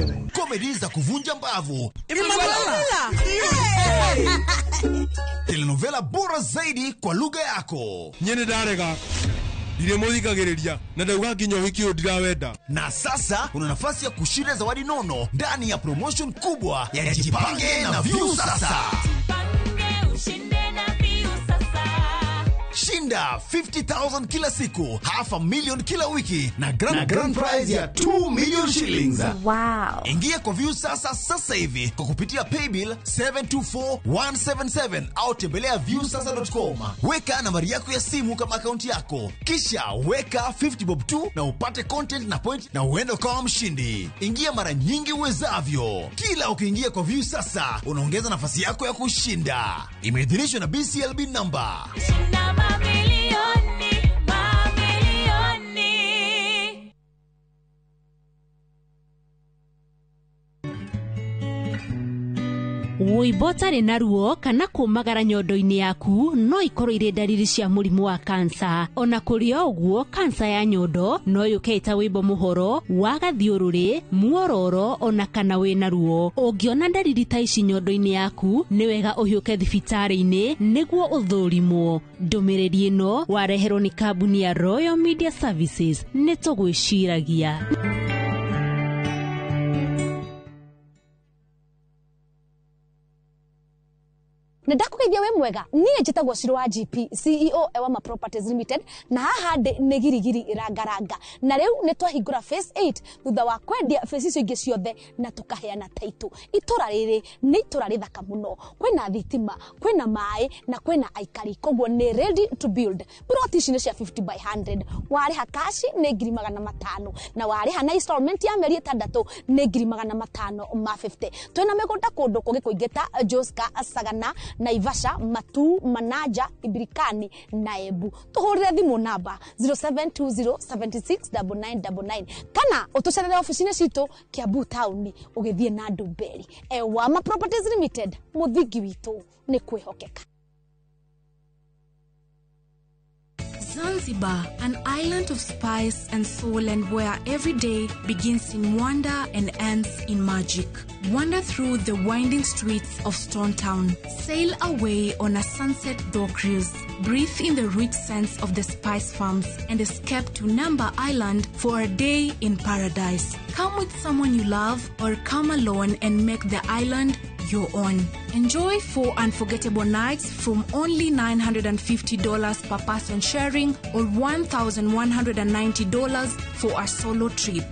mkewe. Komedi za kuvunja mbavu. Telenovela bora zaidi kwa lugha yako. Nyene ndarega. Ndiremuthikagiriria na ndauga nginya uhiki uyu ndirawenda. Na sasa una nafasi ya kushinda zawadi nono ndani ya promotion kubwa ya Jipange na Viusasa. Jipange ushinde na Viusasa. Shinda 50,000 kila siku, 500,000 kila wiki na grand prize ya 2 million shillings. Wow. Ingia kwa Viusasa sasa hivi kwa kupitia paybill 724177 au tembelea viusasa.com. Weka nambari yako ya simu kama akaunti yako, kisha weka 50 bob 2 na upate content na point na uende ukawa mshindi. Ingia mara nyingi uwezavyo. Kila ukiingia kwa Viusasa unaongeza nafasi yako ya kushinda. Imeidhinishwa na BCLB number. Shinda mamilioni, mamilioni. Wũimbo ũtarĩ na ruo kana kũmagara nyondo-inĩ yaku no ikorwo irĩ ndariri cia mũrimũ wa kansa. Ona kũrĩ o ũguo, kansa ya nyondo no yũke ĩta wũimbo mũhoro wa gathiũrũrĩ, muororo ona kana wĩna ruo. Ũngĩona ndariri ta ici nyondo-inĩ yaku, nĩ wega ũhiũke thibitarĩ-inĩ nĩguo ũthũrimwo. Ndũmĩrĩri ĩno wareherwo nĩ kambuni ya Royal Media Services. Nĩ tũgwĩciragia. Ndakũgeithia wĩ mwega. Niĩ njĩtagwo Ciro wa GP, CEO Ewama Properties Limited, na haha ndĩ nĩ girigiri rangaranga. Na rĩu nĩ twahingũra phase 8 thutha wa kwendia phase icio ingĩ ciothe na tũkaheana title. Itũra rĩrĩ nĩ itũra rĩthaka mũno, kwĩna thitima, kwĩna maĩ na kwĩna aikari, koguo nĩ ready to build. Plot ici nĩ cia 50 by 100. Warĩha cash nĩ 500,000 na warĩha na installment ya mĩeri 6 nĩ 550,000. Twĩna mĩgũnda kũndũ kũngĩ kũingĩ ta Joska, Sagana, Naivasha, Matu, Manaja, Ibirikani na Embu. Tuhurire thimu namba 0720769999 kana utucerere ofici-inĩ citũ Kiambu town ũgĩthiĩ na Ndumberi. Ewama Properties Limited, mũthingi witũ nĩ kwĩhokeka. Zanzibar, an island of spice and soul, and where every day begins in wonder and ends in magic. Wander through the winding streets of Stone Town. Sail away on a sunset dhow cruise. Breathe in the rich scents of the spice farms and escape to Namba Island for a day in paradise. Come with someone you love or come alone and make the island your own. Enjoy 4 unforgettable nights from only $950 per person sharing or $1,190 for a solo trip.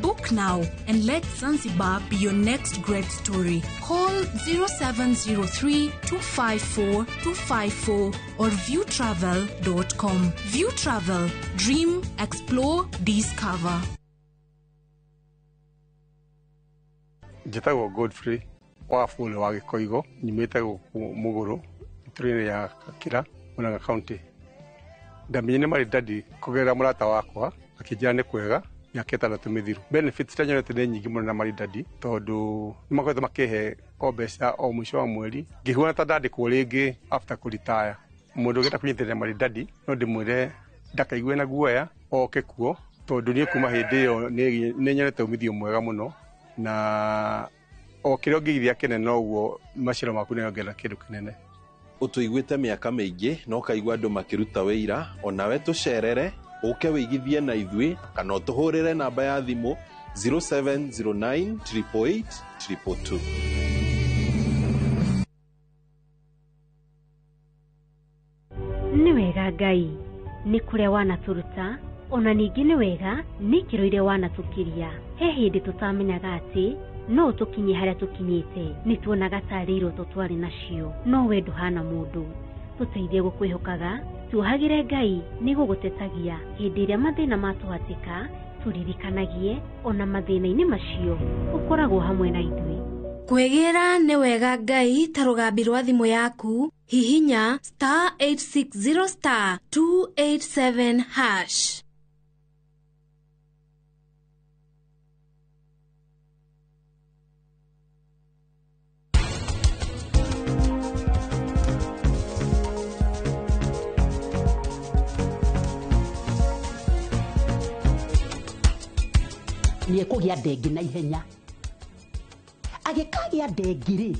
Book now and let Zanzibar be your next great story. Call 0703 254 254 or viewtravel.com. View Travel. Dream, explore, discover. Njĩtagwo Godfrey Wafule wa Gĩkoigo, nyumĩte gũkũ Mũgũrũ, itũra-inĩ ya Gakĩra, Murang'a County. Ndamenyire Maridadi kũgerera mũrata wakwa, akĩnjĩra nĩ kwega mĩaka 6 mĩthiru. Benefits iria nyonete nĩ nyingĩ mũno na Maridadi, tondũ nĩ makoretwo makĩhe o mbeca o mũico wa mweri, ngĩhuana ta ndandĩkwo rĩngĩ after kũritaya. Mũndũ ũngĩenda kũnyitĩrĩra Maridadi no ndĩmwĩre ndakaigue na guoya, oke kuo, tondũ niĩ kuma hĩndĩ ĩyo nĩ nyonete umithio mwega mũno, na o kĩrĩa ũngĩigithia kĩnene noguo maciaro maku nĩongerera kĩndũ kĩnene. Ũtũiguĩte mĩaka mĩingĩ na ũkaigua andũ makĩruta wĩira, onawe tũcerere, ũke wĩigithie na ithuĩ kana ũtũhũrĩre namba ya thimũ 0709 888 222. Nĩ wega Ngai, nĩ kũrĩa wanatũruta, ona ningĩ nĩ wega nĩ ikĩro iria wanatũkiria. He hĩndĩ tũtamenyaga atĩ no tũkinye harĩa tũkinyĩte, nĩ tuonaga tarĩ iroto twarĩ nacio, no we ndũhana mũndũ. Tũteithie gũkwĩhokaga, tuohagĩre Ngai nĩ gũgũtetagia hĩndĩ ĩrĩa mathĩna matũhatĩka, tũririkanagie ona mathĩna-inĩ macio ũkoragwo hamwe na ithuĩ. Kwĩgĩra nĩ wega Ngai ta rũgambi rwa thimũ yaku, hihinya star 860 star 287 hash. Nĩ ekũgĩa nda ĩngĩ na ihenya. Agĩkagĩa ndengi rĩ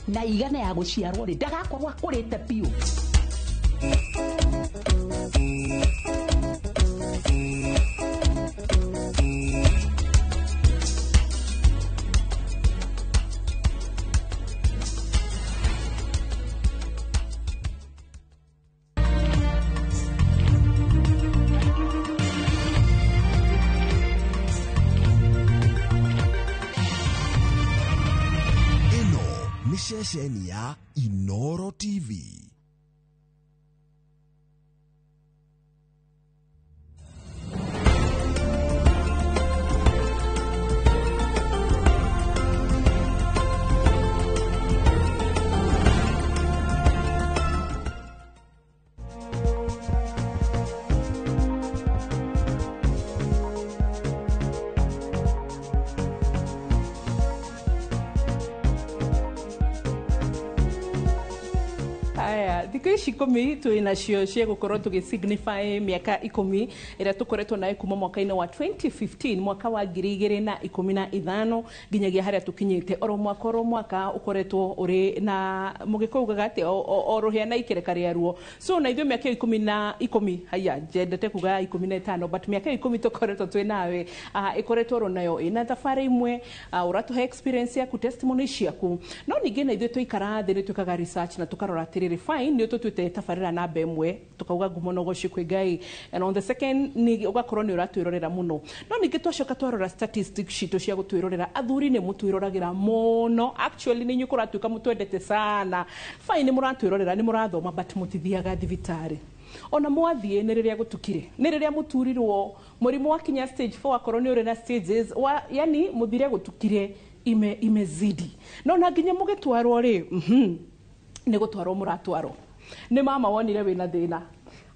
na igana ya gũciarwo rĩ, ndagakorwo akũrĩte biũ. Ĩno nĩ ceceni ya Inoro TV. Aya, thikũ ici 10 twĩ nacio cia gũkorwo tũgĩ signify mĩaka 10 ĩrĩa tũkoretwo nayo kuma mwaka-inĩ wa 2015, mwaka wa 2015 nginyagia harĩa tũkinyĩte. Oro mwaka oro mwaka ũkoretwo ũrĩ na mũgĩkũyũ ugaga atĩ o rũhĩa na ikereka rĩaruo. So na ithuĩ mĩaka ĩyo 10 na 10, haya, njendete kuga 15, but mĩaka ĩyo 10 tũkoretwo twĩ nawe, ĩkoretwo oro nayo ĩna thabarĩ imwe, ũratũhe experience yaku, testimony ciaku. No ningĩ na ithuĩ tũikara thĩ nĩ twĩkaga research na tũkarora atĩrĩrĩ, fine, nĩ tũtuĩte tabarĩra namba ĩmwe, tũkauga ngumo na ũgoci kwĩ Ngai, and on the second nĩ ũgakorwo nĩ ũratwĩrorera mũno. No ningĩ twacoka twarora statistics citũ cia gũtwĩrorera, athuri nĩ mũtwĩroragĩra mũno. Actually, nĩ inyuĩ kũratuĩka mũtwendete sana. Fine, nĩ mũratwĩrorera, nĩ mũrathoma, but mũtithiaga thibitarĩ. Ona mwathiĩ nĩ rĩrĩa gũtukire, nĩ rĩrĩa mũturirwo mũrimũ wakinya stage 4, akorwo nĩ ũrĩ na stages wa, yani mũthire gũtukire imezidi. No na nginya mũgĩtwarwo rĩ, nĩ gũtwarwo mũratwarwo nĩ mama wonire wĩna thĩna,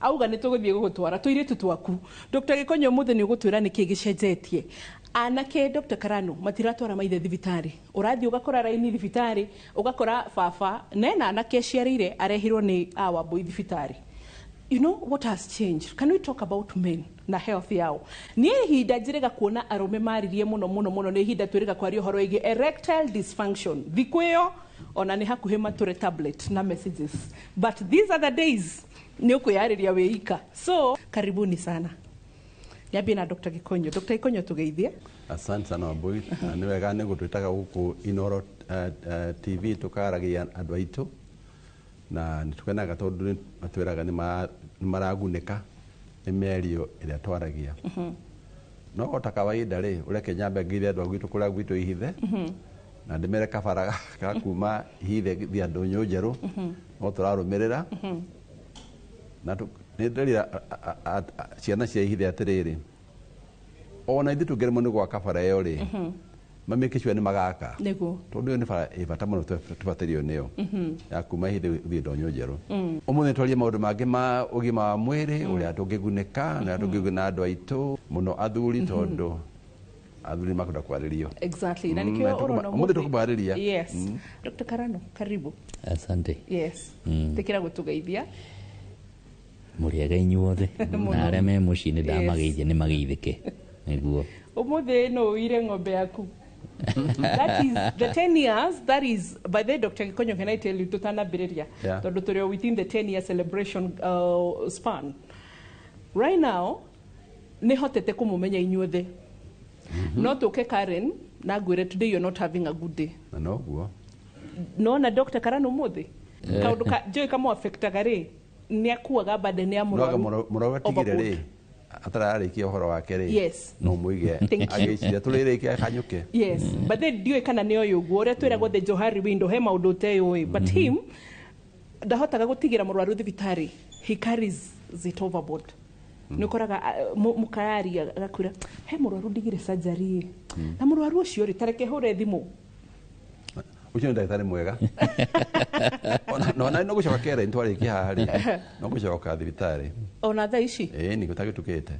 auga nĩ tũgũthiĩ gũgũtwara tũirĩtu twaku. Dr. Gĩkonyo, ũmũthĩ nĩ ũgũtwĩra nĩkĩ gĩcenjetie. Anake, Dr. Karano, matiratwara maithe thibitarĩ. Ũrathiĩ ũgakora raini thibitarĩ, ũgakora baba nena anake aciarĩire arehirwo nĩ awambũi thibitarĩ. You know what has changed? Can we talk about men na health yao? Niĩ ihinda njĩrĩga kuona arũme maririe mũno mũno mũno nĩ ihinda twĩrĩga kwaria ũhoro wĩgiĩ erectile dysfunction. Thikũ ĩyo ona nĩ hakuhĩ matũre tablet na messages, but these other days nĩ ũkwĩyarĩria wĩika. So karibuni sana. Nyambie na Dr. Gikonyo. Dr. Gikonyo, tũgeithie. Asante sana, Wambui, na nĩ wega nĩ gũtwĩtaga gũkũ Inoro TV tũkaragia andũ aitũ, na nĩ tũkenaga tondũ nĩ matwĩraga nĩ maragunĩka nĩ mĩario ĩrĩa twaragia. No o ta kawaida rĩ, ũreke nyambe ngeithie andũ a gwitũ kũrĩa gwitũ Ihithe, na ndĩmere kabara ga kuma Ihithe gĩthiĩ ndũnyũ njerũ no tũrarũmĩrĩra. Na nĩ ndĩrira ciana cia Ihithe atĩrĩrĩ, ona ithuĩ tũngĩremwo nĩ gwaka bara ĩyo rĩ, mamĩke sure nĩ magaka, tondũ ĩyo nĩ bara ĩ bata mũno tũbatario nĩyo ya kuma Ihithe gũthiĩ ndonyo njerũ. Ũmũthĩ twarie maũndũ mangĩ ma ũgima wa mwĩrĩ, ũrĩa tũngĩgunĩka na ũrĩa tũngĩguna andũ aitũ mũno athuri, tondũ athuri makwenda kwarĩrio. Exactly, na nikio ũrona. Ũmũthĩ tũkũmarĩria. Yes. Dr. Karano, karibu. Asante. Yes. Tikira gũtũgeithia. Mũrĩega inyuothe. Mũno. Na arĩa me mũciĩ nĩ ndamageithia, nĩ mageithĩke nĩguo. Ũmũthĩ no ũire ng'ombe yaku. That is the 10 years. That is, by the way, Dr. Gikonyo, can I tell you, tutanambĩrĩria, tondũ tũrĩ o within the 10 year celebration span right now, nĩ hotete kũmũmenya inyuothe. No tũke Karen na ngwĩre, "Today you're not having a good day." Na noguo. Nona Dr. Karano ũmũthĩ kaũndũ ka njũĩ kamũ-affectaga rĩ, nĩ akuaga burden ya noga mũrwaru mũrwaru atigire overboard. Rĩ atararĩkia ũhoro wake rĩ, no mũige Thank you. agĩciria tũrĩrĩkia kanyũke. Yes, but then ndiũĩ kana nĩ oĩ ũguo ũrĩa twĩragwo the Johari window, he maũndũ ũteũĩ, but him ndahotaga gũtigĩra mũrwaru thibitarĩ. He carries it overboard. Nĩ ũkoraga mũkayaria agakwĩra he mũrwaru ndigire surgery, na mũrwaru ũcio rĩ, tareke hũre thimũ. Ũcio nĩ ndagĩtarĩ mwega. Ona no gũcoka kere nĩtwarĩkia haha rĩ, no gũcoka thibitarĩ. Ona thaa ici? Ĩĩ, nĩguo tagĩtukĩte.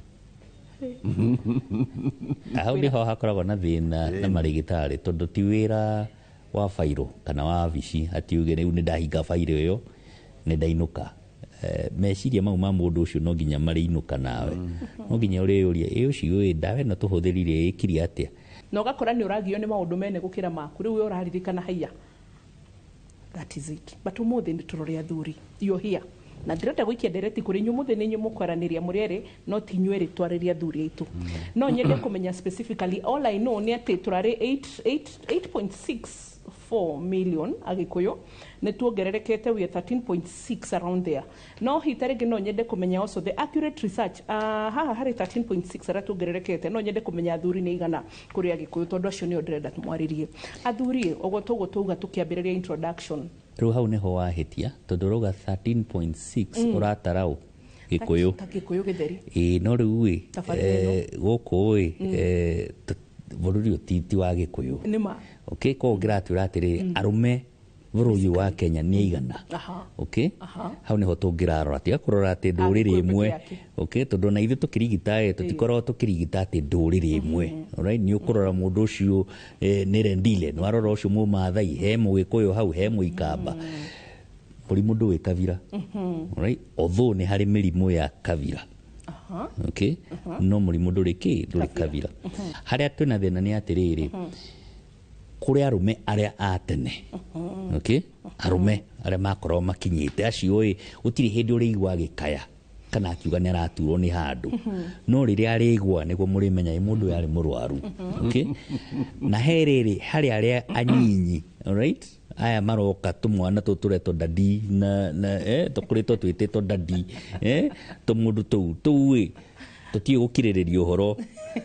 Hau nĩho hakoragwo na thĩna na marĩgĩtarĩ, tondũ ti wĩra wa bairũ kana wa wabici ati uge rĩu nĩ ndahinga bairũ ĩyo nĩ ndainũka. Meciria mau ma mũndũ ũcio no nginya marĩinũka nawe, no nginya ũrĩyũria ĩ ũcio ĩ ndawa ĩno tũhũthĩrire ĩkire atĩa. Na ũgakora nĩ ũragio nĩ maũndũ mene gũkĩra maku, rĩu we ũraririkana haiya. That is it. But ũmũthĩ nĩ tũrore athuri. You're here na ndĩrenda gũikia ndereti kũrĩ inyuĩ. Ũmũthĩ nĩ inyuĩ mũkwaranĩria mũrĩ erĩ, no ti inyuĩ erĩ twarĩria athuri aitũ. No nyende kũmenya specifically. All I know nĩ atĩ tũrarĩ 8.64 million Agĩkũyũ, nĩ tuongererekete, we are 13.6, around there. No hita rĩngĩ no nyende kũmenya also the accurate research. Haha harĩ 13.6 arĩa tuongererekete, no nyende kũmenya athuri nĩ igana kũrĩ Agĩkũyũ, tondũ acio nĩo ndĩrenda tũmwarĩrie. Athuri, ũguo tũguo tauga tũkĩambĩrĩria introduction. Rĩu hau nĩho wahĩtia, tondũ ũrauga 13.6, ũratara ũ Gĩkũyũ? Ta Gĩkũyũ gĩtheri. Ĩĩ, no rĩu ĩ Tabarĩra ĩno. Gũkũ ĩ bũrũri ũyũ ti wa Gĩkũyũ. Nĩ ma. Okay, koguo ngĩratwĩra atĩrĩrĩ, arũme bũrũri ũyũ wa Kenya nĩ aigana? Okay, hau nĩho tũngĩrarora, tiga kũrora atĩ ndũrĩrĩ Agĩkũyũ ĩmwe. Peke yake. Okay, tondũ ona ithuĩ tũkĩrigita ĩ, tũtikoragwo tũkĩrigita atĩ ndũrĩrĩ ĩmwe. Alright, nĩ ũkũrora mũndũ ũcio nĩ Rendile, nĩ warora ũcio Mũmathai, he Mũgĩkũyũ hau, he Mũikamba. Mũrimũ ndũĩ kabira. Alright, although nĩ harĩ mĩrimũ ya kabira. Okay, no mũrimũ ndũrĩ kĩ, ndũrĩ kabira. Harĩa twĩna thĩna nĩ atĩrĩrĩ, kũrĩ arũme arĩa a tene, okay, arũme arĩa makoragwo makinyĩte acio ĩ, gũtirĩ hĩndĩ ũrĩigua agĩkaya kana akiuga nĩ araturwo nĩ handũ, no rĩrĩa arĩgwa nĩguo mũrĩmenya ĩ mũndũ ũyũ arĩ mũrwaru. Okay, na he rĩrĩ harĩ arĩa anyinyi, alright, aya maroka tũmwana tũtũ tũretwo daddy na tũkũrĩtwo twĩtĩtwo daddy, tũmũndũ tũu tũu ĩ tũtiĩ gũkirĩrĩria ũhoro.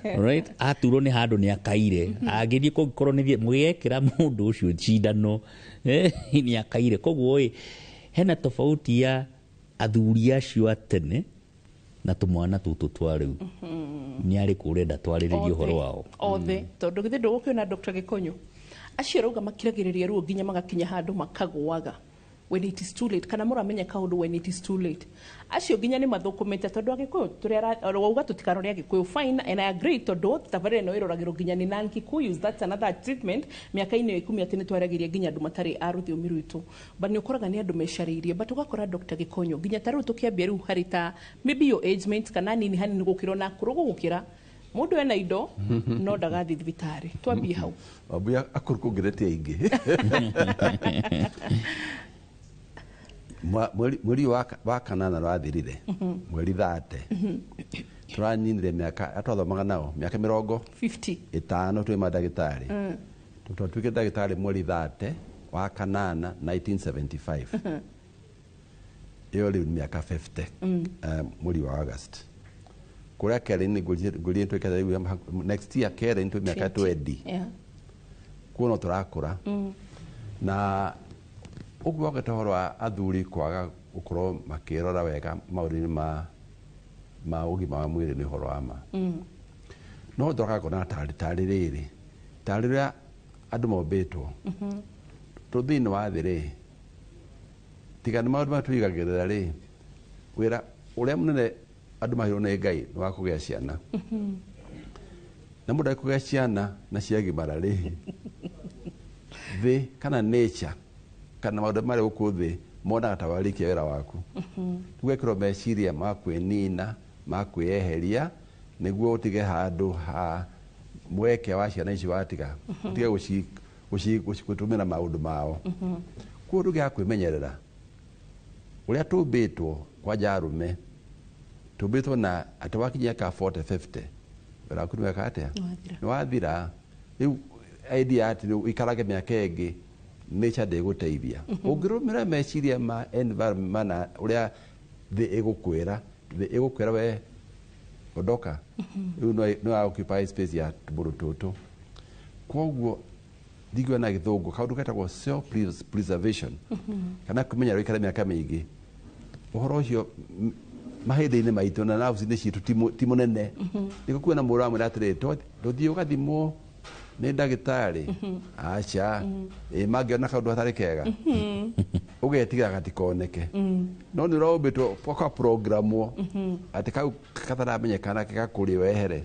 Alright, aturwo nĩ handũ nĩ akaire, angĩthiĩ kũngĩkorwo nĩ mũgĩekĩra mũndũ ũcio cindano, nĩ akaire. Koguo ĩ hena tofauti ya athuri acio a tene na tũmwana tũtũ twa rĩu. Nĩ arĩkũ ũrenda twarĩrĩrie ũhoro wao? Othe, tondũ githĩ ndũgũkĩona Dr. Gĩkonyo acio rauga makiragĩrĩria ruo nginya magakinya handũ makagũaga when it is too late, kana mũramenya kaũndũ when it is too late. Acio nginya nĩ mathũkũmĩte, tondũ Agĩkũyũ tũrĩa wauga tũtikarore Agĩkũyũ, fine, and I agree, tondũ tabarĩra ĩno ĩroragĩrwo nginya nĩ non Kikuyus. That's another achievement mĩaka-inĩ ĩyo 10, atĩ nĩ twaragĩria nginya andũ matarĩ a rũthiomi rwitũ. But nĩ ũkoraga nĩ andũ mecarĩirie. But ũgakora Dr. Gĩkonyo nginya ta rĩu tũkĩambia rĩu harĩ ta maybe your age mates kana nini hanini gũkĩra ona akũrũ gũgũkĩra, mũndũ ena indo no ndagathiĩ thibitarĩ. Twambie hau. Wambuya, akũrũ kũngĩrĩte aingĩ. Mweri wa kanana rwathirire, mweri 30, tũranyinire mĩaka atwathomaga nao mĩaka mĩrongo 50 ĩtano twĩ mandagĩtarĩ. Twatuĩkire ndagĩtarĩ mweri 30 wa kanana 1975. Ĩyo rĩu nĩ mĩaka 50. Mweri wa August kũrĩa kerĩ nĩ ngũrie twĩke rĩu next year kerĩ nĩ twĩ mĩaka 20. Kuo no tũrakũra. Na ũguo wagete ũhoro wa athuri kwaga gũkorwo makĩrora wega maũndũ-inĩ ma ũgima wa mwĩrĩ nĩ ũhoro wa ma. No ndoraga ngona tarĩ rĩrĩ, tarĩ rĩrĩa andũ mombĩtwo tũ thĩinĩ wa thĩ rĩ, tiga nĩ maũndũ marĩa tũigagĩrĩra rĩ, wĩra ũrĩa mũnene andũ maheirwo nĩ Ngai nĩ wa kũgĩa ciana. Na mũndũ akũgĩa ciana na ciagimara rĩ, thĩ kana nature kana maũndũ marĩa gũkũ thĩ monaga ta warĩkia wĩra waku. Ũgekĩrwo meciria ma kwĩnina, ma kwĩyeheria, nĩguo ũtige handũ ha mweke wa ciana ici watiga, ũtige gũtũmĩra maũndũ mao. Koguo ndũngĩaga kwĩmenyerera ũrĩa tũmbĩtwo. Kwanja arũme tũmbĩtwo na atĩ wakinyia ka 40, 50, wĩra waku nĩ weka atĩa? Nĩ wathira. Rĩu idea atĩ rĩu ũikarage mĩaka ĩngĩ, nature ndĩgũteithia. Ũngĩrũmĩrĩra meciria ma environment mana ũrĩa thĩ ĩgũkwĩra, thĩ ĩgũkwĩra we ondoka rĩu, no occupy space ya tũmũndũ tũtũ. Koguo ndingĩona na gĩthũngũ kaũndũ getagwo self preservation kana kwĩmenyera ũikare mĩaka mĩingĩ. Ũhoro ũcio mahĩndĩ-inĩ maitũ na nerves-inĩ citũ ti mũnene. Nĩguo kuona mũndũ amwĩra atĩrĩrĩ, ndũthiĩ ũgathimwo nĩ ndagĩtarĩ, aca ĩ mangĩona kaũndũ gatarĩ kega, ũgetigĩra gatikoneke. No nĩ ũrombĩtwo ũkaprogramwo atĩ kau kataramenyekana gakũrĩ wehere.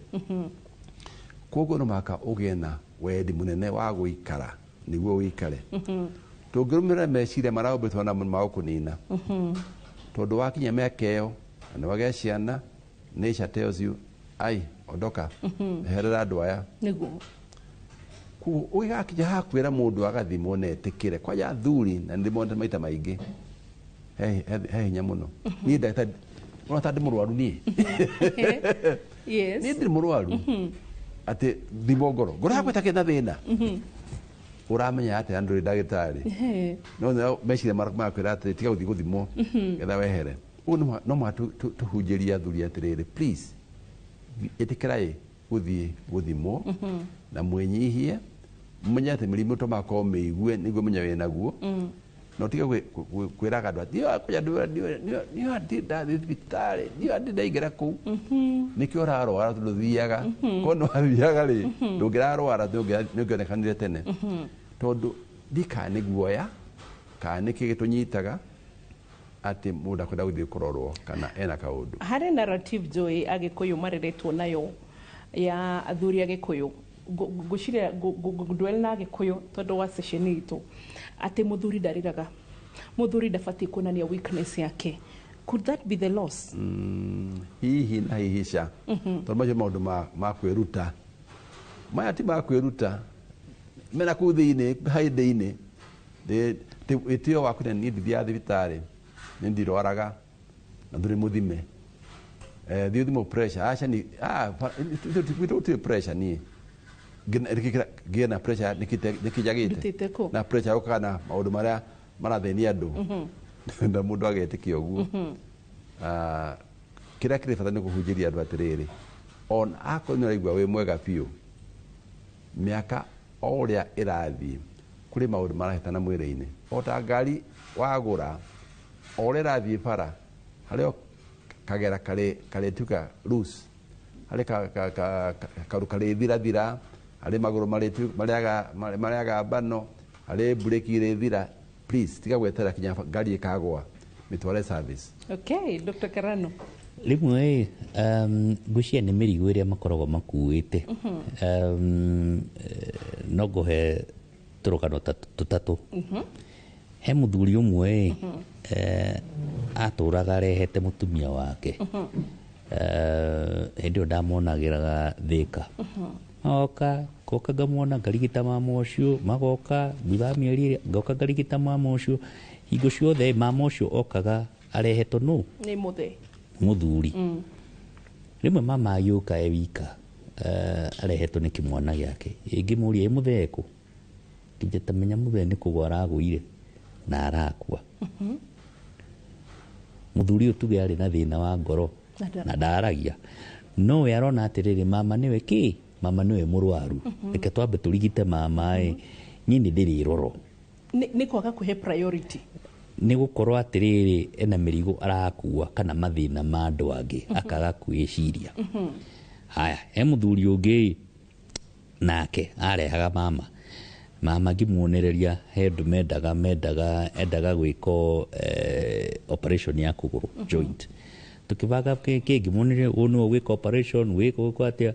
Koguo no mũhaka ũgĩe na wendi mũnene wa gũikara nĩguo ũikare. Tũngĩrũmĩrĩra meciria marĩa ũmbĩtwo namo ma gũkũnina, tondũ wakinya mĩaka ĩyo na nĩ wagĩa ciana, nature tells you, ai, ondoka, eherera andũ aya. Nĩguo. Koguo ũgĩgakinya haha kwĩra mũndũ agathimwo na etĩkĩre kwanja athuri na nĩndĩmonete maita maingĩ he hinya mũno. Niĩ ndagĩtarĩ ũrona ta ndĩ mũrwaru niĩ. Yes. Niĩ ndirĩ mũrwaru atĩ thimwo ngoro ngoro yakwa ĩtakĩrĩ na thĩna. Ũramenya atĩa ndũrĩ ndagĩtarĩ? No meciria marakwĩra atĩ tiga gũthiĩ gũthimwo getha wehere. Ũguo no mũhaka tũhunjĩrie athuri atĩrĩrĩ, please ĩtĩkĩrai gũthiĩ gũthimwo na mwĩnyihie mũmenye atĩ mĩrimũ to makorwo mĩigue nĩguo menye wĩ naguo. Na ũtige kwĩraga andũ atĩ niĩ ndirĩ ndathiĩ thibitarĩ, niĩ ndirĩ ndaingĩra kũu. Nĩkĩo ũrarwara tondũ ndũthiaga. Korwo nĩ wathiaga rĩ, ndũngĩrarwara, nĩ ũngĩonekanire tene. Tondũ ndiĩ kana nĩ guoya kana nĩ kĩ gĩtũnyitaga atĩ mũndũ akwenda gũthiĩ kũrorwo kana ena kaũndũ. Harĩ narrative njũĩ agĩkũyũ mareretwo nayo ya athuri agĩkũyũ, ngwĩciria ngũdwell na agĩkũyũ tondũ wa session itũ, atĩ mũthuri ndarĩraga, mũthuri ndabatiĩ kuonania weakness yake. Could that be the loss? Hihi na hihi ca tondũ macio maũndũ ma kwĩruta maya ti ma kwĩruta mena kũu thĩinĩ harĩ thĩinĩ wĩtĩo waku nĩ niĩ ndithiaga thibitarĩ, nĩ ndirwaraga na ndũrĩ mũthime. Thiĩ ũthimwo pressure, aca ni gwitũ gũtirĩ pressure niĩ ngĩe na pressure nĩkĩnjagĩte Ndutĩte kũ? Na pressure yũkaga na maũndũ marĩa marathĩnia andũ na mũndũ agetĩkia ũguo. Kĩrĩa kĩrĩ bata nĩ kũhunjĩria andũ atĩrĩrĩ, ona akorwo nĩ ũraigua wĩ mwega biũ, mĩaka o ũrĩa ĩrathiĩ kũrĩ maũndũ marahĩtana mwĩrĩ-inĩ. O ta ngari wagũra, o ũrĩa ĩrathiĩ bara harĩ o kagera karĩtuĩka loose, harĩ kaũndũ karĩthirathira, harĩ magũrũ marĩaga mbano, harĩ mburĩki irĩthira. Please tiga gweterera kinya ngari ĩkagũa, mĩtware service. Okay, Dr. Karano. Rĩmwe ngwĩciria nĩ mĩrigo ĩrĩa makoragwo makuĩte. No ngũhe tũrũgano tũtatũ. He mũthuri ũmwe atũraga arehete mũtumia wake. Hĩndĩ ĩyo ndamonagĩraga Thĩka. Oka ngoka ngamuona ngarigita mama ũcio, magoka thutha wa mĩeri ĩrĩ ngoka ngarigita mama ũcio. Hingo ciothe mama ũcio okaga arehetwo nũ? Nĩ mũthee. Mũthuri. Rĩmwe mama agĩũka e wika, arehetwo nĩ kĩmwana gĩake. Ĩngĩmũria ĩ mũthee kũ? Nginya tamenya mũthee nĩ kũgwa aragũire na arakua. Mũthuri ũyũ tuge arĩ na thĩna wa ngoro na ndaragia, no we arona atĩrĩrĩ, mama nĩwe kĩ? Mama nĩwe mũrwaru, reke twambe tũrigite mama ĩ, niĩ nĩ ndĩrĩrorwo. Nĩ kwaga kũhe priority. Nĩ gũkorwo atĩrĩrĩ ena mĩrigo arakua kana mathĩna ma andũ angĩ akaga kwĩciria. Haya, he mũthuri ũngĩ nake arehaga mama mama ngĩmuonereria he andũ mendaga endaga gwĩko operation ya kũgũrũ joint. Tũkĩbanga kĩngĩmuonereria ũũ nĩwe gwĩka operation gwĩka gwĩka atĩa.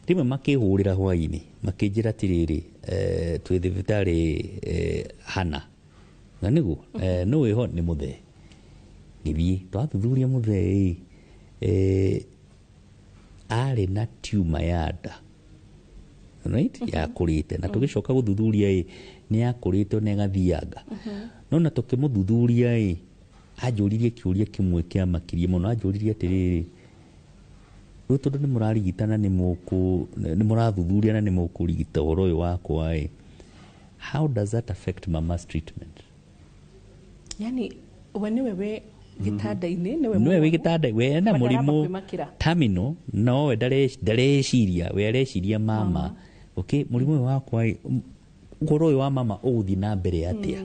Rĩmwe makĩhũrĩra hwainĩ makĩnjĩra atĩrĩrĩ, twĩ thibitarĩ hana na nĩguo nũ wĩho nĩ mũthee. Ngĩthiĩ twathuthuria mũthee arĩ na tumor ya nda, right, yakũrĩte na tũgĩcoka gũthuthuria ĩ nĩ yakũrĩte na ĩgathianga. No na tũkĩmũthuthuria ĩ anjũririe kĩũria kĩmwe kĩa makirie mũno. Anjũririe atĩrĩrĩ, rĩu tondũ nĩ mũrarigitana nĩ mũrathuthuria na nĩ mũkũrigita ũhoro ũyũ wakwa ĩ, how does that affect mama's treatment? Yani we nĩwe wĩ gĩtanda-inĩ, nĩwe nĩwe wĩ mũrwaru, gĩtanda, we ena but aramba mũrimũ kwĩmakĩra. terminal, no we ndareciria, we areciria mama. Okay, mũrimũ ũyũ wakwa ĩ, ũhoro ũyũ wa mama ũgũthiĩ na mbere atĩa?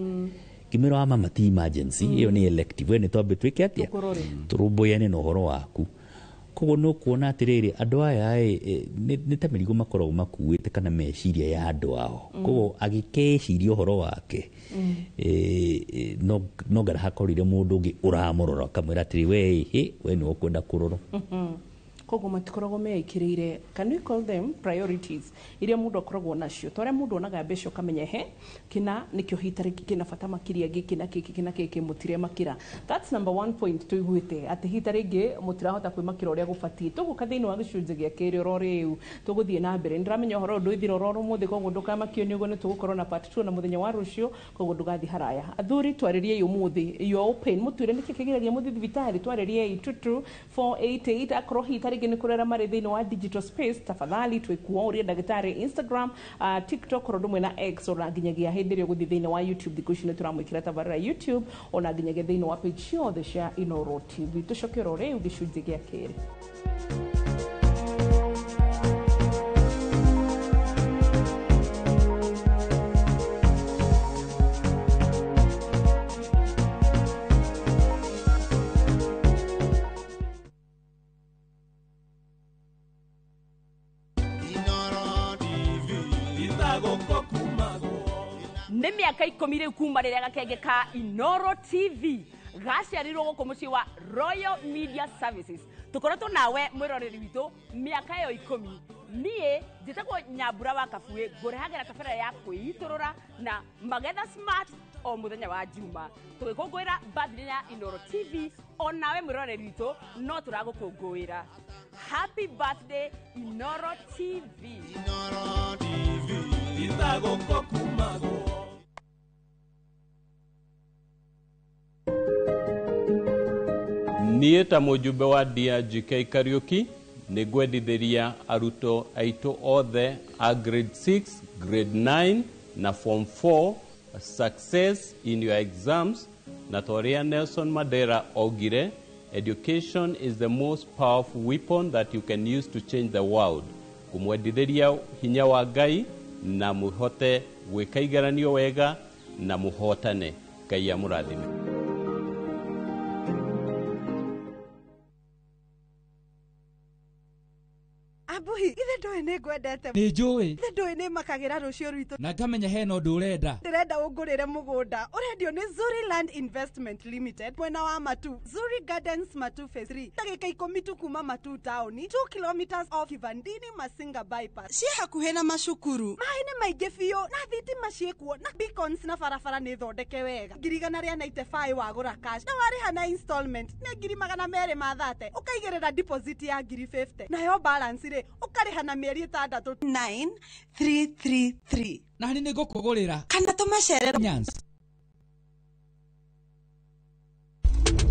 Ngĩmwĩra wa mama ti emergency, ĩyo nĩ elective, we nĩ twambe twĩke atĩa, Tũkũrore. tũrũmbũyane na ũhoro waku. Koguo nĩ ũkuona atĩrĩrĩ andũ aya ĩ, nĩ ta mĩrigo makoragwo makuĩte kana meciria ya andũ ao. Koguo agĩkeciria ũhoro wake no ngara hakorire mũndũ ũngĩ ũramũrora akamwĩra atĩrĩ we ĩ we nĩwe ũkwenda kũrorwo. Koguo matikoragwo meĩkĩrĩire, can we call them priorities iria mũndũ akoragwo nacio, ta ũrĩa mũndũ onaga mbeca ũkamenya he kĩna nĩkĩo hita rĩngĩ kĩna bata makĩria gĩkĩ na gĩkĩ kĩna gĩkĩ mũtiremakĩra. That's number one point tũiguĩte atĩ hita rĩngĩ mũtirahota kwĩmakĩra ũrĩa gũbatiĩ. Tũgũka thĩinĩ wa gĩcunjĩ gĩa kerĩ oro rĩu tũgũthiĩ na mbere. Nĩndĩramenya ũhoro ũyũ ndũithira oro ũmũthĩ, koguo ndũkamakio nĩ ũguo, nĩ tũgũkorwo na part 2 na mũthenya wa rũciũ, koguo ndũgathiĩ haraya. Athuri, twarĩriei ũmũthĩ, you are open, mũtwĩre nĩkĩ kĩgiragia mũthiĩ thibitarĩ. Twarĩriei 22488. Akorwo hihi ta rĩngĩ nĩ kũrera marĩ thĩinĩ wa digital space, tafadhali twĩkuo ũrie ndagĩtarĩ Instagram, TikTok oro ũndũ na X, ona nginyagia hĩndĩ ĩrĩa ũgũthiĩ thĩinĩ wa YouTube. Thikũ ici nĩ tũramwĩkĩra tabarĩra YouTube, ona nginyagia thĩinĩ wa page ciothe cia Inooro TV. Tũcoke oro rĩu gĩcunjĩ gĩa kerĩ. Nĩ mĩaka 10 rĩu kuma rĩrĩa gakenge ka Inooro TV gaciarirwo gũkũ mũciĩ wa Royal Media Services. Tũkoretwo nawe mwĩroreri witũ mĩaka ĩyo 10. Niĩ njĩtagwo Nyambura wa Kabuĩ, ngũrehagĩra tabarĩra ya kwĩitũrũra na Magetha Smart o mũthenya wa Juma, tũgĩkũngũĩra birthday ya Inooro TV. O nawe mwĩroreri witũ no tũragũkũngũĩra. Happy birthday, Inooro TV. Niĩ ta mũjumbe wa DRGK Kariuki nĩ ngwendithĩria arutwo aitũ othe a grade 6, grade 9 na form 4 success in your exams, na ta ũrĩa Nelson Mandela augire, "Education is the most powerful weapon that you can use to change the world." Kũmwendithĩria hinya wa Ngai na mũhote gwĩka igeranio wega na mũhotane. Ngai amũrathime. Ambuhi, ithe ndũĩ nĩ ngwendete. Nĩ njũĩ. Ithe ndũĩ nĩ makagĩra rũciũ rwitũ. Na ngamenya hena ũndũ ũrenda. Ndĩrenda ũngũrĩre mũgũnda ũrendio nĩ Zuri Land Investment Limited mwena wa Matu, Zuri Gardens, Matu Phase 3, ndagĩka 10 tu kuma Matu taũni, 2 kilometers off Kivandini Masinga bypass. Ciĩ hakuhĩ na macukuru, maĩ nĩ maingĩ biũ na thitima ciĩkuo na beacons, na barabara nĩ thondeke wega. 195,000 wagũra cash, na warĩha na installment nĩ 230,000, ũkaigĩrĩra deposit ya 50,000, nayo balance rĩ ũkarĩha na mĩeri 6. 9333. Na nĩ ngũkũgũrĩra. Kana tũmacerere. Nyans.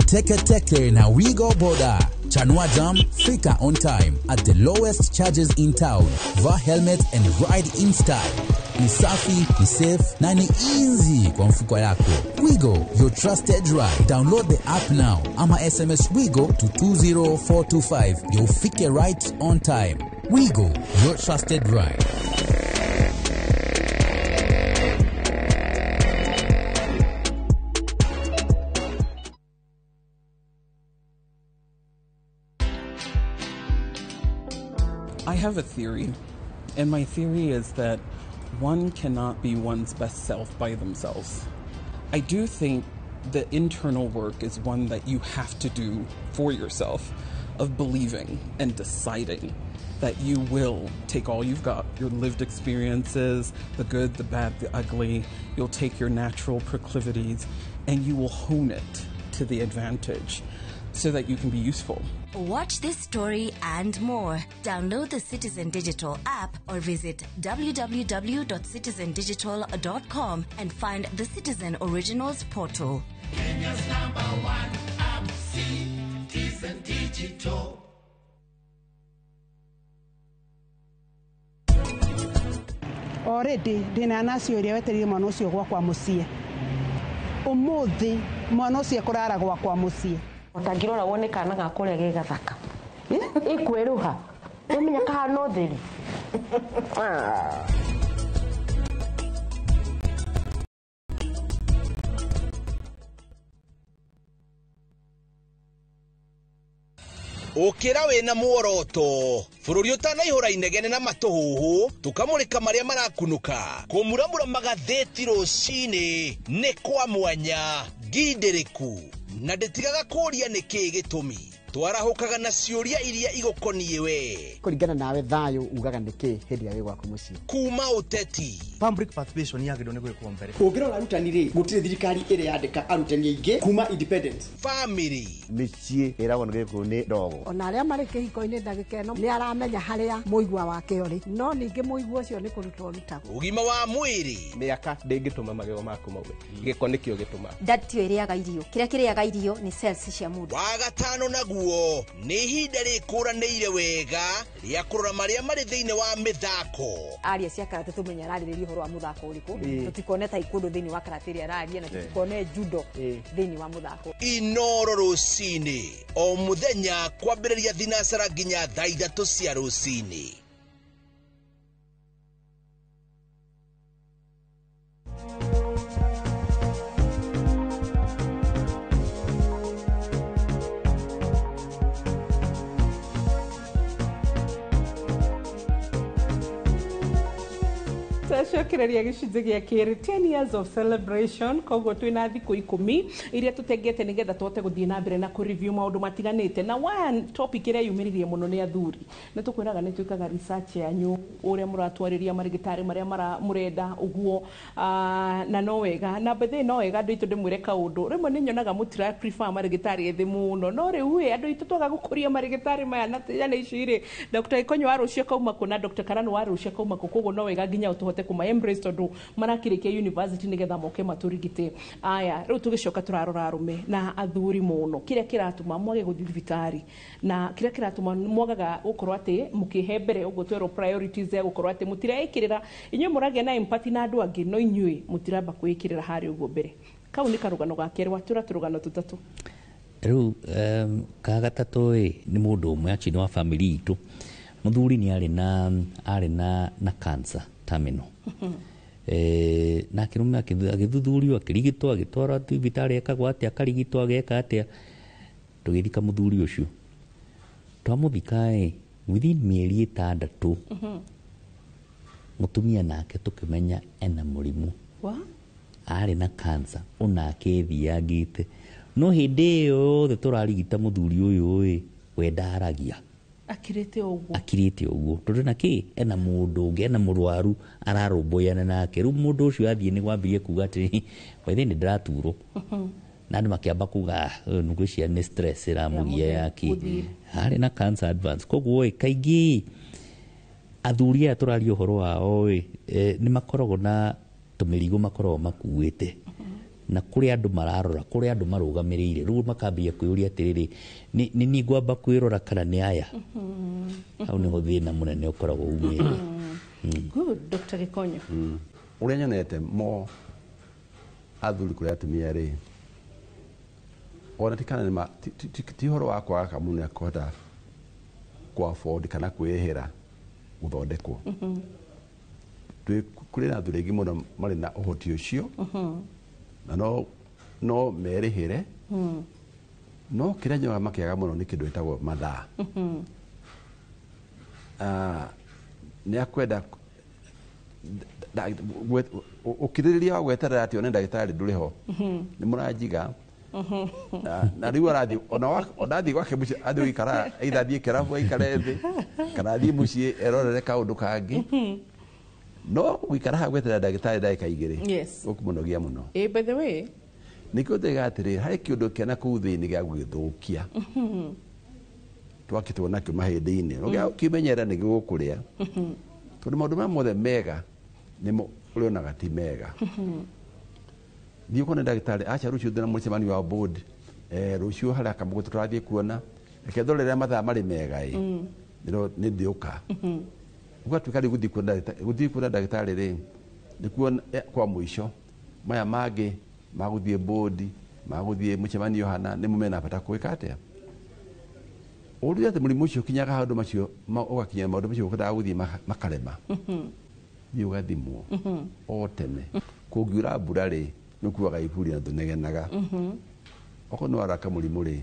Teke Teke na Wigo Boda. Chanua Jam, fika on time at the lowest charges in town. Vaa helmet and ride in style. Ni safi, ni safe na ni easy kwa mfuko yako. Wigo, your trusted ride. Download the app now ama SMS Wigo to 20425 ndio ufike right on time. Wigo, your trusted ride. I have a theory, and my theory is that one cannot be one's best self by themselves. I do think the internal work is one that you have to do for yourself, of believing and deciding that you will take all you've got, your lived experiences, the good, the bad, the ugly, you'll take your natural proclivities and you will hone it to the advantage so that you can be useful. Watch this story and more. Download the Citizen Digital app or visit www.citizendigital.com and find the Citizen Originals portal. Kenya's number one app, Citizen Digital. Already ndĩna naci ũrĩa wetereire mwana ũcio gwakwa mũciĩ. Ũmũthĩ mwana ũcio ekũrara gwakwa mũciĩ. Ũtangĩrora wone kana gakwa ũrĩa ge gathaka ĩkwĩrũha ũmenya kahana ũtheri. Ũkĩra wĩna muoroto bũrũri ũtanaihũra inegene na matũhũhũ, tũkamũrĩka marĩa marakunũka, kũmuramura magathĩti rũcinĩ nĩ kwa mwanya ngindĩrĩku na ndĩtigaga kũũria nĩ kĩĩ gĩtũmi. Twarahũkaga na ciũria iria igũkoniĩ we. Kũringana nawe thayũ ugaga nĩkĩ hĩndĩ ĩrĩa wĩ gwaku mũciĩ? Kuma ũteti. Public participation yagĩrĩirwo nĩ gwĩkwo mbere. Ũngĩrora arutani rĩ, gũtirĩ thirikari ĩrĩ yandĩka arutani aingĩ kuma independence. Family. Mĩciĩ ĩragwo nĩ gĩkũyũ nĩ ndogo. Ona arĩa marĩ kĩhiko-inĩ ndagĩka ĩno nĩ aramenya harĩa mũigua wake ũrĩ, no ningĩ mũigua ũcio nĩ kũrutwo ũrutagwo. Ũgima wa mwĩrĩ. Mĩaka ndĩngĩtũma magego maku maume, gĩko nĩkĩo gĩtũmaga. Ndatio ĩrĩaga irio, kĩrĩa kĩrĩaga irio nĩ cells cia mũndũ. Wagatano naguo nĩ ihinda rĩkũranĩire wega rĩa kũrora marĩa marĩ thĩinĩ wa mĩthako. Aria cia karate tũmenye ararĩrĩria ũhoro wa mũthako ũrĩkũ, tũtikone taekwondo thĩinĩ wa karate ĩrĩa araria, na tũtikone judo thĩinĩ wa mũthako. Inoro rũcinĩ o mũthenya kwambĩrĩria thinacara nginya thaa 3 cia rũcinĩ. Twacokereria gĩcunjĩ gĩa kerĩ, 10 years of celebration, koguo twĩna thikũ 10 iria tũtengete nĩgetha tũhote gũthiĩ na mbere na kũ-review maũndũ matiganĩte. Na one topic ĩrĩa yumĩririe mũno nĩ athuri. Nĩ tũkwĩraga nĩ twĩkaga research yanyu ũrĩa mũratwarĩria marĩgĩtarĩ marĩa mũrenda ũguo, na no wega na bethe no wega andũ aitũ ndĩmwĩre kaũndũ rĩmwe nĩ nyonaga mũtira prefer marĩgĩtarĩ ethĩ mũno, no rĩu ĩ andũ aitũ twaga gũkũria marĩgĩtarĩ maya na ciana ici rĩ, Dr. Ikonyo wa rũciũ kauma kũ na Dr. Karano wa rũciũ kauma kũ, koguo no wega nginya tũhote kuma embrace tondu marakirikia university nigetha moke maturigite. Aya riu tugicoka turarora arume na athuri muno, kiria kiratuma mwage guthii thibitari na kiria kiratuma mwagaga gukorwo ati mukihe mbere uguo twerwo priorities ya gukorwo ati mutireikirira inyuĩ muragia na empathy na andu angi, no inyuĩ mutiramba kwikirira hari uguo mbere. Kau ni karugano ga kerĩ, watura turugano tutatu. Riu ka gatatũ ĩ nĩ mũndũ ũmwe actually wa family itũ, mũthuri nĩ arĩ na cancer terminal. Na akĩrũme agĩthuthurio, akĩrigitwo, agĩtwarwo thibitarĩ ekagwo atĩa, akarigitwo ageka atĩa, tũgĩthika mũthuri ũcio. Twamũthika ĩ within mĩeri 6 mũtumia nake tũkĩmenya ena mũrimũ, arĩ na cancer onake ĩthiangĩte. No hĩndĩ ĩyo yothe tũrarigita mũthuri ũyũ ĩ we ndaragia, akirite uguo, akirite uguo tondu na ki ena mundu ungi ena murwaru ararumbuiana nake. Riu mundu ucio athie ni gwambirie kuga ati by the ndiraturwo, na andu makiamba kuga ngwiciria ni stress iramugia yaki ari na cancer advance. Koguo kaingi athuri aya turaria uhoro wao ni makoragwo na tumirigo makoragwo makuite na kuri andu mararora, kuri andu marugamiriire, riu makambia kwiyuria atiriri ni ni ngwamba kwirora kana ni aya. Hau niho thina munene ukoragwo umire. Good, Dr. Gikonyo. Uria nyonete mo athuri kuri atumia ri ona ti kana ni ti horo wa kwaga kamunu ya kuhota ku afford kana kwihira guthondekwo. Kuri na athuri aingi muno mari na uhoti ucio na no merĩhĩre, no kĩrĩa nyonaga makĩaga mũno nĩ kĩndũ gĩtagwo mathaa. Nĩ akwenda ũkirĩrĩria wa gweterera atĩ one ndagĩtarĩ ndũrĩ ho, nĩ mũranjiga na rĩu arathiĩ ona athiĩ gwake mũciĩ, athiĩ gũikara either athiĩ kĩrabu aikare thĩ kana athiĩ mũciĩ erorere kaũndũ kangĩ, no gũikara haha gweterera ndagĩtarĩ ndagĩka 2 gũkũmũnogia mũno. By the way, nĩkĩo ndĩga atĩrĩrĩ, harĩ kĩũndũ kĩana kũu thĩinĩ gĩa gũgĩthũkia twakĩtwo nakĩo mahĩndĩ-inĩ, ũkĩmenyera nĩ gĩgũkũrĩa, tondũ maũndũ maya mothe mega nĩmo ũrĩonaga ti mega. Thiĩ ũkone ndagĩtarĩ, aca rũciũ ndĩna mũcemanio wa board, rũciũ harĩa kamũgũta tũrathiĩ kuona, reke ndorere mathaa marĩ mega ĩ nĩ ndĩũka. Ũgatuĩka rĩu gũthiĩ kuona ndagĩtarĩ rĩ nĩkuo kwa mũico, maya mangĩ magũthiĩ board, magũthiĩ mũcemanio hana nĩmo mena bata gwĩka atĩa. Ũrĩa atĩ mũrimũ ũcio ũkinyaga handũ macio ũgakinya maũndũ macio ũkwendaga gũthiĩ makarema, thiĩ ũgathimwo o tene. Kũngiura mbura rĩ nĩ ũkuaga iburi na ndũnegenaga. Okorwo nĩ waraka mũrimũ rĩ,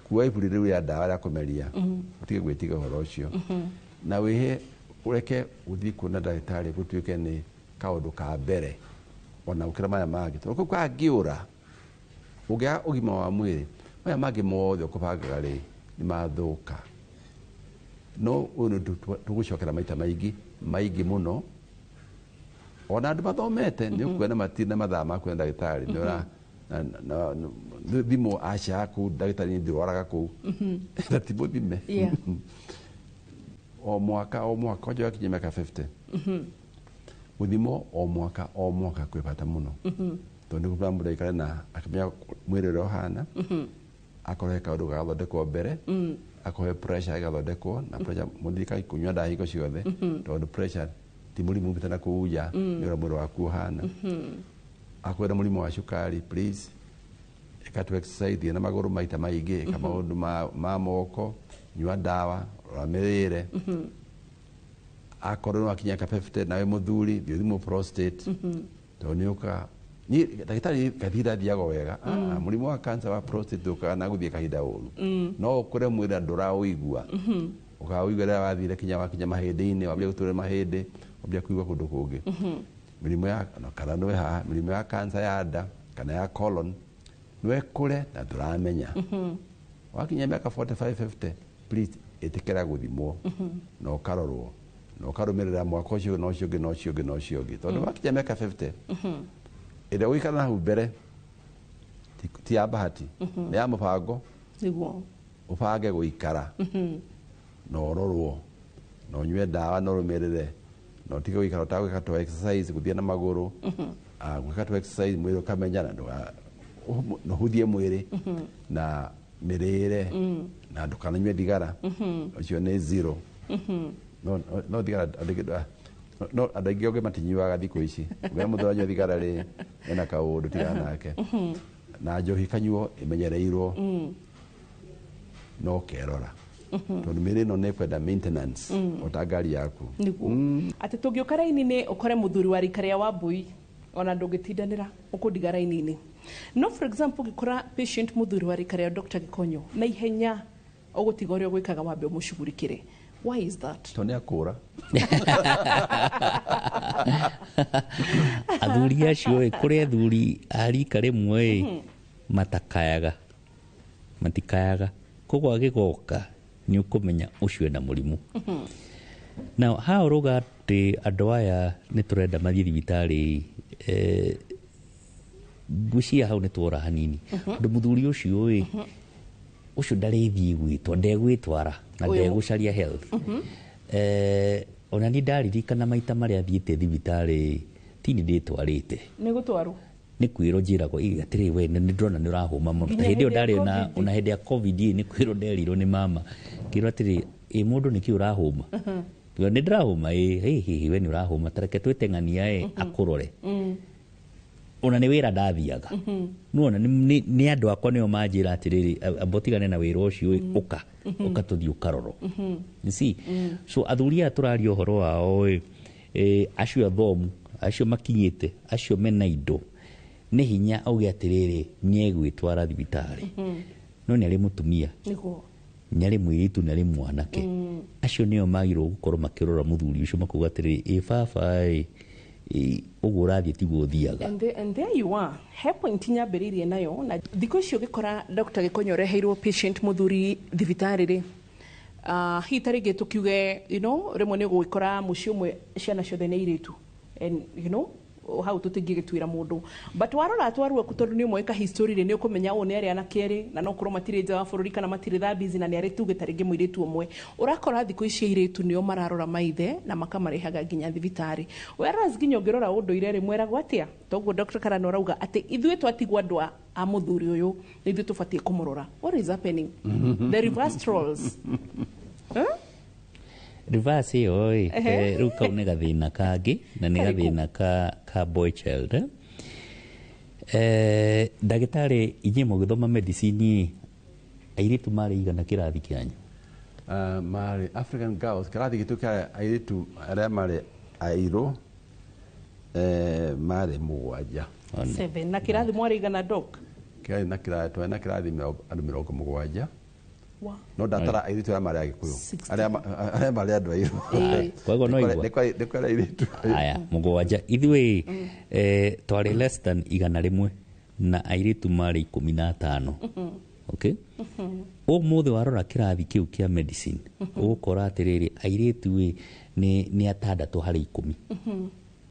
kua iburi rĩu rĩa ndawa rĩa kũmeria, ũtige gwĩtiga ũhoro ũcio, na wĩhe ũreke gũthiĩ kuona ndagĩtarĩ gũtuĩke nĩ kaũndũ ka mbere ona gũkĩra maya mangĩ, tondũ kau kangĩũra ũngĩaga ũgima wa mwĩrĩ maya mangĩ mothe ũkũbangaga rĩ Nĩ mathũka. No ũyũ nĩ ũndũ tũgũcokera maita maingĩ maingĩ mũno. Ona andũ mathomete nĩ ũkuona matirĩ na mathaa ma kuona ndagĩtarĩ. Nĩ ũra thimũ aca kũu ndagĩtarĩ ndirwaraga kũu na ti mũthime. O mwaka o mwaka kwanja wakinya mĩaka 50, gũthimwo o mwaka o mwaka kwĩ bata mũno, tondũ nĩ gũtũma mũndũ aikare na akamenya mwĩrĩ ũrĩa ũhana. Akorwo he kaũndũ gagathondekwo mbere, akorwo he pressure ĩgathondekwo na pressure mũndirikani kũnyua ndawa hingo ciothe, tondũ pressure ti mũrimũ umĩte na kũu nja, nĩ ũrĩa mwĩrĩ waku ũhana. Akorwo na mũrimũ wa cukari, please ĩka tu exercise, thiĩ na magũrũ maita maingĩ, ĩka maũndũ ma moko, nyua ndawa, rora mĩrĩre. Akorwo nĩ wakinya ka 50 nawe mũthuri, thiĩ ũthimwo prostate, tondũ nĩ ũkaga niĩ ndagĩtarĩ kahinda thiaga wega. Ah, mũrimũ wa cancer wa prostate ndũkaga na gũthiĩ kahinda ũru, no ũkũre mwĩrĩ na ndũraũigua. Ũkaũigua rĩrĩa wathire kinya wakinya mahĩndĩ-inĩ, wambia gũtũra mahĩndĩ, wambia kũigua kũndũ kũngĩ. Mĩrimũ ya no, kana nĩwe haha mĩrimũ ya cancer ya nda kana ya colon nĩwe kũre na ndũramenya. Wakinya mĩaka 45, 50, please ĩtĩkĩra gũthimwo na ũkarorwo na ũkarũmĩrĩra mwaka ũcio na ũcio ũngĩ na ũcio ũngĩ na ũcio ũngĩ, tondũ wakinya mĩaka 50 ĩrĩa ũgũikara na hau mbere ti ya bahati, nĩ ya mũbango. Ũbange gũikara na ũrorwo na ũnyue ndawa na ũrũmĩrĩre na ũtige gũikara ũtagwĩka tu exercise, gũthiĩ na magũrũ, gwĩka tu exercise mwĩrĩ ũkamenya na na ũhũthie mwĩrĩ na mĩrĩre na ndũkananyue thigara. Ũcio nĩ zero. No thigara no andũ aingĩ oge matinyuaga thikũ ici. Ũngĩona mũndũ aranyua thigara rĩ, ena kaũndũ tigana nake. Na njohi kanyuo ĩmenyereirwo no kerora, tondũ mĩrĩ ĩno nĩ ĩkwenda maintenance o ta ngari yaku. Nĩguo atĩ tũngĩũka raini-inĩ ũkore mũthuri wa rika rĩa Wambui, ona ndũngĩtindanĩra ũkũndiga raini-inĩ. No for example ũngĩkora patient mũthuri wa rika rĩa Dr. Gĩkonyo, na ihenya ũgũtiga ũrĩa ũgwĩkaga wambe ũmũcugurikĩre. Why is that? Tondũ nĩ akũra. Athuri acio ĩ, kũrĩ athuri a rika rĩmwe ĩ matakayaga, matikayaga, koguo agĩgoka nĩ ũkũmenya ũcio ena mũrimũ. Na ha ũrauga atĩ andũ aya nĩ tũrenda mathiĩ thibitarĩ, ngwĩciria hau nĩ twora hanini, tondũ mũthuri ũcio ĩ, ũcio ndarĩthiĩ gwĩtwa, ndegwĩtwara na Ũyũ. ndegũcaria health. Ona niĩ ndaririkana maita marĩa thiĩte thibitarĩ tini ndĩtwarĩte. Nĩ gũtwarwo. Nĩ kwĩrwo njĩragwo, "Ĩ, atĩrĩ we, nĩ ndĩrona nĩ ũrahũma mũno." Nginya Ta hĩndĩ ĩyo hĩndĩ ya ndarĩ na COVID. ona hĩndĩ ya COVID ĩ, nĩ kwĩrwo nderirwo nĩ mama, ngĩrwo atĩrĩ, "Ĩ, mũndũ nĩkĩ ũrahũma?" Ngiuga, "Nĩ ndĩrahũma." "Ĩ, hĩ hĩ, we nĩ ũrahũma, ta reke twĩte ng'ania ĩ akũrore." Ona nĩ wĩra ndathiaga, nĩwona nĩ andũ akwa nĩo manjĩra atĩrĩrĩ, "Amba ũtigane na wĩra ũcio ĩ, ũka ũka tũthiĩ ũkarorwo." You see? So athuri aya tũraria ũhoro wao ĩ, acio athomu, acio makinyĩte, acio mena indo, nĩ hinya auge atĩrĩrĩ nĩ egwĩtwara thibitarĩ, no nĩ arĩ mũtumia, nĩ arĩ mũirĩtu, nĩ arĩ mwanake. Acio nĩo magĩrĩirwo gũkorwo makĩrora mũthuri ũcio, makauga atĩrĩrĩ, "Ĩ baba ĩ, ũguo ũrathiĩ tiguo ũthiaga." And there you are. He point nyambĩrĩirie nayo na thikũ ici ũgĩkora Dr. Gĩkonyo ũreheirwo patient mũthuri thibitarĩ rĩ, hihi ta rĩngĩ tũkiuge rĩmwe nĩ ũgũgĩkora mũciĩ ũmwe ciana ciothe nĩ airĩtu, and hau tũtingĩgĩtuĩra mũndũ, but warora twaruaku, tondũ nĩ ũmwe ka history rĩ, nĩ ũkũmenya ũũ nĩ arĩ anake erĩ na no korwo matirĩ nja wa bũrũri kana matirĩ tha busy na nĩ arĩ tuge ta rĩngĩ mũirĩtu ũmwe. Ũrakora thikũ ici airĩtu nĩo mararora maithe na makamarehaga nginya thibitarĩ, whereas nginya ũngĩrora ũndũire rĩ, mweragwo atĩa? Toguo Dr. Karano arauga atĩ ithuĩ twatigwo andũ a mũthuri ũyũ nĩ ithuĩ tũbatiĩ kũmũrora. What is happening? The reverse roles, huh? Reverse ĩyo ĩ, rĩu kau nĩ gathĩna kangĩ na nĩ Karĩkũ? gathĩna ka boy child, eh? Ndagĩtarĩ, inyuĩ mũgĩthoma medicine airĩtu marĩ igana kĩrathi kĩanyu? Marĩ African girls kĩrathi gitũ kĩa airĩtu arĩa marĩ airũ, marĩ 7. 7. Na kĩrathi mwarĩ igana, doc? Kĩarĩ na kĩrathi, twarĩ na kĩrathi andũ 70. Wa. No ndatara airĩtu arĩa marĩ agĩkũyũ, arĩa marĩ andũ airũ. Koguo no igua. Nĩ kwarĩ airĩtu. Aya 7, ithuĩ twarĩ less than 100 na airĩtu marĩ 15. Okay, ũmũthĩ warora kĩrathi kĩu kĩa medicine, ũgũkora atĩrĩrĩ, airĩtu ĩ nĩ 6 harĩ 10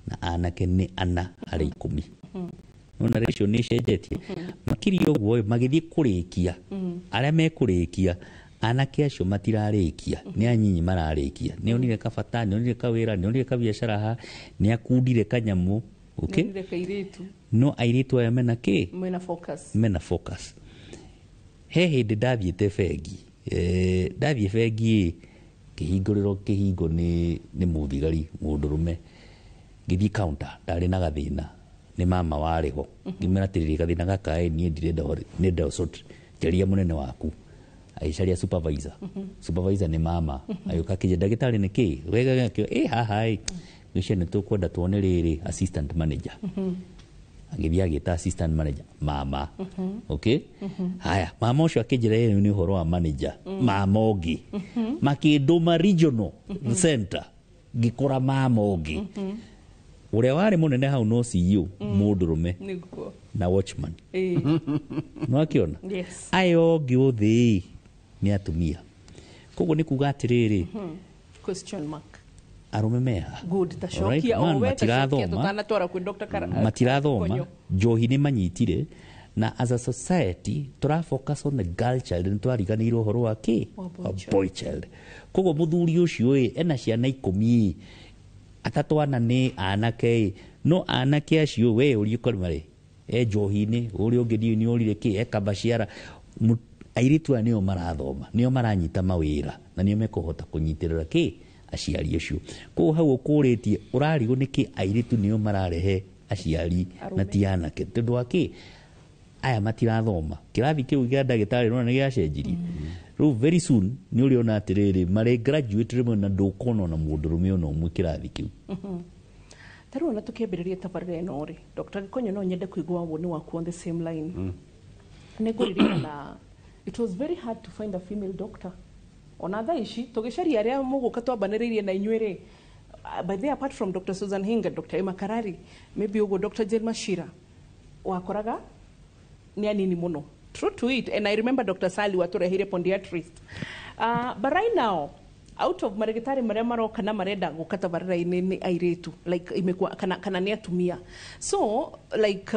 na anake nĩ 4 harĩ 10. Nona ratio nĩ ĩcenjetie. Makĩria ũguo ĩ, magĩthiĩ kũrĩkia, arĩa mekũrĩkia, anake acio matirarĩkia, nĩ anyinyi mararĩkia. Nĩ onire kabata, nĩ onire kawĩra, nĩ onire kabiacara ha, nĩ akundire kanyamũ, okay? Nĩonire kairĩtu. No airĩtu aya mena kĩ? Mena focus. Mena focus. He hĩndĩ ndathiĩte bengi, ndathiĩ bengi ĩ, ngĩhingũrĩrwo kĩhingo nĩ mũthigari mũndũrũme. Ngĩthiĩ counter, ndarĩ na gathĩna, nĩ mama warĩ ho. Ngĩmwĩra atĩrĩrĩ, gathĩna gaka ĩ, niĩ ndirenda nĩndenda sort, njaria mũnene waku. Agĩcaria supervisor. Supervisor nĩ mama. Agĩũka akĩnjĩra, "Ndagĩtarĩ, nĩ kĩ wega?" Ĩ haha ĩ, ngĩcia nĩ tũkwenda tuone rĩrĩ assistant manager. Agĩthiĩ agĩta assistant manager mama. Okay, haya, mama ũcio akĩnjĩra ĩyo nĩ ũhoro wa manager. Mama ũngĩ makĩndũma regional center, ngĩkora mama ũngĩ ũrĩa warĩ mũnene hau no CEO mũndũrũme nĩguo na watchman. No akĩona Yes. aya ũngĩ ũthĩ nĩ atumia. Koguo nĩ kuga atĩrĩrĩ, Question mark. Arũme meha? Good. Alright, Tacokia man, o we tacokia matirathoma. Tũtanatwara kwĩ Dr. Matirathoma. Konyo. Njohi nĩ manyitire, na as a society tũra focus on the girl child, nĩ twariganĩirwo ũhoro wa kĩ? Wa boy Wa child. boy child. Koguo mũthuri ũcio ĩ ena ciana 10 ĩ, atatũ ana nĩ anake ĩ, no anake acio we ũrie korĩ e njohi-inĩ, ũrĩa ũngĩ ndiũĩ nĩ orire kĩ, ekabaciara. Airĩtu aya nĩo marathoma, nĩo maranyita mawĩra, na nĩo mekũhota kũnyitĩrĩra kĩ aciari acio. Koguo hau ũkũrĩtie ũrarigwo nĩkĩ airĩtu nĩo mararehe aciari na ti anake, tondũ wa kĩ? Aya matirathoma. Kĩrathi kĩu kĩa ndagĩtarĩ nona nĩ gĩacenjirie. Rĩu very soon nĩ ũrĩona atĩrĩrĩ, marĩ graduate rĩmwe na ndũkona ona mũndũrũme ona ũmwe kĩrathi kĩu. Ta rĩu ona tũkĩambĩrĩria tabarĩra ĩno rĩ, Dr. Gĩkonyo, no nyende kũigua woni waku on the same line. Nĩ ngũririkana it was very hard to find a female doctor. Ona thaa ici tũgĩcaria arĩa mũgũka twambanĩrĩirie na inyuĩ rĩ, by the way, apart from Dr. Susan Hinga, Dr. Emma Karari, maybe ũguo Dr. Jane Mashira, wakoraga nĩ anini mũno. True to it. And I remember Dr. Sally watũreheire podiatrist. But right now, out of marĩgĩtarĩ marĩa maroka na marenda gũka tabarĩra-inĩ nĩ airĩtu, like imekuwa kana nĩ atumia. So like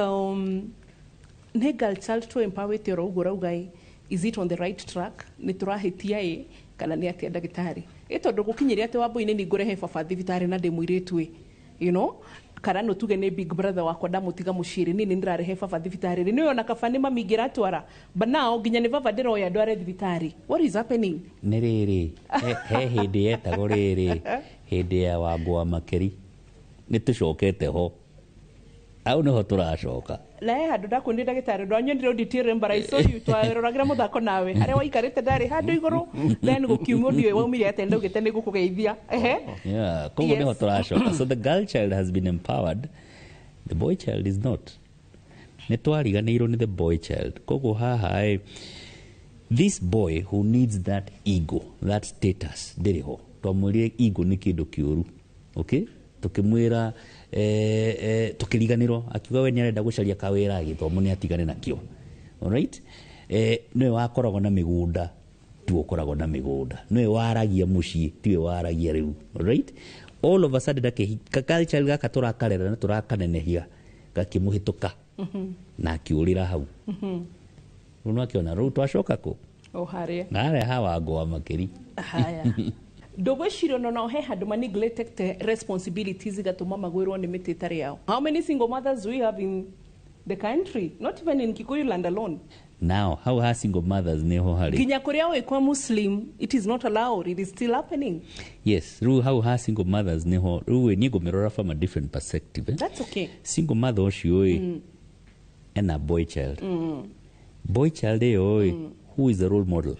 nĩ girl child to empower oro ũguo rauga ĩ, is it on the right track? Nĩ tũrahĩtia ĩ kana nĩ atĩa, ndagĩtarĩ? Ĩ tondũ gũkinyĩria atĩ wambui-inĩ nĩ ngũrehe baba thibitarĩ na ndĩ mũirĩtu ĩ, kana no tuge nĩ big brother wakwa, ndamũtiga mũciĩ rĩ, niĩ nĩ ndĩrarehe baba thibitarĩ rĩ, nĩ ona kaba nĩ mami ingĩratwara, but now nginya nĩ baba ndĩroya ndware thibitarĩ. What is happening? Nĩ rĩrĩ, he hĩndĩ yetagwo rĩrĩ, hĩndĩ ya Wangũ wa Makeri. Nĩ tũcokete ho, hau nĩho tũracoka. Na he handũ ndakuonire, ndagĩtarĩ, ndwanyonire auditorium, but I saw you twaroragĩra mũthako nawe harĩa waikarĩte, ndarĩ handũ igũrũ, then gũkiumwo ndiũĩ waumire atĩa, ndaugĩte nĩ gũkũgeithia. Ehe. Yeah, koguo nĩho tũracoka. So the girl child has been empowered, the boy child is not. Nĩ twariganĩirwo nĩ the boy child. Koguo haha ĩ, this boy who needs that ego, that status, ndĩrĩ ho. Twamwĩrire ego nĩ kĩndũ kĩũru, okay? Tukĩmwĩra tukĩriganĩrwo akiuga we nĩarenda gũcaria kawĩra, gĩthomo nĩ atigane nakĩo. Alright, nĩwe wakoragwo na mĩgũnda, tiwe ũkoragwo na mĩgũnda, nĩwe waragia mũciĩ, tiwe waragia rĩu. Alright, all of a sudden culture gaka tũrakarera na tũrakanenehia gakĩmũhĩtũka na akĩũrĩra hau. Rĩu nĩwakĩona rĩu twacoka kũ? O harĩa. Na harĩa ha Wangũ wa Makĩri. Haya, ndũgwĩciria ona no he handũ ma neglected responsibilities igatũma magwĩrwo nĩ mĩtĩ ĩtarĩ yao? How many single mothers do we have in the country, not even in Kikuyu land alone? Now hau ha single mothers nĩho harĩ. Nginya kũrĩa wĩ kwa Muslim it is not allowed, it is still happening. Yes, rĩu hau ha single mothers nĩho rĩu niĩ ngũmĩrora from a different perspective, eh? That's okay. Single mother ũcio ĩ, ena boy child. Boy child ĩyo ĩ, who is the role model?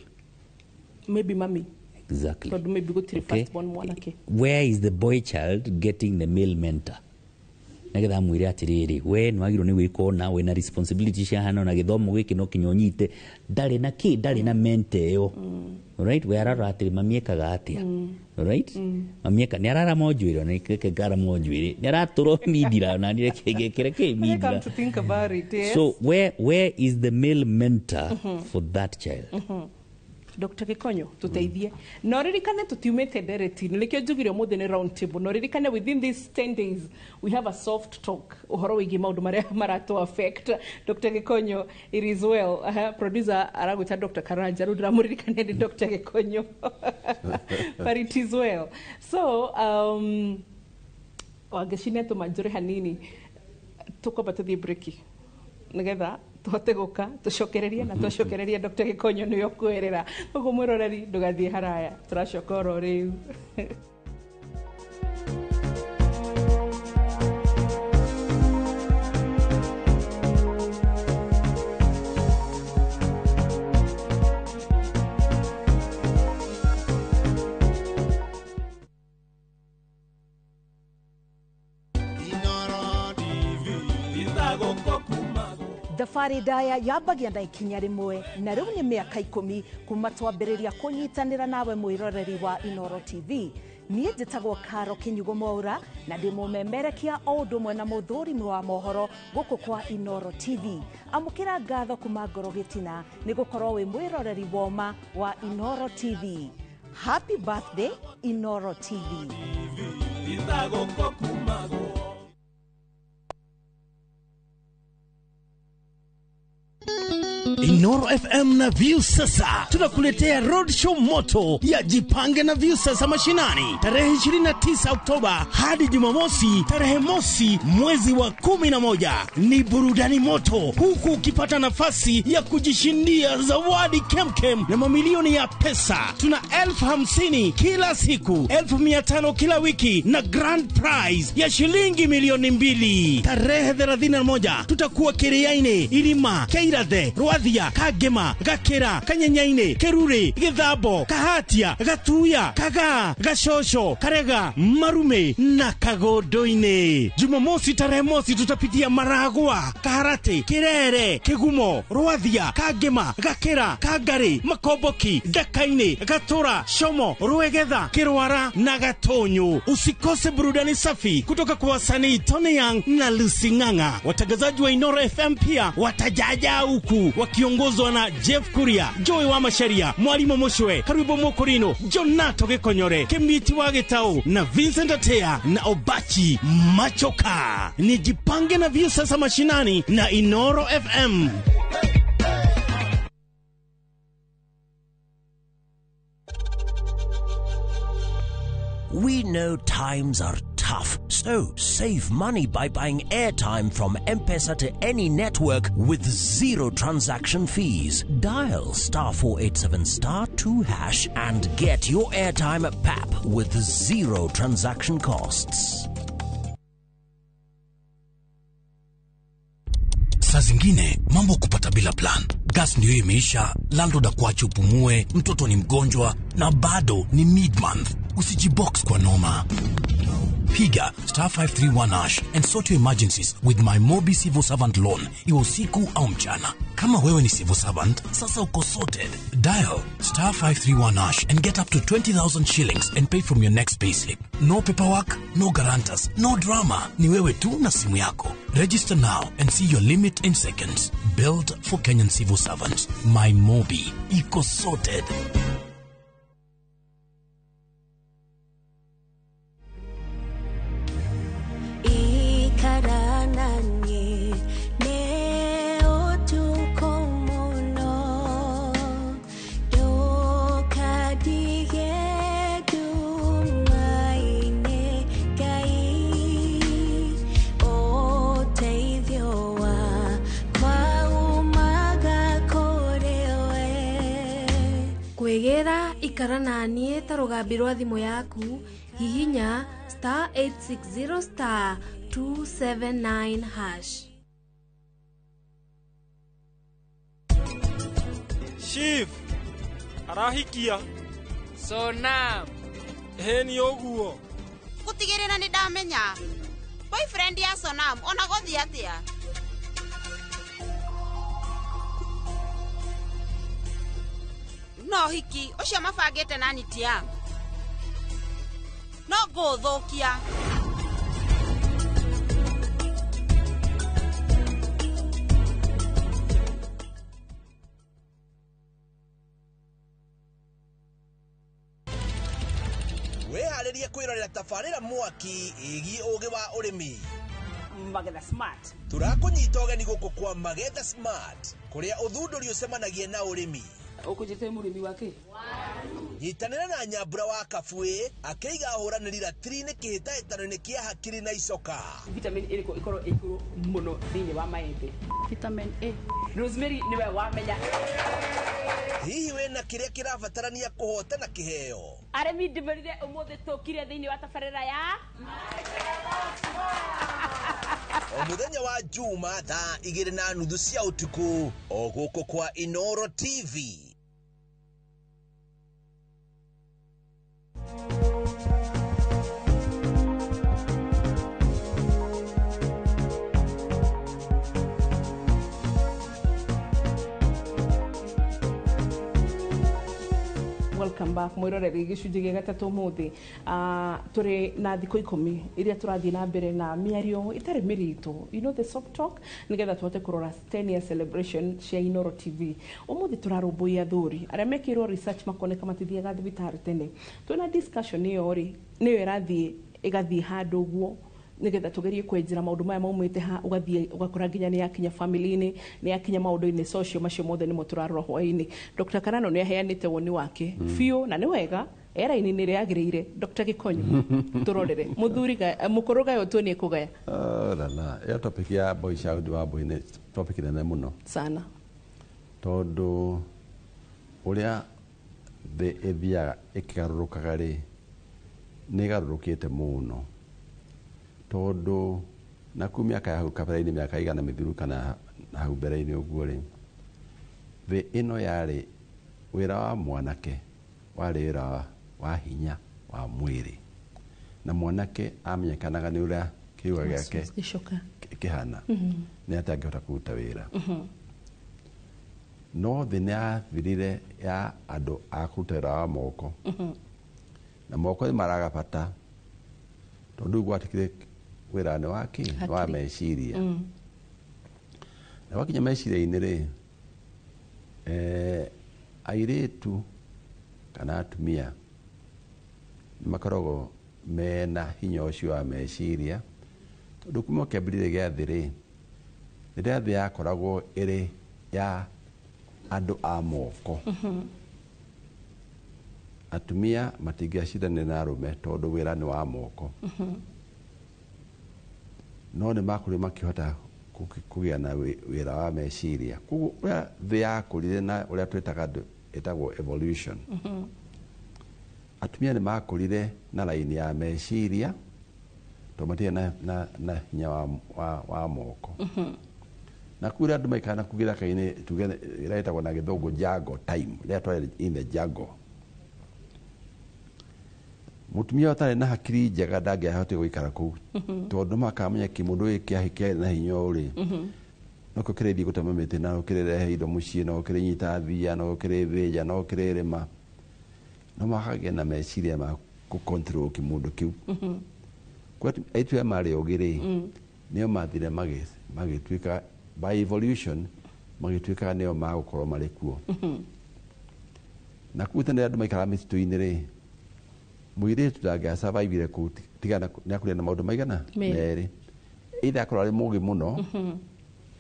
Maybe mami. Exactly. Tondũ maybe gũtirĩ Okay. first born mwanake. Where is the boy child getting the male mentor? Nĩgetha amwĩre atĩrĩrĩ, we nĩ wagĩrĩirwo nĩ gwĩka ũna, wĩna responsibility ciahana na gĩthomo gĩkĩ no kinya ũnyite. Ndarĩ na kĩ, ndarĩ na mentor ĩyo. Right, we ararora atĩrĩ, mami ekaga atĩa? Right, mami eka nĩ ararama njuĩrĩ, ona reke ngarama njuĩrĩ, nĩ aratũrwo mindira, ona niĩ reke ngekĩre kĩ When I come mindira. to think about it, yes. So where is the male mentor for that child? Dr. Gikonyo, tuteithie. Na ũririkane tutiumĩte ndereti-inĩ, nĩkĩo njugire ũmũthĩ nĩ round table. Na ũririkane within these 10 days we have a soft talk ũhoro wĩgiĩ maũndũ marĩa maratũ affect. Dr. Gikonyo, it is well. Producer aragwĩta Dr. Karanja, rĩu ndĩramũririkania nĩ Dr. Gikonyo. But it is well. So, Wangeci nĩatũma njũre hanini, tũkwamba tũthiĩ breki nigetha tuhote guka tucokererie, na twacokereria Dr. Gikonyo nĩwe ũkwĩrĩra. Koguo mwĩroreri, ndũgathiĩ haraya, tũracoka oro rĩu. Thabarĩ ndaya yambagia na ikinya rĩmwe, na rĩu nĩ mĩaka 10 kuma twambĩrĩria kũnyitanĩra nawe mwĩroreri wa Inoro TV. Niĩ njĩtagwo Karo Kinyugo Mwaura na ndĩ mũmemerekia o ũndũ ũmwe na mũthũrimi wa mohoro gũkũ kwa Inoro TV. Amũkĩra ngatho kuma ngoro gĩtina nĩ gũkorwo wĩ mwĩroreri woma wa Inoro TV. Happy birthday Inoro TV. Inoro FM na Viusasa tunakuletea roadshow moto ya Jipange na Viusasa mashinani tarehe 29 Oktoba hadi Jumamosi tarehe mosi mwezi wa 11. Ni burudani moto huku ukipata nafasi ya kujishindia zawadi kemkem na mamilioni ya pesa. Tuna 50,000 kila siku, 500,000 kila wiki na grand prize ya shilingi 2,000,000. Tarehe 31 tutakuwa Kiriaini, Irima, Keirathe, Rwathia, Kangema, Gakira, Kanyenyaini, Kerure, Githambo, Kahatia, Gatuya, Kagaa, Gashosho, Karega, Marume na Kagondoini. Jumamosi tarehe mosi tutapitia Maragua, Kaharati, Kirere, Kigumo, Rwathia, Kangema, Gakira, Kangari, Makomboki, Dakaini, Gatura, Shomo, Ruegetha, Kirwara na Gatonyo. Usikose burudani safi kutoka kwa wasanii Tony Young na Lucy Ng'ang'a. Watangazaji wa Inoro FM pia watajaja huku wakiongozwa na Jeff Kuria, Joy wa Masharia, Mwalimu Mushwe, Karibu Mokorino, Jonato Gikonyore, Kemiti wa Gitau na Vincent Atea na Obachi Machoka. Ni Jipange na Viusasa mashinani na Inoro FM. We know times are tough, so save money by buying airtime from M-Pesa to any network with zero transaction fees. Dial *487*2# and get your airtime at PAP with zero transaction costs. Saa zingine mambo kupata bila plan. Gas ndio imeisha, landlord akuache upumue, mtoto ni mgonjwa na bado ni mid-month. Usijibox kwa noma. Piga *531# and sort your emergencies with my Mobi Civil Servant Loan, iwe usiku au mchana. Kama wewe ni civil servant, sasa uko sorted. Dial *531# and get up to 20,000 shillings and pay from your next payslip. No paperwork, no guarantors, no drama. Ni wewe tu na simu yako. Register now and see your limit in seconds. Built for Kenyan civil servants. My Mobi. Iko sorted. Kwĩgĩra ikara na niĩ ta rũgambi rwa thimũ yaku, hihinya *860*279#. Chief arahikia Sonam ĩni ũguo gũtigĩrĩra nĩ ndamenya. Boyfriend ya Sonam ona gũthiĩ atĩa? No hiki ũcio mabangĩte na Nitia. No ngũũthũkia. Wĩharĩrie kwĩrorera tabarĩra mwaki ĩgiĩ ũgĩ wa ũrĩmi. Magetha Smart. Tũrakũnyita ũgeni gũkũ kwa Magetha Smart kũrĩa ũthundũri ũcemanagia na ũrĩmi. Ũkũnjĩte mũrĩmi wake? Nyitanĩra na Nyambura wa Kabuĩ akĩiga ahũranĩri ratiri-inĩ kĩhĩtahĩtano-inĩ kĩa hakiri na icoka. Vitamin ĩrĩkũ ĩkorwo ĩ igũrũ mũno thĩinĩ wa maembe? Vitamin A. Rosemary nĩwe wamenya. Hihi wĩna kĩrĩa kĩrabatarania kũhotana kĩheo? Arĩmi ndĩmerire ũmũthĩ tũkire thĩinĩ wa tabarĩra ya O mũthenya wa Juma thaa 2:30 cia ũtukũ o gũkũ kwa Inoro TV. Welcome back mwiroreri gĩcunjĩ gĩa gatatũ ũmũthĩ. Tũrĩ na thikũ 10 iria tũrathiĩ na mbere na mĩario ĩtarĩ mĩritũ, you know, the soft talk, nĩgetha tũhote kũrora 10 year celebration cia Inoro TV. Ũmũthĩ tũrarũmbũiya athuri arĩa mekĩirwo research makoneka matithiaga thibitarĩ tene. Twĩna discussion ĩyo rĩ, nĩyo ĩrathiĩ ĩgathiĩ handũ ũguo nigetha tugerie kwenjera maundu maya maumite ha ugathie ugakora nginya ni yakinya family-ini ni yakinya maundu-ini social macio mothe nimo turarora hwaini. Dr. Karano ni aheanite woni wake biũ na ni wega era-inĩ nĩ rĩagĩrĩire. Dr. Gikonyo turorere muthuri mukuru gayo tu ni kugaya. La ĩyo topic ya boy child wa boy nĩ topic nene mũno sana tondu ũrĩa thĩ ĩthiaga ĩkĩgarũrũkaga rĩ nĩ ĩgarũrũkĩte mũno tondu na kuu mĩaka ya hau kabere-inĩ mĩaka igana mĩthiru kana na hau mbere-inĩ ũguo rĩ thĩ ĩno yarĩ wĩra wa mwanake warĩ wĩra wa hinya wa mwĩrĩ na mwanake amenyekanaga nĩ ũrĩa kĩũga gĩake kĩhana nĩ atĩ angĩhota kũruta wĩra. No thĩ nĩ yathirire ya andũ a kũruta wĩra wa moko na moko nĩ maraga bata tondũ rĩu gwatikire wĩra nĩ wa kĩ wa meciria na wakinya meciria-inĩ rĩ airĩtu kana atumia nĩ makoragwo mena hinya ũcio wa meciria tondũ kuma kĩambĩrĩria gĩa thĩ rĩ rĩrĩa thĩ yakoragwo ĩrĩ ya andũ a moko atumia matingĩacindanire na arũme tondũ wĩra nĩ wa moko no nĩ makũrire makĩhota kũgĩa na wĩra wa meciria. Koguo ũrĩa thĩ yakũrire na ũrĩa twĩtaga ĩtagwo evolution atumia nĩ makũrire na raini ya meciria tondũ matirĩ na hinya wa moko na kũrĩa andũ maikaraga na kũu gĩthaka-inĩ tuge ĩrĩa ĩtagwo na gĩthũngũ jungle time rĩrĩa twarĩ in the jungle mutumia ũtarĩ na hakiri njega ndangĩahotire gũikara kũu tondũ makamenya kĩmũndũ gĩkĩ kĩarĩ na hinya ũũ rĩ nokĩo kĩrĩthiĩ gũtema mĩtĩ na kĩrĩrehe indo mũciĩ no kĩrĩnyita thia no kĩrĩthĩnja no kĩrĩrĩma no makagĩa na meciria ma kũ-control kĩmũndũ kĩu. Kwa aitũ aya marĩ ogĩ rĩ nĩo mathire magĩtuĩka by evolution magĩtuĩka nĩo magũkorwo marĩ kuo. Na kũu tene andũ maikaraga mĩtitũ-inĩ rĩ mũirĩtu ndangĩasurvivire kũu tiga nĩ akũrĩa na maũndũ maigana merĩ either akorwo arĩ mũgĩ mũno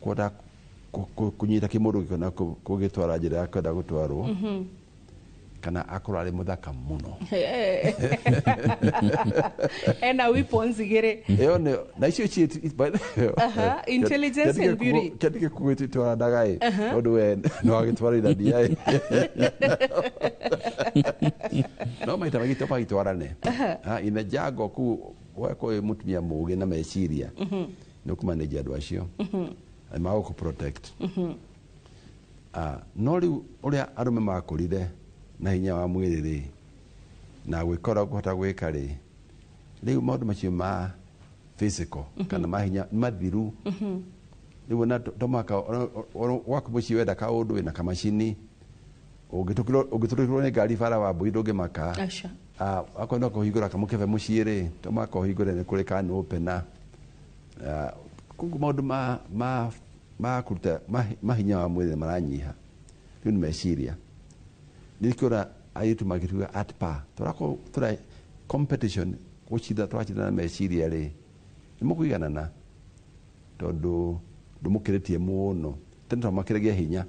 kũhota kũnyita kĩmũndũ gĩkĩ na kũgĩtwara njĩra ya kwenda gũtwarwo kana akorwo arĩ mũthaka mũno ena weapons igĩrĩ ĩyo nĩ na icio ci intelligence and beauty kĩandĩke kũgĩtwaranaga ĩ tondũ we nĩ wagĩtwarithania ĩ no maita maingĩ to magĩtwarane in the jungle kũu wakorwo wĩ mũtumia mũgĩ na meciria nĩ ũkũmanage andũ acio na magũkũ protect. No rĩu ũrĩa arũme makũrire na hinya wa mwĩrĩ rĩ na gwĩka ũrĩa ũkũhota gwĩka rĩ rĩu maũndũ macio ma Physical kana mahinya nĩ mathiru. Rĩu ona to mũhaka gwaku mũciĩ wenda kaũndũ wĩna kamacini, ũngĩtũrĩkĩrwo nĩ ngari bara wa mbũi ndũngĩmaka. Aca. Ah, akorwo no kũhingũra kamũkebe mũciĩ rĩ, to mũhaka ũhingũre, nĩ kũrĩ can opener. Ah, koguo maũndũ ma kũruta mahinya wa mwĩrĩ nĩ maranyiha. Rĩu nĩ meciria nĩkĩora airĩtu magĩtuga at par tũrakorwo tũra competition gũcinda, tũracindana na meciria rĩ, nĩ mũkũiganana tondũ ndũmũkĩrĩtie mũno. Tene twamakĩragia hinya,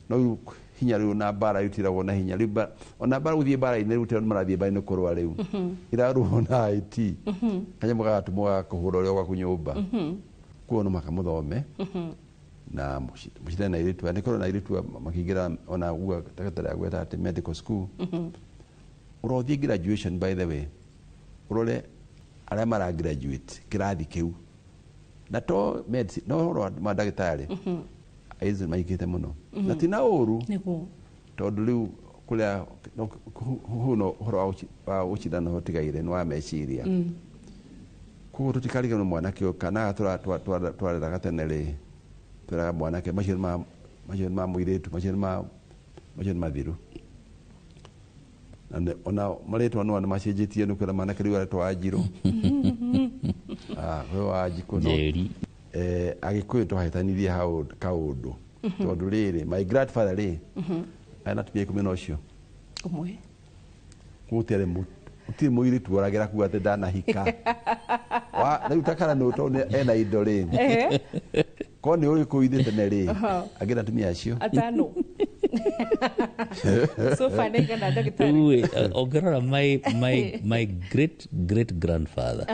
no rĩu hinya rĩu na mbara rĩu tiragwo na hinya rĩu ona mbara gũthiĩ mbara-inĩ rĩu tondũ marathiĩ mbara-inĩ kũrũa rĩu irarũo na IT, kanyamũ gagatũmwo ga kũhũra ũrĩa gwaku nyũmba. Koguo no mũhaka mũthome na mũcindane na airĩtu aya. Nĩ kũrĩ na airĩtu makĩingĩra ona uga ndagĩtarĩ agweta atĩ medical school ũrothiĩ graduation, by the way, ũrore arĩa mara graduate kĩrathi kĩu na to medicine no ũhoro wa mandagĩtarĩ, airĩtu nĩ maingĩhĩte mũno na ti na ũru tondũ rĩu kũrĩa hau no ũhoro wa gũcindana ũtigaire nĩ wa meciria. Koguo tũtikariganĩrwo mwanake ũyũ kana twareraga tene rĩ, twĩraga mwanake macio nĩ ma mũirĩtu, macio nĩ mathiru. Na ona marĩtwa no nĩ macenjetie, nĩ kwĩra mwanake rĩu aretwo Wanjirũ. Ah, we Wanjikũ no Njeri. Agĩkũyũ twahĩtanirie hau kaũndũ tondũ rĩrĩ my grandfather rĩ arĩ na atumia 10 na ũcio ũmwe. Gũtirĩ mũirĩtu oragĩra kuga atĩ ndanahika. Rĩu takara nĩ tondũ ena indo rĩ, korwo nĩ ũrĩ kũu ithe tene rĩ, angĩna atumia acio atano. So far nĩ igana, ndagĩtarĩ? Rĩu ĩ, ũngĩrora my great great grandfather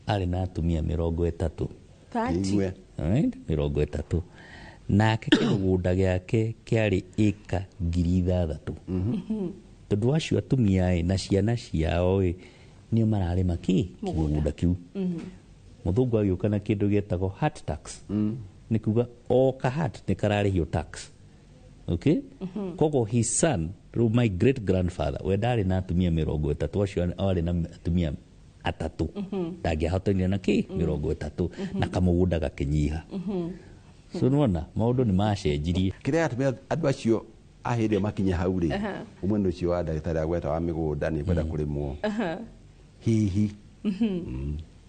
arĩ na atumia 30. 30. Right? 30, nake kĩmũgũnda gĩake kĩarĩ ĩka 6,000 tondũ acio atumia ĩ na ciana ciao ĩ nĩo mararĩma kĩ kĩmũgũnda kĩu. Mũthũngũ agĩũka na kĩndũ gĩetagwo hut tax, nĩ kuga o ka hut nĩ kararĩhio tax, okay? Koguo his son rĩu, my great grandfather, we ndarĩ na atumia 30, acio arĩ na atumia atatũ, ndangĩahotanire na kĩ 30 na kamũgũnda gakĩnyiha. So nĩwona maũndũ nĩ macenjirie. Kĩrĩa gĩatũmire andũ acio a hĩndĩ ĩyo makinye hau rĩ, ũmwe nĩ ũcio wa ndagĩtarĩ agweta wa mĩgũnda nĩ kwenda kũrĩmwo hihi.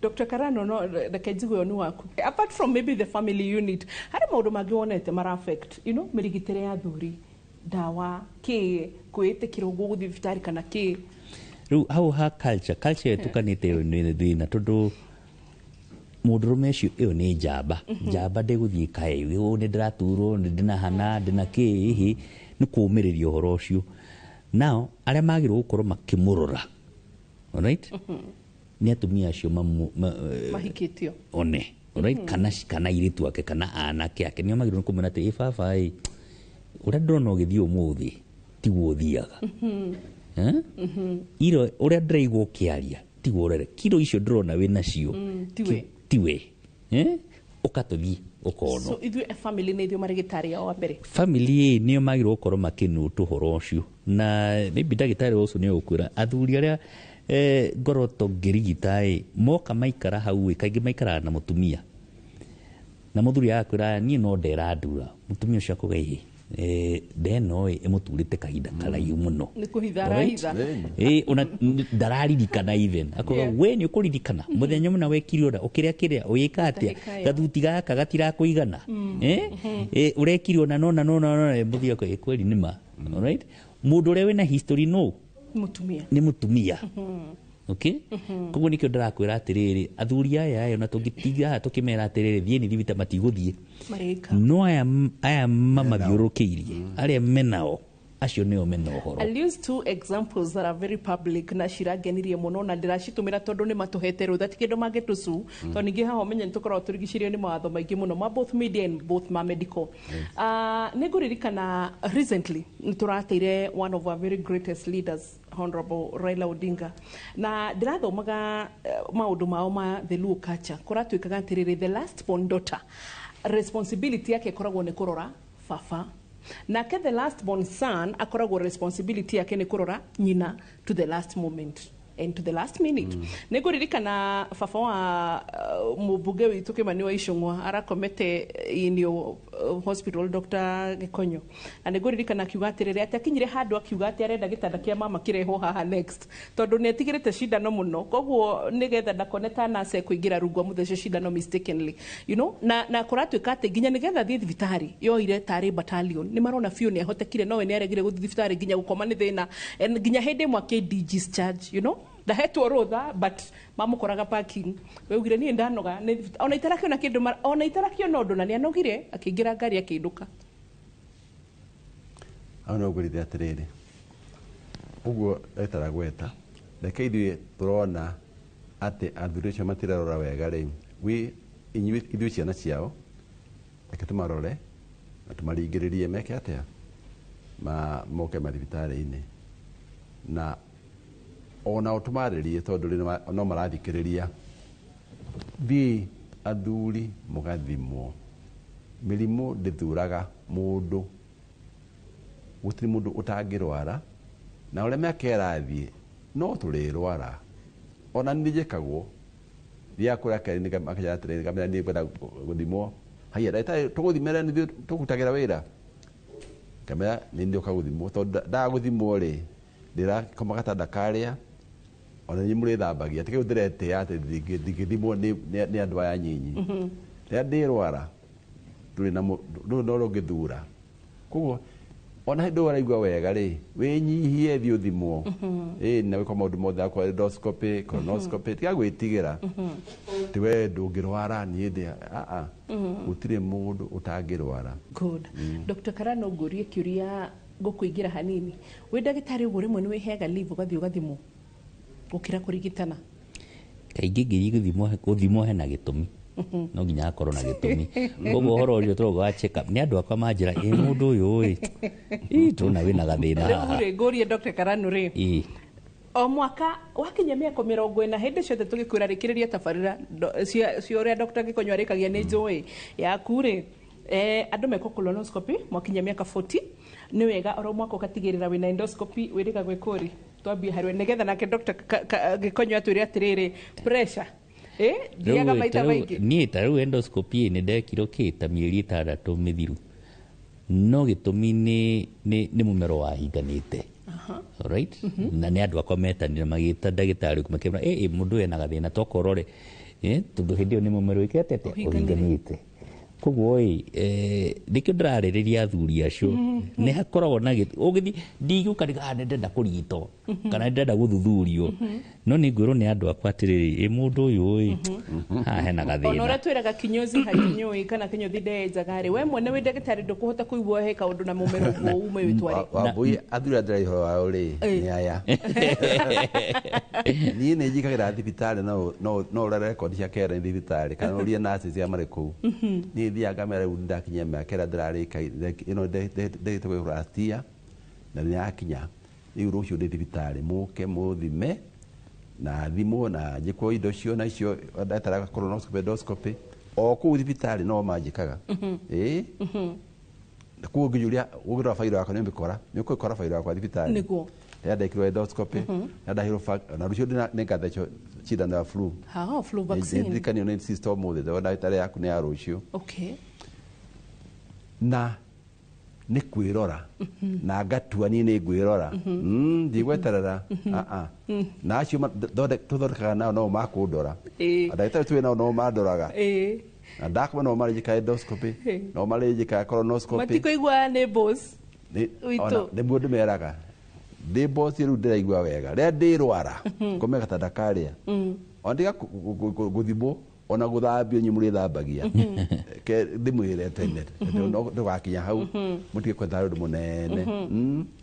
Dr. Karano, no reke njigue ũyũ nĩ waku. Apart from maybe the family unit, harĩ maũndũ mangĩ wonete mara affect mĩrigitĩre ya athuri, ndawa kĩ kwĩĩtĩkĩra ũguo gũthiĩ thibitarĩ kana kĩ? Rĩu hau ha culture ĩtukanĩte, ĩyo nĩ thĩna tondũ mũndũrũme ũcio ĩyo nĩ njamba. Njamba ndĩgũthiĩ kaĩ ũũ nĩ ndĩraturwo nĩ ndĩnahana ndĩna kĩ hihi nĩ kũũmĩrĩria ũhoro ũcio. Nao arĩa magĩrĩirwo gũkorwo makĩmũrora, alright, nĩ atumia acio mahikĩtio one, alright, kana airĩtu ake kana anake ake nĩo magĩrĩirwo nĩ kũmwĩra atĩ, "Ĩ baba ĩ, ũrĩa ndĩrona ũgĩthiĩ ũmũthĩ tiguo ũthiaga. Eh? Iro ũrĩa ndĩraigua ũkĩaria tiguo ũrere kiro icio ndĩrona wĩ nacio." Tiwe. Tiwe. Eh? Ũka tũthiĩ ũkonwo. So ithuĩ family nĩ ithuĩ marĩgĩtarĩ ao a mbere. Family ĩ nĩo magĩrĩirwo gũkorwo makĩnũtũ ũhoro ũcio, na maybe ndagĩtarĩ ũcio nĩ ũkwĩra athuri arĩa ngoroto ngĩrigita ĩ moka maikara hau ĩ kaingĩ maikaraga na mũtumia na mũthuri agakwĩra, "Niĩ no nderandura." Mũtumia ũcio akauga, "Ĩ ndeno ĩ ĩmũturĩte kahinda karaihu mũno." Nĩ kũhitha Alright? arahitha. Ĩ ona ndararirikana even akauga, "We nĩ ũkũririkana mũthenya mũna wekire ũna ũkĩrĩa kĩrĩa ũgĩka atĩa?" Ndagĩka ĩyo. Gathuti gaka gatirakũigana. Eh? Ũrekire ũna nona nona nona. Mũthuri akauga, "Ĩ, kweli nĩ ma." Alright, mũndũ ũrĩa wĩna history no mũtumia. Nĩ mũtumia, okay? Koguo nĩkĩo ndĩrakwĩra atĩrĩrĩ, athuri aya aya ona tũngĩtiga haha tũkĩmera atĩrĩrĩ, thiĩ nĩ thibita, matigũthiĩ. Marĩka. No aya mamathiũrũrũkĩirie arĩa menao acio nĩo mena ũhoro. I'll use two examples that are very public na cirangenirie mũno na ndĩracitũmĩra tondũ nĩ matũhete rũtha ti kĩndũ mangĩtũcu, tondũ ningĩ haha ũmenye nĩ tũkoragwo tũrigicĩirio nĩ mawatho maingĩ mũno ma both media and both ma medical. Nĩ ngũririkana recently nĩ tũrateire one of our very greatest leaders, Honorable Raila Odinga, na ndĩrathomaga maũndũ mao ma the Luo culture. Kũratuĩkaga atĩrĩrĩ, the last born daughter responsibility yake ĩkoragwo nĩ kũrora baba, nake the last born son akoragwo responsibility yake nĩ kũrora nyina to the last moment. And to the last minute nä ngå ririkana baba wa mũmbunge witũ Kĩmani wa Icũng'wa arakomete in your hospital, Dr. Gĩkonyo, na nä ngå ririkana akiuga atĩrĩrĩ, atĩ akinyire handũ akiuga atĩ arenda gĩtanda kĩa mama kĩrehwo haha next, tondũ nĩ etigĩrĩte cindano mũno, koguo nĩgetha ndakone ta nurse ekũingĩra rungu amũthece cindano mistakenly, na kũratuĩka atĩ nginya nĩgetha thiĩ thibitarĩ yoire tarĩ battalion. Nĩ marona biũ nĩ ahotekire, nowe nĩ aregire gũthiĩ thibitarĩ, nginya gũkoma nĩ thĩna. And nginya hĩndĩ ĩmwe akĩ discharge, ndahetwo rũtha, but mamũkoraga parking. Weugire niĩ ndanoga nĩ ona itarakĩona kĩndũ ona itarakĩona ũndũ, na nĩ anogire, akĩingĩra ngari akĩinũka. Hau no ngũrithia atĩrĩrĩ, ũguo ndagĩtarĩ agweta, reke ithuĩ tũrona atĩ athuri acio matirarora wega rĩ, we inyuĩ ithuĩ ciana ciao, reke tũmarore na tũmaringĩrĩrie meke atĩa, ma moke mathibitarĩ-inĩ, na onao tũmarĩrie, tondũ rĩ no marathikĩrĩria. Thiĩ athuri mũgathimwo. Mĩrimũ ndĩthuraga mũndũ, gũtirĩ mũndũ ũtangĩrwara, na ũrĩa mĩaka ĩrathiĩ no tũrĩrwara. Ona nĩ njĩkagwo, thiaga kũrĩa kerĩ makanjĩra atĩrĩrĩ, ngamera niĩ ngwenda gũthimwo. Haiya ndagĩtarĩ, tũgũthimĩra nithuĩ tũkũrutagĩra wĩra. Ngamera nĩ ndĩũka gũthimwo, tondũ ndaga gũthimwo rĩ, ndĩrakoma gatanda karĩa ona inyuĩ mũrĩthambagia. Ti kĩu ndĩretĩĩa atĩ ndingĩthimwo nĩ andũ aya nyinyi. Rĩrĩa ndĩrwara ndũrĩ na ndũrĩ na ũrĩa ũngĩthura. Koguo ona hĩndĩ ũraigua wega rĩ, wĩnyihie, thiĩ ũthimwo. Ĩĩ, na wĩkwo maũndũ mothe, akorwo endoscopy, colonoscopy. Tiga gwĩtigĩra ti we ndũngĩrwara, niĩ ndĩ aa. Gũtirĩ mũndũ ũtangĩrwara. Good. Dr. Karano, ngũrie kĩũria ngũkũingĩra hanini. Wĩ ndagĩtarĩ, ũguo rĩmwe nĩ wĩheaga leave ũgathiĩ ũgathimwo gũkĩra kũrigitana? Kaingĩ ngĩthiĩ gũthimwo hena gĩtũmi, no nginya hakorwo na gĩtũmi. Koguo ũhoro ũcio tũrauga wa check up, nĩ andũ akwa manjĩra, ĩ mũndũ ũyũ ĩ ĩ tũrona wĩna gathĩna Rĩu haha. rĩ, ngũrie Dr. Karano rĩ, o mwaka wakinya mĩaka 40, hĩndĩ ciothe tũgĩkwĩra rĩkĩrĩria tabarĩra cia ũrĩa Dr. Gĩkonyo arĩkagia nĩ njũĩ yaku rĩ, andũ mekwo colonoscopy mwakinya mĩaka 40. Nĩ wega oro mwaka ũgatigĩrĩra wĩna endoscopy. Wĩrĩga gwĩkwo rĩ, twambie harĩ nĩgetha nake Dr. Gĩkonyo atwĩre atĩrĩrĩ, pressure thiaga Rĩu maita maingĩ. Niĩ ta rĩu endoscopy nĩ ndekirwo kĩ ta mĩeri 6 mĩthiru, no gĩtũmi nĩ mũmero wahinganĩte. Alright? Na nĩ andũ akwa metanire, magĩta ndagĩtarĩ makĩmwĩra, ĩ mũndũ ũyũ ena gathĩna, tokorore, tondũ hĩndĩ ĩyo nĩ mũmero wĩkĩte atĩa, ũhinganĩte. Koguo ĩ nĩkĩo ndĩrarĩrĩria athuri acio, nĩ hakoragwo na ũgĩthiĩ, ndigũka nĩ ndĩrenda kũrigitwo kana nĩ ndĩrenda gũthuthurio, no nĩ ngwĩrwo nĩ andũ akwa atĩrĩrĩ, ĩ mũndũ ũyũ ĩ haha hena Ona gathĩna. ũrĩa twĩraga kinyozi hakinyũi kana kinyothi ndenjaga rĩ, we mwene wĩ ndagĩtarĩ ndũkũhota kũigua he kaũndũ na mũmero ũguo ume wĩtware? Wambui, athuri arĩa ndĩraihũra wao rĩ, nĩ aya. Niĩ nĩ njikagĩra thibitarĩ, no ũrore rekondi cia kera thibitarĩ, kana ũrie nurses cia marĩ kũu. Niĩ thiaga ngamera rĩu ndakinyia mĩaka ĩrĩa ndĩrarĩka ĩno ndĩrĩte gwĩkwo last year, na nĩ yakinya rĩu, rũciũ ndĩ thibitarĩ, mũke mũthime na thimũ na njĩkwo indo cio na icio ndagĩtarĩ, colonoscopy, endoscopy, o kũu thibitarĩ no manjĩkaga. Ĩĩ, kũu ũngĩnjũria, ũngĩrora fairo yakwa nĩ ũmĩkora, nĩ ũkũĩkora fairo yakwa thibitarĩ. Rĩrĩa ndekirwo endoscopy, rĩrĩa ndaheirwo na rũciũ nĩ ngathecwo cindano ya flu. Ha, flu vaccine. Ndirikanio nĩ sister ũmũthĩ, ndona ndagĩtarĩ yaku nĩ ya rũciũ. Na nĩ kwĩrora na ngatua niĩ nĩ ngwĩrora. Ndigweterera. Ah, ah. Na acio tũthondekaga nao no makũndora. Ndagĩtarĩ twĩ nao no mandoraga. Na ndakoma no marĩnjĩka endoscopy, no marĩnjĩka colonoscopy. Matikũigua nĩ boss witũ. Ona nĩguo ndĩmeraga ndĩ boss, rĩu ndĩraigua wega. Rĩrĩa ndĩrwara ngome gatanda karĩa, ona ndiga gũthimwo, ona gũthambio inyuĩ mũrĩthambagia. Ke ndĩmwĩre tene ndũgakinya hau, mũtige kwetha ũndũ mũnene.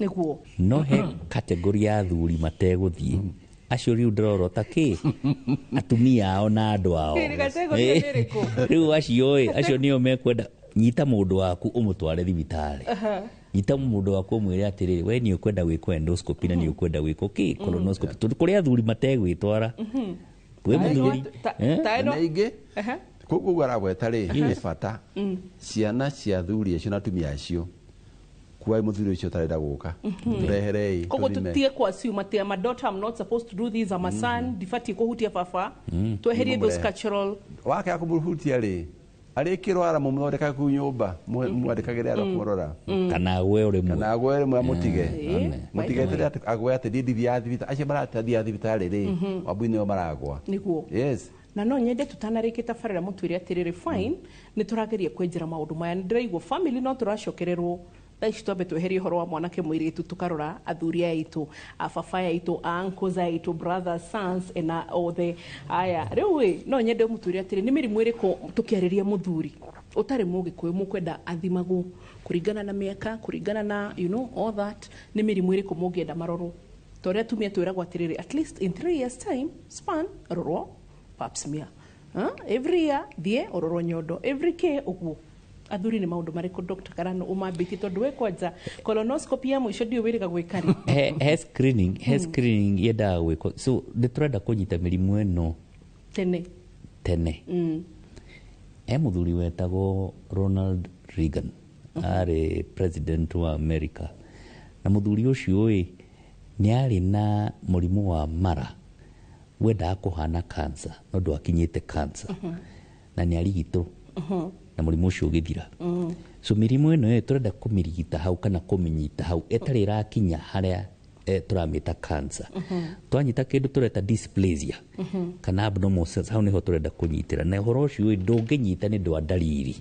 Nĩguo. No he kategori ya athuri mategũthiĩ, acio rĩu ndĩrorota kĩ atumia ao na andũ ao. Ĩ, category nĩ ĩrĩkũ? Rĩu acio ĩ, acio nĩo mekwenda nyita mũndũ waku ũmũtware thibitarĩ. Nyita mũndũ waku ũmwĩre atĩrĩrĩ, we nĩ ũkwenda gwĩkwo endoscopy na nĩ ũkwenda gwĩkwo kĩ colonoscopy, tondũ kũrĩ athuri mategwĩtwara wĩ mũthuri. Ta ĩno. Na ingĩ koguo ũguo aragweta rĩ, nĩ bata ciana cia athuri acio na atumia acio Kuai muthuri ucio tarenda guka tureherei. Koguo tutige ku assume ati I'm a daughter, I'm not supposed to do this, I'm a son, ndibatiĩ kũhutia baba. Tweherie those cultural wake akũmũhutia rĩ, arĩkĩrwara mũmũthondeka kuu nyũmba, mwandĩkagĩre andũ kũmũrora. Kana agwe ũrĩmwe. Kana agwe rĩmwe, amũtige mũtigetere atĩ agwe atĩ niĩ ndithiaga thibitarĩ, acio marathiaga thibitarĩ rĩ, wambui nĩo maragwa. Nĩguo. Yes. Na no nyende tutanarĩkia tabarĩra mũtwĩre atĩrĩrĩ, fine, nĩ tũrageria kwenjera maũndũ maya, nĩ ndĩraigua family no tũracokererwo thaa ici, twambe tweherie ũhoro wa mwanake mũirĩtu, tũkarora athuri aya aitũ, ababa aya aitũ, uncles aya aitũ, brothers, sons and othe aya. Rĩu ĩ, no nyende mũtwĩre atĩrĩ, nĩ mĩrimũ ĩrĩkũ tũkĩarĩria mũthuri ũtarĩ mũgĩkũyũ mũkwenda athimagwo kũringana na mĩaka, kũringana na all that? Nĩ mĩrimũ ĩrĩkũ mũngĩenda marorwo, ta ũrĩa atumia twĩragwo atĩrĩrĩ, at least in 3 years time span rorwo pap smear, huh? Every year thiĩ ũrorwo nyondo, every k ũguo. Athuri nĩ maũndũ marĩkũ, Dr. Karano, ũmambĩtie, tondũ we kwanja colonoscopy ya mũico ndiũ wĩrĩga gwĩka rĩ? He screening yendaga gwĩkwo, so nĩ tũrenda kũnyita mĩrimũ ĩno tene. Tene. He mũthuri wetagwo Ronald Reagan, arĩ president wa America, na mũthuri ũcio ĩ nĩ arĩ na mũrimũ wa mara wendaga kũhana cancer no ndwakinyĩte cancer, na nĩ arigitwo na mũrimũ ũcio ũgĩthira. So mĩrimũ ĩno ĩ tũrenda kũmĩrigita hau kana kũmĩnyita hau ĩtarĩ ĩrakinya harĩa tũramĩta cancer. Twanyita kĩndũ tũreta dysplasia kana abnormal cells, hau nĩho tũrenda kũnyitĩra, na ũhoro ũcio ĩ ndũngĩnyita nĩ ũndũ wa ndariri.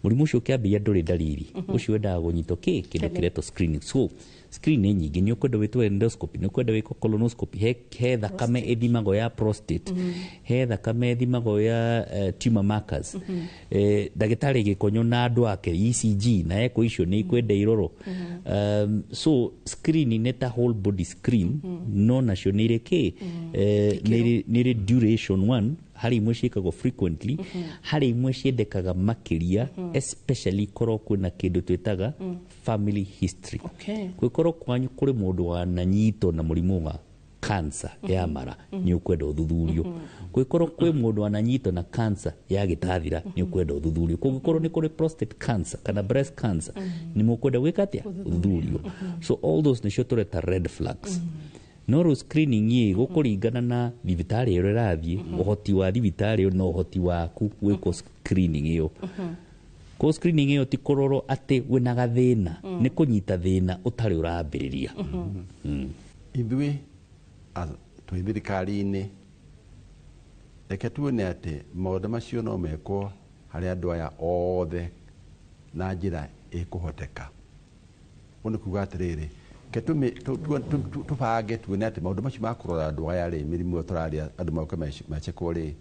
Mũrimũ ũcio ũkĩambĩrĩria ndũrĩ ndariri, ũcio wendaga kũnyitwo kĩ kĩndũ kĩretwo screening. So screen nĩ nyingĩ, nĩ ũkwenda wĩtwo endoscopy, nĩ ũkwenda wĩkwo colonoscopy, he thakame ĩthimagwo ya prostate, he thakame ĩthimagwo ya tumor markers, ndagĩtarĩ gĩkonyo na andũ ake, ECG na echo, icio nĩ ikwenda irorwo. So screen nĩ ta whole body screen, no nacio nĩ irĩ kĩ nĩ irĩ duration one, harĩ imwe ciĩkagwo frequently, harĩ imwe ciendekaga makĩria, especially korwo kwĩna kĩndũ twĩtaga family history. Gwĩkorwo kwanyu kũrĩ mũndũ wananyitwo na mũrimũ wa cancer ya mara, nĩ ũkwenda ũthuthurio. Gwĩkorwo kwĩ mũndũ wananyitwo na cancer ya gĩtathira, nĩ ũkwenda ũthuthurio. Kũngĩkorwo nĩ kũrĩ prostate cancer kana breast cancer, nĩ mũkwenda gwĩka atĩa? Ũthuthurio. So all those nĩcio tũreta red flags. No rĩu screening ĩ gũkũringana na thibitarĩ ĩrĩa ĩrathiĩ, ũhoti wa thibitarĩ ĩyo na ũhoti waku gwĩkwo screening ĩyo. Ko screening ĩyo ti kũrorwo atĩ wĩna gathĩna, nĩ kũnyita thĩna ũtarĩ ũrambĩrĩria. Ithuĩ twĩ thirikari-inĩ, reke tuone atĩ maũndũ macio no mekwo harĩ andũ aya othe na njĩra ĩkũhoteka. Ũũ nĩ kuga atĩrĩrĩ, reke tũbange tuone atĩ maũndũ macio ma kũrora andũ aya rĩ, mĩrimũ ĩyo tũraria andũ moke mecekwo rĩ,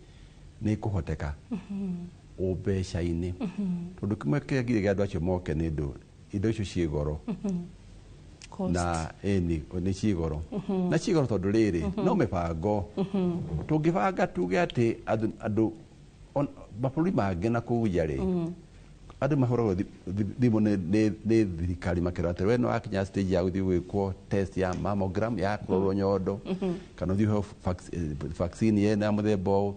nĩ ĩkũhoteka o mbeca-inĩ, tondũ kĩmwe kĩrĩa nginya andũ acio moke nĩ ndũ indo icio ciĩ goro. Cost. Na ĩni nĩ ciĩ goro, na ciĩ goro tondũ rĩrĩ no mĩbango tũngĩbanga tuge atĩ andũ mabũrũri mangĩ na kũu nja rĩ, andũ mahũragwo thimũ nĩ thirikari makĩrwo atĩ we nĩ wakinya stage ya gũthiĩ gwĩkwo test ya mammogram ya kũrorwo nyondo, kana ũthiĩ ũheo vaccine ya mũthemba ũũ.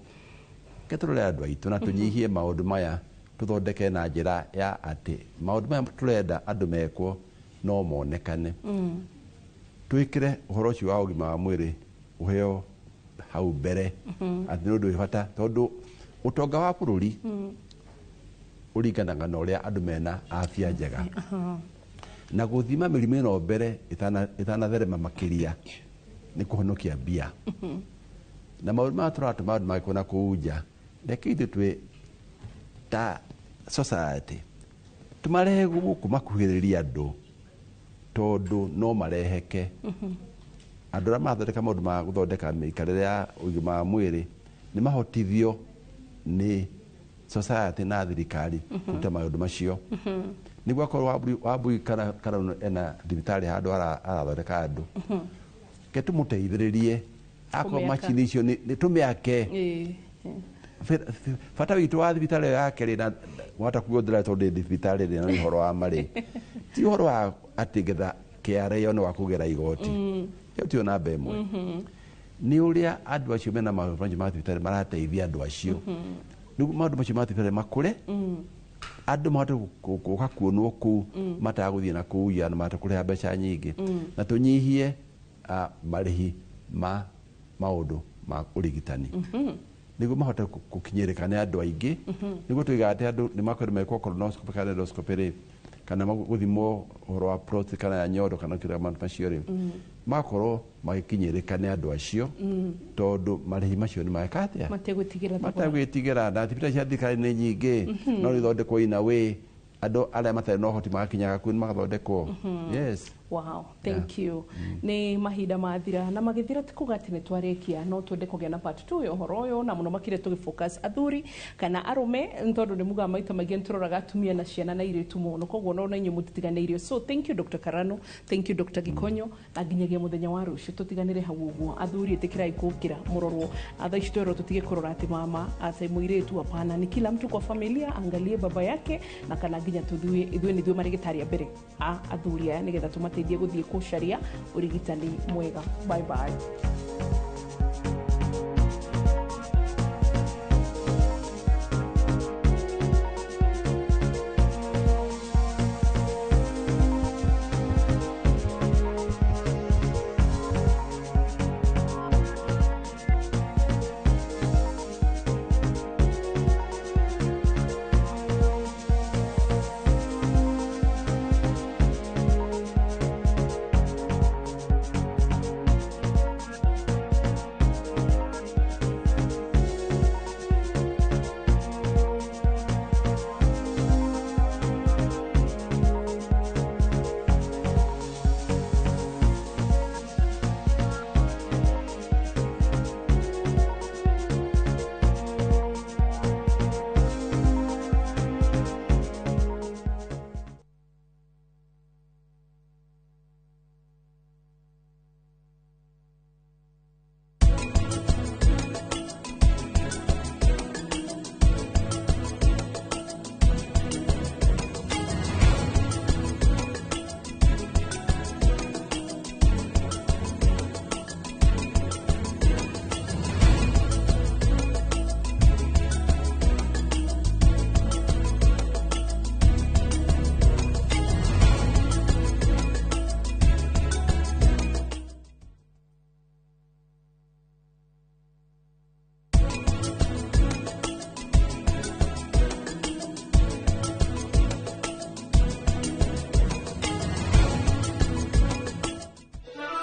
Reke tũrore andũ aitũ na tũnyihie maũndũ maya, tũthondeke na njĩra ya atĩ maũndũ maya tũrenda andũ mekwo no monekane. Twĩkĩre ũhoro ũcio wa ũgima wa mwĩrĩ ũheo hau mbere, atĩ nĩ ũndũ wĩ bata, tondũ ũtonga wa bũrũri ũringanaga na ũrĩa andũ mena afya njega, na gũthima mĩrimũ ĩno mbere ĩtanatherema makĩria nĩ kũhonokia mbia. Na maũndũ maya tũratũma andũ mangĩkwo na kũu nja, reke ithuĩ twĩ ta society tũmarehe gũkũ makuhĩrĩrie andũ, tondũ no mareheke. Andũ arĩa marathondeka maũndũ ma gũthondeka mĩikarĩre ya ũgima wa mwĩrĩ nĩ mahotithio nĩ society na thirikari kũruta maũndũ macio, nĩguo akorwo Wambui kana ena thibitarĩ handũ arathondeka andũ, ke tũmũteithĩrĩrie akorwo Kũmĩaka. Macini icio nĩ tũmĩake. Bata witũ wa thibitarĩ ĩyo yake rĩ, na wahota kuongerera tondũ ndĩ thibitarĩ rĩ, na nĩ ũhoro wa marĩ, ti ũhoro wa atĩ getha KRA yone wa kũgera igoti, ĩyo tiyo namba ĩmwe. Nĩ ũrĩa andũ acio mena maũndũ macio ma thibitarĩ marateithia andũ acio, nĩguo maũndũ macio ma thibitarĩ makũre. Andũ mahote gũka kuonwo kũu matagũthiĩ na kũu ya na mahote kũrĩha mbeca nyingĩ, na tũnyihie marĩhi ma maũndũ ma ũrigitani, nĩguo mahote gũkinyĩrĩka nĩ andũ aingĩ, nĩguo tuigaga atĩ andũ nĩ makwenda mekwo colonoscopy kana endoscopy rĩ, kana gũthimwo ũhoro wa prostate kana ya nyondo kana kĩrĩa maũndũ macio rĩ, magakorwo magĩkinyĩrĩka nĩ andũ acio, tondũ marĩhi macio nĩ mareka atĩa? Mategwĩtigĩra thogora. Mategwĩtigĩra, na thibitarĩ cia thirikari nĩ nyingĩ, no ithondekwo in a way andũ arĩa matarĩ na ũhoti magakinyaga kuo magathondekwo. Yes. Wow, thank you. Nĩ mahinda mathira na magĩthira, ti kuga atĩ nĩ twarĩkia, no twende kũgĩa na part 2 ya ũhoro ũyũ, na mũno makĩria tũgĩfocus athuri kana arũme, nĩ tondũ nĩ mugaga maita maingĩ nĩ tũroraga atumia na ciana na airĩtu mũno, koguo no na inyuĩ mũtitiganĩirio. So thank you Dr. Karano, thank you Dr. Gikonyo, na nginyagia mũthenya wa rũciũ tũtiganĩre hau ũguo. Athuri, ĩtĩkĩrai kũkĩra mũrorwo. Thaa ici twerwo tũtige kũrora atĩ mama atĩ mũirĩtu, hapana, ni kila mtu kwa familia angalie baba yake, na kana nginya tuthuĩ ithuĩ nĩ ithuĩ marĩgĩtarĩ a mbere a athuri aya, nĩgetha tũmateithie gũthiĩ gũcaria ũrigitani mwega. Bye bye.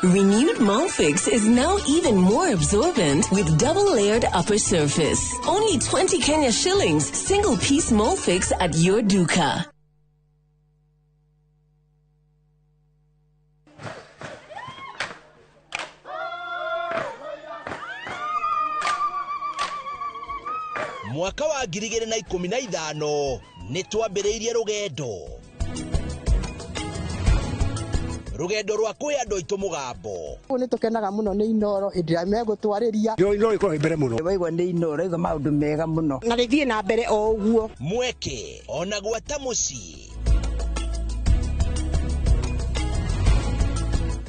Renewed Molfix is now even more absorbent with double-layered upper surface. Only 20 Kenya shillings, single piece Molfix at your duka. Mwaka wa 2015 nĩ twambĩrĩirie rũgendo rwa kũhe andũ aitũ mũgambo. Nĩ tũkenaga mũno nĩ Inoro hĩndĩ ĩrĩa megũtwarĩria. Inoro ĩkoragwo ĩ mbere mũno. Waigua nĩ Inoro, waigua maũndũ mega mũno. Na rĩthiĩ na mbere o ũguo. Mweke ona gwata mũciĩ.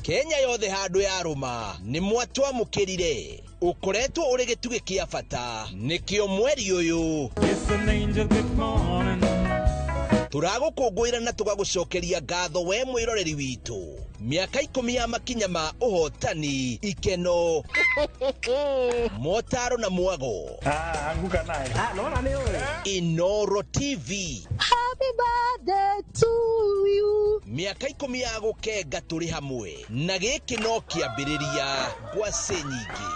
Kenya yothe handũ yarũma nĩ mwatwamũkĩrire. Ũkoretwo ũrĩ gĩtugĩ kĩa bata nĩkĩo mweri ũyũ tũragũkũngũĩra na tũgagũcokeria ngatho we mwĩroreri witũ. Mĩaka 10 ya makinya ma ũhotani, ikeno, motaro na mwago. Anguka naye. Nona nĩ ũĩ. Inoro TV. Happy birthday to you. Mĩaka 10 ya gũkenga tũrĩ hamwe, na gĩkĩ no kĩambĩrĩria ngwacĩ nyingĩ.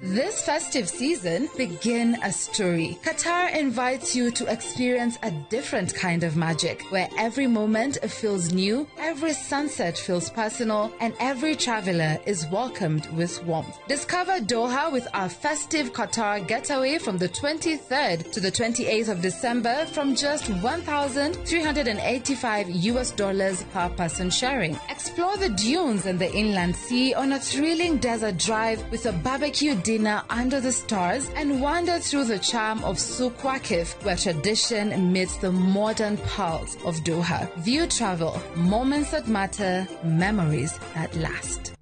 This festive season, begin a story. Qatar invites you to experience a different kind of magic, where every moment feels new, every sunset feels personal, and every traveler is welcomed with warmth. Discover Doha with our festive Qatar getaway from the 23rd to the 28th of December from just $1,385 per person sharing. Explore the dunes and the inland sea on a thrilling desert drive with a barbecue dinner under the stars, and wander through the charm of Souk Waqif, where tradition meets the modern pulse of Doha. View Travel, moments that matter, memories that last.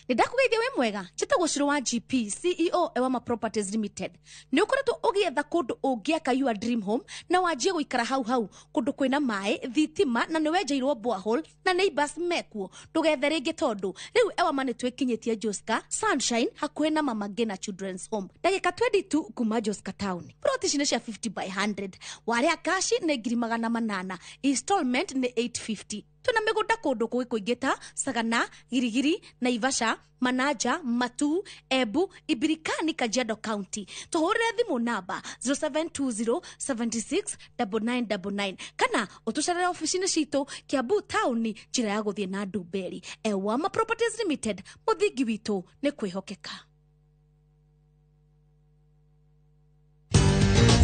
Nĩ ndakũgeithia wĩ mwega. Njĩtagwo Ciro wa GP, CEO Ewama Properties Limited. Nĩ ũkoretwo ũgĩetha kũndũ ũngĩaka your dream home na wanjie gũikara hau hau, kũndũ kwĩna maĩ, thitima, na nĩ wenjeirwo borehole na neighbors mekuo. Ndũgethe rĩngĩ tondũ rĩu Ewama nĩ twĩkinyĩtie Joska Sunshine hakuhĩ na Mama Ngina Children's Home, ndagĩka 22 kuma Joska Town. Plot ici nĩ cia 50 by 100. Warĩa kashi nĩ 800,000, installment nĩ 850. Twĩna mĩgũnda kũndũ kũngĩ kũingĩ ta Sagana, Girigiri, Naivasha, Manaja, Matu, Embu, Ibirikani, Kajiado County. Tũhũrĩre thimũ namba 0720 769999 kana ũtũcerere ofici-inĩ citũ Kiambu taũni, njĩra ya gũthiĩ na Ndumberi. Ewama Properties Limited, mũthingi witũ nĩ kwĩhokeka.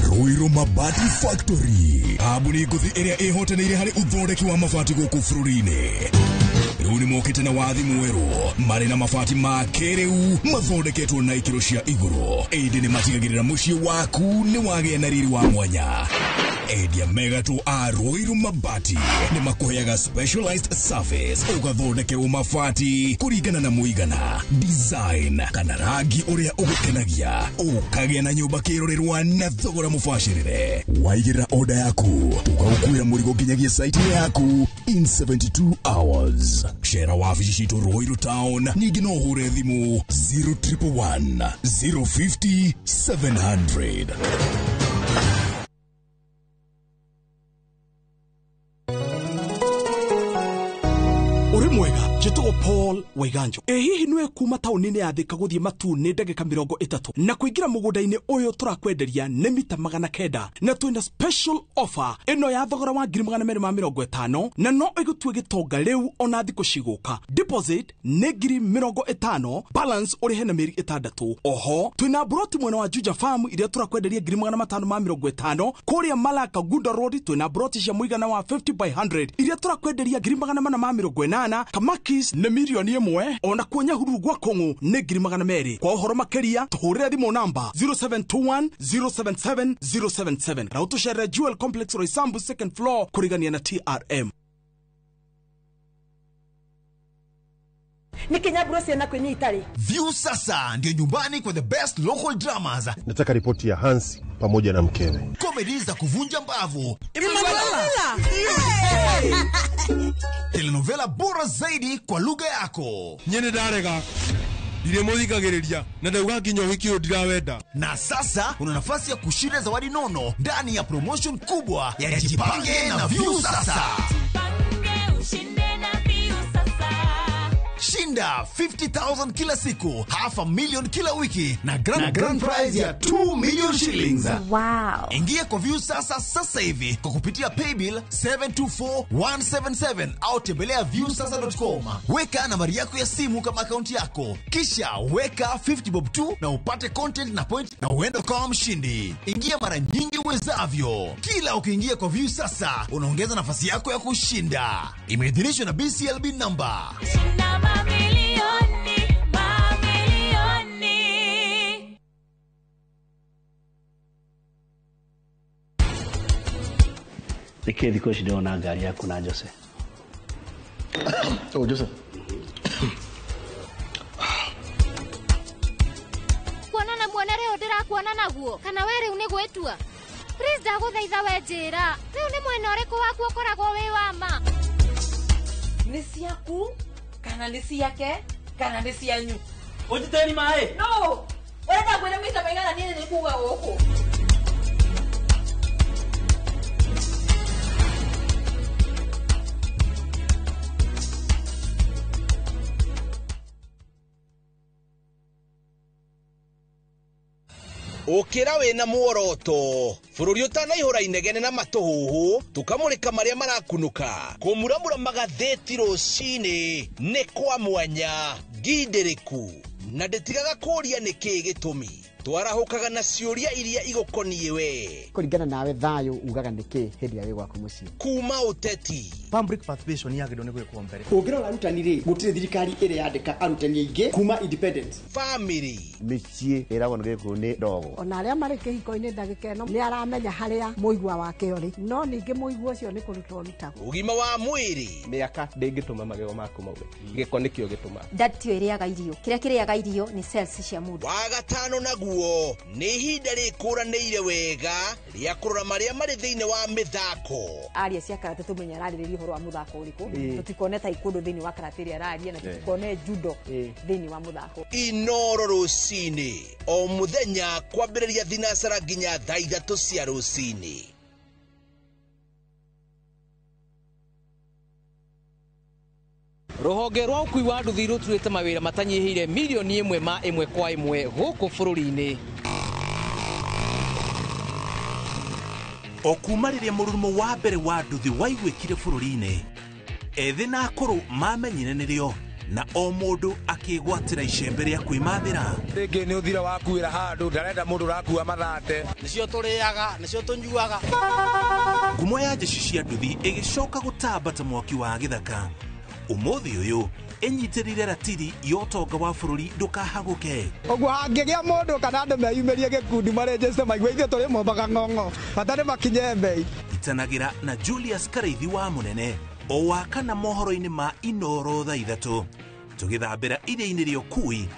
Ruiru Mabati Factory, kambuni ngũthi ĩrĩa ĩhotanĩire harĩ ũthondeki wa mabati gũkũ bũrũri-inĩ. Rĩu nĩ mokĩte na wathi mwerũ, marĩ na mabati ma kĩrĩu mathondeketwo na ikĩro cia igũrũ, ĩndĩ nĩ matigagĩrĩra mũciĩ waku nĩ wagĩa na riri wa mwanya. Endia megatũ a Ruiru Mabati nĩ makũheaga specialized service, ũgathondekerwo mabati kũringana na mũigana, design kana rangi ũrĩa ũgũkenagia, ũkagĩa na nyũmba kĩrorerwa na thogora mũbacĩrĩre. Waigĩrĩra oda yaku, tũgagũkuĩra mũrigo nginyagia site yaku in 72 hours. Cera wabici citũ Ruiru Town, ningĩ no ũhũre thimũ 0111 050 700. Uri mwega, njĩtagwo Paul Waiganjo. Ĩ hihi nĩwe kuma taũni-inĩ ya Thika gũthiĩ Matu nĩ ndagĩka 30, na kũingĩra mũgũnda-inĩ ũyũ tũrakwenderia nĩ mita 900, na twĩna special offer ĩno ya thogora wa 250,000, na no ĩgũtue gĩtonga rĩu ona thikũ cigũka. Deposit nĩ 50,000, balance ũrĩhe na mĩeri 6. Oho twĩna broti mwena wa Juja Farm iria tũrakwenderia 550,000. Kũrĩa Malaka Gunda Road twĩna broti cia mũigana wa 50 by 100 iria tũrakwenderia 480,000. Kamakis nĩ 1,000,000, ona kuo Nyahururu gwa Kũng'ũ nĩ 200,000. Kwa ũhoro makĩria tũhũrĩre thimũ namba 0721 077 077 na ũtũcerere Jewel Complex, Roysambu second floor, kũrigania na TRM. Nĩ kinya ciana kwĩnya itarĩ. View sasa ndio nyumbani kwa the best local dramas. Nataka ripoti ya Hansi pamoja na mkewe. Comedy za kuvunja mbavu, telenovela bora zaidi kwa lugha yako. Nyene ndarega ndire muthikagiriria na ndauga nginya ũhiki ũyũ ndirawenda. Na sasa una nafasi ya kushinda zawadi nono ndani ya promotion kubwa ya Jipange na View Sasa. Shinda 50,000 kila siku, 500,000 kila wiki na grand prize ya 2 million shillings. Wow. Ingia kwa View Sasa sasa hivi kwa kupitia paybill 724177 au tembelea viewsasa.com. Weka nambari yako ya simu kama akaunti yako, kisha weka 50 bob tu na upate content na point na uende kama mshindi. Ingia mara nyingi uwezavyo. Kila ukiingia kwa View Sasa unaongeza nafasi yako ya kushinda. Imeidhinishwa na BCLB number. Mamilioni, mamilioni. Nĩkĩ thikũ ici ndĩrona ngari yaku na Jose? Oh, Jose. Kuonana muone rĩu ndĩrakuona naguo, kana we rĩu nĩ gwĩtua? Please ndagũthaitha we njĩra, rĩu nĩ mwena ũrĩkũ waku ũkoragwo wĩ wa ma? Nĩ ciaku kana nĩ ciake kana nĩ cianyu? Ũnjitĩri maĩ? No, ũrenda ngwĩre maita maigana niĩ nĩ kuga gũkũ? Ũkĩra wĩna muoroto, bũrũri ũtanaihũra inegene na matũhũhũ, tũkamũrĩka marĩa marakunũka, kũmuramura magathĩti rũcinĩ nĩ kwa mwanya ngindĩrĩku, na ndĩtigaga kũũria nĩkĩĩ gĩtũmi. Twarahũkaga na ciũria iria igũkoniĩ we. Kũringana nawe thayũ ugaga nĩkĩ hĩndĩ ĩrĩa wĩ gwaku mũciĩ? Kuma ũteti. Public participation yagĩrĩirwo nĩ gwĩkwo mbere. Ũngĩrora arutani rĩ, gũtirĩ thirikari ĩrĩ yandĩka arutani aingĩ kuma independence. Family. Mĩciĩ ĩragwo nĩ gĩkũyũ nĩ ndogo. Ona arĩa marĩ kĩhiko-inĩ ndagĩka ĩno nĩ aramenya harĩa mũigua wake ũrĩ, no ningĩ mũigua ũcio nĩ kũrutwo ũrutagwo. Ũgima wa mwĩrĩ. Mĩaka ndĩngĩtũma magego maku maume, gĩko nĩkĩo gĩtũmaga. Ndatio ĩrĩaga irio, kĩrĩa kĩrĩaga irio nĩ cells cia mũndũ. Wa gatano naguo nĩ ihinda rĩkũranĩire wega rĩa kũrora marĩa marĩ thĩinĩ wa mĩthako. Aria cia karate tũmenye ararĩrĩria ũhoro wa mũthako ũrĩkũ, tũtikone taekwondo thĩinĩ wa karate ĩrĩa araria, na tũtikone judo thĩinĩ wa mũthako. Inoro rũcinĩ o mũthenya kwambĩrĩria thinacara nginya thaa 3 cia rũcinĩ. Rũhonge rwa ũkui wa nduthi rũturĩte mawĩra matanyihĩire milioni 1 ma 1 kwa 1 gũkũ bũrũri-inĩ. O kuma rĩrĩa mũrurumo wa mbere wa nduthi waiguĩkire bũrũri-inĩ, ethĩ na akũrũ mamenyire nĩrĩo na o mũndũ akĩgwatĩra icembe rĩa kwĩmathĩra. Rĩngĩ nĩ ũthira wakuĩra handũ ndarenda mũndũ ũrakua mathate. Nĩcio tũrĩaga, nĩcio tũnyuaga. Ngumo ya jeshi cia nduthi ĩgĩcoka gũtamba ta mwaki wa gĩthaka. Ũmũthĩ ũyũ ĩnyitĩrĩire ratiri ya ũtonga wa bũrũri ndũkahagũke. Ũguo hangĩgĩa mũndũ kana andũ meyumĩrie gĩkundi marenjeste maigue ithuĩ tũrĩ mombaga ng'ong'o, bata nĩ makinye mbei. Itanagĩra na Julius Karaithi wa Mũnene o wa kana mohoro-inĩ ma Inoro thaa 3 tũgĩthambĩra iria-inĩ rĩa ũkui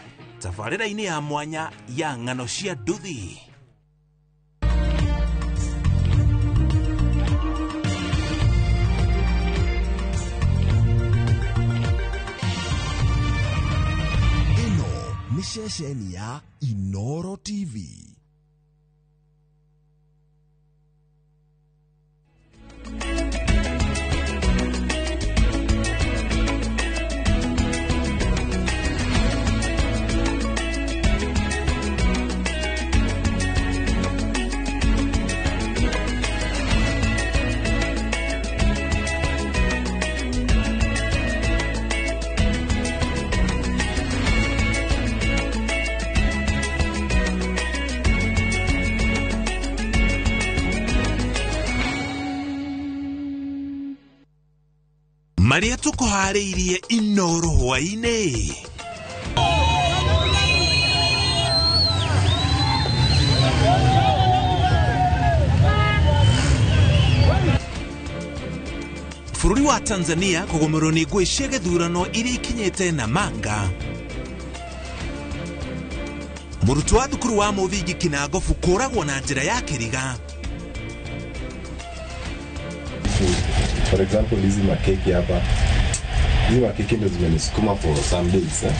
tabarĩra-inĩ ya mwanya ya ng'ano cia nduthi. Nĩ ceceni ya Inoro TV. Marĩa tũkũharĩirie Inoro hwaĩ-inĩ. Bũrũri wa Tanzania kũgũmĩrwo nĩ ngũĩ cia gĩthurano iria ikinyĩte Namanga. Mũrutwo wa thukuru wa mũthingi Kinangofu kũragwo na njĩra ya kĩriga. For example, hizi makeki hapa, hizi makeki ndio zimenisukuma for some days eh.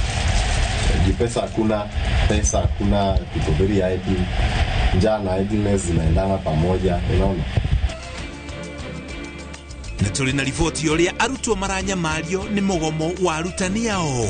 Pesa hakuna, pesa hakuna, tuko very idle. Njaa na idleness zinaendana pamoja, unaona. Na tũrĩ na riboti ũrĩa arutwo maranyamario nĩ mũgomo wa arutani ao.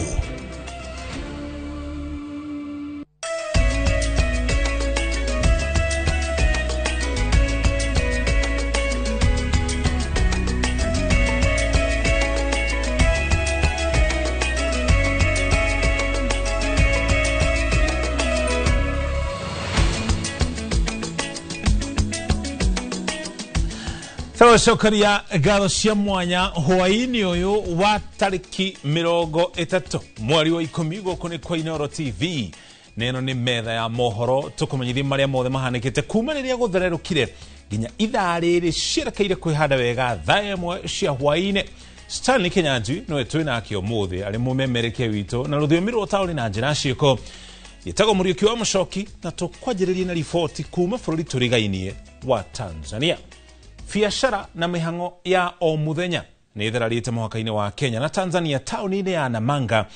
Tũcokeria ngatho cia mwanya hwaĩ-inĩ ũyũ wa tarĩki 30 mweri wa 10 gũkũ nĩ kwa Inoro TV. Na ĩno nĩ metha ya mohoro tũkũmenyithia marĩa mothe mahanĩkĩte kuma rĩrĩa gũthererũkire nginya ithaa rĩrĩ cierekeire kwĩhanda wega thaa 1 cia hwaĩ-inĩ. Stanley Kinyanjui nĩwe twĩ nake ũmũthĩ arĩ mũmemerekia witũ na rũthiomi rwa ũtaũri na njĩra ciĩko. Gĩtagwo Mũriũki wa Mũcoki na tũkwanjĩrĩria na riboti kuma bũrũri tũrigainie wa Tanzania. Biacara na mĩhang'o ya o mũthenya nĩ ĩtherarĩte mũhaka-inĩ wa Kenya na Tanzania taũni-inĩ ya Namanga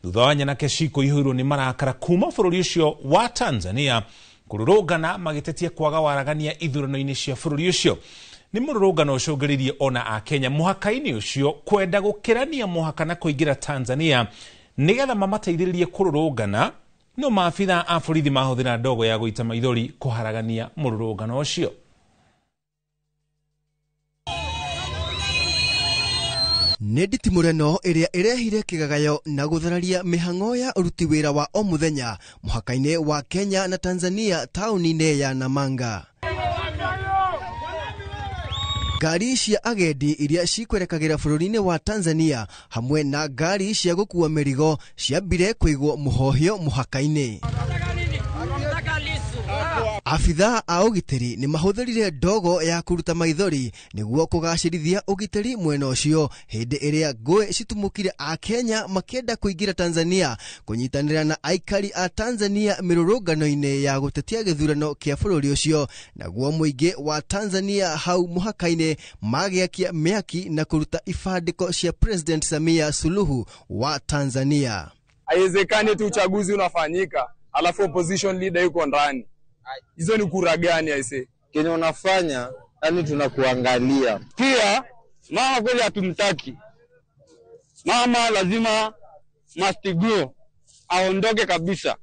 thutha wa nyanake cikũihũirwo nĩ marakara kuma bũrũri ũcio wa Tanzania kũrũrũngana magĩtetia kwaga waragania ithurano-inĩ cia bũrũri ũcio. Nĩ mũrũrũngano ũcũngĩrĩirie ona a Kenya mũhaka-inĩ ũcio kwenda gũkĩrania mũhaka na kũingĩra Tanzania nĩgetha mamateithĩrĩrie kũrũrũngana, no maabitha a borithi mahũthĩra ndogo ya gũita maithori kũharagania mũrũrũngano ũcio. Nĩ nditimũrano ĩrĩa ĩrehire kĩgagayo na gũthararia mĩhang'o ya ũruti wĩra wa o mũthenya mũhaka-inĩ wa Kenya na Tanzania taũni-inĩ ya Namanga. Ngari cia agendi iria cikwerekagĩra bũrũri-inĩ wa Tanzania hamwe na ngari cia gũkua mĩrigo ciambire kũigwo mũhohio mũhaka-inĩ. Abithaa a ũgitĩri nĩ mahũthĩrire ndogo ya kũruta maithori nĩguo kũgacĩrithia ũgitĩri mwena ũcio hĩndĩ ĩrĩa ngũĩ citumũkire a Kenya makĩenda kũingĩra Tanzania kũnyitanĩra na aikari a Tanzania mĩrũrũngano-inĩ ya gũtetia gĩthurano kĩa bũrũri ũcio. Naguo mũingĩ wa Tanzania hau mũhaka-inĩ magĩakia mĩaki na kũruta ibandĩko cia President Samia Suluhu wa Tanzania. Haiwezekani tu uchaguzi unafanyika alafu opposition leader yuko ndani. Hizo ni kura gani aise? Kenye unafanya yani tunakuangalia. Pia mama kweli hatumtaki. Mama lazima must go. Aondoke kabisa.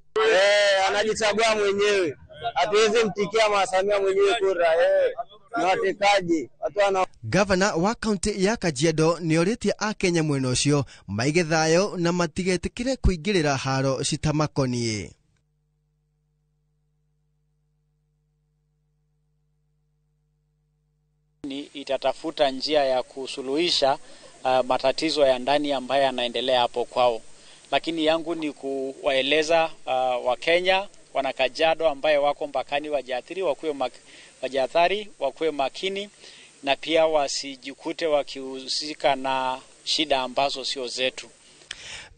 Anajichagua mwenyewe. Hatuwezi mtikia Mama Samia mwenyewe kura. Ni watekaji. Watu wana. Gavana wa kaunti ya Kajiado nĩorĩtie akenya mwena ũcio maige thayũ na matigetĩkĩre kũingĩrĩra haro citamakoniĩ. Itatafuta njia ya kusuluhisha matatizo ya ndani ambayo yanaendelea hapo kwao. Lakini yangu ni kuwaeleza Wakenya wana Kajiado ambaye wako mpakani wajiathiri, wakuwe makini na pia wasijikute wakihusika na shida ambazo sio zetu.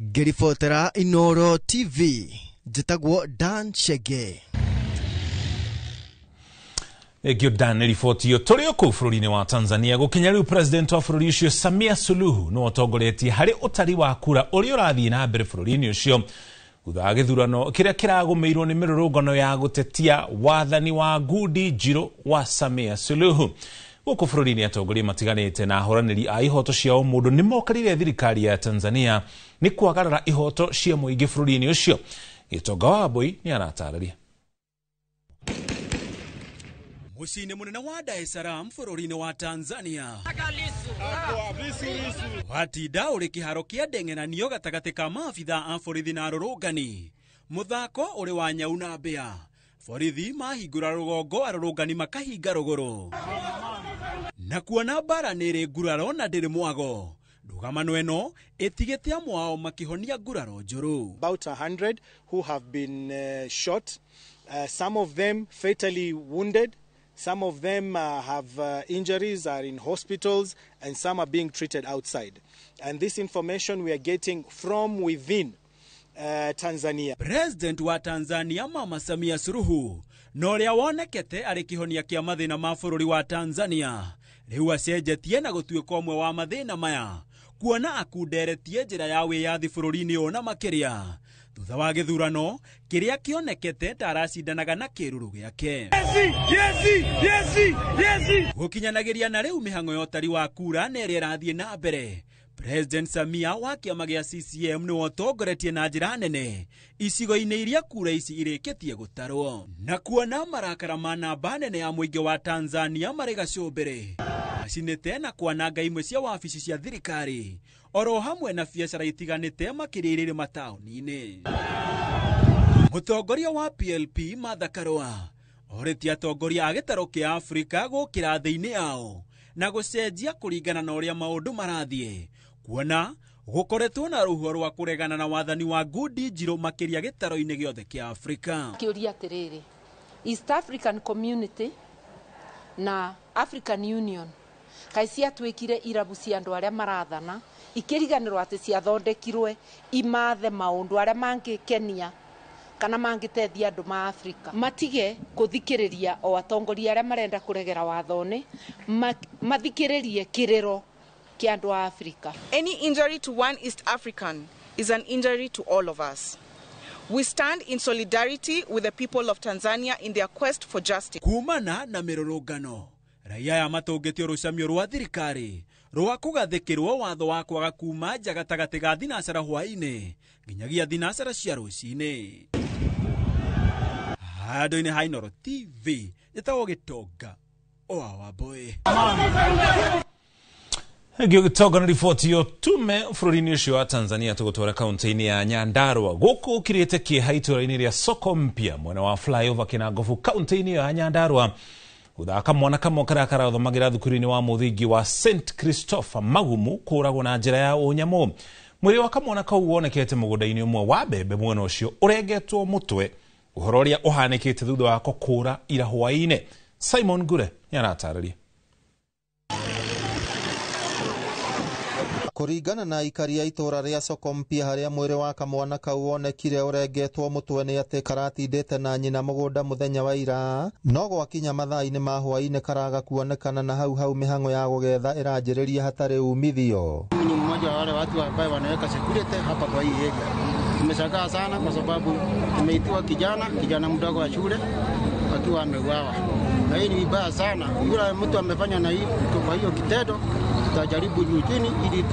Ngĩribotera Inooro TV, njĩtagwo Dan Chege. Thengio Dan riboti iyo. Tũrĩ o kũu bũrũri-inĩ wa Tanzania gũkinya rĩu president wa bũrũri ũcio Samia Suluhu nĩwe ũtongoretie harĩ ũtari wa kura ũrĩa ũrathiĩ na mbere bũrũri-inĩ ũcio thutha wa gĩthurano kĩrĩa kĩragũmĩirwo nĩ mĩrũrũngano ya gũtetia wathani wa ngundi njirũ wa Samia Suluhu. Gũkũ bũrũri-inĩ atongoria matiganĩte na ahũranĩri a ihoto cia ũmũndũ nĩ mokarire thirikari ya Tanzania nĩ kwagarara ihoto cia mũingĩ bũrũri-inĩ ũcio. Gĩtonga wa Mbui nĩ aratarĩria. Mũciĩ-inĩ mũnene wa Dar es Salaam bũrũri-inĩ wa Tanzania watinda ũrĩ kĩharo kĩa ndeng'eranio gatagatĩ ka maabitha a borithi na arũrũngani. Mũthako ũrĩ wa nyau na mbĩa. Borithi mahingũra rũgongo, arũrũngani makahinga rũgũrũ. Na kuona mbara nĩ ĩrĩ nguraro na ndĩrĩ mwago, ndũgamano ĩno ĩtigĩte amwe ao makĩhonia nguraro njũru. About 100 who have been shot, some of them fatally wounded. Some of them have injuries, are in hospitals, and some are being treated outside. And this information we are getting from within Tanzania. President wa Tanzania Mama Samia Suluhu na ũrĩa wonekete arĩ kĩhonia kĩa mathĩna ma bũrũri wa Tanzania rĩu acenjetie na gũtuĩka ũmwe wa mathĩna maya kuona akunderetie njĩra ya wĩyathi bũrũri-inĩ ũyũ na makĩria thutha wa gĩthurano kĩrĩa kĩonekete ta aracindanaga na kĩruru gĩake. Gũkinyanagĩria na rĩu mĩhang'o ya ũtari wa kura na ĩrĩa ĩrathiĩ na mbere, President Samia wa kĩama gĩa CCM nĩwe ũtongoretie na njĩra nene icigo-inĩ iria kura ici irĩkĩtie gũtarwo. Na kuona marakara ma namba nene ya mũingĩ wa Tanzania marĩ gacũmbĩrĩ macinĩte na kwananga imwe cia wabici cia thirikari oro hamwe na biacara itiganĩte makĩria irĩ mataũni-inĩ. Mũtongoria wa PLP Martha Karua orĩtie atongoria a gĩtarũ kĩa Afrika gũkĩra thĩ-inĩ yao na gũcenjia kũringana na ũrĩa maũndũ marathiĩ kuona gũkoretwo na rũhuho rwa kũregana na wathani wa ngundi njirũ makĩria gĩtaro-inĩ gĩothe kĩa Afrika. Kĩũria atĩrĩrĩ, East African Community na African Union kaĩ ciatuĩkire irabu cia andũ arĩa marathana ikĩriganĩrwo atĩ ciathondekirwe imathe maũndũ arĩa mangĩkenia kana mangĩteithia andũ ma Afrika. Matige kũthikĩrĩria o atongoria arĩa marenda kũregera watho-inĩ, mathikĩrĩrie kĩrĩro kĩa andũ a Afrika. Any injury to one East African is an injury to all of us. We stand in solidarity with the people of Tanzania in their quest for justice. Kumana na mĩrũrũngano, raia aya matũngĩtio rũcamio rwa thirikari rwa kũgathĩkĩrwo watho wa kwaga kuma nja gatagatĩ ga thinacara hwaĩ-inĩ nginyagia thinacara cia rũcinĩ. Handũ-inĩ ha Inooro TV, njĩtagwo Gĩtonga wa Wambũi. Ngio gĩtonga na riboti yo tume bũrũri-inĩ ũcio wa Tanzania tũgũtwara kaunti-inĩ ya Nyandarua gũkũ ũkirĩte kĩeha itũũra-inĩ rĩa Soko Mpya mwena wa flyover Kinangofu kaunti-inĩ ya Nyandarua gũthaka mwana kamwe karĩa karathomagĩra thukuru-inĩ wa mũthingi wa St Christopher Magumu kũragwo na njĩra ya ũnyamũ. Mwĩrĩ wa kamwana kau wonekete mũgũnda-inĩ ũmwe wa mbembe mwena ũcio ũrengetwo mũtwe, ũhoro ũrĩa ũhanĩkĩte thutha wako kũra ira hwaĩ-inĩ. Simon Ngure nĩaratarĩria. Kũringana na aikari a itũũra rĩa Soko Mpya harĩa mwĩrĩ wa kamwana kau wonekire ũrengetwo mũtwe nĩ atĩ karatindĩte na nyina mũgũnda mũthenya wa ira, no gwakinya mathaa-inĩ ma hwaĩ-inĩ karaga kuonekana na hau hau mĩhang'o ya gũgetha ĩranjĩrĩria hatarĩ umithio. Mimi ni mmoja wa wale watu ambao wanaweka security hapa kwa hii area. Tumeshangaa sana kwa sababu tumeitiwa kijana mdogo wa shule akiwa ameuawa. Na hii ni vibaya sana. Yule mtu amefanya na hii kwa hiyo kitendo, tutajaribu juu chini ili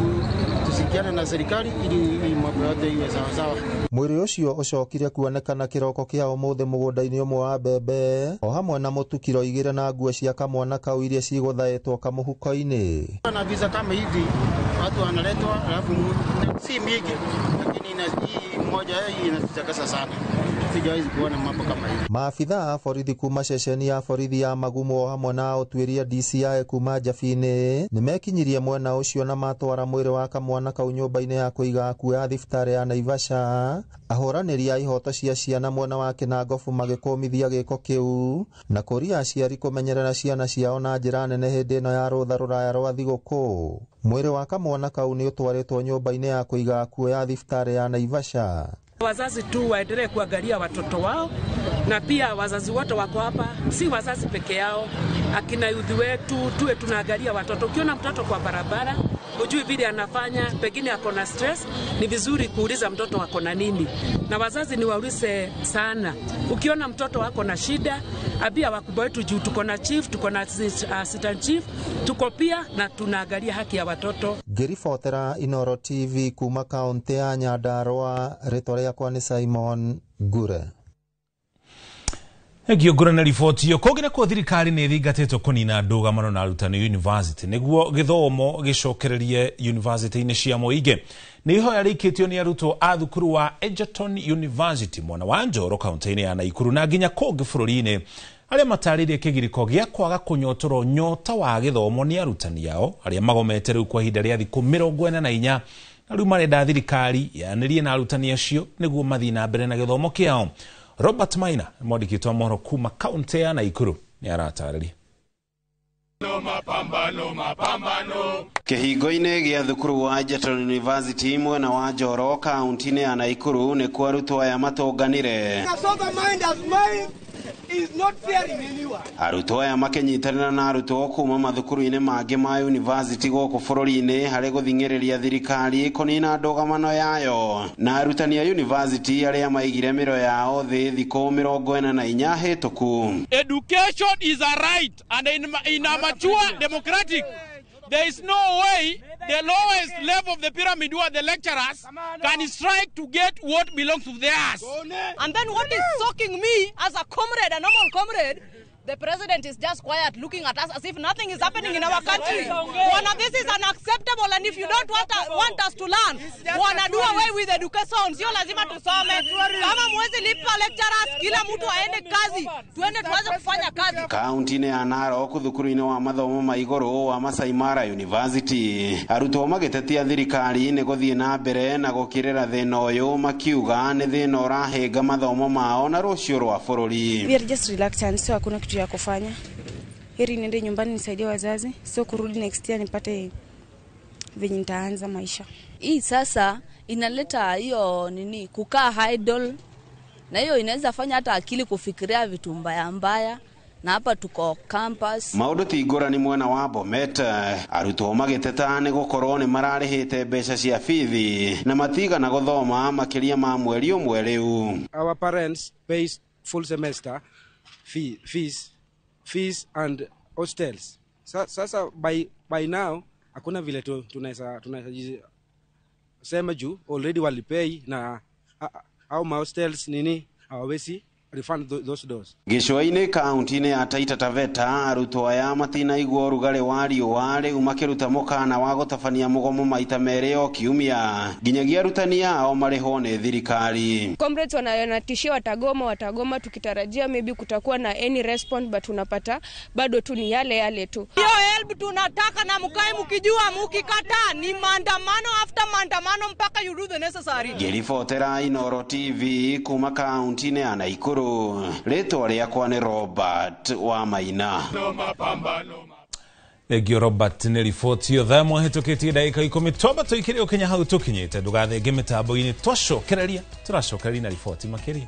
tusikiane na serikali ili mambo yote iwe sawa sawa. Mwĩrĩ ũcio ũcokire kuonekana kĩroko kĩa ũmũthĩ mũgũnda-inĩ ũmwe wa mbembe o hamwe na mũtu kiro 2 na nguo cia kamwana kau iria cigũthaĩtwo kamũhuko-inĩ. Na visa kama hivi watu wanaletwa, alafu si mingi, lakini hii moja hii inatakasa sana. Sijawahi kuona mambo kama hivi. Maabitha a borithi kuma ceceni ya borithi ya Magumu o hamwe na ũtuĩria DCI kuma Njabini nĩmekinyirie mwena ũcio na matwara mwĩrĩ wa kamwana kau nyũmba-inĩ ya kũiga akuũ ya thibitarĩ ya Naivasha. Ahũranĩri a ihoto cia ciana mwena wa Kinangofu magĩkũmithia gĩko kĩu na kũria aciari kũmenyerera ciana ciao na njĩra nene hĩndĩ ĩno ya rũtha rũraya rwa thigũkũ. Mwĩrĩ wa kamwana kau nĩ ũtwarĩtwo nyũmba-inĩ ya kũiga akuũ ya thibitarĩ ya Naivasha. Wazazi tu waendelee kuangalia watoto wao, na pia wazazi wote wako hapa, si wazazi peke yao, akina youth wetu tuwe tunaangalia watoto. Ukiona mtoto kwa barabara hujui vile anafanya, pengine ako na stress, ni vizuri kuuliza mtoto ako na nini. Na wazazi ni waulize sana. Ukiona mtoto wako na shida, abia wakubwa wetu juu tuko na chief, tuko na assistant chief, tuko pia na tunaangalia haki ya watoto. Ngĩribotera Inoro TV kuma kaunti ya Nyandarua, rĩtwa rĩakwa nĩ Simon Ngure. Ngio ngure na riboti iyo kũngĩ nakuo thirikari nĩ ĩthingatĩtwo kũnina ndũgamano na arutani university nĩguo gĩthomo gĩcokererie university-inĩ cia mũingĩ. Nĩ ihoya rĩikĩtio nĩ arutwo a thukuru wa Egerton University mwena wa Njoro kaunti-inĩ ya Naikuru na nginya kũngĩ bũrũri-inĩ arĩa matarĩirie kĩgirĩko gĩa kwaga kũnyotorwo nyota wa gĩthomo nĩ arutani ao arĩa magomete rĩu kwa ihinda rĩa thikũ 44 na rĩu marenda thirikari yanĩrie na arutani acio nĩguo mathiĩ na mbere na gĩthomo kĩao. Robert Maina mwandĩki wa mohoro kuma kaunti ya Naikuru nĩ aratarĩria. Mapambano, mapambano. Kĩhingo-inĩ gĩa thukuru wa Egerton University mwena wa Njoro kaunti-inĩ ya Naikuru nĩkuo arutwo aya matũnganire. Arutwo aya makĩnyitanĩra na arutwo kuma mathukuru-inĩ mangĩ ma university gũkũ bũrũri-inĩ harĩ gũthing'ĩrĩria thirikari kũnina ndũgamano yayo na arutani a university arĩa maigire mĩro yao thĩ thikũ 44 hĩtũku. Education is a right, and in a mature democratic, there is no way the lowest level of the pyramid, who are the lecturers, can strike to get what belongs to theirs. And then what is shocking me as a comrade, a normal comrade, the president is just quiet looking at us as if nothing is happening in our country. Bwana, this is unacceptable, and if you don't want us to learn, wana do away with education. Sio lazima tusome. Kama mwezi lipa lecturers, kila mtu aende kazi. Tuende tuanze kufanya kazi. Kaunti-inĩ ya Narok thukuru-inĩ wa mathomo ma igũrũ wa Masai Mara University, arutwo magĩtetia thirikari nĩ gũthiĩ na mbere na gũkĩrĩra thĩna ũyũ makiuga nĩ thĩna ũrahĩnga mathomo mao na rũciũ rwa bũrũri. We are just reluctant, so hakuna kitu ya kufanya. Heri niende nyumbani nisaidie wazazi, sio kurudi next year nipate venye nitaanza maisha. Hii sasa inaleta hiyo nini kukaa idle, na hiyo inaweza fanya hata akili kufikiria vitu mbaya mbaya. Na hapa tuko campus. Maũndũ ti ngũrani mwena wa Bomet, arutwo magĩteta nĩ gũkorwo nĩ mararĩhĩte mbeca cia bithi na matigana gũthoma makĩria ma mweri ũmwe rĩu. Our parents pay full semester fees and hostels. Sasa by now hakuna vile tunaweza sema juu already walipay na au ma hostels nini hawawezi refund those doors. Gĩcũa-inĩ kaunti-inĩ ya Taita Taveta arutwo aya matinaigua ũrugarĩ wa riũa rĩu makĩruta mũkana wa gũtabania mũgomo maita merĩ o kiumia nginyagia arutani ao marĩhwo nĩ thirikari. Comrades wanatishia watagoma, tukitarajia maybe kutakuwa na any response, but unapata bado tu ni yale yale tu. Hiyo help tunataka, na mkae mkijua, mkikataa ni maandamano after maandamano mpaka you do the necessary. Ngĩribotera Inooro TV kuma kaunti-inĩ ya Naikuru, rĩtwa rĩakwa nĩ Robert wa Maina. Thengio Robert nĩ riboti ĩyo. Thaa ĩmwe hĩtũkĩtie ndagĩka 10 twamba tũikĩre ũkinya hau tũkinyĩte, ndũgathenge mĩtambo-inĩ, twacokereria tũracokereria na riboti makĩria.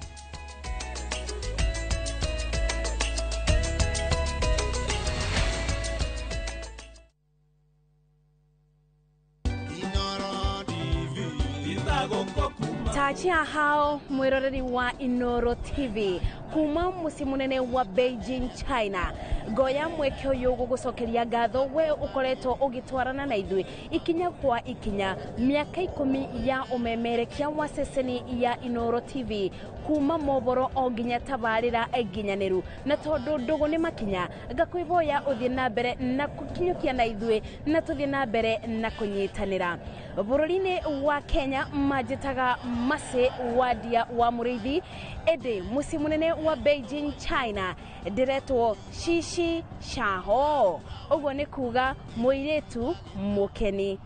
Tachia hao mwiroreri wa Inooro TV kuma muciĩ munene wa Beijing, China. Ngoya mweke ũyũ gũgũcokeria ngatho we ũkoretwo ũgĩtwarana na ithuĩ ikinya kwa ikinya mĩaka 10 ya ũmemerekia wa ceceni ya Inooro TV kuma mohoro o nginya tabarĩra nginyanĩru, na tondũ ndũgũ nĩ makinya ngakwĩhoya ũthiĩ na mbere na gũkinyũkia na ithuĩ na tũthiĩ na mbere na kũnyitanĩra. Bũrũri-inĩ wa Kenya manjĩtaga Mercy Wandia wa Mũrĩithi, ĩndĩ mũciĩ mũnene wa Beijing, China ndĩretwo Shishi Shaho, ũguo nĩ kuga mũirĩtu mũkeni.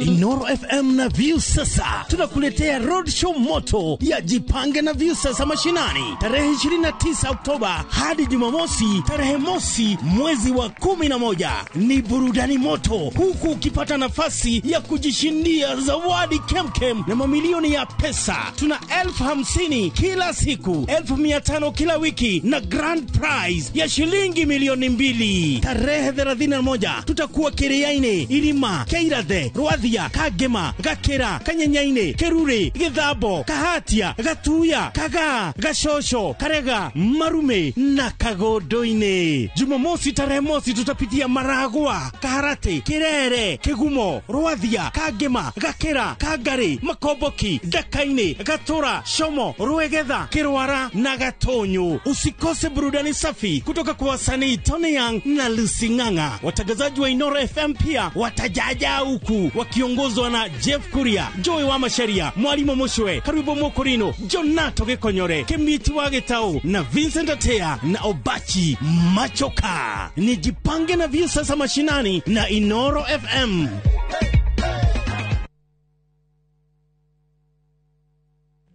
Inooro FM na Viusasa tunakuletea roadshow moto ya Jipange na Viusasa mashinani tarehe 29 Oktoba hadi Jumamosi tarehe mosi mwezi wa 11. Ni burudani moto huku ukipata nafasi ya kujishindia zawadi kemkem na mamilioni ya pesa. Tuna 50,000 kila siku, 500,000 kila wiki na grand prize ya shilingi 2,000,000. Tarehe 31 tutakuwa Kiriaini, Irima, Keirathe, Rwathia, Kagema, Gakira, Kanyenyaine, Kerure, Githabo, Kahatia, Gatuya, Kagaa, Gashosho, Karega, Marume na Kagodoine. Jumamosi tarehe mosi tutapitia Maragua, Kaharate, Kirere, Kigumo, Rwathia, Kagema, Gakira, Kagari, Makoboki, Dakaine, Gatura, Shomo, Ruegetha, Kirwara na Gatonyo. Usikose burudani safi kutoka kwa wasanii Tony Young na Lucy Ng'ang'a. Watangazaji wa Inooro FM pia watajaja huku wakiongozwa na Jeff Kuria, Joy wa Masharia, Mwalimu Moshwe, Karibu Mokorino, Jonato Gekonyore, Kemiti wa Getau na Vincent Atea na Obachi Machoka. Ni Jipange na Viusasa mashinani na Inooro FM.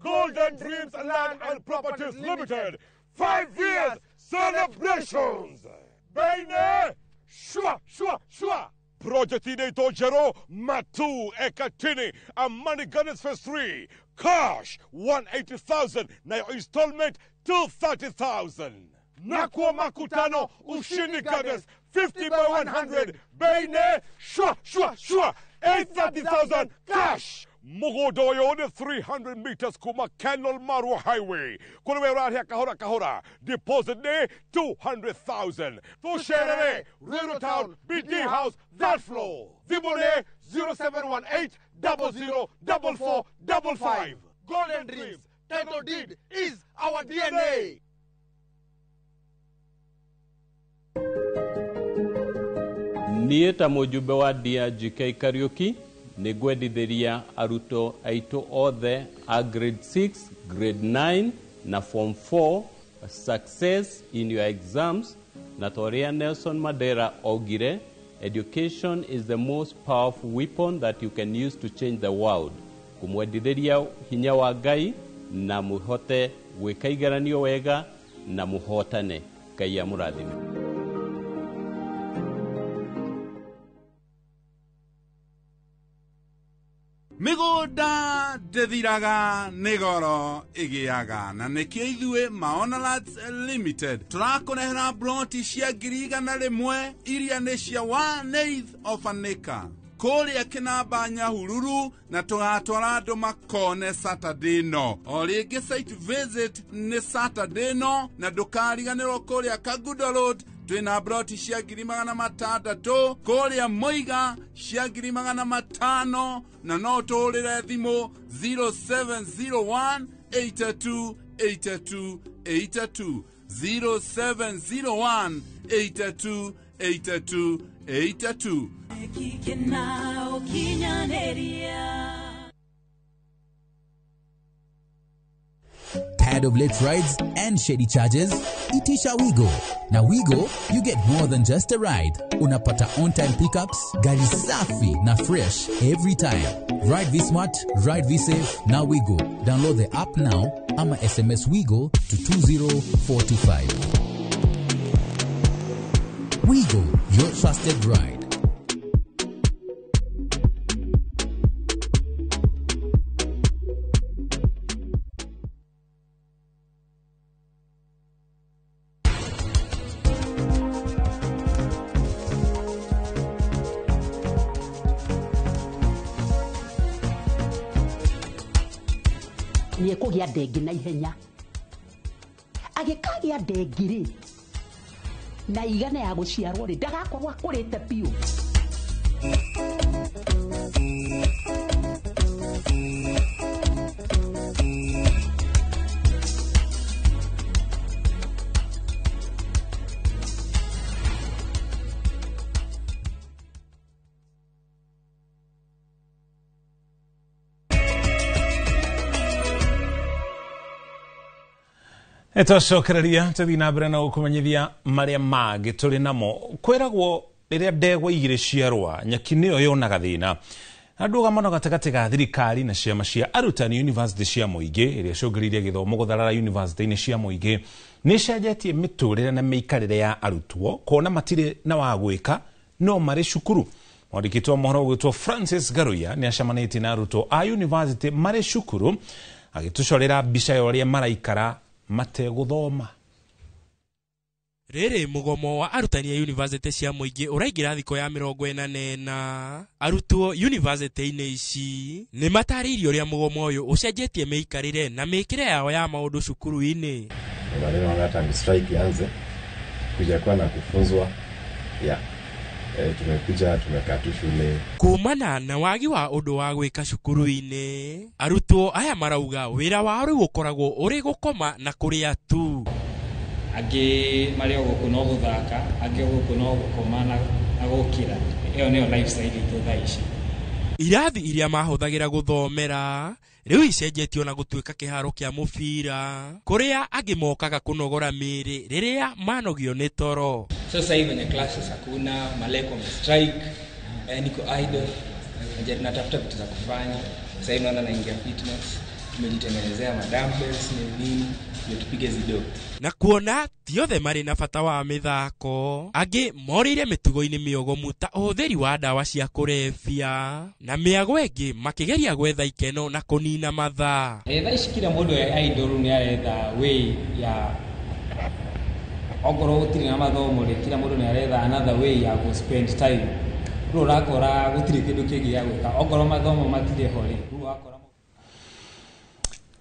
Golden Dreams Land and Properties Limited, 5 years celebrations. Bene, shwa shwa shwa. Project inaitwa Jero Matu Ekatini Amani Gardens Phase 3. Cash 180,000 na your installment 230,000. Nakwa Makutano Ushindi Gardens 50 by 100. Bene, shwa shwa shwa 830,000 cash. Mugodoyo 300 meters kuma Kenol Marwa Highway. Kulewe rahia kahora kahora. Deposit day 200,000. Tusherere, Rural Town, BD House, that floor. Zibone 0718 00 44 55. Golden Dreams, title deed is our DNA. Niĩ ta mũjumbe wa DRGK Kariuki nĩngwendithĩria arutwo aitũ othe a grade 6, grade 9 na form 4 success in your exams, na ta ũrĩa Nelson Mandela augire, education is the most powerful weapon that you can use to change the world. Kũmwendithĩria hinya wa Ngai na mũhote gwĩka igeranio wega na mũhotane. Ngai amũrathime. Mĩgũnda ndĩthiraga nĩ goro ĩgĩaga, na nĩkĩo ithuĩ Maona Lands Limited tũrakũrehera broti cia 100,000 iria nĩ cia 1/8 of an acre kũrĩa Kĩnamba Nyahururu, na tũgatwara andũ makone Saturday no. O rĩngĩ site visit nĩ Saturday no, na ndũkariganĩrwo kũrĩa Kagudo Road Twina broti cia 600,000 kũrĩa Mũiga cia 500,000 na no tũhũrĩre thimũ 0701 82 82 82 0701 82 82 82. Tired of late rides and shady charges? Itisha Wigo. Now Wigo, you get more than just a ride. Unapata on-time pickups, gari safi na fresh every time. Ride V-Smart, ride V-Safe, now Wigo. Download the app now ama SMS Wigo to 20425. Wigo, your trusted ride. Niekugia ndengi na ihenya agikagia ndengi ri na igana ya guciarwo ri ndagakorwo akurite biu. Nĩtwacokereria tũthiĩ na mbere na gũkũmenyithia marĩa mangĩ tũrĩ namo. Kwĩragwo rĩrĩa ndegwa igĩrĩ ciarũa nyeki nĩyo yonaga thĩna. Na ndũgamano gatagatĩ ga thirikari na ciama cia arutani university cia mũingĩ ĩrĩa ĩcũngĩrĩirie gĩthomo gũtharara university-inĩ cia mũingĩ nĩ ĩcenjetie mĩtũrĩre na mĩikarĩre ya arutwo kuona matirĩ na wa gwĩka no marĩ cukuru. Mwandĩki wa mohoro ũgwĩtwo Francis Garuya nĩ acemanĩtie na arutwo a university marĩ cukuru agĩtũcorera mbica ya ũrĩa maraikara mategũthoma. Rĩrĩ mũgomo wa arutani a university cia mũingĩ ũraingĩra thikũ ya 44. Arutwo university-inĩ ici nĩ matarĩirie ũrĩa mũgomo ũyũ ũcenjetie mĩikarĩre na mĩkĩre yao ya maũndũ cukuru-inĩ. Maneno hata strike ianze kuja kwa na kufunzwa ya tumekuja tumekaa tu shule. Kumana na wagi wa ũndũ wa gwĩka cukuru-inĩ, arutwo aya marauga wĩra wao rĩu ũkoragwo ũrĩ gũkoma na kũrĩa tu. Angĩ marĩ o gũkũ no gũthaka, angĩ o gũkũ no gũkoma na gũkĩra. Ĩyo nĩyo lifestyle itũ thaa ici. Irathi iria mahũthagĩra gũthomera rĩu icenjetio na gũtuĩka kĩharo kĩa mũbira kũrĩa angĩ mokaga kũnogora mĩĩrĩ rĩrĩa manogio nĩ toro. Sasa hivi wenye classes hakuna, maleko wame strike, niko idle, natafuta vitu za kufanya. Sasa hivi naona naingia fitness, tumejitengenezea ma dumbbells ni nini, ndio tupige zido. Na kuona ti othe marĩ na bata wa mĩthako, angĩ morĩire mĩtugo-inĩ mĩogomu ta ũhũthĩri wa ndawa cia kũrebia na mĩago ĩngĩ makĩgeria gwetha ikeno na kũnina mathaa. Thaa ici kila mũndũ e idle nĩ aretha way ya ongorwo gũtirĩ na mathomo rĩ, kila mũndũ nĩ aretha another way ya go spend time. Rĩu ũrakora gũtirĩ kĩndũ kĩngĩ gĩa gwĩka ongorwo mathomo matirĩ ho rĩ, rĩu ũrakora.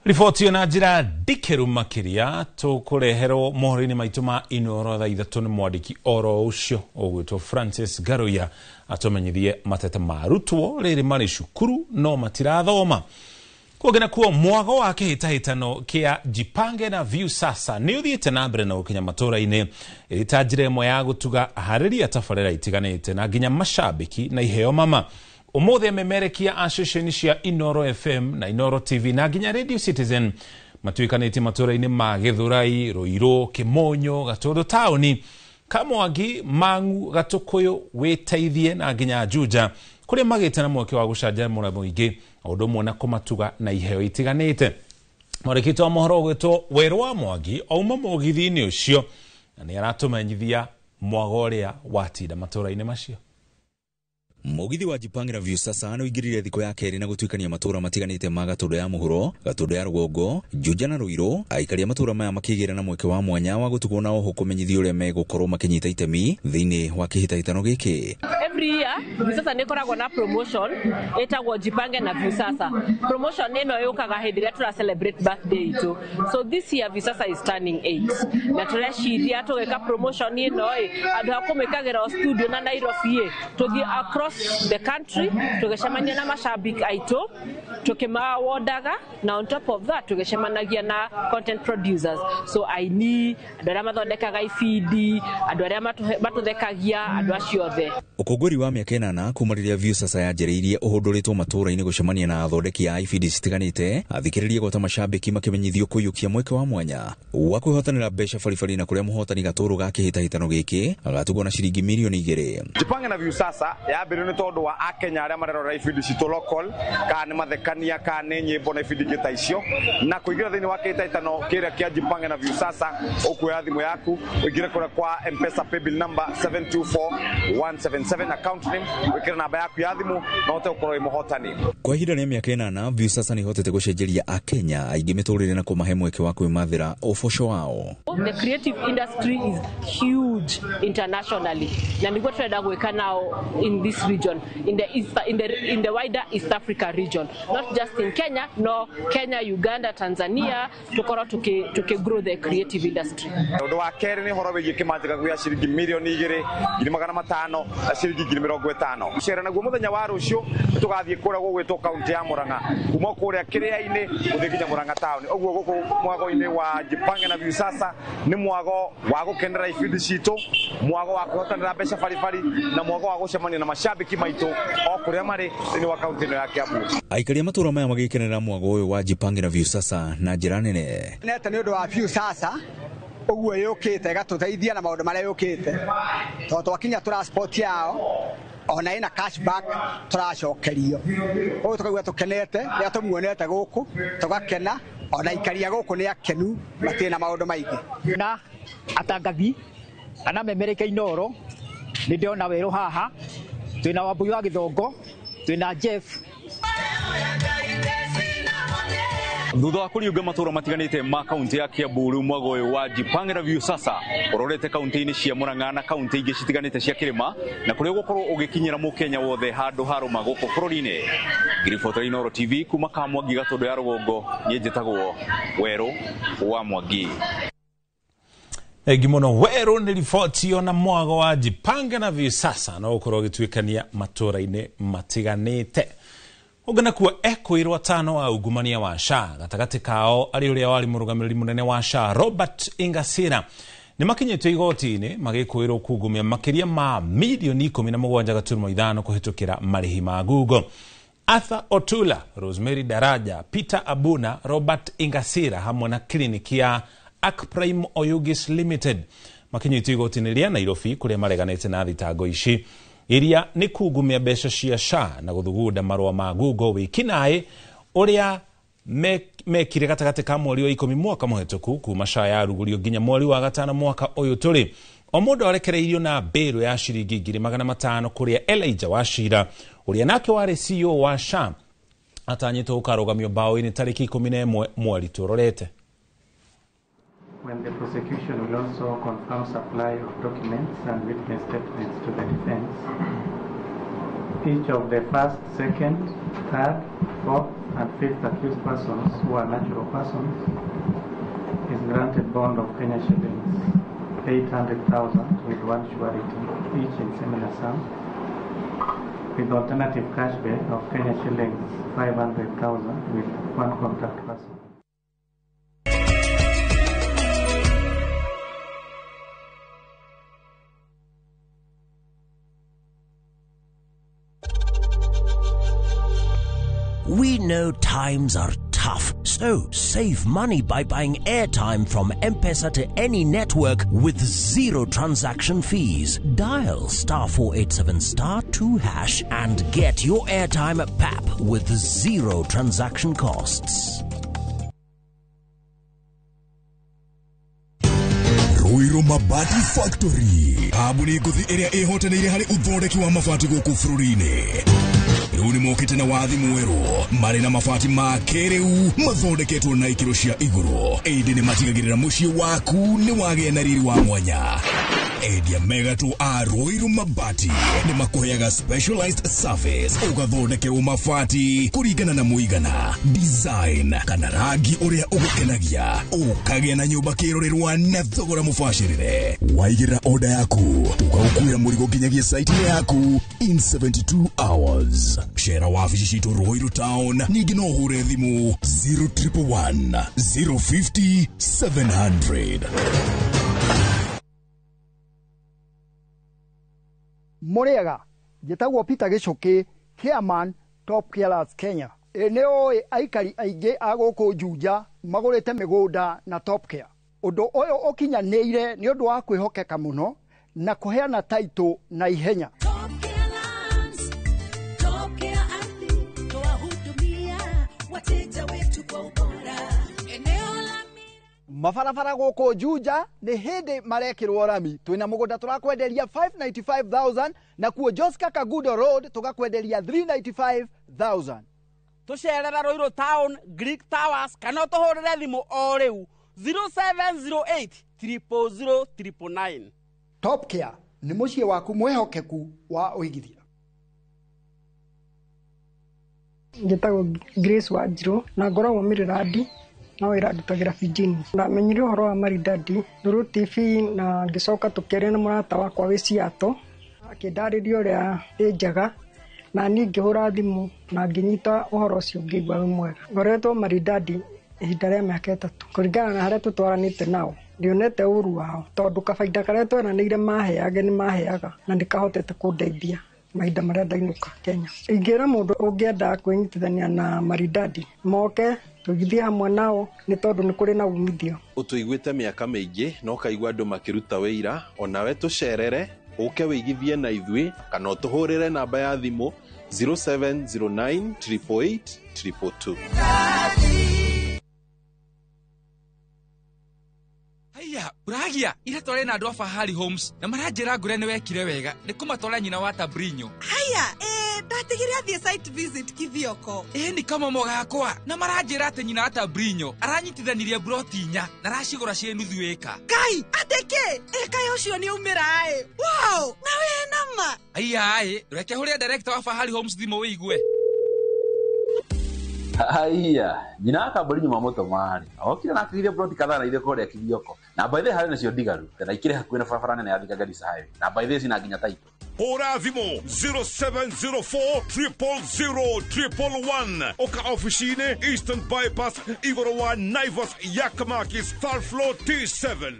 Riboti ĩyo na njĩra ndikĩru makĩria tũkũreherwo mohoro-inĩ maitũ ma Inooro thaa 3 nĩ mwandĩki oro ũcio ũgwĩtwo Francis Garuya atũmenyithie mateta ma arutwo rĩrĩ marĩ cukuru no matirathoma. Kũngĩ nakuo mwago wa kĩhĩtahĩtano kĩa Jipange na Viusasa nĩ ũthiĩte na mbere na gũkinya matũra-inĩ ĩrĩ ta njĩra ĩmwe ya gũtuga aharĩria tabarĩra itiganĩte na nginya macambĩki na iheo mama. Ũmũthĩ amemerekia a ceceni cia Inooro FM na Inooro TV na nginya Radio Citizen matuĩkanĩtie matũra-inĩ ma Gĩthũrai, Rũirũ, Kĩmonyo, Gatũndũ taũni, Kamwangi, Mang'u, Gatũkũyũ, Wĩteithie na nginya Juja kũrĩa magĩte na mweke wa gũcanjamũra mũingĩ o ũndũ ũmwe na kũmatuga na iheo itiganĩte. Mwandĩki wa mohoro ũgwĩtwo Werũ wa Mwangi auma mũgithi-inĩ ũcio na nĩ aratũmenyithia mwago ũrĩa watinda matũra-inĩ macio. Mugithi wa Jipange na Viusasa nĩ ũingĩrire thikũ ya kerĩ na gũtuĩkania matũũra matiganĩte ma Gatũndũ ya Mũhuro, Gatũndũ ya Rũgongo, Juja na Ruiru. Aikari a matũũra maya makĩgĩra na mweke wa mwanya wa gũtugwo na oho kũmenyithio ũrĩa megũkorwo makĩnyita itemi thĩinĩ wa kĩhĩtahĩtano gĩkĩ. Every year Viusasa nĩ ĩkoragwo na promotion ĩtagwo Jipange na Viusasa. Promotion ĩno yũkaga hĩndĩ ĩrĩa tũra celebrate birthday itũ. So this year Viusasa is turning 8. Na tũreciria tũgĩka promotion ĩno ĩ andũ a kũmĩkagĩra o studio na Nairobi ĩ tũthiĩ across the country tũgĩcemania na mashabiki aitũ tũkĩmawodaga na on top of that tũgĩcemanagia na content producers, so aini, andũ arĩa mathondekaga ibindi, andũ arĩa matũthekagia, andũ acio othe. Ũkũngũĩri wa mĩaka 8 kuma rĩrĩa Viusasa yanjĩrĩirie ũhũndũrĩtwo matũũra-inĩ gũcemania na athondeki a ibindi citiganĩte, athikĩrĩria gwata mashabiki makĩmenyithio kũiyũkia mweke wa mwanya wa kwĩhotanĩra mbeca baribari na kũrĩa mũhotani gatũrũ ga kĩhĩtahĩtano gĩkĩ agatugwo na ciringi mirioni 2. Jipange na Viusasa yambĩrĩirio nĩ tondũ wa akenya arĩa marerora ibindi citũ local, kana nĩ mathekania kana nĩ nyĩmbo na ibindi ingĩ ta icio, na kũingĩra thĩinĩ wa kĩhĩtahĩtano kĩrĩa kĩa Jipange na Viusasa ũkuoya thimũ yaku ũingĩre kũrĩa kwa M-Pesa paybill number 724177 account name, wĩkĩre namba yaku ya thimũ na ũhote gũkorwo wĩ mũhotani. Kwa ihinda rĩa mĩaka 8 Viusasa nĩ ĩhotete gũcenjeria akenya aingĩ mĩtũrĩre na kũmahe mweke wa kwĩmathĩra ũboco wao. The creative industry is huge internationally na nĩguo tũrenda gwĩka nao in this region, in the wider East Africa region, not just in Kenya, no Kenya, Uganda, Tanzania, tukorwo tuki grow the creative industry. Ũndũ wa kerĩ nĩ ũhoro wĩgiĩ kĩmanjĩka gĩa ciringi mirioni 2, 500,000 na ciringi 50,000. Cera naguo mũthenya wa rũciũ nĩtũgathiĩ kũrĩa gũgwĩtwo kaunti ya Murang'a, kuma kũrĩa kĩrĩa-inĩ gũthiĩ nginya Murang'a town. Ũguo gũkũ mwago-inĩ wa Jipange na Viusasa nĩ mwago wa gũkenera ibindi citũ, mwago wa kũhotanĩra mbeca baribari na mwago wa gũcemania na mashabiki maitũ o kũrĩa marĩ thĩinĩ wa kaunti ĩno ya Kiambu. Aikari a matũũra maya magĩkenera mwago ũyũ wa Jipange na Viusasa na njĩra nene. Nete nĩ ũndũ wa Viusasa ũguo yũkĩte ĩgatũteithia na maũndũ marĩa yũkĩte, tondũ twakinya transport yao ona ĩna cashback tũracokerio, ũguo tũkaigua tũkenete rĩrĩa tũmuonete gũkũ tũgakena, ona aikaria gũkũ nĩ akenu matirĩ na maũndũ maingĩ. Na atangathi ana memereka Inooro nĩ ndĩrona werũ haha, twĩna Wambui wa Gĩthongo, twĩna Jeff. Thutha wa kũriũnga matũũra matiganĩte ma kaunti ya Kiambu, rĩu mwago ũyũ wa Jipange na Viusasa ũrorete kaunti-inĩ cia Murang'a na kaunti ingĩ citiganĩte cia kĩrĩma, na kũrĩa ũgũkorwo ũgĩkinyĩra mũkenya wothe handũ harũma gũkũ bũrũri-inĩ. Ngiribota Inooro TV kuma Kamwangi Gatũndũ ya Rũgongo, niĩ njĩtagwo Werũ wa Mwangi. Thengi mũno Werũ nĩ riboti ona mwago wa Jipange na Viusasa no ũkorwo ũgĩtuĩkania matũũra-inĩ matiganĩte. Ũngĩ nakuo ekwĩrwo atano wa ungumania wa SHA gatagatĩ kao arĩ ũrĩa warĩ mũrũgamĩrĩri mũnene wa SHA Robert Ingasira nĩ makinyĩtio igoti-inĩ magĩkwĩrwo kungumia makĩria ma milioni 17.5 kũhĩtũkĩra marĩhi ma Google. Arthur Otula, Rosemary Daraja, Peter Abuna, Robert Ingasira hamwe na kliniki ya Akprime Oyugis Limited makinyĩtio igoti-inĩ rĩa Nairobi kũrĩa mareganĩte na thitango ici iria nĩ kungumia mbeca cia SHA na gũthugunda marũa ma Google wĩkinaĩ ũrĩa mekire gatagatĩ ka mweri wa 10 mwaka mũhetũku kuma SHA yarugũrio nginya mweri wa 5 mwaka ũyũ tũrĩ. O mũndũ arekereirio na mbĩrũ ya ciringi 500,000 kũrĩa Elijah Wachira ũrĩa nake warĩ CEO wa SHA atanyĩtwo gũkarũgamio mbaũ-inĩ tarĩki 11 mweri tũrorete. When the prosecution will also confirm supply of documents and witness statements to the defense, each of the first, second, third, fourth, and fifth accused persons who are natural persons is granted bond of Kenya shillings 800,000 with one surety, each in similar sum, with alternative cash bail of Kenya shillings 500,000 with one contact person. We know times are tough, so save money by buying airtime from M-Pesa to any network with zero transaction fees. Dial *487*2# and get your airtime at PAP with zero transaction costs. Ruiru Mabati Factory, kambuni ngũthi ĩrĩa ĩhotanĩire harĩ ũthondeki wa mabati gũkũ bũrũri-inĩ. Rĩu nĩ mokĩte na wathi mwerũ, marĩ na mabati ma kĩrĩu mathondeketwo na ikĩro cia igũrũ. Ĩndĩ nĩ matigagĩrĩra mũciĩ waku nĩ wagĩa na riri wa mwanya. Endia megatũ a Ruiru Mabati nĩ makũheaga specialized service, ũgathondekerwo mabati kũringana na mũigana, design kana rangi ũrĩa ũgũkenagia, ũkagĩa na nyũmba kĩrorerwa na thogora mũbacĩrĩre. Waigĩrĩra order yaku, tũgagũkuĩra mũrigo nginyagia site-inĩ yaku in 72 hours. Cera wabici citũ Ruiru Town, ningĩ no ũhũre thimũ 0111 050 700. Mũrĩega, njĩtagwo Peter Gĩcũkĩ, chairman Top Carers Kenya. Ĩ nĩ ũĩ aikari aingĩ a gũkũ Juja magũrĩte mĩgũnda na Top Care. Ũndũ ũyũ ũkinyanĩire nĩ ũndũ wa kwĩhokeka mũno na kũheana taitũ na ihenya. Mabarabara gũkũ Juja nĩ hĩndĩ marekĩrwo rami. Twĩna mũgũnda tũrakwenderia 595,000 na kuo Joska Kagudo Road tũgakwenderia 395,000. Tũcerera Ruiru Town, Greek Towers kana ũtũhũrĩre thimũ o rĩu 0708 000 999. Top Care nĩ mũciĩ waku mwĩhokeku wa ũigithia. Njĩtagwo Grace Wanjirũ na ngoragwo Mĩrĩrandi no wĩra ndutagĩra Virginia. Ndamenyire ũhoro wa Maridadi through TV na ngĩcoka tũkĩaria na mũrata wakwa wĩ Seattle, akĩndarĩria ũrĩa ĩ njega na niĩ ngĩhũra thimũ na ngĩnyita ũhoro ũcio ngĩigua wĩ mwega. Ngoretwo Maridadi ihinda rĩa mĩaka 3 kũringana na harĩa tũtwaranĩte nao ndionete ũru wao tondũ kabaida karĩa tweranĩire maheage nĩ maheaga na nĩkahotete kũndeithia mahinda marĩa ndainũka Kenya. Ingĩra mũndũ ũngĩenda kwĩnyitithania na Maridadi moke tũgithie hamwe nao nĩ tondũ nĩ kũrĩ na umithio. Ũtũiguĩte mĩaka mĩingĩ na ũkaigua andũ makĩruta wĩira, onawe tũcerere ũke wĩigithie na ithuĩ kana ũtũhũrĩre namba ya thimũ 0709 888 222. Haiya, uragia ira tware na andũ a Fahari Homes na maranjĩra ngũre nĩ wekire wega nĩ kũmatwara nyina wa Tabrinyo. Haya, ndatigire athiĩ site visit Kithioko. Ĩ nĩ kamomo gakwa na maranjĩra atĩ nyina wa Tabrinyo aranyitithanirie broti 4 na aracigũra ciĩ nuthu ĩka. Ngai, atĩ kĩ? Ĩka ũcio nĩ aumĩra ĩ. Wow, na wĩ nama. Haiya ĩ, reke hũrĩre director wa Fahari Homes thimũ wĩigue. Haiya, nyina wa Kaburi nyuma mũtũmarĩ okire na akĩgithia broti kadhaa na ithuĩ kũrĩa Kithioko na by the way harĩ nacio ndigaru na ikĩrĩ hakuhĩ na barabara nene ya Thika Garissa Highway na by the way cina nginya taito. Hũra thimũ 0704 000 111 oka ofici-inĩ Eastern Bypass igũrũ wa Naivas Yakamakis third floor T7.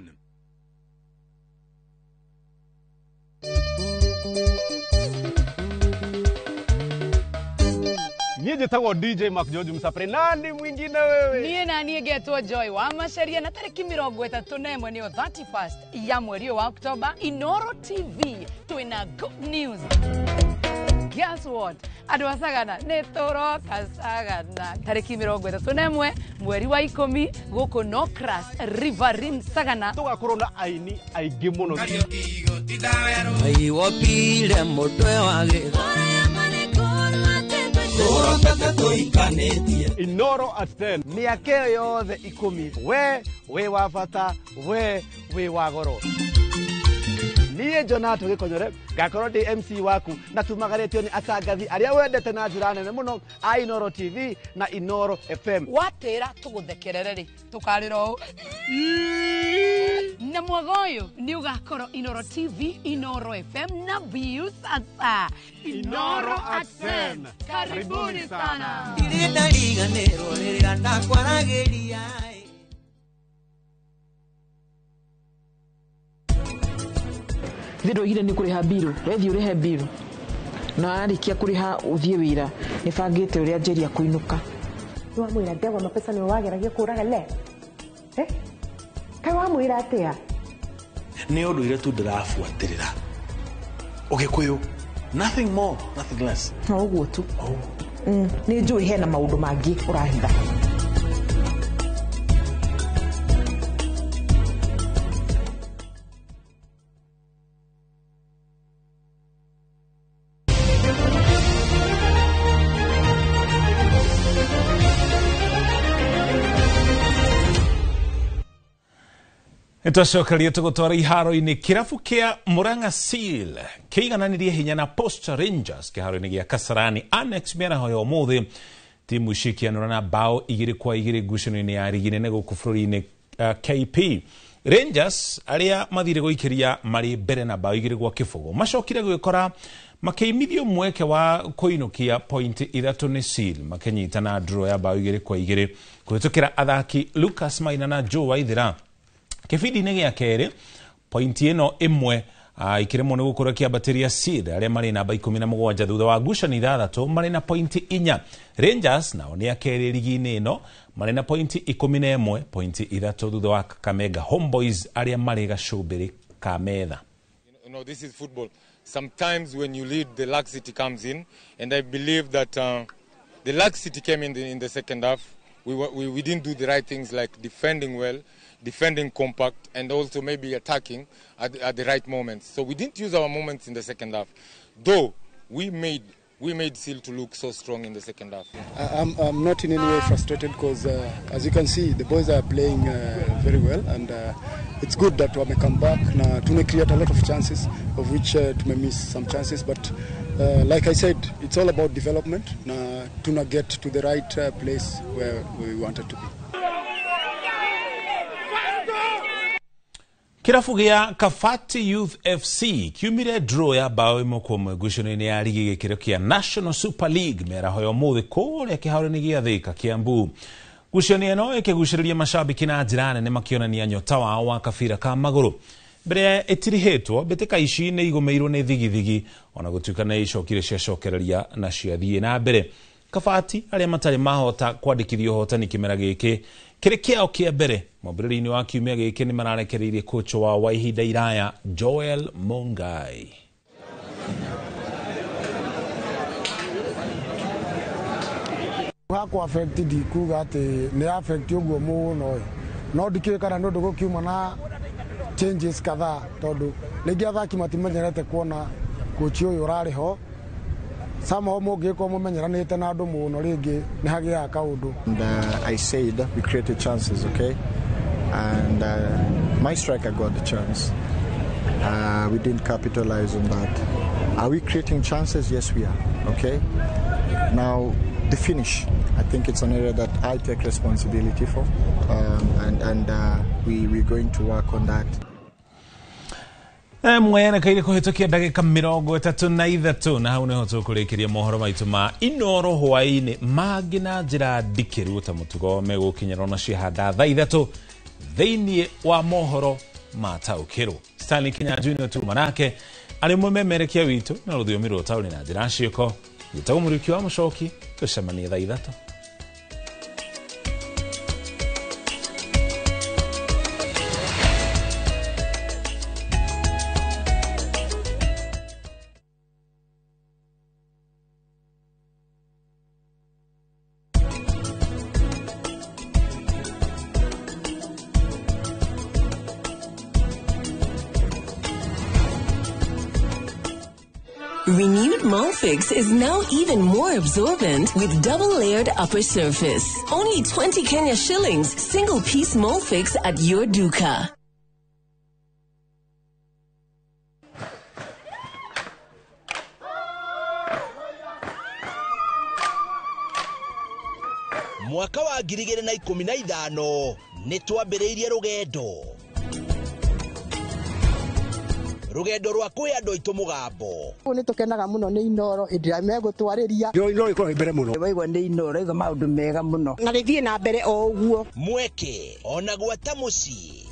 Niĩ njĩtagwo DJ Mark George Msapre. Nani mwingine wewe? Niĩ na niĩ ngetwo Joy wa Maceria na tarĩki 31 nĩyo 31st ya mweri wa Oktoba Inoro TV twĩna good news. Guess what? Andũ a Sagana nĩ tũroka Sagana tarĩki 31 mweri wa 10 gũkũ Nocras Riverine Sagana. Tũgakorwo na aini aingĩ mũno. Aiwopire mũtwe wa gĩtho Inoro at 10. Mĩaka ĩyo yothe 10 we wĩ wa bata, we wĩ wa goro. Niĩ Jonato Gĩkonyore ngakorwo ndĩ MC waku na tumagarĩtio nĩ atangathi arĩa wendete na njĩra nene mũno a Inoro TV na Inoro FM. Watĩra tũgũthekerere rĩ tũkarĩra ũũ na mwaga ũyũ nĩ ũgakorwo Inoro TV, Inoro FM na Viusasa. Inoro at 10. Karibuni sana. Ndirĩ ndariganĩrwo rĩrĩa ndakwaragĩria. Ithe ndoigire nĩ kũrĩha mbiru, wethiĩ ũrĩhe mbiru na warĩkia kũrĩha ũthiĩ wĩra. Nĩ bangĩte ũrĩa Njeri akũinũka. Nĩwamwĩra ndegwa mapesa nĩwe wageragia kũraga le kaĩ wamwĩra atĩa? Nĩ ũndũire tu ndĩrabuatĩrĩra Ũgĩkũyũ, nothing more nothing less. No ũguo tu. Nĩ njũĩ hena maũndũ mangĩ ũrahitha. Nitwacokeria tugutwara iharo-inĩ kĩrabu kĩa Murang'a Seal kĩigananirie hinya na Posta Rangers kĩharo-inĩ gĩa Kasarani Annex mĩaraho ya ũmũthĩ. Timu ici ikĩanũra na bao 2-2 ngucanio-inĩ ya rigi nene gũkũ bũrũri-inĩ. KP Rangers arĩa mathire gũikĩria marĩ mbere na bao 2-0 macokire gwĩkora makĩimithio mweke wa kũinũkia point 3 nĩ Seal makĩnyitana draw ya bao 2-2 kũhĩtũkĩra athaki Lucas Maina na Joe Waithera. Kĩbindi-inĩ gĩa kerĩ pointi ĩno ĩmwe ikĩremwo nĩ gũkorwo kĩambatĩria Seal arĩa marĩ namba 17 thutha wa ngucanio 6 marĩ na pointi 4. Rangers nao nĩ akerĩ rigi-inĩ ĩno marĩ na pointi 11 pointi 3 thutha wa Kakamega Homeboys arĩa marĩ gacũmbĩrĩ ka metha. You know, this is football. Sometimes when you lead, the laxity comes in, and I believe that the laxity came in the second half. We didn't do the right things like defending well, defending compact, and also maybe attacking at the right moments. So we didn't use our moments in the second half, though we made Seal to look so strong in the second half. I'm not in any way frustrated because, as you can see, the boys are playing very well, and it's good that we come back. Na tume create a lot of chances, of which tume miss some chances, but like I said, it's all about development. Na tuna get to the right place where we wanted to be. Kĩrabu gĩa Kabati Youth FC kiumire draw ya bao 1-1 ngucanio-inĩ ya rigi gĩkĩro kĩa National Super League mĩaraho ya ũmũthĩ kũrĩa kĩharo-inĩ gĩa Thika Kiambu. Ngucanio ĩno ĩkĩgucĩrĩria macambĩki na njĩra nene makĩonania nyota wao wa kabira ka magũrũ. Mbere ĩtirihĩtwo mbĩtĩka ici nĩ igũmĩirwo nĩ thigithigi ona gũtuĩka nĩ icokire ciacokereria na ciathiĩ na mbere. Kabati arĩa matarĩ mahota kwandĩkithia ũhotani kĩmera gĩkĩ kĩrĩ kĩao kĩa mbere mwambĩrĩrio-inĩ wa kiumia gĩkĩ nĩ mararekereirie kocha wao wa ihinda iraya Joel Mungai. Hakwa affect ndikuga atĩ nĩ affect ũguo mũno, no ndikĩũĩ kana nĩ ũndũ gũkiuma na changes kadhaa tondũ rĩngĩ athaki matimenyerete kuona kochi ũyũ ũrarĩ ho. Somehow mũngĩkorwo mũmenyeranĩte na andũ mũno rĩngĩ nĩ hagĩaga kaũndũ. And I said we created chances, okay? And my striker got the chance. We didn't capitalize on that. Are we creating chances? Yes, we are, okay? Now, the finish, I think it's an area that I take responsibility for, and we're going to work on that. Mwerekeire kũhĩtũkia ndagĩka 33 na hau nĩho tũkũrĩkĩria mohoro maitũ ma Inoro hwaĩ-inĩ mangĩ na njĩra ndikĩru ta mũtugo megũkinyĩrwo na ciahanda thaa 3 thĩinĩ wa mohoro ma taũkĩrwo. Stanley Kinyanjui nĩwe tuma nake arĩ mũmemerekia witũ na rũthiomi rwa ũtaũri na njĩra ciĩko. Njĩtagwo Mũriũki wa Mũcoki, tũcemanie thaa 3. Renewed Molfix is now even more absorbent with double-layered upper surface. Only 20 Kenya shillings, single-piece Molfix at your duka. Mwaka wa 2015 nĩ twambĩrĩirie rũgendo rwa kwĩ andũ aitũ mũgambo. Nĩ tũkenaga mũno nĩ Inoro hĩndĩ ĩrĩa megũtwarĩria. Inoro ĩkoragwo mbere mũno. Waigua nĩ Inoro igua maũndũ mega mũno. Na rĩthiĩ na mbere o ũguo. Mweke ona gwata mũciĩ.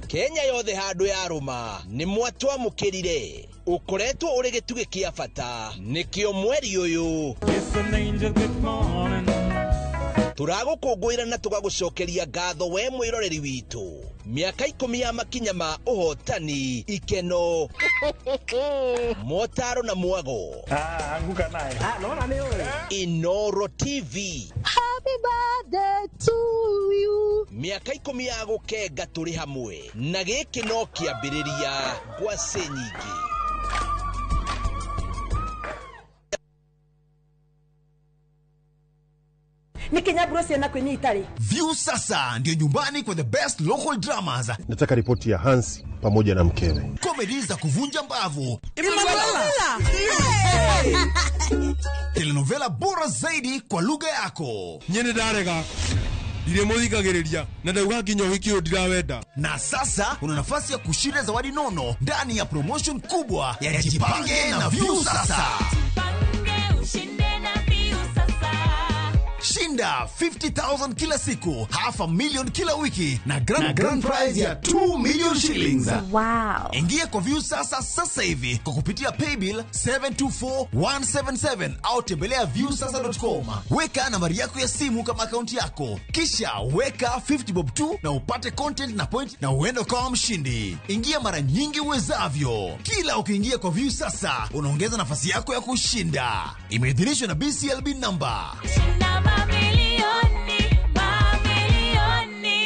Kenya yothe handũ yarũma nĩ mwatwamũkĩrire. Ũkoretwo ũrĩ gĩtugĩ kĩa bata nĩkĩo mweri ũyũ. Tũragũkũngũĩra na tũgagũcokeria ngatho we mwĩroreri witũ. Mĩaka 10 ya makinya ma ũhotani, ikeno, motaro na mwago. Anguka naye. Nona nĩ ũĩ. Inoro TV. Happy birthday to you. Mĩaka 10 ya gũkenga tũrĩ hamwe na gĩkĩ no kĩambĩrĩria ngwacĩ nyingĩ. Nĩ Kenya. Ndĩraigua ciana kwĩ itarĩ. View sasa ndio nyumbani kwa the best local dramas. Nataka ripoti ya Hansi pamoja na mkewe. Comedy za kuvunja mbavu. Emanuela. Telenovela bora zaidi kwa lugha yako. Nyene ndarega. Ndiremuthikagiriria na ndauga nginya uhiki uyu ndirawenda. Na sasa una nafasi ya kushinda zawadi nono ndani ya promotion kubwa ya Jipange na View Sasa. Jipange ushinde na View Sasa. Shinda 50,000 kila siku, 500,000 kila wiki na grand prize ya 2 million shillings. Wow. Ingia kwa View Sasa sasa hivi kwa kupitia paybill 724177 au tembelea viewsasa.com. Weka nambari yako ya simu kama akaunti yako, kisha weka 50 bob tu na upate content na point na uende kama mshindi. Ingia mara nyingi uwezavyo. Kila ukiingia kwa View Sasa unaongeza nafasi yako ya kushinda. Imeidhinishwa na BCLB number. Shinda mamilioni, mamilioni.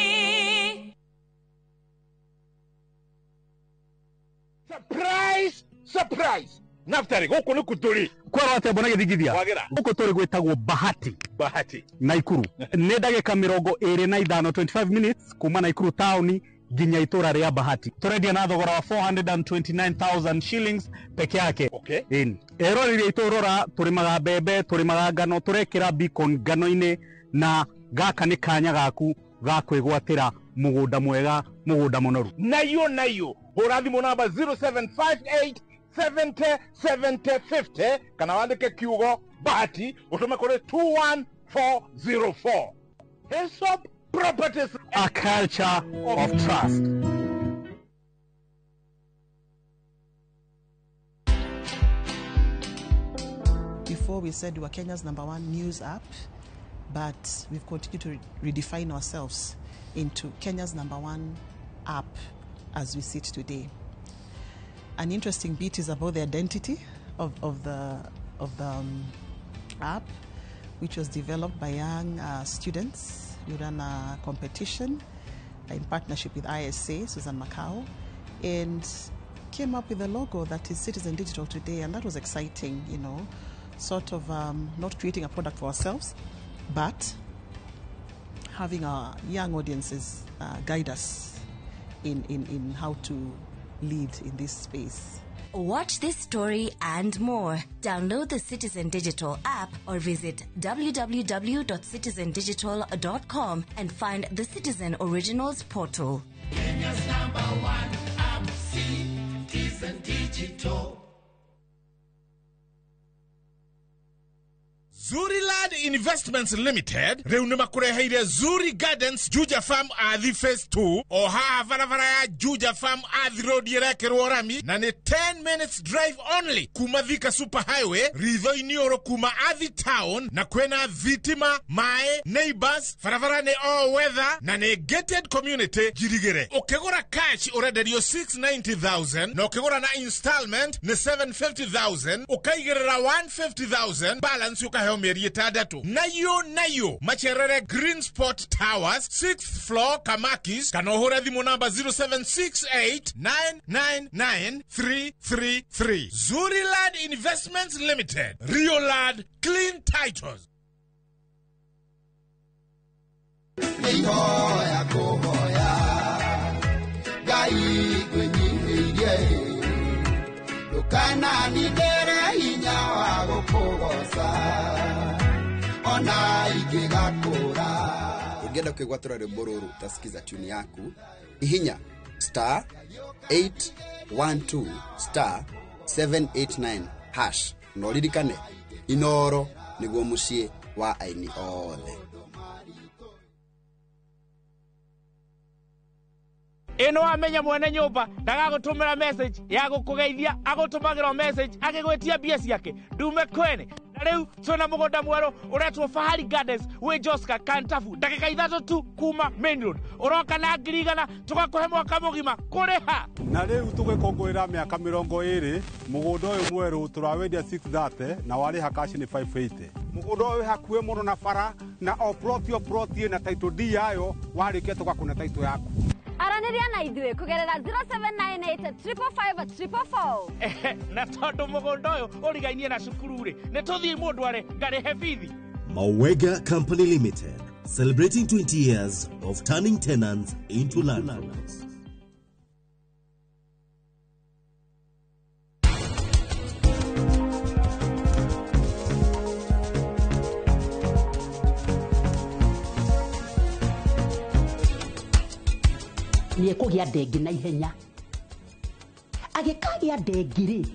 Surprise, surprise. Naftari guku ni kuturi kwero atia mbona githigithia guku turi gwitagwo Bahati Bahati Naikuru ni ndagika 25 25 minutes kuma Naikuru town nginya itura ria Bahati. Turendia na thogora wa 429,000 shillings peke yake. Okay. Eroreri aitũ rora tũrĩmaga mbembe, tũrĩmaga ngano, tũrekĩra beacon ngano-inĩ, na gaka nĩ kanya gaku ga kwĩgwatĩra mũgũnda mwega, mũgũnda mũnoru. Nayo nayo hũra thimũ namba 0758 70 70 50 kana wandĩke kiugo Bahati ũtũme kũrĩ 21404. Hillsop Properties, a culture of trust. Before we said we were Kenya's #1 news app, but we've continued to redefine ourselves into Kenya's #1 app as we sit today. An interesting bit is about the identity of the app, which was developed by young students. We ran a competition in partnership with ISA, Susan Macau, and came up with a logo that is Citizen Digital today, and that was exciting, you know, sort of not creating a product for ourselves, but having our young audiences guide us in how to lead in this space. Watch this story and more. Download the Citizen Digital app or visit www.citizendigital.com and find the Citizen Originals portal. Kenya's #1 app, Citizen Digital. Zuriland Investments Limited rĩu nĩ makũreheire Zuri Gardens Juja Farm Athi Phase 2 o haha barabara ya Juja Farm Athi Road ĩrekĩrwo rami na nĩ 10 minutes drive only kuma Thika Super Highway ritho-inĩ ũrũ kuma Athi Town, na kwĩna thitima, maĩ, neighbors, barabara nĩ all weather na nĩ gated community njirigĩre. Ũkĩgũra cash ũrenderio 690,000 na ũkĩgũra na installment nĩ 750,000, ũkaigĩrĩra 150,000 balance ũkaheo mĩeri 6. Nayo nayo macherere Green Spot Towers 6th floor Kamakis, kana ũhũre thimũ namba 0768 999 333. Zuriland Investments Limited, Riolad Clean Titles. Nĩihoya kũhoya Ngai ngwĩnyihĩirie, ndũkananindĩre hinya wa gũkũgoca ona ingĩgakũra. Ũngĩenda kwĩgwatĩra rwĩmbo rũrũ utasikiza tune yaku, ihinya star 812 star 789 hash na ũririkane Inoro nĩguo mũciĩ wa aini othe. Ĩno amenya mwene nyũmba ndagagũtũmĩra message ya gũkũgeithia, agũtũmagĩra message agĩgwĩtia mbia ciake ndume kwene. Na rĩu twĩna mũgũnda mwerũ ũretwo Fahari Gardens wĩ Joska Kantafu, ndagĩka 3 tu kuma main road. Ũroka na 100,000 tũgakũhe mwaka mũgima kũrĩha. Na rĩu tũgĩkũngũĩra mĩaka 20, mũgũnda ũyũ mwerũ tũrawendia 630 na warĩha cash nĩ 580. Mũgũnda ũyũ wĩ hakuhĩ mũno na bara, na o plot o plot ĩna title deed yayo, warĩkia tũgakũne title yaku. Aranĩria na ithuĩ kũgerera 0798 555 444. Na tondũ mũgũnda ũyũ ũrigainie na cukuru rĩ, nĩ tũthiĩ mũndũ arĩ ngarĩhe bithi. Mawega Company Limited. Celebrating 20 years of turning tenants into landlords. Nä ekå gä a ndengi na ihenya agä kagä a ndengi rä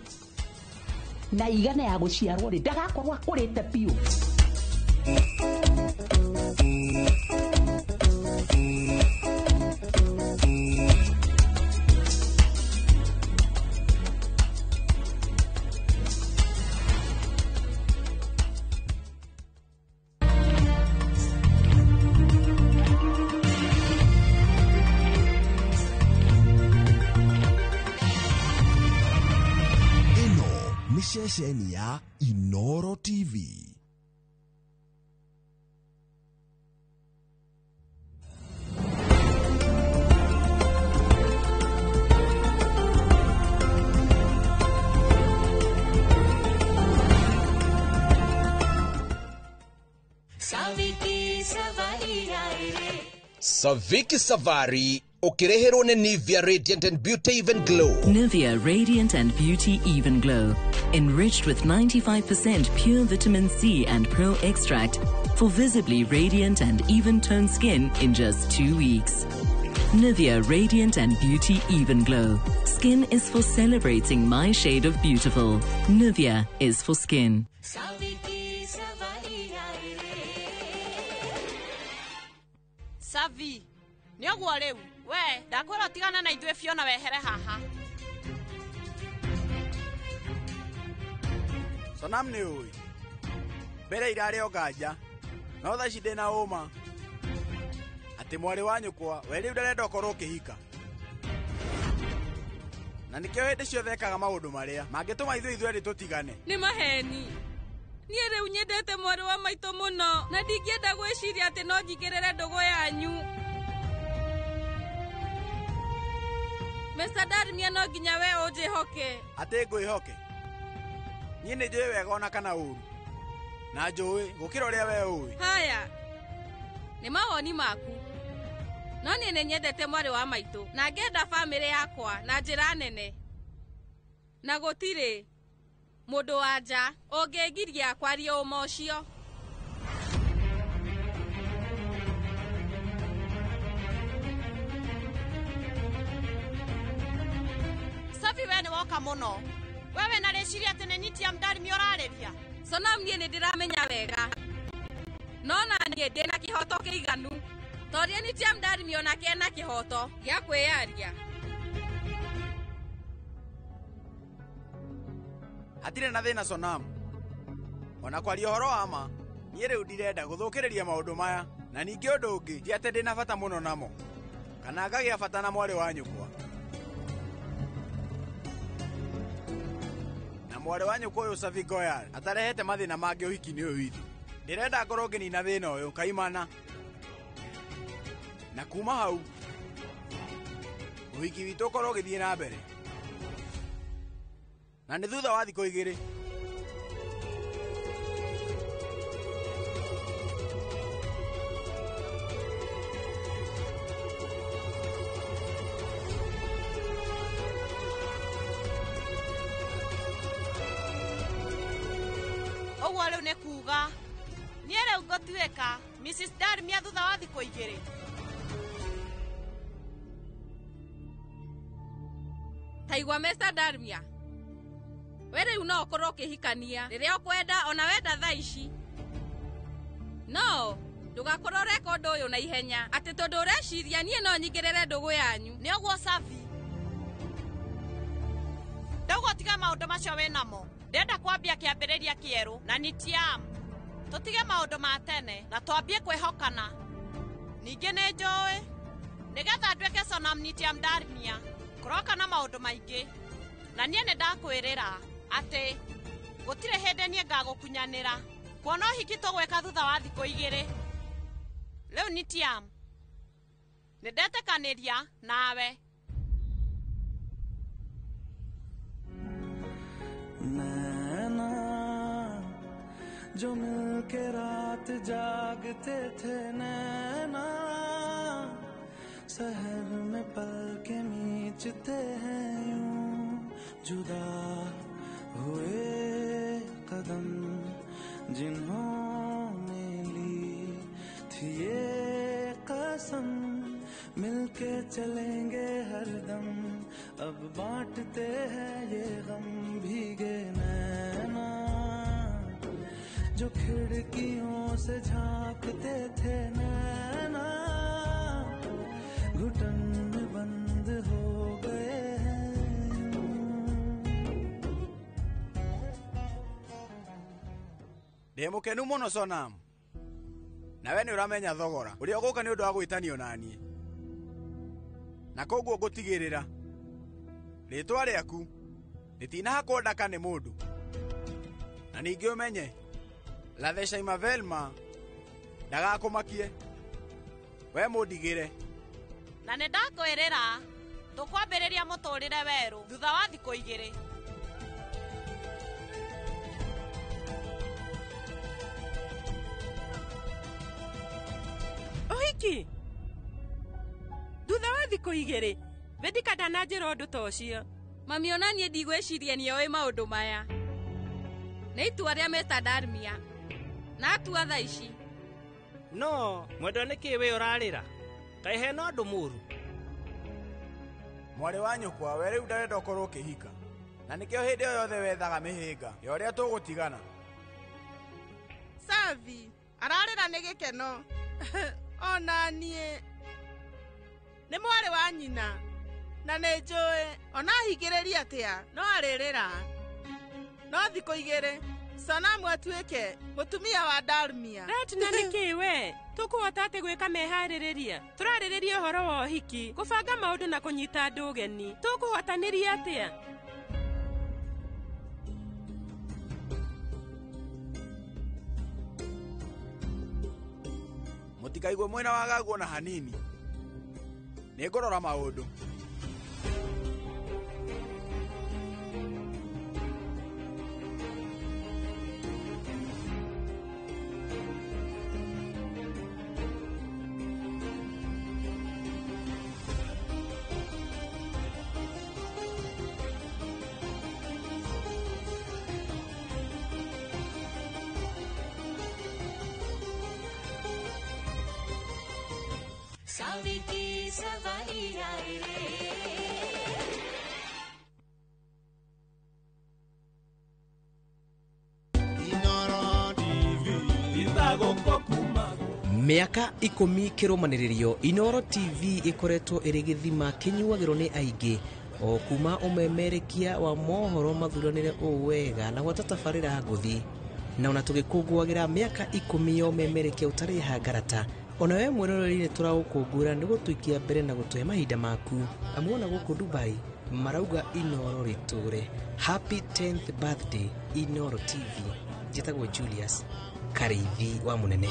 na igana ya gå ciarwo rä ndagakorwo akå rä te biå. Ĩno nĩ ceceni ya Inoro TV. Saviki Safari Aire. Saviki Safari ũkĩreherwo nĩ Nivea Radiant and Beauty Even Glow. Nivea Radiant and Beauty Even Glow. Enriched with 95% pure vitamin C and pearl extract for visibly radiant and even toned skin in just 2 weeks. Nivea Radiant and Beauty Even Glow. Skin is for celebrating my shade of beautiful. Nivea is for skin. Saviki Safari Aire. Savi nä å guo rä u we ndakwä tigana na ithuä biå na wehere haha. Sonam nĩ ũĩ mbere irarĩ o nganja no thaa ici ndĩ na ũma atĩ mwarĩ wa nyũkwa we rĩu ndarenda ũkorwo ũkĩhika na nĩkĩo hĩndĩ ciothe ekaga maũndũ marĩa mangĩtũma ithuĩ ithuerĩ tũtigane. Nĩ maheni. Niĩ rĩu nyendete mwarĩ wa maitũ mũno na ndingĩenda gwĩciria atĩ no njingĩrĩre ndũgũ yanyu. Mr. Darmia, no nginya we ũnjĩhoke. Atĩ ngwĩhoke? Niĩ nĩ njũĩ wega ona kana ũru na njũĩ gũkĩra ũrĩa we ũĩ. Haya nĩ mawoni maku, no niĩ nĩ nyendete mwarĩ wa maitũ na ngenda bamĩrĩ yakwa na njĩra nene, na gũtirĩ mũndũ wa nja ũngĩngiria kwaria ũma ũcio. Savi, we nĩ woka mũno. We wĩna rĩciria atĩ nĩ nyitia mdarimi ũrarĩria. Sonam, niĩ nĩ ndĩramenya wega no na niĩ ndĩ na kĩhoto kĩiganu toria nĩ mdarimi onake ena kĩhoto gĩa kwĩyaria. Hatirĩ na thĩna, Sonam. Ona kwaria ũhoro wa ma, niĩ rĩu ndirenda gũthũkĩrĩria maũndũ maya, na ningĩ ũndũ ũngĩ ti atĩ ndĩ na bata mũno namo kana ngagĩa bata na mwarĩ wa nyũkwa na mwarĩ wa nyũkwa ũyũ Savi Goyal atarehete mathĩna mangĩ ũhiki-inĩ ũyũ witũ. Ndĩrenda ngorwo ngĩnina thĩna ũyũ kaimana na kuma hau ũhiki witũ ũkorwo ũgĩthiĩ na mbere na nĩ thutha wa thikũ 2. Ũguo rĩu nĩ kuga niĩ rĩu ngũtuĩka Mrs. Darmia thutha wa thikũ 2. Taigua Mr. Darmia, we rĩu no ũkorwo ũkĩhikania rĩrĩa ũkwenda ona wenda thaa ici, no ndũgakorwo ũreka ũndũ ũyũ na ihenya atĩ tondũ ũreciria niĩ no nyingĩrĩre ndũgũ yanyu. Nĩ ũguo Savi, ndauga ũtige maũndũ macio wĩ namo. Ndĩrenda kwambia kĩambĩrĩria kĩerũ na nitiam tũtige maũndũ ma tene na twambie kwĩhokana. Ningĩ nĩ njũĩ nĩgetha nduĩke Sonam Nitiam Darmia kũroka na maũndũ maingĩ, na niĩ nĩ ndakwĩrĩra atĩ gũtirĩ hĩndĩ niĩ ngagũkunyanĩra kuona ũhiki tũgwĩka thutha wa thikũ 2. Rĩu Nitiam, nĩ ndetĩkanĩria nawe. जो मिलके रात जागते थे नैना, शहर में पल के मीचते हैं यूं, जुदा हुए कदम जिन्होंने ली थी ये कसम, मिलके चलेंगे हरदम, अब बांटते हैं ये गम, भीगे नैना जो खिड़कियों से झांकते थे नैना, घुटन में बंद हो गए हैं। Ndĩ mũkenu mũno Sonam, nawe nĩ ũramenya thogora ũrĩa ũgũka nĩ ũndũ wa gwĩtanio naniĩ, na koguo ngũtigĩrĩra rĩtwa rĩaku rĩtinahakwo ndaka nĩ mũndũ, na ningĩ ũmenye Latheshaima Velma ndagakũmakie, we mũndigĩre. Na nĩ ndakwĩrĩra tũkwambĩrĩria mũtũrĩre werũ thutha wa thikũ 2. Ũhiki thutha wa thikũ 2 Vedika ndananjĩra ũndũ ta ũcio. Mami ona niĩ ndigwĩciria nĩoĩ maũndũ maya. Nĩ itua rĩa Mr. Darmia na atua thaa ici. No mwendwa nĩkĩ wĩ ũrarĩra? Kaĩ hena ũndũ mũũru? Mwarĩ wa nyũkwa, we rĩu ndarenda ũkorwo ũkĩhika, na nĩkĩo hĩndĩ o yothe wethaga mĩhĩnga ya ũrĩa tũgũtigana. Savi ararĩra nĩ gĩkeno. Ona niĩ nĩ mwarĩ wa nyina na nĩ njũĩ ona hingĩrĩria atĩa no arĩrĩra. No thikũ 2 Sonamu atuĩke mũtumia wa Darmia. Ratna nĩkĩ we tũkũhota atĩ gwĩka meharĩrĩria? Tũrarĩrĩria ũhoro wa ũhiki, kũbanga maũndũ na kũnyita andũ ũgeni, tũkũhotanĩria atĩa? Mũtikaigue mwĩna wagagu ona hanini, nĩngũrora maũndũ. Saviki savari ai re. Inoro TV Mĩaka 10 kĩrũmanĩrĩrio Inoro TV ĩkoretwo ĩrĩ gĩthima kĩnyuagĩrwo nĩ aingĩ o kuma ũmemerekia wa mohoro mathuranĩre ũũ wega na gwata tabarĩra ngũthi, na ona tũgĩkũngũagĩra mĩaka 10 ya ũmemerekia ũtarĩ hangarata. Ona we mwĩroreri nĩ tũragũkũngũĩra nĩ gũtũikia mbere na gũtũhe mahinda maku, amu ona gũkũ Dubai marauga Inoro rĩtũre. Happy 10th birthday Inoro TV. Njĩtagwo Julius Kariithi wa Mũnene.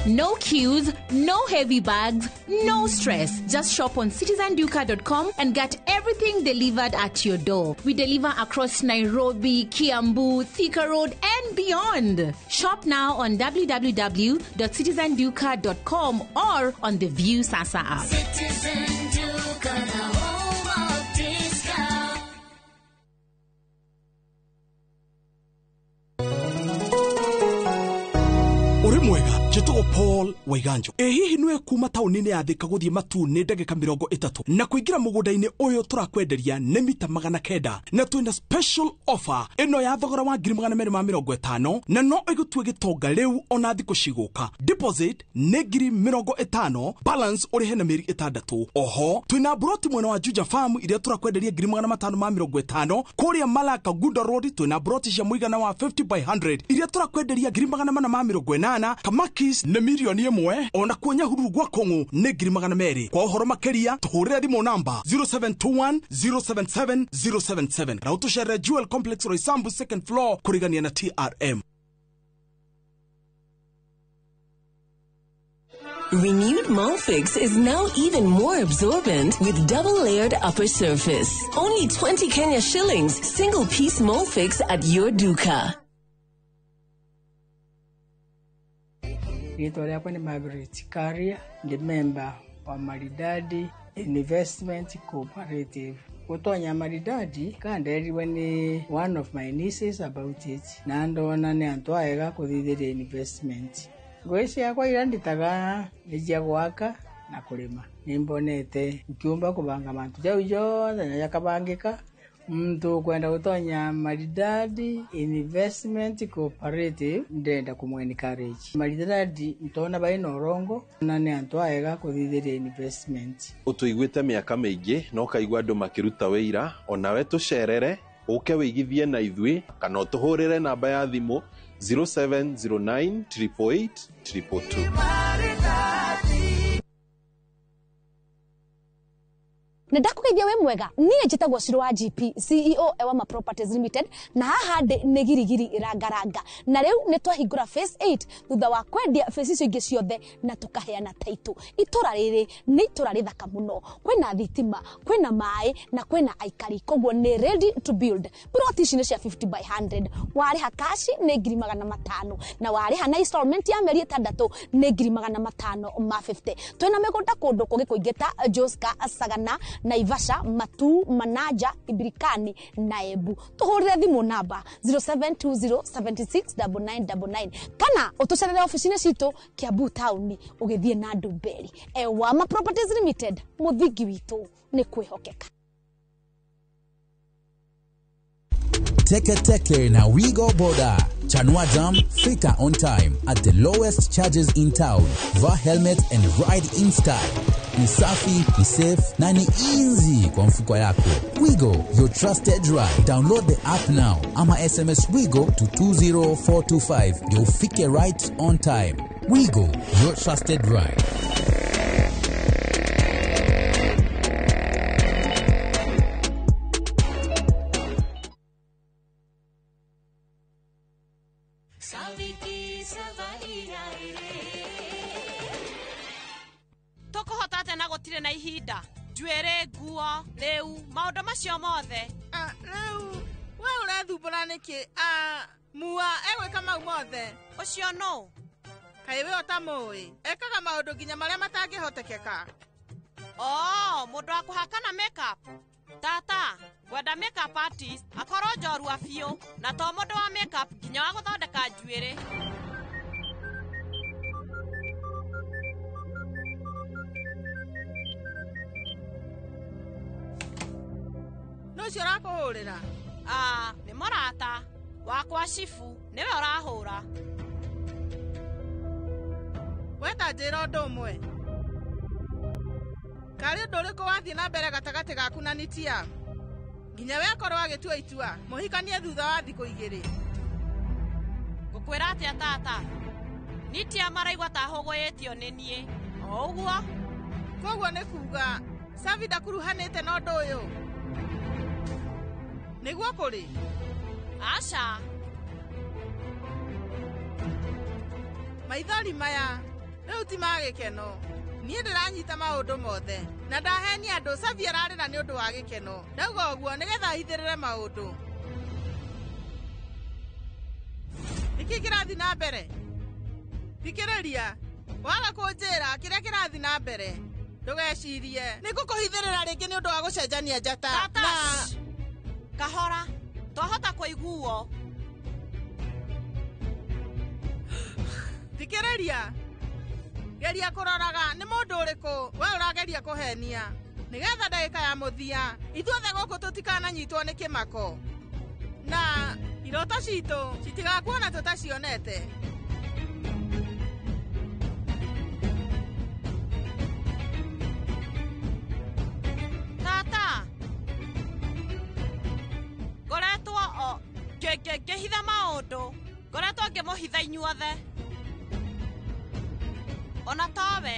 No queues, no heavy bags, no stress. Just shop on citizenduka.com and get everything delivered at your door. We deliver across Nairobi, Kiambu, Thika Road, and beyond. Shop now on www.citizenduka.com or on the View Sasa app. Citizen Duka, the home of discount. Uri mwega njĩtagwo Paul Waiganjo. Ĩ hihi nĩwe kuma taũni-inĩ ya Thika gũthiĩ Matuu nĩ ndagĩka 30 na kũingĩra mũgũnda-inĩ ũyũ tũrakwenderia nĩ mita 900 na twĩna special offer ĩno ya thogora wa 250,000 na no ĩgũtue gĩtonga rĩu ona thikũ cigũka. Deposit nĩ 50,000, balance ũrĩhe na mĩeri 6. Oho twĩna broti mwena wa Juja Farm iria tũrakwenderia 550,000. Kũrĩa Malaka Gunda Road twĩna broti cia mũigana wa 50 by 100 iria tũrakwenderia 480,000. Kamakis nĩ 1,000,000, ona kuo Nyahururu gwa Kong'u nĩ 200,000. Kwa ũhoro makĩria tũhũrĩre thimũ namba 0721 077 077 na ũtũcerere Jewel Complex Roysambu second floor kũrigania na TRM. Renewed Molfix is now even more absorbent with double layered upper surface. Only 20 Kenya shillings, single piece Molfix at your duka. Rĩtwa rĩakwa nĩ Margaret Karia, ndĩ member wa Maridadi Investment Cooperative. Gũtonya Maridadi kanderirwe nĩ one of my nieces about it na ndona nĩ antũ aega kũthithĩria investment. Ngũĩ ciakwa iria nditaga nĩ cia gwaka na kũrĩma. Nĩ mbonete nkiumba kũbanga mantu jau jonthe na jakabangĩka. Muntu ukwenda gutonya Maridadi Investment Cooperative ndenda kumw encourage. Maridadi ntona baina urongo na nĩ antu aega kuthithiria investment. Ũtũiguĩte mĩaka mĩingĩ na ũkaigua andũ makĩruta wĩira, onawe tũcerere ũke wĩigithie na ithuĩ kana ũtũhũrĩre namba ya thimũ 0709 888 222. Nĩ ndakũgeithia wĩ mwega. Niĩ njĩtagwo Ciro wa GP, CEO Ewama Properties Limited, na haha ndĩ nĩ Girigiri Rangaranga, na rĩu nĩ twahingũra phase 8 thutha wa kwendia phase icio ingĩ ciothe na tũkaheana title. Itũra rĩrĩ nĩ itũra rĩthaka mũno, kwĩna thitima, kwĩna maĩ na kwĩna aikari, koguo nĩ ready to build. Plot ici nĩ cia 50 by 100. Warĩha cash nĩ 500,000 na warĩha na installment ya mĩeri 6 nĩ 550,000. Twĩna mĩgũnda kũndũ kũngĩ kũingĩ ta Joska, Sagana, Naivasha, Matu, Manaja, Ibirikani na Embu. Tuhurire thimu namba 0720769999 kana utucerere ofici-inĩ citũ Kiambu town ũgĩthiĩ na Ndumberi. Ewama Properties Limited, mũthingi witũ nĩ kwĩhokeka. Teke Teke na Wigo Boda. Chanua Jam, fika on time at the lowest charges in town. Vaa helmet and ride in style. Ni safi, ni safe na ni easy kwa mfuko yako. Wigo, your trusted ride. Download the app now ama SMS Wigo to 20425 ndio ufike right on time. Wigo, your trusted ride. Tũkũhota atĩa na gũtirĩ na ihinda? Njuĩrĩ, nguo, rĩu, maũndũ macio mothe. Rĩu we ũrethumbũra nĩkĩ? Mua egwĩka mau mothe. Ũcio nũ? Kaĩ we ũtamũĩ? Ekaga maũndũ nginya marĩa matangĩhotekeka. Oh, mũndũ wa kũhakana makeup. Tata, ngwenda makeup artist akorwo njorua biũ na to mũndũ wa makeup nginya wa gũthondeka njuĩrĩ. Nũcio ũrakũhũrĩra? Nĩ mũrata wakwa Shifu, nĩwe ũrahũra. Weta njĩra ũndũ ũmwe. Karĩ ũndũ ũrĩkũ wathiĩ na mbere gatagatĩ gaku na Nitia? Nginya we akorwo agĩtua itua, mũhikanie thutha wa thikũ 2. Ngũkwĩra atĩa tata? Nitia maraigua ta hũgũyĩtio nĩ niĩ. O ũguo? Koguo nĩ kuga Savi ndakuruhanĩte na ũndũ ũyũ. Nĩguo kũrĩ? Aca. Maithori maya rĩu ti ma gĩkeno. Niĩ ndĩranyita maũndũ mothe na ndahenia andũ. Savi ararĩra nĩ ũndũ wa gĩkeno. Ndauga ũguo nĩgetha ahithĩrĩre maũndũ. Nĩkĩ kĩrathiĩ na mbere? Thikĩrĩria, waga kũnjĩra kĩrĩa kĩrathiĩ na mbere. Ndũgecirie nĩngũkũhithĩrĩra rĩngĩ nĩ ũndũ wa gũcenjania njata. Tata, na kahora, twahota kũiguo. Thikĩrĩria, geria kũroraga nĩ mũndũ ũrĩkũ we ũrageria kũhenia nĩgetha ndagĩka ya mũthia ithuothe gũkũ tũtikananyitwo nĩ kĩmako na iroto citũ citigakuona tũtacionete. Tata, ngoretwo o ngĩhitha maũndũ, ngoretwo ngĩmũhitha inyuothe. Ona towe,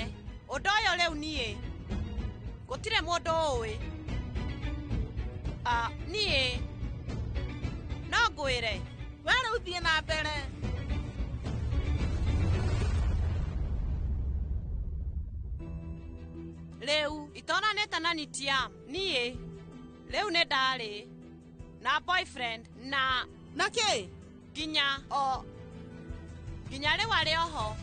ũndũ ũyũ rĩu niĩ gũtirĩ mũndũ ũĩ. Niĩ no ngwĩre. We rĩu thiĩ na mbere. Rĩu itonanĩte na Nitiam. Niĩ rĩu nĩ ndarĩ na boyfriend na kĩ? Nginya o nginya rĩu arĩ oho.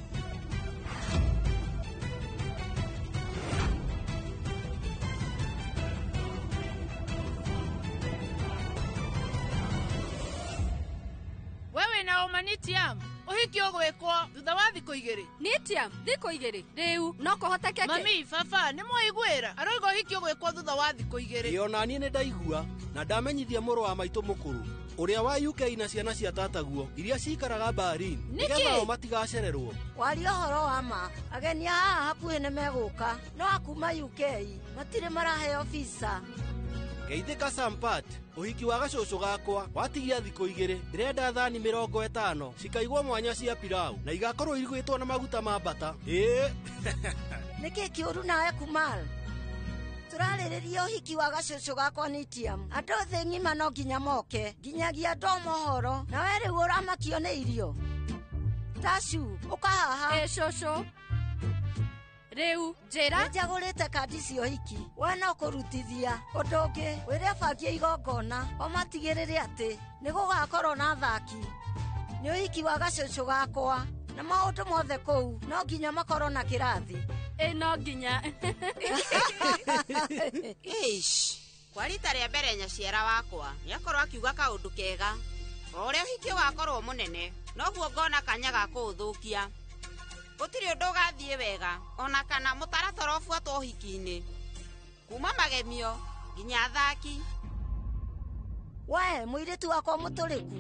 Wewe na ũma Nitiam, ũhiki ũgwĩkwo thutha wa thikũ igĩrĩ. Nitiam, thikũ igĩrĩ rĩu no kũhotekeke. Mami, baba, nĩ mwaiguĩra aroiga ũhiki ũgwĩkwo thutha wa thikũ igĩrĩ. Ĩ ona niĩ nĩ ndaigua na ndamenyithia mũrũ wa maitũ mũkũrũ ũrĩa wa UK na ciana cia tataguo iria cikaraga Berlin nĩgetha o matigacererwo. Waria ũhoro wa ma, ageni a haha hakuhĩ nĩ megũka no akuma UK matirĩ maraheo visa. Geithĩka Sampat, ũhiki wa gacũcũ gakwa watigia thikũ igĩrĩ. Ndĩrenda thani 50 cikaigwo mwanya cia pilau na igakorwo irugĩtwo na maguta ma mbata. Ĩĩ. Nĩkĩ kĩũru nawe Kumal? Tũrarĩrĩria ũhiki wa gacũcũ gakwa Nitiam. Andũ thĩ ng'ima no nginya moke, nginyagia andũ mohoro. Nawe rĩu ũramakio nĩ irio. Tashu, ũka haha. Ĩ cũcũ. Rĩu njĩra. Nĩnjagũrĩte kandi cia ũhiki. We no kũrutithia. Ũndũ ũngĩ, wĩre abangi igongona o matigĩrĩre atĩ nĩ gũgakorwo na athaki. Nĩ ũhiki wa gacũcũ gakwa na maũndũ mothe kũu no nginya makorwo na kĩrathi. Ĩ no nginya. Eish, kwa rita rĩa mbere nyaciara wakwa nĩakorwo akiuga kaũndũ kega. O ũrĩa ũhiki ũgakorwo mũnene noguo ngona kanya ga kũũthũkia. Gũtirĩ ũndũ ũgathiĩ wega ona kana mũtaratara ũbuatwo ũhiki-inĩ, kuma magemio nginya athaki. We mũirĩtu wakwa mũtũrĩku,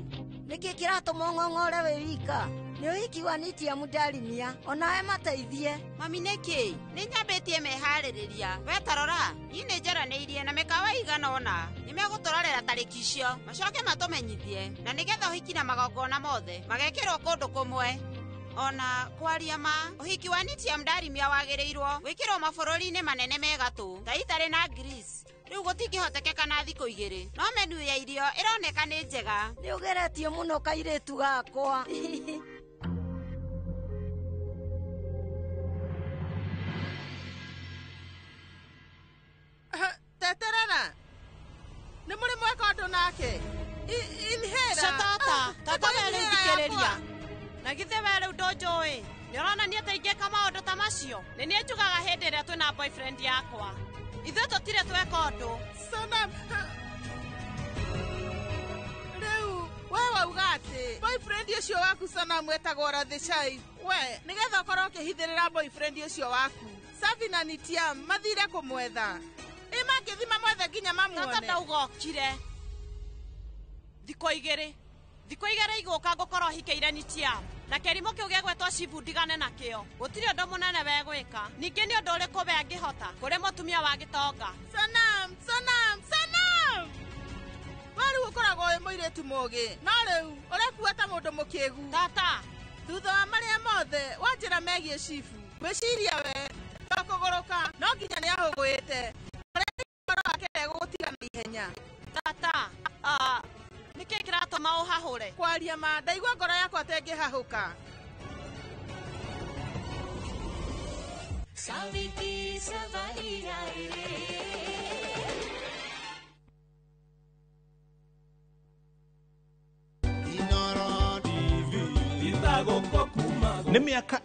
nĩkĩ kĩratũma ũng'ong'ore wĩ wika? Nĩ ũhiki wa Nitiam ndarimia, onawe mateithie. Mami nĩkĩ? Nĩ nyambĩtie meharĩrĩria. We tarora, niĩ nĩ njaranĩirie na mĩkawa ĩigana ũna. Nĩmegũtũrorera tarĩki icio, macoke matũmenyithie, na nĩgetha ũhiki na magongona mothe magekĩrwo kũndũ kũmwe. Ona kwaria ma, ũhiki wa Nitiam ndarimia wagĩrĩirwo gwĩkĩrwo mabũrũri-inĩ manene megatũ ta Italy na Greece. Rĩu gũtingĩhotekeka na thikũ igĩrĩ, no menu ya irio ĩroneka nĩ njega. Nĩ ũgeretie mũno kairĩtu gakwa. Teterera. Nĩ mũrĩ mweka ũndũ nake. Inhera. Tata, tata we rĩu thikĩrĩria. Na githĩ we rĩu ndũnjũĩ? Nĩ ũronania ta ingĩka maũndũ ta macio? Nĩ niĩ njugaga hĩndĩ ĩrĩa twĩna boyfriend yakwa. Ithuĩ tũtirĩ tweka ũndũ. Sonam. Rĩu we wauga atĩ boyfriend ũcio waku Sonam wetagwo Rathishai. We nĩgetha ũkorwo ũkĩhithĩrĩra boyfriend ũcio waku. Safi na Nitiam mathire kũmwetha. Ĩ mangĩthiĩ mamwethe nginya mamuone. Tata ndauga okire. Thikũ igĩrĩ. Thikũ igĩrĩ igũka ngũkorwo hikĩire Nitiam. Na kĩrimũ kĩu gĩgwĩtwo Shivu ndigane nakĩo. Gũtirĩ ũndũ mũnene wegwĩka. Ningĩ nĩ ũndũ ũrĩkũ we angĩhota kũrĩ mũtumia wa gĩtonga? Sonam, Sonam, Sonam. We rĩu ũkoragwo wĩ mũirĩtu mũũgĩ, no rĩu ũrekua ta mũndũ mũkĩgu. Tata, thutha wa marĩa mothe wanjĩra megiĩ Shivu, ngwĩciria we to kũgũrũka no nginya nĩ ahũgũĩte. Ũrĩa ngoro wake ndegũgũtiga na ihenya. Tata, nĩkĩ kĩratũma ũhahũre? Kwaria ma, ndaigua ngoro yakwa ta ĩngĩhahũka. Saviki savaria ere. Nĩ mĩaka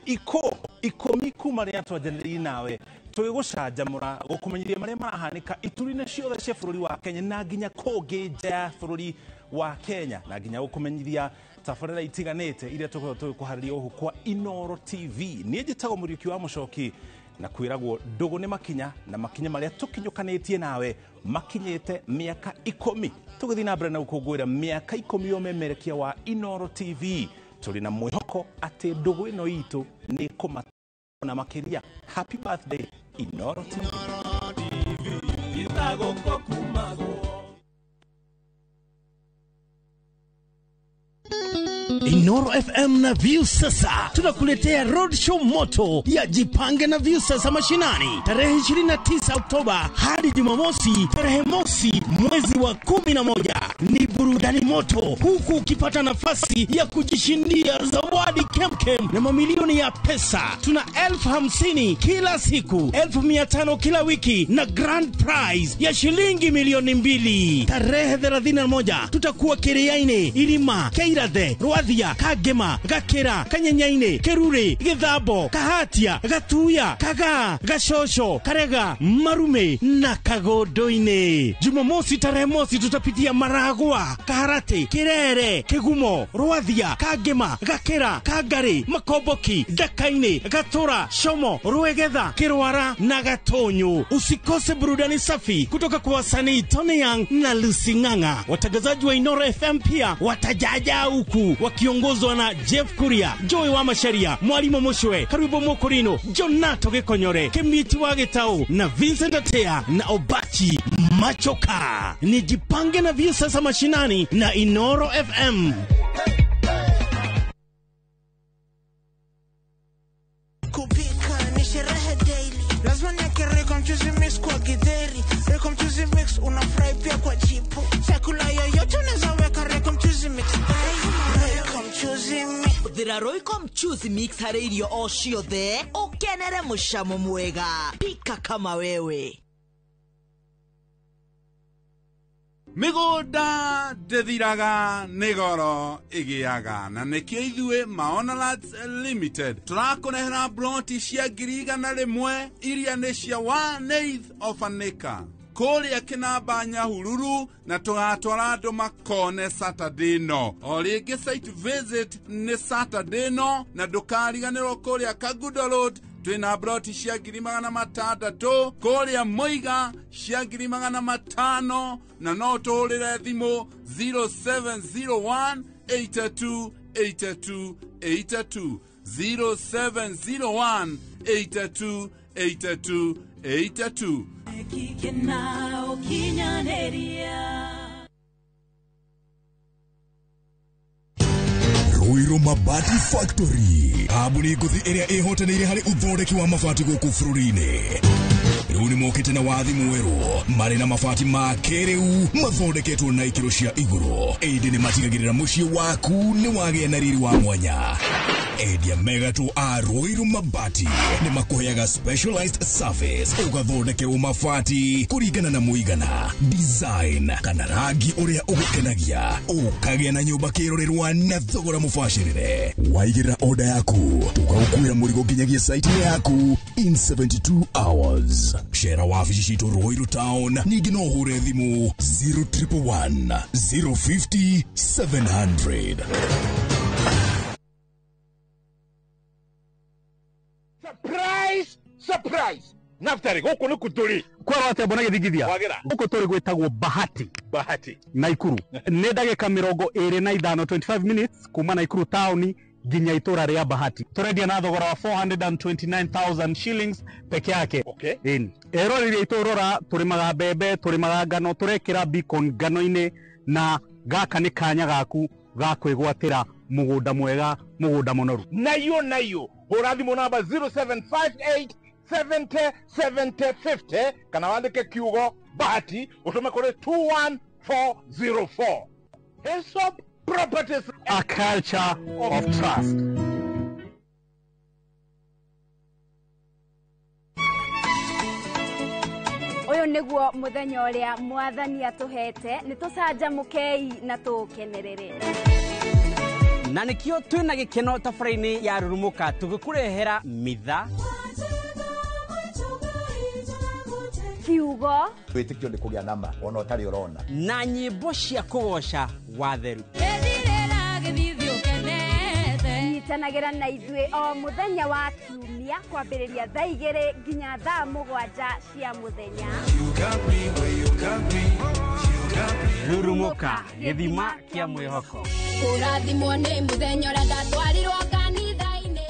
ikũmi kuma rĩrĩa twanjanĩrĩirie nawe tũgĩgũcanjamũra gũkũmenyithia marĩa marahanĩka ituri-inĩ ciothe cia bũrũri wa Kenya na nginya kũngĩ nja ya bũrũri wa Kenya na nginya gũkũmenyithia tabarĩra itiganĩte iria tũkoragwo tũgĩkũharĩria gũkũ kwa Inooro TV. Niĩ njĩtagwo Mũriũki wa Mũcoki na kwĩragwo ndũgũ nĩ makinya na makinya marĩa tũkinyũkanĩtie nawe makinyĩte mĩaka 10 tũgĩthiĩ na mbere na gũkũngũĩra mĩaka 10 ya ũmemerekia wa Inooro TV. Tũrĩ na mwĩhoko atĩ ndũgũ ĩno itũ nĩ kũmatona makĩria. Happy birthday Inooro TV. Inoro FM na Viusasa tunakuletea roadshow moto ya Jipange na Viusasa mashinani tarehe 29 Oktoba hadi Jumamosi tarehe mosi mwezi wa 11. Ni burudani moto huku ukipata nafasi ya kujishindia zawadi kemkem na mamilioni ya pesa. Tuna 50,000 kila siku, 500,000 kila wiki na grand prize ya shilingi 2,000,000. Tarehe 31 tutakuwa Kiriaini, Irima, Keirathe, Rwathia, Kangema, Gakira, Kanyenyaini, Kerure, Githambo, Kahatia, Gatuya, Kagaa, Gashosho, Karega, Marume na Kagondoini. Jumamosi tarehe mosi tutapitia Maragua, Kaharati, Kirere, Kigumo, Rwathia, Kangema, Gakira, Kangari, Makomboki, Ndakaini, Gatura, Shomo, Ruegetha, Kirwara na Gatonyo. Usikose burudani safi kutoka kwa wasanii Tony Young na Lucy Ng'ang'a. Watangazaji wa Inoro FM pia watajaja huku wakiongozwa na Jeff Kuria, Joy wa Masharia, Mwalimu Mushwe, Karibu Mokorino, Jonato Gekonyore, Kemiti wa Gitau na Vincent Atea na Obachi Machoka. Ni Jipange na Viusasa mashinani na Inoro FM. Kupika ni sherehe daily, lazima niweke Royco mchuzi mix kwa githeri. Royco mchuzi mix unafurahi pia kwa chipo. Chakula yoyote unaweza weka Royco mchuzi mix. Royco mchuzi mix. Hũthĩra Royco mchuzi mix harĩ irio o ciothe ũkenere mũcamo mwega. Pika kama wewe. Mĩgũnda ndĩthiraga nĩ goro ĩgĩaga, na nĩkĩo ithuĩ Maona Lands Limited tũrakũrehera ploti cia 100,000 iria nĩ cia 1/8 of an acre kũrĩa Kĩnamba Nyahururu, na tũgatwara andũ makone Saturday no. O rĩngĩ site visit nĩ Saturday no, na ndũkariganĩrwo kũrĩa Kagundo Road twĩna ploti cia 600,000, kũrĩa Mũiga cia 500,000, na no tũhũrĩre thimũ 0701 82 82 82, 0701 82 82 82. Ruiru Mabati Factory, kambuni ngũthi ĩrĩa ĩhotanĩire harĩ ũthondeki wa mabati gũkũ bũrũri-inĩ. Rĩu nĩ mokĩte na wathi mwerũ marĩ na mabati ma kĩrĩu mathondeketwo na ikĩro cia igũrũ, ĩndĩ nĩ matigagĩrĩra mũciĩ waku nĩ wagĩa na riri wa mwanya. Endia megatũ a Ruiru Mabati nĩ makũheaga specialized service ũgathondekerwo mabati kũringana na mũigana, design kana rangi ũrĩa ũgũkenagia, ũkagĩa na nyũmba kĩrorerwa na thogora mũbacĩrĩre. Waigĩrĩra order yaku tũgagũkuĩra mũrigo nginyagia site yaku in 72 hours. Cera wabici citũ Ruiru Town, ningĩ no ũhũre thimũ 0111 050 700. Surprise! Surprise! Naftari, gũkũ nĩ kũ tũrĩ? Kwerwo atĩa mbona gĩthingithia? Gũkũ tũrĩ gwĩtagwo Bahati. Bahati. Naikuru. Nĩ ndagĩka 25, 25 minutes kuma Naikuru town nginya itũra rĩa Bahati. Tũrendia na thogora wa 429,000 shillings peke yake. Okay. Ĩni. Eroreri aitũ rora, tũrĩmaga mbembe, tũrĩmaga ngano, tũrekĩra beacon ngano-inĩ, na gaka nĩ kanya gaku ga kwĩgwatĩra mũgũnda mwega, mũgũnda mũnoru. Nayo nayo, hũra thimũ namba 0758 70 70 50 kana wandĩke kiugo Bahati ũtũme kũrĩ 21404. Hesop Properties, a culture of trust. Ũyũ nĩguo mũthenya ũrĩa mwathani atũhete, nĩ tũcanjamũkei na tũũkenerere. Na nĩkĩo twĩna gĩkeno tabarĩra-inĩ ya Rurumuka tũgĩkũrehera mitha, kiugo, wĩtĩkio nĩ kũgĩa nama ona ũtarĩ ũrona, na nyĩmbo cia kũgoca watheru. Nyitanagĩra na ithuĩ o mũthenya wa kiumia kwambĩrĩria thaa 2 nginya thaa 7 cia mũthenya. Rurumuka, gĩthima kĩa mwĩhoko. Kũrathimwo nĩ mũthenya ũrĩa ndatwarirwo kanitha-inĩ.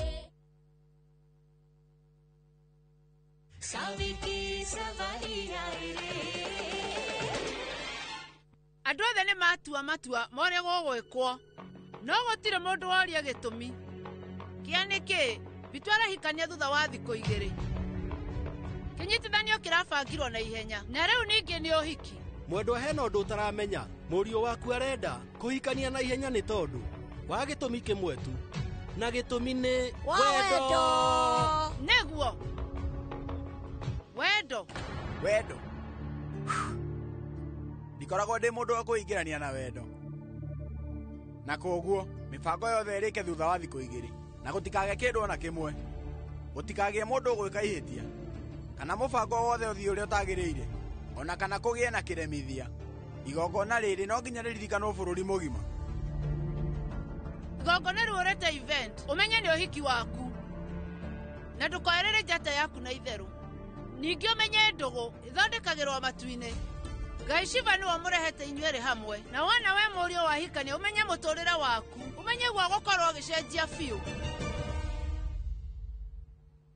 Andũ othe nĩ matua matua ma ũrĩa gũgwĩkwo. No gũtirĩ mũndũ woria gĩtũmi. Kĩa nĩkĩ Bitu arahikania thutha wa thikũ igĩrĩ. Kĩnyitithanio kĩrabangirwo na ihenya na rĩu ningĩ nĩ ũhiki. Mwendwa hena ũndũ ũtaramenya. Mũriũ waku arenda kũhikania na ihenya nĩ tondũ wa gĩtũmi kĩmwe tu, na gĩtũmi nĩ wendo. Nĩguo wendo. Wendo. Ndikoragwo ndĩ mũndũ wa kwĩingĩrania na wendo, na koguo mĩbango yothe ĩrĩke thutha wa thikũ igĩrĩ, na gũtikagĩe kĩndũ ona kĩmwe, gũtikagĩe mũndũ ũgwĩka ihĩtia kana mũbango wothe ũthiĩ ũrĩa ũtagĩrĩire, ona kana kũgĩe na kĩremithia. Igongona rĩrĩ no nginya rĩririkanwo bũrũri mũgima. Igongona rĩu ũrete event, ũmenye nĩ ũhiki waku na ndũkoerere njata yaku na itherũ. Ningĩ ũmenye ndũgũ ithondekagĩrwo matu-inĩ. Ngai Shiva nĩwe ũmũrehete inyuerĩ hamwe, na wona we mũriũ wahikania ũmenye mũtũrĩre waku, ũmenye guo gũkorwo ũgĩcenjia biũ.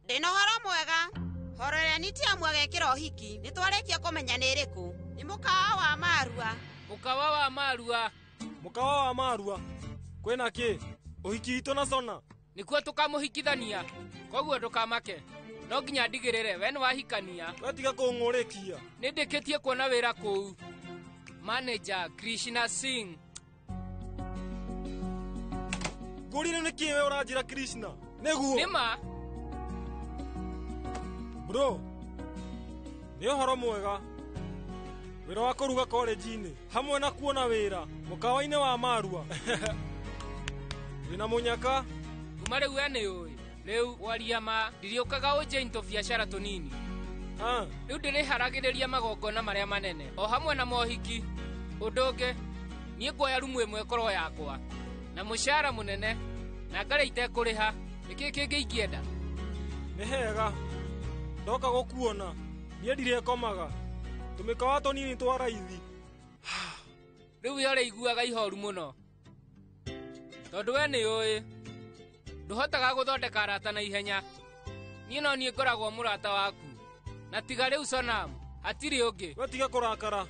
Ndĩna ũhoro mwega. Horo ĩrĩa Nitiamu agekĩra ũhiki nĩ twarĩkia kũmenya nĩ ĩrĩkũ. Nĩ mũkawa wa Marua. Mũkawa wa Marua. Mũkawa wa Marua. Kwĩna kĩ? Ũhiki witũ na Sona. Nĩkuo tũkamũhikithania. Koguo ndũkamake. No nginya ndigĩrĩre we nĩwahikania. We tiga kũng'ũrĩkia. Nĩ ndĩkĩtie kuona wĩra kũu. Manager Krishna Singh. Ngũrire nĩkĩ we ũranjĩra Krishna? Nĩguo. Nĩma. Bro, nĩ ũhoro mwega. Wĩra wa kũruga college-inĩ hamwe na kuona wĩra mũkawa-inĩ wa Marua. Wĩna mũnyaka. Kuma rĩu we nĩ ũĩ. Rĩu waria ma ndiriũkaga ũnje into biacara tũnini. Rĩu ndĩrĩharagĩrĩria magongona marĩa manene o hamwe na mohiki. Ũndũ ũngĩ, niĩ nguoya rumu ĩmwe ĩkorwo yakwa na mũcara mũnene na ngarĩa itekũrĩha. Nĩkĩ kĩngĩ ingĩenda? Nĩ hega. Ndoka gũkuona niĩ ndirĩkomaga. Tũmĩkawa tũnini twa raithi. Rĩu we ũrĩiguaga ihoru mũno tondũ we nĩ ũĩ ndũhotaga gũthondeka arata na ihenya. Niĩ no niĩ ngoragwo mũrata waku, na tiga rĩu Sonam hatirĩ ũngĩ. We tiga kũrakara.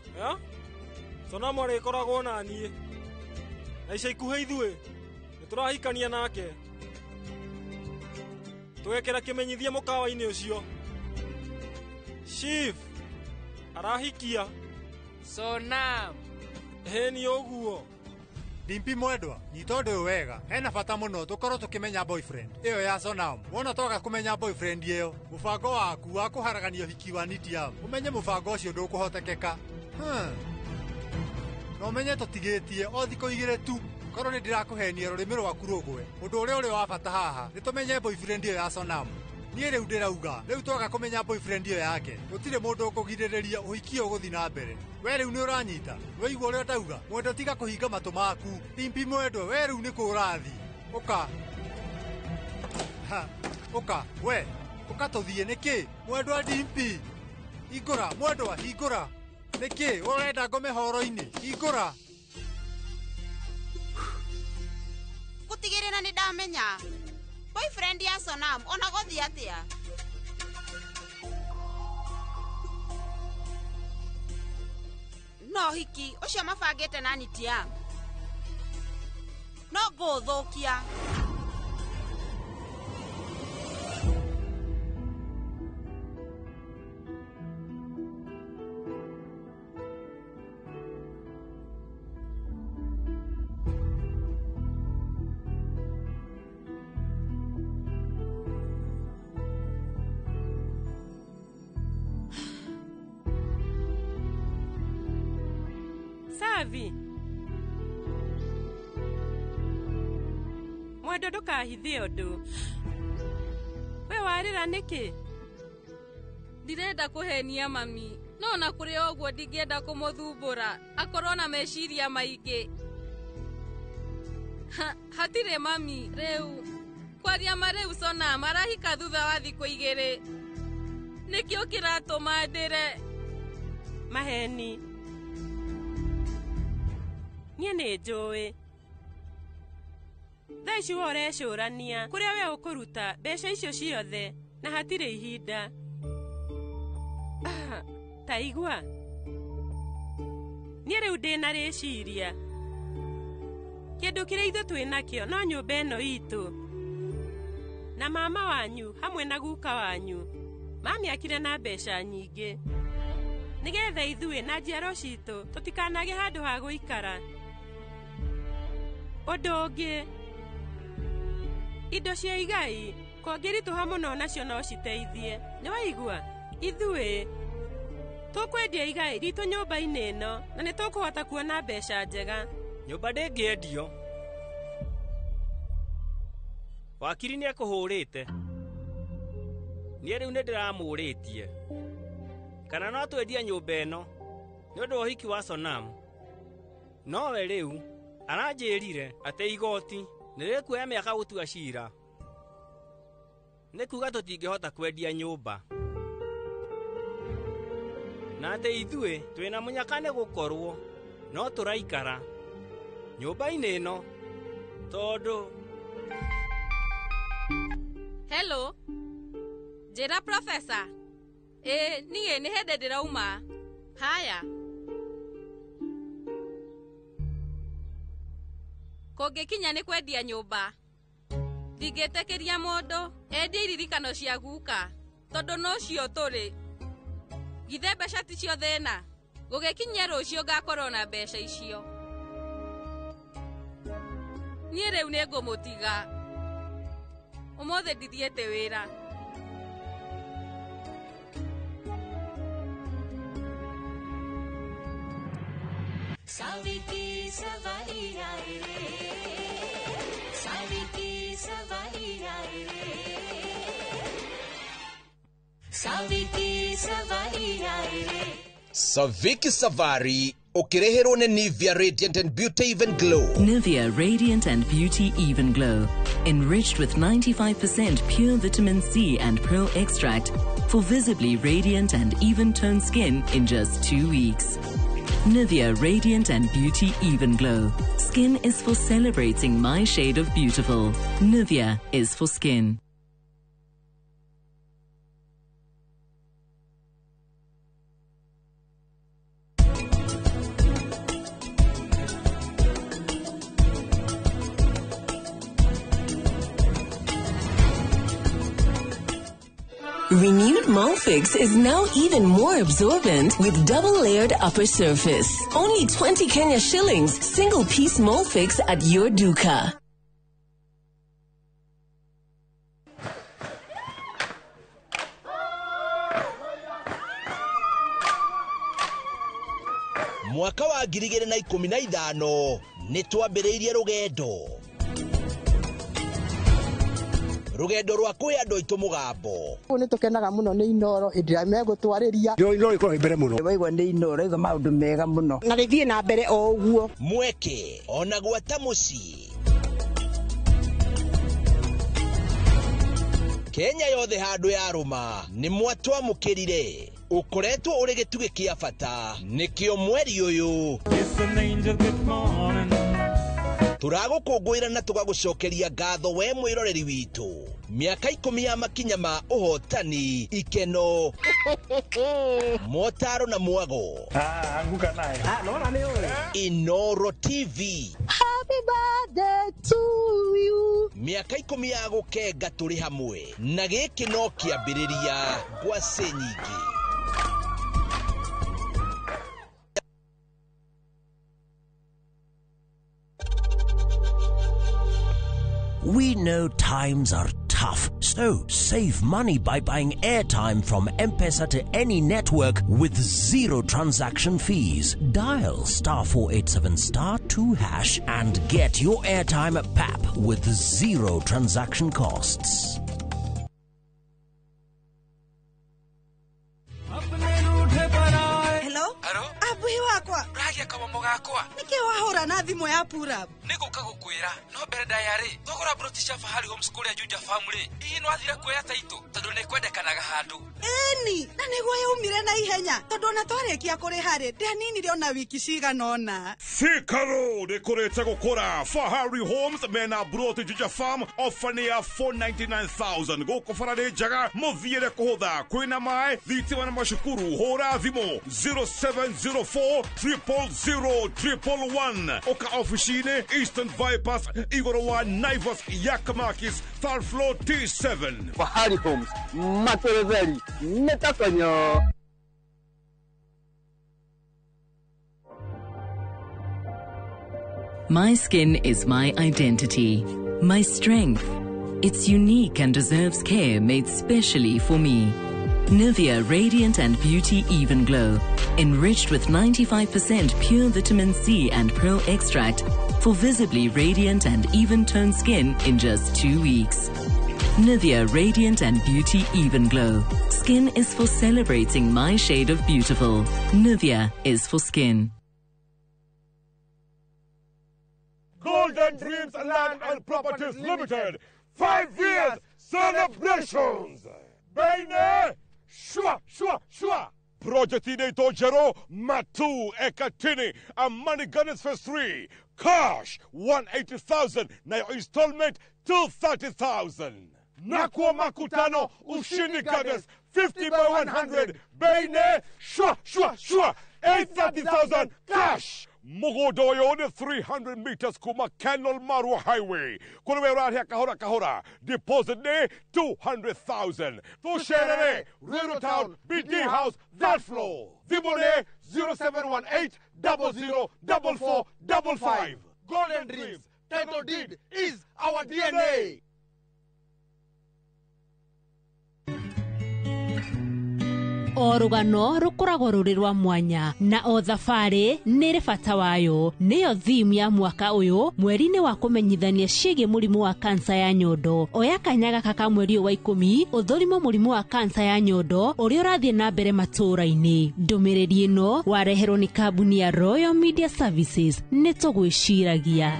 Sonam arĩkoragwo na niĩ, na ica ikuhĩ ithuĩ nĩ tũrahikania nake. Tũgekĩra kĩmenyithia mũkawa-inĩ ũcio. Chief arahikia Sonam. Ĩĩ nĩ ũguo. Dimpi mwendwa, nyita ũndũ ũyũ wega. Hena bata mũno tũkorwo tũkĩmenya boyfriend ĩyo ya Sonam. Wona twaga kũmenya boyfriend ĩyo, mũbango waku wa kũharagania ũhiki wa Nitiam, ũmenye mũbango ũcio ndũkũhotekeka. Na ũmenye tũtigĩtie o thikũ igĩrĩ tu. Korwo nĩ ndĩrakũhenia rũrĩmĩ rwaku rũgwe. Ũndũ ũrĩa ũrĩ wa bata haha nĩ tũmenye boyfriend ĩyo ya Sonam. Niĩ rĩu ndĩrauga, rĩu twaga kũmenya boyfriend ĩyo yake, gũtirĩ mũndũ ũkũgirĩrĩria ũhiki ũyũ gũthiĩ na mbere. We rĩu nĩ ũranyita? Waigua ũrĩa ndauga? Mwendwa tiga kũhinga matũ maku. Dimpi mwendwa, we rĩu nĩ kũ ũrathiĩ? Ũka. Ha, ũka, we. Ũka tũthiĩ nĩkĩ? Mwendwa Dimpi. Hingũra, mwendwa, hingũra. Nĩkĩ? Ũrenda ngome horo-inĩ? Hingũra. Gũtigĩrĩra nĩ ndamenya boyfriend ya Sonam ona gũthiĩ atĩa? No hiki ũcio mabangĩte na Nitiam no ngũũthũkia. Savi. Mwendo ndũkahithe ũndũ. We warĩra nĩkĩ? Ndirenda kũhenia mami, no na kũrĩ ũguo ndingĩenda kũmũthumbũra akorwo na meciria maingĩ. Hatirĩ mami, rĩu kwaria ma rĩu Sonam arahika thutha wa thikũ igĩrĩ. Nĩkĩo kĩratũma ndĩre. Maheni. Niĩ nĩ njũĩ. Thaa ici we ũrecũrania kũrĩa we ũkũruta mbeca icio ciothe na hatirĩ ihinda. Ta igua. Niĩ rĩu ndĩna rĩciria. Kĩndũ kĩrĩa ithuĩ twĩ nakĩo no nyũmba ĩno itũ. Na mama wanyu hamwe na guka wanyu mamĩakire na mbeca nyingĩ. Nĩgetha ithuĩ na njiaro citũ tũtikanage handũ ha gũikara. Ũndũ ũngĩ, indo cia igai kũngĩritũha mũno nacio no citeithie. Nĩ waigua? Ithuĩ tũkwendia igai ritũ nyũmba-inĩ ĩno na nĩ tũkũhota kuona mbeca njega. Nyũmba ndĩngĩendio. Wakiri nĩ ekũhũrĩte. Niĩ rĩu nĩ ndĩramũrĩtie kana no twendie nyũmba ĩno nĩ ũndũ wa ũhiki wa Sonam. Nowe rĩu aranjĩrire atĩ igoti nĩ rĩkuoya mĩaka gũtua cira. Nĩ kuga tũtingĩhota kwendia nyũmba. Na atĩ ithuĩ twĩna mũnyaka nĩ gũkorwo no tũraikara nyũmba-inĩ ĩno tondũ. Hello, njĩra professor. Ĩĩ niĩ nĩ hĩndĩ ndĩrauma. Haya. Kũngĩkinya nĩ kwendia nyũmba, ndingĩtĩkĩria mũndũ endie iririkano cia guka tondũ nocio tũrĩ. Githĩ mbeca ticio thĩna? Gũgĩkinyia rũciũ ngakorwo na mbeca icio. Niĩ rĩu nĩ ngũmũtiga. Ũmũthĩ ndithiĩte wĩra. Saviki सवारी आए रे, साविकी सवारी आए रे, साविकी सवारी आए रे। Saviki Savari ukireherwo nĩ Nivea Radiant and Beauty Even Glow. Nivea Radiant and Beauty Even Glow, enriched with 95% pure vitamin C and pearl extract for visibly radiant and even-toned skin in just 2 weeks. Nivea Radiant and Beauty Even Glow. Skin is for celebrating my shade of beautiful. Nivea is for skin. Renewed Molfix is now even more absorbent with double-layered upper surface. Only 20 Kenya shillings, single-piece Molfix at your duka. Mwaka wa 2015 nĩ twambĩrĩirie rũgendo. Rũgendo rwa kwĩ andũ aitũ mũgambo. Nĩ tũkenaga mũno nĩ Inoro hĩndĩ ĩrĩa megũtwarĩria. Inoro ĩkoragwo mbere mũno. Waigua nĩ Inoro ĩga maũndũ mega mũno. Na rĩthiĩ na mbere o ũguo. Mweke ona gwata mũciĩ. Kenya yothe handũ yarũma nĩ mwatwamũkĩrire. Ũkoretwo ũrĩ gĩtugĩ kĩa bata nĩkĩo mweri ũyũ. Tũragũkũngũĩra na tũgagũcokeria ngatho we mwĩroreri witũ. Mĩaka 10 ya makinya ma ũhotani, ikeno, motaro na mwago. Anguka nayo. Nona nĩ ũĩ. Inoro TV. Happy birthday to you. Mĩaka 10 ya gũkenga tũrĩ hamwe na gĩkĩ no kĩambĩrĩria ngwacĩ nyingĩ. We know times are tough, so save money by buying airtime from M-Pesa to any network with zero transaction fees. Dial *487*2# and get your airtime at PAP with zero transaction costs. Hello? Abuhi wakwa. Uragia kamomo gakwa. Niki wahura na thimu ya pura? Niguka gukwira no mbere ndayari thogora broti cia Fahari Homes kuria Juja Family hihi no athira kuoya taito tondu ni kwendekanaga handu. Eni na niguo yaumire na ihenya tondu ona twarikia kuriha ri ndianinire ona wiki cigana ona. Thika Road ikurite gukura. Fahari Homes mena broti Juja Farm ofa ni ya 499,000 guku bara ni njega muthiire kuhutha kwina mai thitima na macukuru. Hura thimu 0704 000 1 Ũka ofici-inĩ Eastern Bypass igũrũ wa Naivas Yakamakis third floor T7. Fahari Homes Materezeri Netakonyo. My skin is my identity, my strength. It's unique and deserves care made specially for me. Nivea Radiant and Beauty Even Glow, enriched with 95% pure vitamin C and pearl extract for visibly radiant and even-toned skin in just 2 weeks. Nivea Radiant and Beauty Even Glow. Skin is for celebrating my shade of beautiful. Nivea is for skin. Golden Dreams Land and Properties Limited, 5 years celebrations. Bene, shwa, shwa, shwa. Project inaitwa Jero Matu Ekatini Amani Gardens Phase 3. Cash 180,000 na your installment 230,000. Nakuwa Makutano Ushindi Gardens 50 by 100. Bene, shwa, shwa, shwa. 830,000 cash. Mugodoyo ni 300 meters kuma Kenol Marua Highway. Kule wera kahora kahora. Deposit ne 200,000. Tusherere Ruiru Town BD House that floor. Vibone 0718 00 44 55. Golden Dreams title deed is our DNA. O rũgano rũkoragwo rũrĩ rwa mwanya na o thabarĩ nĩ ĩrĩ bata wayo. Nĩyo theme ya mwaka ũyũ mweri-inĩ wa kũmenyithania ciĩgiĩ mũrimũ wa kansa ya nyondo. Oya kanya gaka ka mweri wa 10 ũthũrimo mũrimũ wa kansa ya nyondo ũrĩa ũrathiĩ na mbere matũũra-inĩ. Ndũmĩrĩri ĩno wareherwo nĩ kambuni ya Royal Media Services. Nĩ tũgwĩciragia.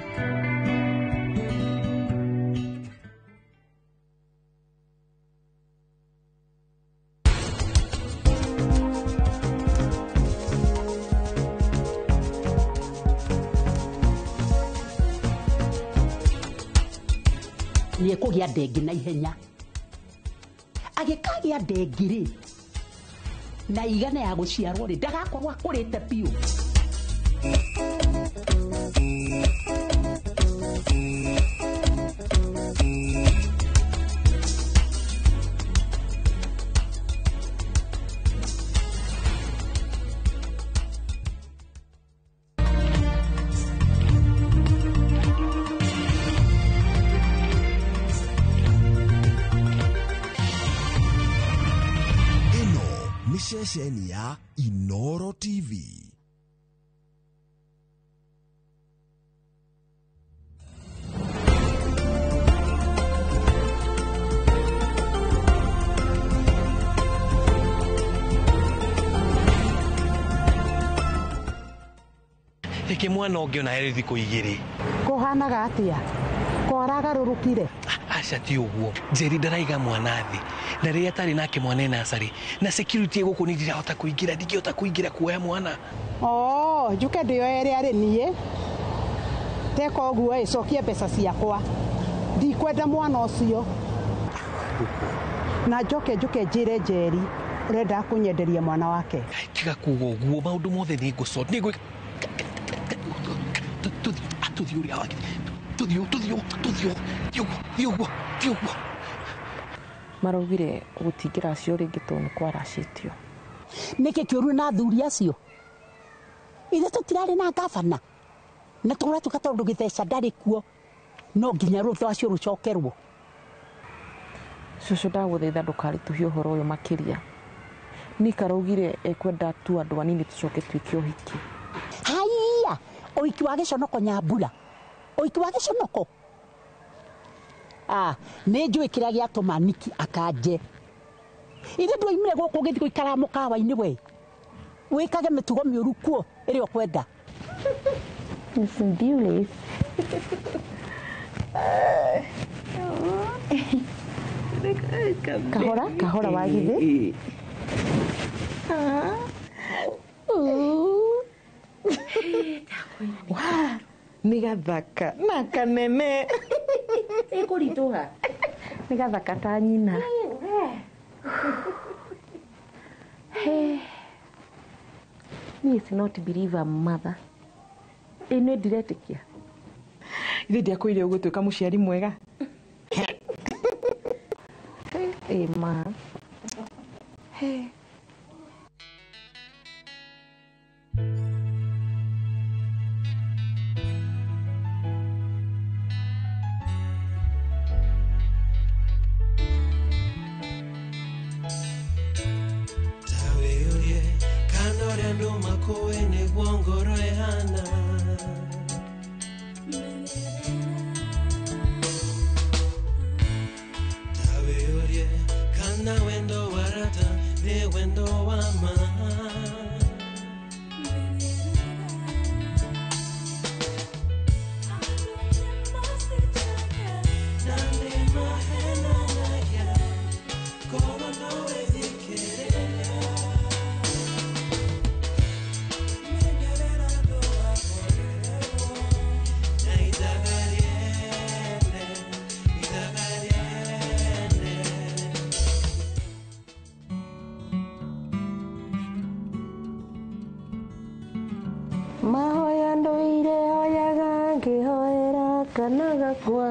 Nĩekũgĩa ndengi na ihenya. Agĩkagĩa ndengi rĩ na igana ya gũciarwo rĩ ndagakorwo akũrĩte biũ. Ceceni ya Inoro TV. Reke mwana ũngĩ ona harĩ thikũ igĩrĩ. Kũhanaga atĩa? Kwaragarũrũkire? Aca ti ũguo. Njeri ndaraiga mwana thĩ. Na rĩrĩa atarĩ nake mwana ena acarĩ. Na security gũkũ nĩ ndirahota kũingĩra, ndingĩhota kũingĩra kuoya mwana. Oh, njuke ndĩoe ĩrĩa arĩ niĩ. Teka ũguo ĩ, cokia mbeca ciakwa. Ndikwenda mwana ũcio. Na njoke njuke njĩre Njeri ũrenda kũnyenderia mwana wake. Tiga kuga ũguo, maũndũ mothe nĩ ngũsort. Nĩ ngwĩka. Tũthiĩ ũrĩa wake. Tũthiĩ, tũthiĩ, tũthiĩ. Thiĩ ũguo, thiĩ ũguo, thiĩ ũguo. Maraugire gũtingĩracio rĩngĩ tondũ nĩ kwaracĩtio. Nĩkĩ kĩũru na athuri acio? Ithuĩ tũtirarĩ na gavana na tũratuĩka tondũ gĩtheca ndarĩ kuo no nginya rũtho acio rũcokerwo. Cũcũ ndagũthaitha ndũkaritũhie ũhoro ũyũ makĩria. Nick araugire ekwenda tu andũ anini tũcoke tuĩke ũhiki. Haiya, ũhiki wa gĩconoko Nyambura, ũhiki wa gĩconoko. Ah, nĩ njũĩ kĩrĩa gĩatũma Niki akanje. Ithe ndwaimire gũkũ ũgĩthiĩ gũikara mũkawa-inĩ we. Wĩkage mĩtugo mĩũru kuo ĩrĩa ũkwenda. Kahora, kahora wagithĩ. Nĩ gathaka na kanene. Ĩkũritũha. Nĩ gathaka ta nyina. Hey. Me is not believe a mother. Ĩ nĩ ndiretĩkia. Ithe ndiakwĩire ũgũtuĩka mũciari mwega. Ĩ ma. He. Mahoya ndoire hoyaga ngĩhoera kana gakwa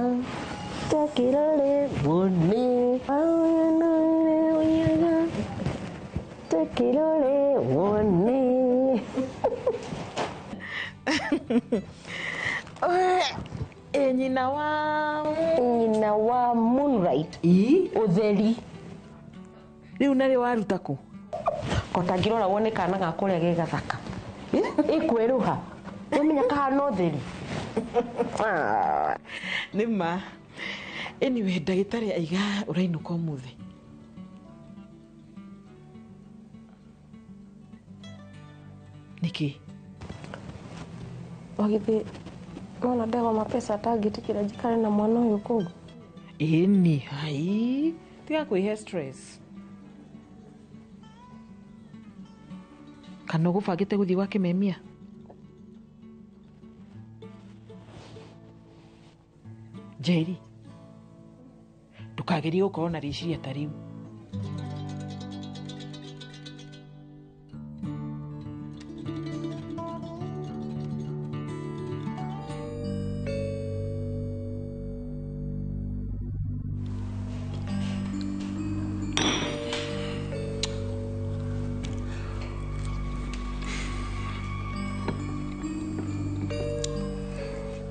takĩrorerwo nĩ mahoya ndoire hoyaga takĩrorerwo nĩ Nyina wa Moonlight ũtheri rĩu narĩ waruta kũ? Kotangĩrora wone kana gakwa ũrĩa ge gathaka ĩkwerũha wamenya kahana ũtheri. Nĩ ma. Anyway, ndagĩtarĩ aiga ũrainũka ũmũthĩ. Nĩkĩ? Wagithĩ nona ndegwa mapesa atangĩtĩkĩra njikare na mwana ũyũ kũu? Ĩni, hai, tiga kwĩhe stress. Kana ũgũbangĩte gũthiĩ gwa kĩmemia? Njeri, ndũkagerie gũkorwo na rĩciria ta rĩu.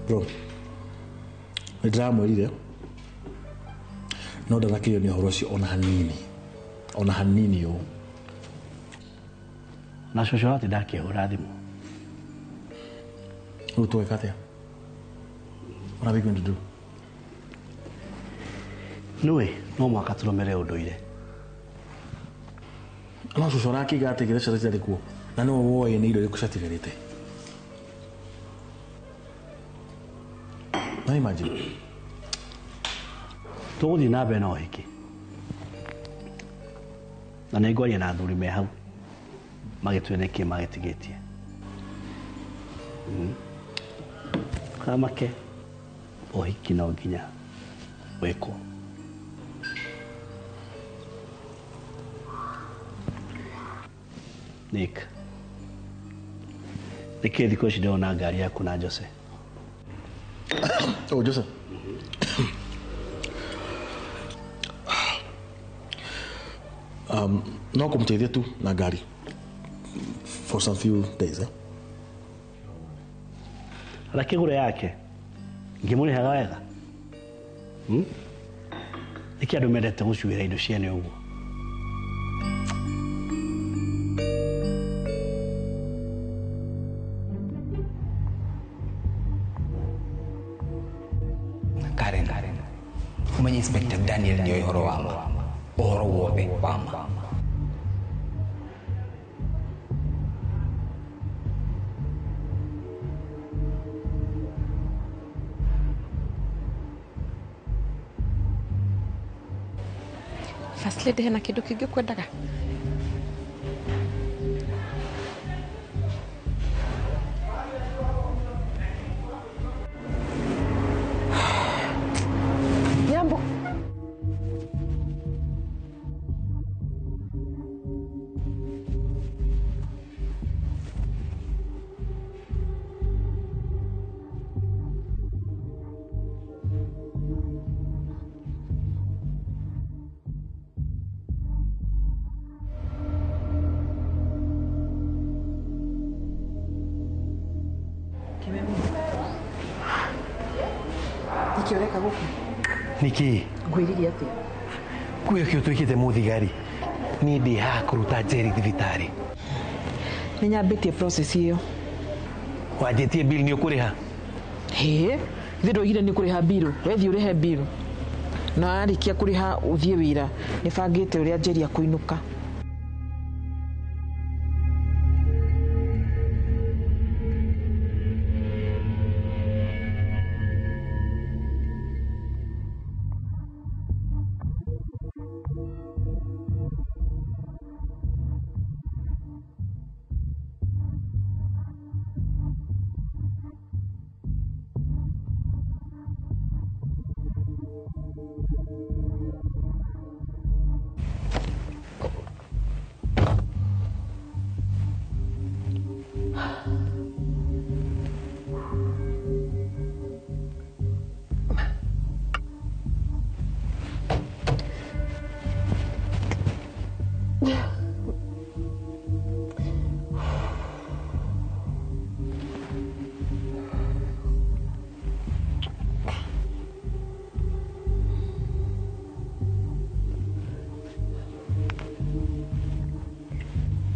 Bro, nĩ ndĩramwĩrire no ndanakĩrio nĩ ũhoro ũcio ona hanini, ona hanini ũũ. Na cũcũ aratinda akĩhũra thimũ. Rĩu tũgeka atĩa? What are we going to do? Nĩũĩ no mũhaka tũrũmĩrĩre ũndũire. No cũcũ arakĩiga atĩ gĩthĩ ciothe ciarĩ kuo na nĩwe woĩ nĩ irio irĩkũ ciatigarĩte. No imagine. Tũgũthiĩ na mbere na ũhiki. Na nĩ ngwaria na athuri me hau magĩtue nĩkĩ magĩtigĩtie. Kamake ũhiki no nginya wĩkwo. Nick, nĩkĩ thikũ ici ndĩrona ngari yaku na Jose? Oh, Joseph. No kũmũteithia tu na ngari for some few days, eh? Arakĩgũra yake ngĩmũrĩhaga wega. Nĩkĩ andũ mendete gũcuĩra indo ciene ũguo? Karen, umenye Inspector Daniel nĩoĩ ũhoro wa ma, ũhoro wothe wa ma. First lady hena kĩndũ kĩngĩ ũkwendaga? Nyambo. Ũreka gũkũ? Nĩkĩ? Ngwĩrire atĩa? Kwĩ kĩo twĩkĩte mũthigari. Niĩ ndĩ haha kũruta Njeri thibitarĩ. Nĩ nyambĩtie process ĩyo. Wanjĩtie bill nĩ ũkũrĩha? Hĩ, ithe ndoigire nĩ kũrĩha bill. We thiĩ ũrĩhe bill. Na warĩkia kũrĩha ũthiĩ wĩra. Nĩ bangĩte ũrĩa Njeri akũinũka.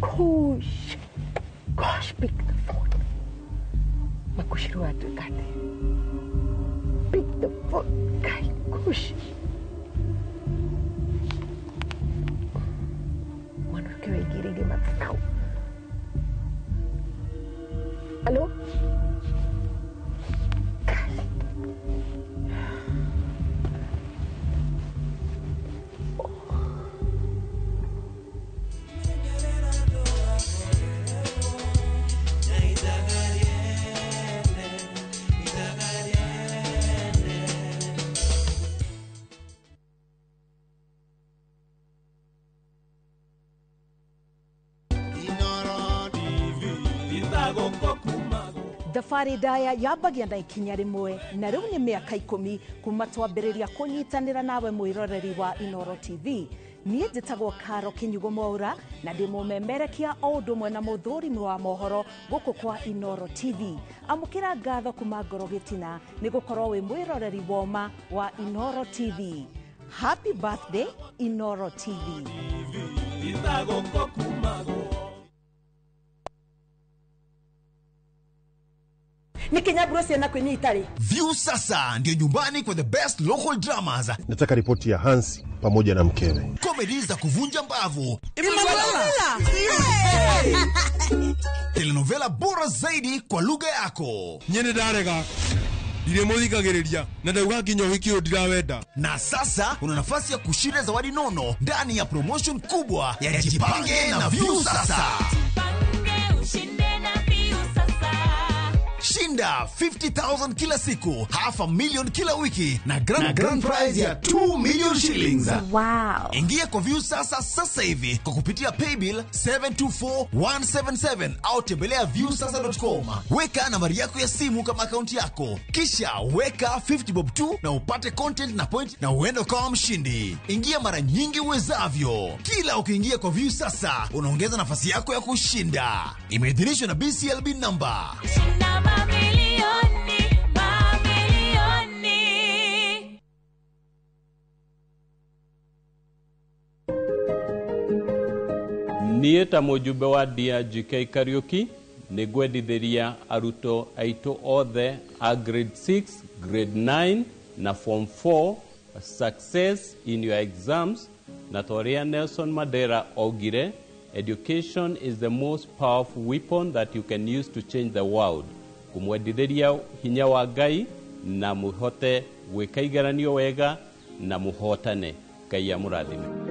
Gosh, gosh, pick the phone. Makushiro atuĩka atĩa? Pick the phone, Kai, gosh. Mwana ũrĩa waingĩrĩire mathaũ. Hello? Kai. Thabarĩ ndaya yambagia na ikinya rĩmwe na rĩu nĩ mĩaka 10 kuma twambĩrĩria kũnyitanĩra nawe mwĩroreri wa Inooro TV. Niĩ njĩtagwo Karo Kinyugo Mwaura na ndĩ mũmemerekia o ũndũ ũmwe na mũthũrimi wa mohoro gũkũ kwa Inooro TV. Amũkĩra ngatho kuma ngoro gĩtina nĩ gũkorwo wĩ mwĩroreri woma wa Inooro TV. Happy birthday Inooro TV. Nĩ ciana kwĩnyita rĩ. View sasa ndio nyumbani kwa the best local dramas. Nataka ripoti ya Hansi pamoja na mkewe. Comedy za kuvunja mbavu. Emanuela! Telenovela bora zaidi kwa lugha yako. Nyene ndarega. Ndirimũthikagĩrĩria na ndauga nginya ũhiki ũyũ ndirawenda. Na sasa una nafasi ya kushinda zawadi nono ndani ya promotion kubwa ya Jipange na View Sasa. Shinda 50,000 kila siku, 500,000 kila wiki na grand prize ya 2 million shillings. Wow. Ingia kwa View Sasa sasa hivi kwa kupitia paybill 724177 au tembelea viewsasa.com. Weka nambari yako ya simu kama akaunti yako, kisha weka 50 bob tu na upate content na point na uende ukawa mshindi. Ingia mara nyingi uwezavyo. Kila ukiingia kwa View Sasa unaongeza nafasi yako ya kushinda. Imeidhinishwa na BCLB number. Mamilioni, mamilioni. Niĩ ta mũjumbe wa DRGK Kariuki nĩ ngwendithĩria arutwo aitũ othe a grade 6, grade 9 na form 4 success in your exams, na ta ũrĩa Nelson Mandela augire, education is the most powerful weapon that you can use to change the world. Kumwendithĩria hinya wa Ngai na mũhote gwĩka igeranio wega na mũhotane. Ngai amũrathime.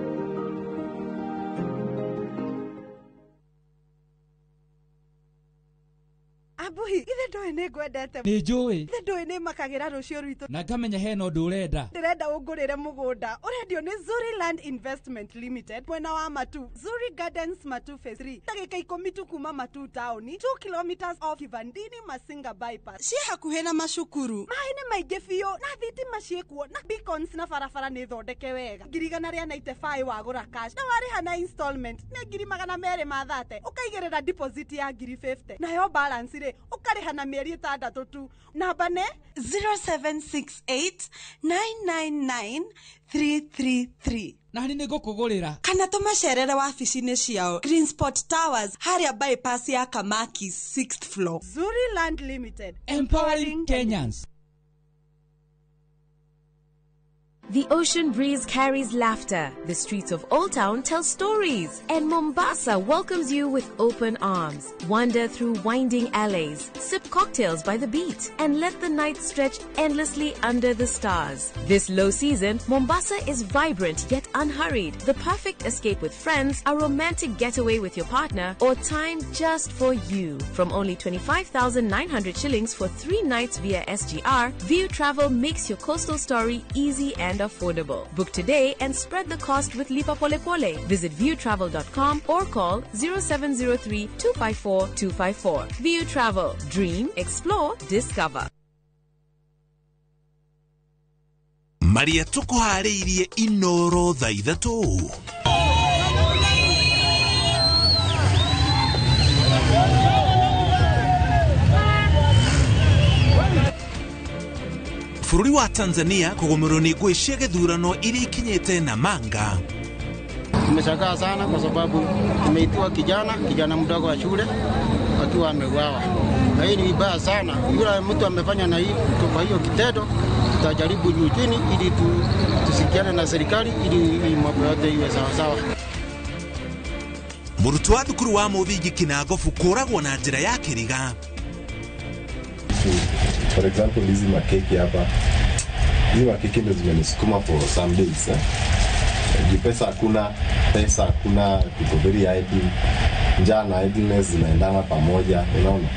Abuhi, ithe ndoĩ nĩ ngwendete. Nĩ njũĩ. Ithe ndoĩ nĩ makagĩra rũciũ rwitũ. Na ngamenya hena ũndũ ũrenda. Ndĩrenda ũngũrĩre mũgũnda. Ũrendio nĩ Zuri Land Investment Limited mwena wa Matu, Zuri Gardens Matu Phase 3. Ndagĩka 10 tu kuma Matu taũni, 2 kilometers off Kivandini Masinga bypass. Ciĩ hakuhĩ na macukuru. Maĩ nĩ maingĩ biũ na thitima ciĩkuo na beacons na barabara nĩ thondeke wega. 195 wagũra cash na warĩha na installment nĩ 230 ũkaigĩrĩra deposit ya 50,000 nayo balance rĩ ũkarĩha na mĩeri 6 tu. Namba nĩ 0768 999 333. Na nĩ ngũkũgũrĩra. Kana tũmacerere wabici-inĩ ciao Green Spot Towers harĩa bypass ya Kamaki 6th floor. Zuri Land Limited, empowering Kenyans. The ocean breeze carries laughter. The streets of Old Town tell stories. And Mombasa welcomes you with open arms. Wander through winding alleys, sip cocktails by the beach, and let the night stretch endlessly under the stars. This low season, Mombasa is vibrant yet unhurried. The perfect escape with friends, a romantic getaway with your partner, or time just for you. From only 25,900 shillings for 3 nights via SGR, View Travel makes your coastal story easy and affordable. Book today and spread the cost with Lipa Pole Pole. Visit viewtravel.com or call 0703 254 254. View Travel. Dream, explore, discover. Maria tukuharĩirie Inoro thaa 3. Bũrũri wa Tanzania kũgũmĩrwo nĩ ngũĩ cia gĩthurano iria ikinyĩte Namanga. Tumeshangaa sana kwa sababu tumeitiwa kijana mdogo wa shule akiwa ameuawa. Na hii ni vibaya sana. Yule mtu amefanya na hii kwa hiyo kitendo, tutajaribu juu chini ili tusikiane na serikali ili mambo yote iwe sawa sawa. Mũrutwo wa thukuru wa mũthingi Kinangofu kũragwo na njĩra ya kĩriga. For example, hizi makeki hapa, hizi makeki ndio zimenisukuma for some days. Pesa hakuna, tuko very idle. Njaa na idleness zinaendana pamoja, unaona.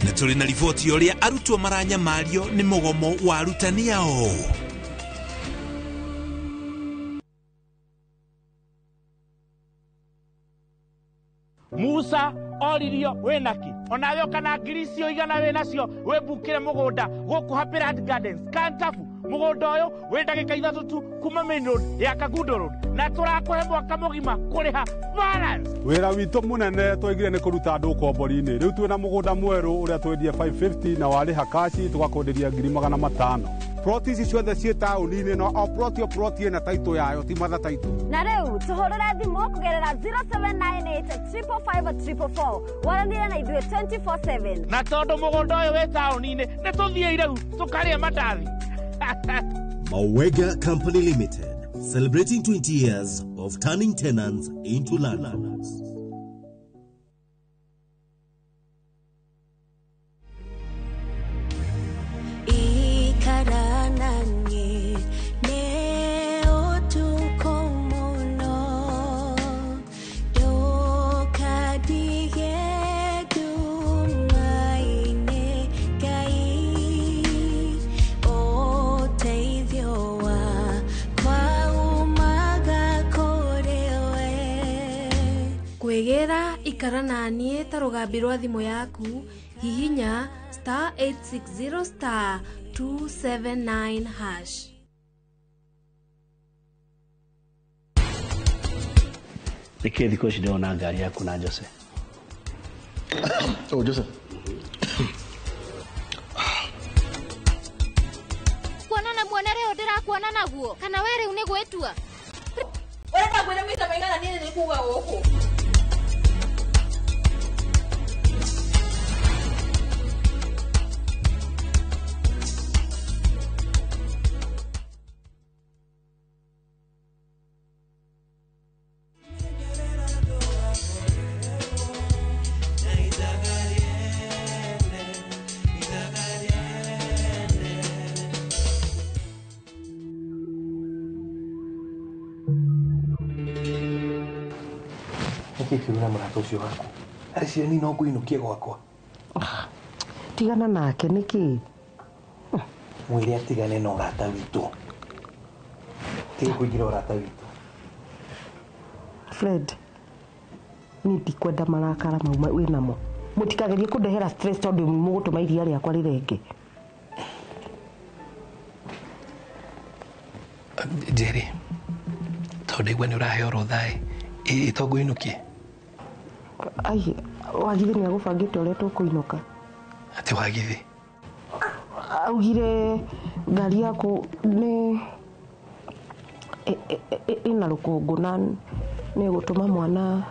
Na tũrĩ na riboti ũrĩa arutwo maranyamario nĩ mũgomo wa arutani ao. Musa oririo wĩnaki onawe kana ngiri icio igana wĩnacio wĩmbukĩre mũgũnda gũkũ Happy Land Gardens Kantafu. Mũgũnda ũyũ wĩ ndagĩka 3 tu kuma main road ya Kangundo Road, na tũrakũhe mwaka mũgima kũrĩha balance. Wĩra witũ mũnene twaigire nĩ kũruta andũ ũkombori-inĩ. Rĩu twĩna mũgũnda mwerũ ũrĩa twendie 550 na warĩha kaci tũgakwenderia 500,000. Ploti ici ciothe ciĩ taũni-inĩ no o ploti o ploti ĩna taitũ yayo, ti matha taitũ. Na rĩu tũhũrĩre thimũ kũgerera 0798 555 444 waranĩre na ithuĩ 24/7. Na tondũ mũgũnda ũyũ wĩ taũni-inĩ nĩ tũthiĩ rĩu tũkarĩe mandathi. Mawega Company Limited, celebrating 20 years of turning tenants into landlords. Kwĩgĩra ikara na niĩ ta rũgambi rwa thimũ yaku, hihinya *860 *279#. Nĩkĩ thikũ ici ndĩrona ngari yaku na Jose? Oh, Jose. Kuonana muonere ũyũ ndĩrakuona naguo, kana we rĩu nĩ gwĩtua? Ũrenda ngwĩre maita maigana niĩ nĩ kuga gũkũ? Nĩkĩ na mũrata ũcio waku? Areciria niĩ no ngũinũkie gwakwa. Tigana nake nĩkĩ? Mwĩre atigane na ũrata witũ. Tiga kũingĩra ũrata witũ. Fred, niĩ ndikwenda marakara mau wĩnamo. Mũtikagerie kũndehera stress tondũ mũgũtũma iria rĩakwa rĩrenge. Njeri, tondũ ndaigua nĩ ũraheo rũtha ĩ, ĩto ngũinũkie? Ai, Wagithi nĩ agũbangĩte ũrĩa tũkũinũka. Atĩ Wagithi? Augire ngari yaku nĩ ĩna rũkũngũ na nĩ ĩgũtũma mwana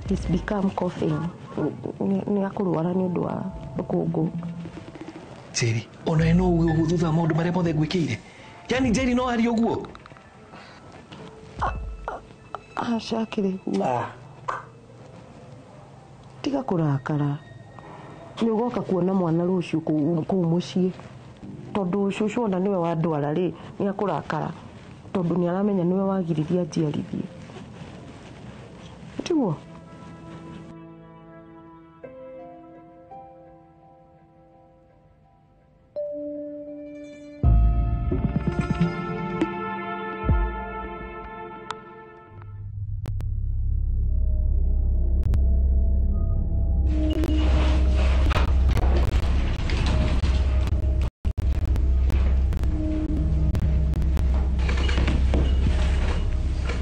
he's become coughing. Nĩ akũrwara nĩ ũndũ wa rũkũngũ. Njeri, onawe no uge ũguo thutha wa maũndũ marĩa mothe ngwĩkĩire? Yaani Njeri no arie ũguo? Aca kĩrĩgu. Tiga kũrakara. Nĩ ũgoka kuona mwana rũciũ kũu mũciĩ. Tondũ cũcũ ona nĩwe wandwara rĩ, nĩ akũrakara. Tondũ nĩ aramenya nĩwe wagiririe njiarithie. Tiguo?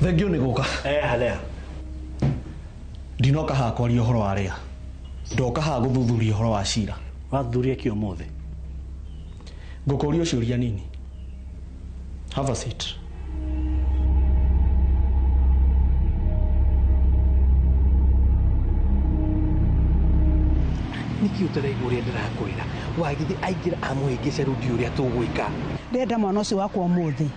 Thengio nĩ gũka. Halea. Ndinoka haha kwaria ũhoro wa Lea. Ndoka haha gũthuthuria ũhoro wa cira. Wathuthuria kĩ ũmũthĩ? Ngũkũria ciũria nini. Have a seat. Nĩkĩ ũtaraigua ũrĩa ndĩrakwĩra? Wagithi aingĩra amũhĩngĩca rĩu ndiũĩ ũrĩa tũgwĩka. Ndĩrenda mwana ũcio wakwa ũmũthĩ.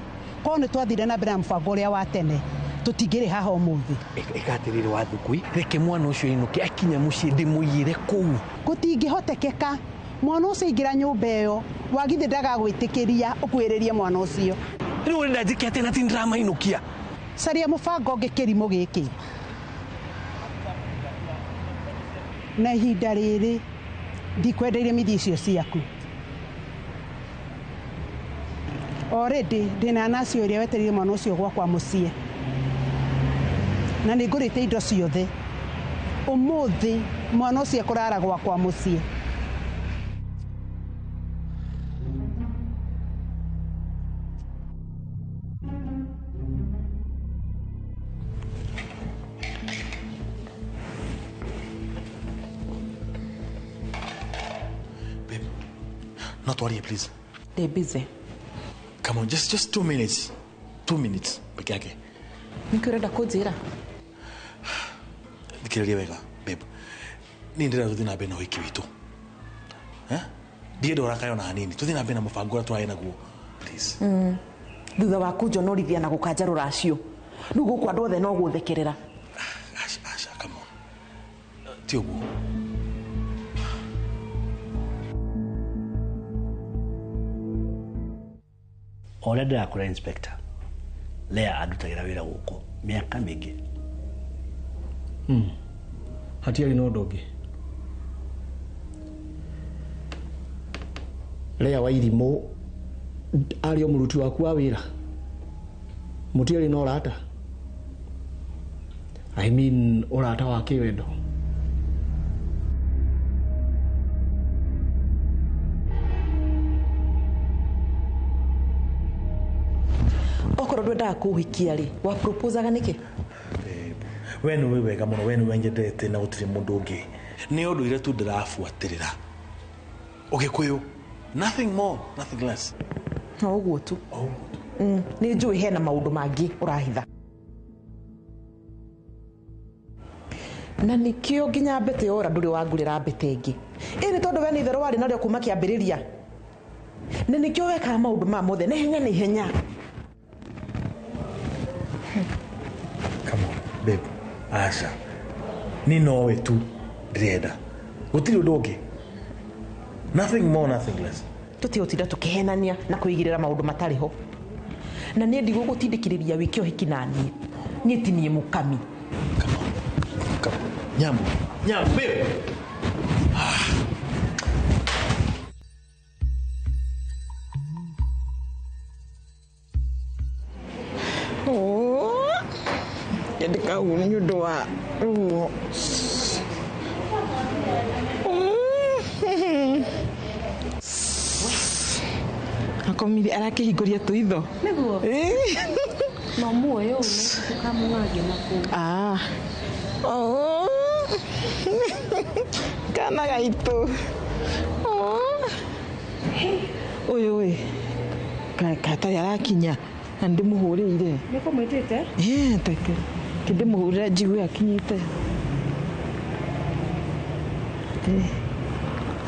Korwo nĩ twathire na mbere na mũbango ũrĩa wa tene, tũtingĩrĩ haha ũmũthĩ. Ĩka atĩrĩrĩ Wathukui, reke mwana ũcio ainũke akinya mũciĩ ndĩmũiyĩre kũu. Gũtingĩhotekeka. Mwana ũcio aingĩra nyũmba ĩyo, Wagithi ndagagwĩtĩkĩria ũkuhĩrĩrie mwana ũcio. Rĩu ũrenda njĩke atĩa na ti ndĩramainũkia? Caria mũbango ũngĩ kĩrimũ gĩkĩ. Na ihinda rĩrĩ, ndikwendeire mithii icio ciaku. Already ndĩna naci ũrĩa wetereire mwana ũcio gwakwa mũciĩ. Na nĩngũrĩte indo ciothe. Ũmũthĩ mwana ũcio ekũrara gwakwa mũciĩ. Babe, not worry, please. They're busy. Come on, just 2 minutes. 2 minutes peke yake. Nĩkĩ ũrenda kũnjĩra? Thikĩrĩria wega, babe. Niĩ ndĩrenda tũthiĩ na mbere na ũhiki witũ. Ndienda ũrakare ona hanini. Tũthiĩ na mbere na mũbango ũrĩa tũrarĩ naguo. Please. Thutha wa kũnjonorithia na gũkanja rũracio. Rĩu gũkũ andũ othe no gũthekerera. Asha, Asha, come on. Ti ũguo. O ũrĩa ndĩrakũra inspector, Lea andutagĩra wĩra gũkũ mĩaka mĩingĩ. Hatiarĩ na ũndũ ũngĩ. Lea wa irimũ arĩ o mũruti waku wa wĩra. Mũtiarĩ na ũrata. I mean ũrata wa kĩwendo. Okorwo ndwendaga kũhikia rĩ, wa proposaga nĩkĩ? We nĩ wĩ wega mũno, we nĩ wenyendete na gũtirĩ mũndũ ũngĩ. Nĩ ũndũire tu ndĩrabuatĩrĩra. Ũgĩkũyũ, nothing more, nothing less. No ũguo tu. Nĩ njũĩ hena maũndũ mangĩ ũrahitha. Na nĩkĩo nginya mbete yora ndũrĩ wangũrĩra mbete ĩngĩ. Ĩ nĩ tondũ we nĩ itherũ warĩ narĩo kuma kĩambĩrĩria. Na nĩkĩo wekaga maũndũ maya mothe na ihenya na ihenya. Come on, babe. Asha. Ni nowe tu ndĩrenda. Gũtirĩ ũndũ ũngĩ. Nothing more, nothing less. Tũtigũtinda tũkĩhenania na kũigĩrĩra maũndũ matarĩ ho. Na niĩ ndigũgũtindĩkĩrĩria wĩke ũhiki na niĩ. Niĩ ti niĩ mũkami. Come on. Come on. Nyambo. Nyambo, babe. Nyandĩka ũguo nĩ ũndũ wa ruo. Akomire arakĩhingũria tũitho. Nĩguo? No muoyo ũme ũkamũngange na kũu. Ah. Oh. Kana gaitũ. Ũyũ ĩ katarĩ arakinya na ndĩmũhũrĩire. Nĩ kũmwĩtĩte? Ĩĩ, teke ndĩmũhũrĩre njigue akinyĩte.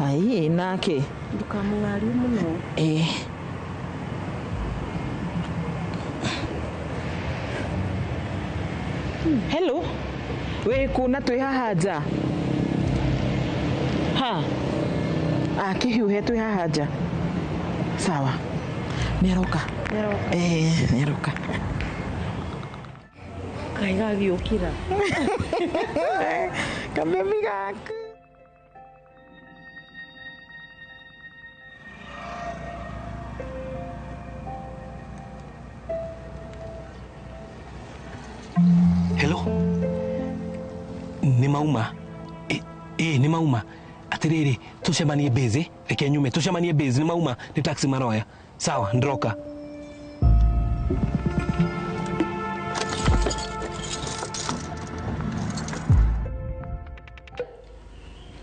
Ai nake Ndũkamũng'arie mũno. Ĩĩ. Hello, wĩ kũ na twĩ haha nja? Ha, akĩhiũhe twĩ haha nja. Sawa, nĩ aroka. Ĩĩ, nĩ aroka. Kaĩ gagĩũkĩra. Kabebi gaku. Hello, nĩ mauma. Ĩ nĩ mauma. Atĩrĩrĩ, tũcemanie base, reke nyume tũcemanie base. Nĩ mauma, nĩ taxi maroya. Sawa, ndroka.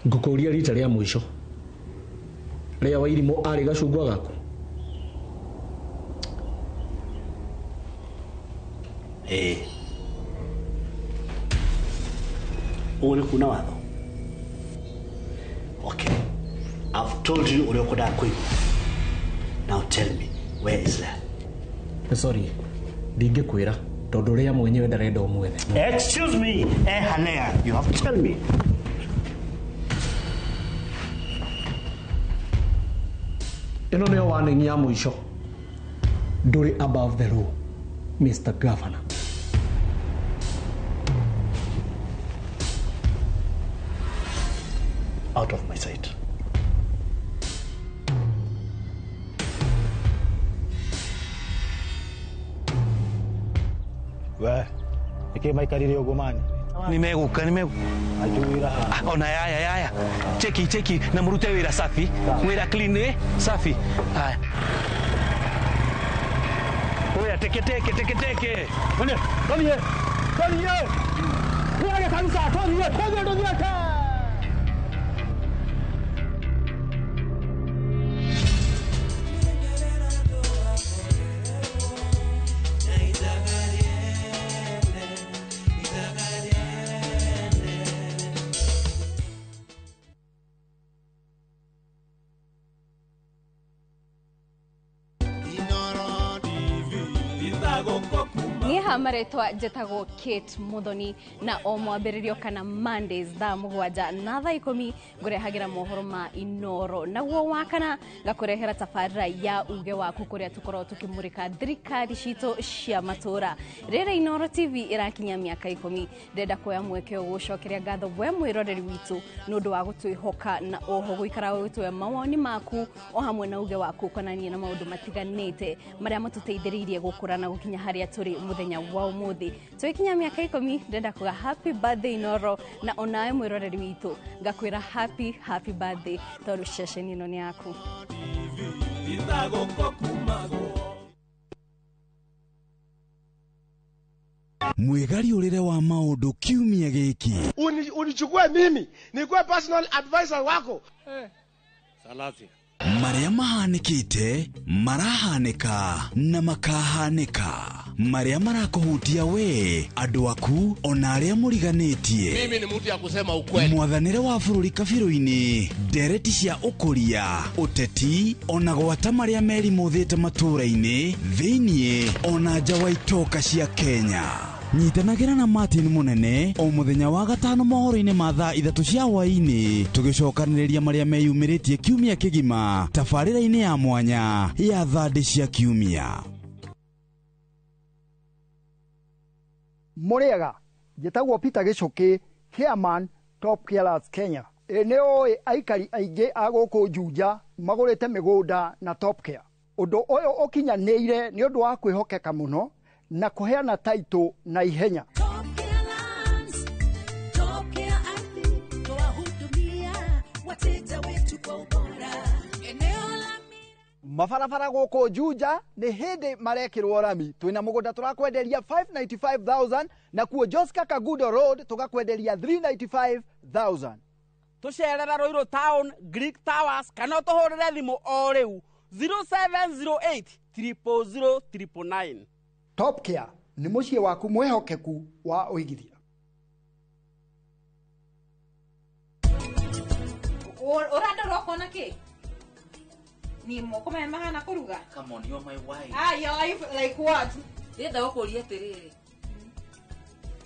Ngũkũria rita rĩa mũico, rĩa wairimũ arĩ gacungwa gaku. Ĩĩ, ũguo nĩ kuna watho. Okay, I've told you ũrĩa ũkwendaga kũigua. Now tell me, where is Leah? Sorry, ndingĩkwĩra tondũ rĩa mwenyewe ndarenda ũmwethe. Excuse me, eh, Leah, you have to tell me. Ĩno nĩyo warning ya mũico. Ndũrĩ above the law, Mr. Governor. Out of my sight. We, nĩkĩ maikarire ũguo mani? Nĩ megũka, nĩ megũka. Ona yaya yaya, cheki cheki, na mũrute wĩra safi, wĩra clean, eh? Safi. Haya. Oya, teke teke teke teke. Twende, twende, twende. Twende kabisa, twende, twende twende. Niĩ ha marĩtwa njĩtagwo Kate Muthoni, na o mwambĩrĩrio kana Mondays thaa 7 na thaa 10 ngũrehagĩra mohoro ma Inoro, naguo wakana ngakũrehera tabarĩra ya uge waku kũrĩa tũkoragwo tũkĩmũrĩka thirikari citũ cia matũra. Rĩrĩa Inoro TV ĩrakinya mĩaka 10, ndĩrenda kuoya mweke ũyũ gũcokeria ngatho we mwĩroreri witũ nĩ ũndũ wa gũtwĩhoka na oho gũikara ũgĩtũhe mawoni maku o hamwe na uge waku ũkonainie na maũndũ matiganĩte marĩa matũteithĩrĩirie gũkũra na gũkinya harĩa tũrĩ mũthenya wa ũmũthĩ. Tũgĩkinya mĩaka 10, ndĩrenda kuga happy birthday Inoro, na onawe mwĩroreri witũ ngakwĩra happy happy birthday tondũ ceceni ĩno nĩ yaku. Mwĩgariũrĩre wa maũndũ kiumia gĩkĩ. Unichukue mimi nikuwe personal advisor wako. Salasia. Marĩa mahanĩkĩte, marahanĩka na makahanĩka, marĩa marakũhutia we, andũ aku, ona arĩa mũriganĩtie. Mimi ni mtu ya kusema ukweli. Mwathanĩre wa bũrũri kabirũ-inĩ, ndereti cia ũkũria, ũteti, ona gwata marĩa merimũthĩte matũũra-inĩ, thĩiniĩ ona nja wa itoka cia Kenya. Nyitanagĩra na Martin Mũnene o mũthenya wa gatano mohoro-inĩ ma thaa 3 cia hwaĩ-inĩ, tũgĩcokanĩrĩria marĩa meyumĩrĩtie kiumia kĩgima tabarĩra-inĩ ya mwanya ya thandĩ cia kiumia. Mũrĩega, njĩtagwo Peter Gĩcũkĩ, chairman Top Carers Kenya. Ĩ nĩ ũĩ aikari aingĩ a gũkũ Juja magũrĩte mĩgũnda na Top Care. Ũndũ ũyũ ũkinyanĩire nĩ ũndũ wa kwĩhokeka mũno na kũheana taitũ na ihenya. Mabarabara gũkũ Juja nĩ hĩndĩ marekĩrwo rami. Twĩna mũgũnda tũrakwenderia 595,000 na kuo Joska Kagudo Road tũgakwenderia 395,000. Tũcerera Ruiru Town, Greek Towers, kana ũtũhũrĩre thimũ o rĩu 0708 000 999. Top Care nĩ mũciĩ waku mwĩhokeku wa ũigithia. Ũrandora ũkona kĩ? Ni moko maya mahana kũruga? Come on, you're my wife. Ah, your wife like what? Ndĩrenda gũkũria atĩrĩrĩ.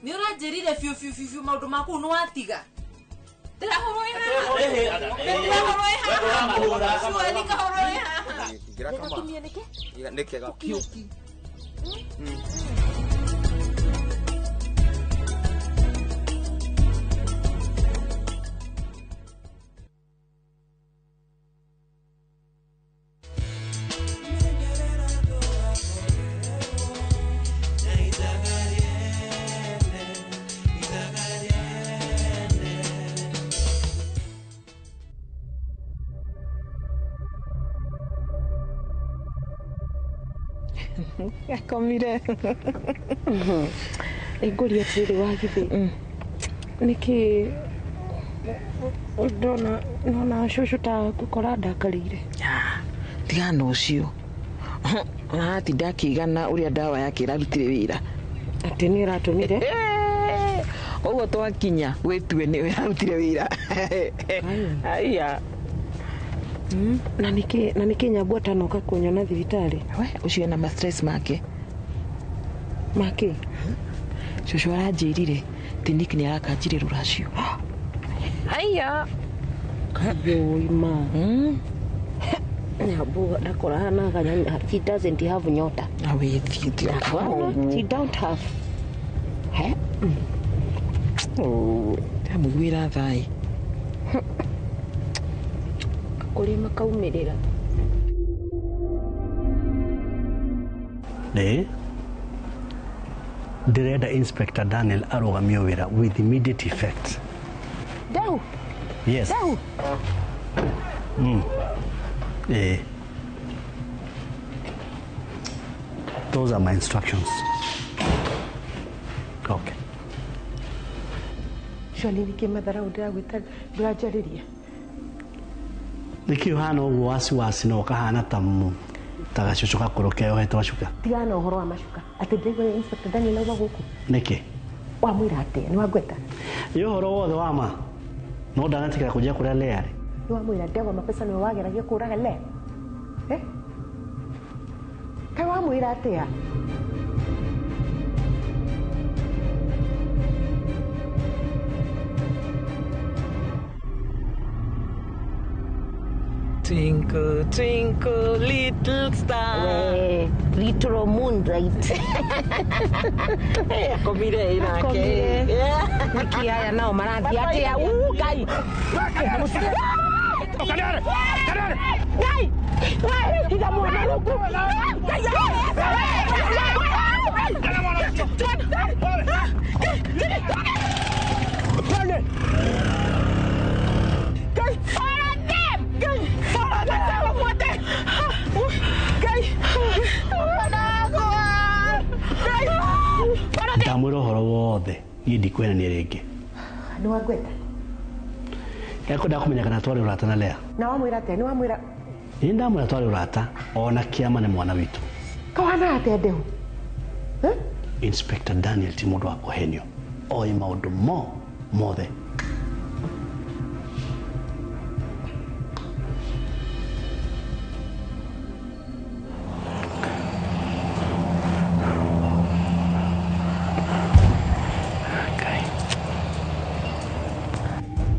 Nĩ ũranjĩrire biũ biũ biũ biũ maũndũ maku nĩ watiga. Ndĩrahũrwo ĩ haha. Ndĩrahũrwo ĩ haha. Surely ngahũrwo ĩ haha. Gĩgatumia nĩkĩ? Nĩ kega biũ. Akomire. Ngũria atĩrĩrĩ wagithĩ nĩkĩ ndona nona cũcũ ta ngũkora ndakarĩire. Tigana na ũcio. Aratinda akĩigana ũrĩa ndawa yake ĩrarutire wĩra. Atĩ nĩ ĩratũmire? Ũguo twakinya wĩtue nĩwe ĩrarutire wĩra. Aiya. Na nĩkĩ Nyambu atanoka kũnyona thibitarĩ? We ũcio ena ma stress make. Make? Cũcũ aranjĩrire atĩ Nick nĩ arakanjire rũracio. Aiya. Kayoi ma. Nyambu ndakoranaga, she doesn't have nyota. Awe thiĩ tiga Ndakorana, she don't have. He? Oh, ndamũiguĩra thaĩ. Kũrĩa makaumĩrĩra. Nĩ ndĩrenda Inspector Daniel arũgamio wĩra with immediate effect. Ndau. Yes. Ndau. Eh. Those are my instructions. Okay. Surely nĩkĩ matharau ndĩragwĩta ndũranjarĩria? Nĩkĩ ũhana ũguo wasiwasi na ũkahana ta ta gacucu gakũrũ keyohete gacuka? Tigana na ũhoro wa macuka. Atĩ ndĩraigua Inspector Daniel auma gũkũ. Nĩkĩ? Wamwĩra atĩa? Nĩ wangweta? Nĩ ũhoro wothe wa ma. No ndanatigĩra kũnjia kũrĩa Lea rĩ. Nĩ wamwĩra ndegwa mapesa nĩwe wageragia kũraga Lea? Eh? Kaĩ wamwĩra atĩa? Twinkle, twinkle, little star. We, little moonlight. Akomire inake. Akomire. Nĩkĩ aya nao marathiĩ atĩa? Uu, Ngai. Ngai. We, tiga mwana gũkũ. Ngai. Ndamwĩra ũhoro wothe niĩ ndikwenania rĩngĩ. Nĩ wangweta? Ekwenda kũmenya kana twarĩ ũrata na Lea. Na wamwĩra atĩa? Nĩ wamwĩra? Nĩ ndamwĩra twarĩ ũrata ona kĩama nĩ mwana witũ. Kawana atĩa Ndehu? Inspector Daniel ti mũndũ wa kũhenio. Oĩ maũndũ mothe.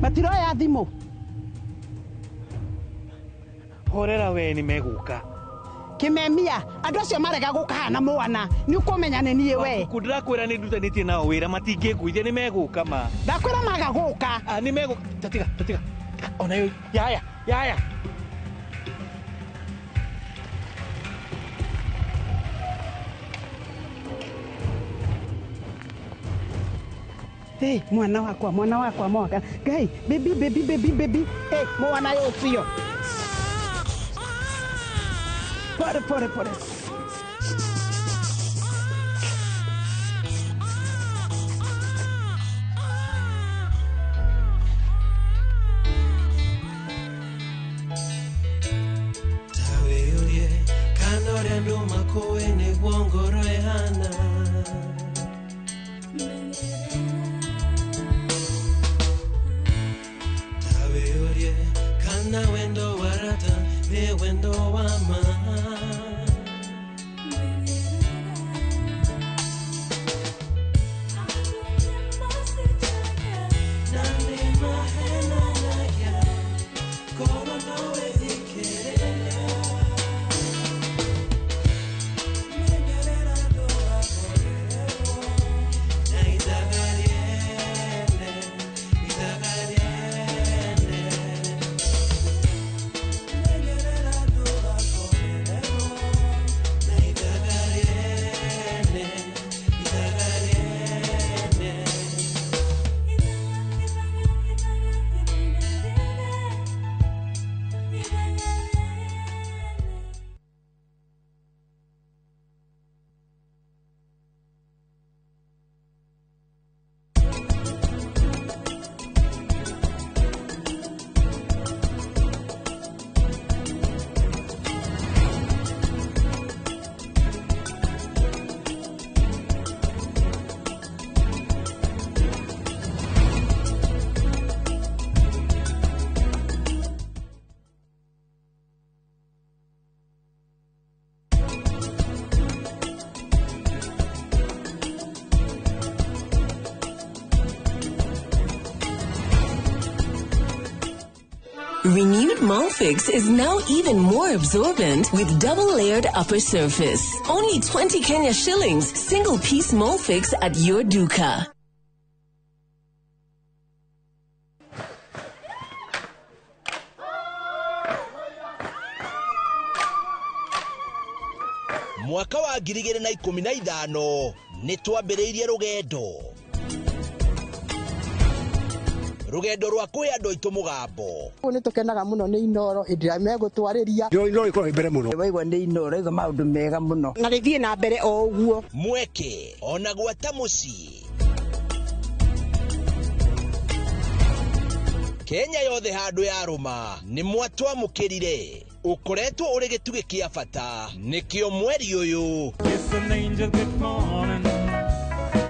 Matiroya thimũ. Horera we nĩ megũka. Kĩmemia, andũ acio marega gũka haha na mwana, nĩ ũkũmenya nĩ niĩ we. Wabuku ndĩrakwĩra nĩ ndutanĩtie nao wĩra matingĩnguithia nĩ megũka ma. Ndakwĩra maga gũka. Ah, nĩ megũka. Tatiga, tatiga. Ona yo yaya, yaya. Hey, mwana wakwa, mwana wakwa mwaka. Ngai, baby, baby, baby, baby. Hey, mwana ũcio. Pole pole pole. Tawĩũrie kana ũrĩa andũ makũĩ nĩguo ngoro ĩhana. Tawĩũrie kana wendo wa rata nĩ wendo wa ma. Na nĩ mahenanagia korwo no wĩthikĩrĩria. Renewed Molfix is now even more absorbent with double-layered upper surface. Only 20 Kenya shillings, single piece Molfix at your duka. Mwaka wa 2015 nĩ twambĩrĩirie rũgendo rwa kũhe andũ aitũ mũgambo. Nĩ tũkenaga mũno nĩ Inooro hĩndĩ ĩrĩa megũtwarĩria. Inooro ĩkoragwo ĩ mbere mũno. Waigua nĩ Inooro ĩga maũndũ mega mũno. Na rĩthiĩ na mbere o ũguo. Mweke ona gwata mũciĩ. Kenya yothe handũ yarũma nĩ mwatwamũkĩrire. Ũkoretwo ũrĩ gĩtugĩ kĩa bata nĩkĩo mweri ũyũ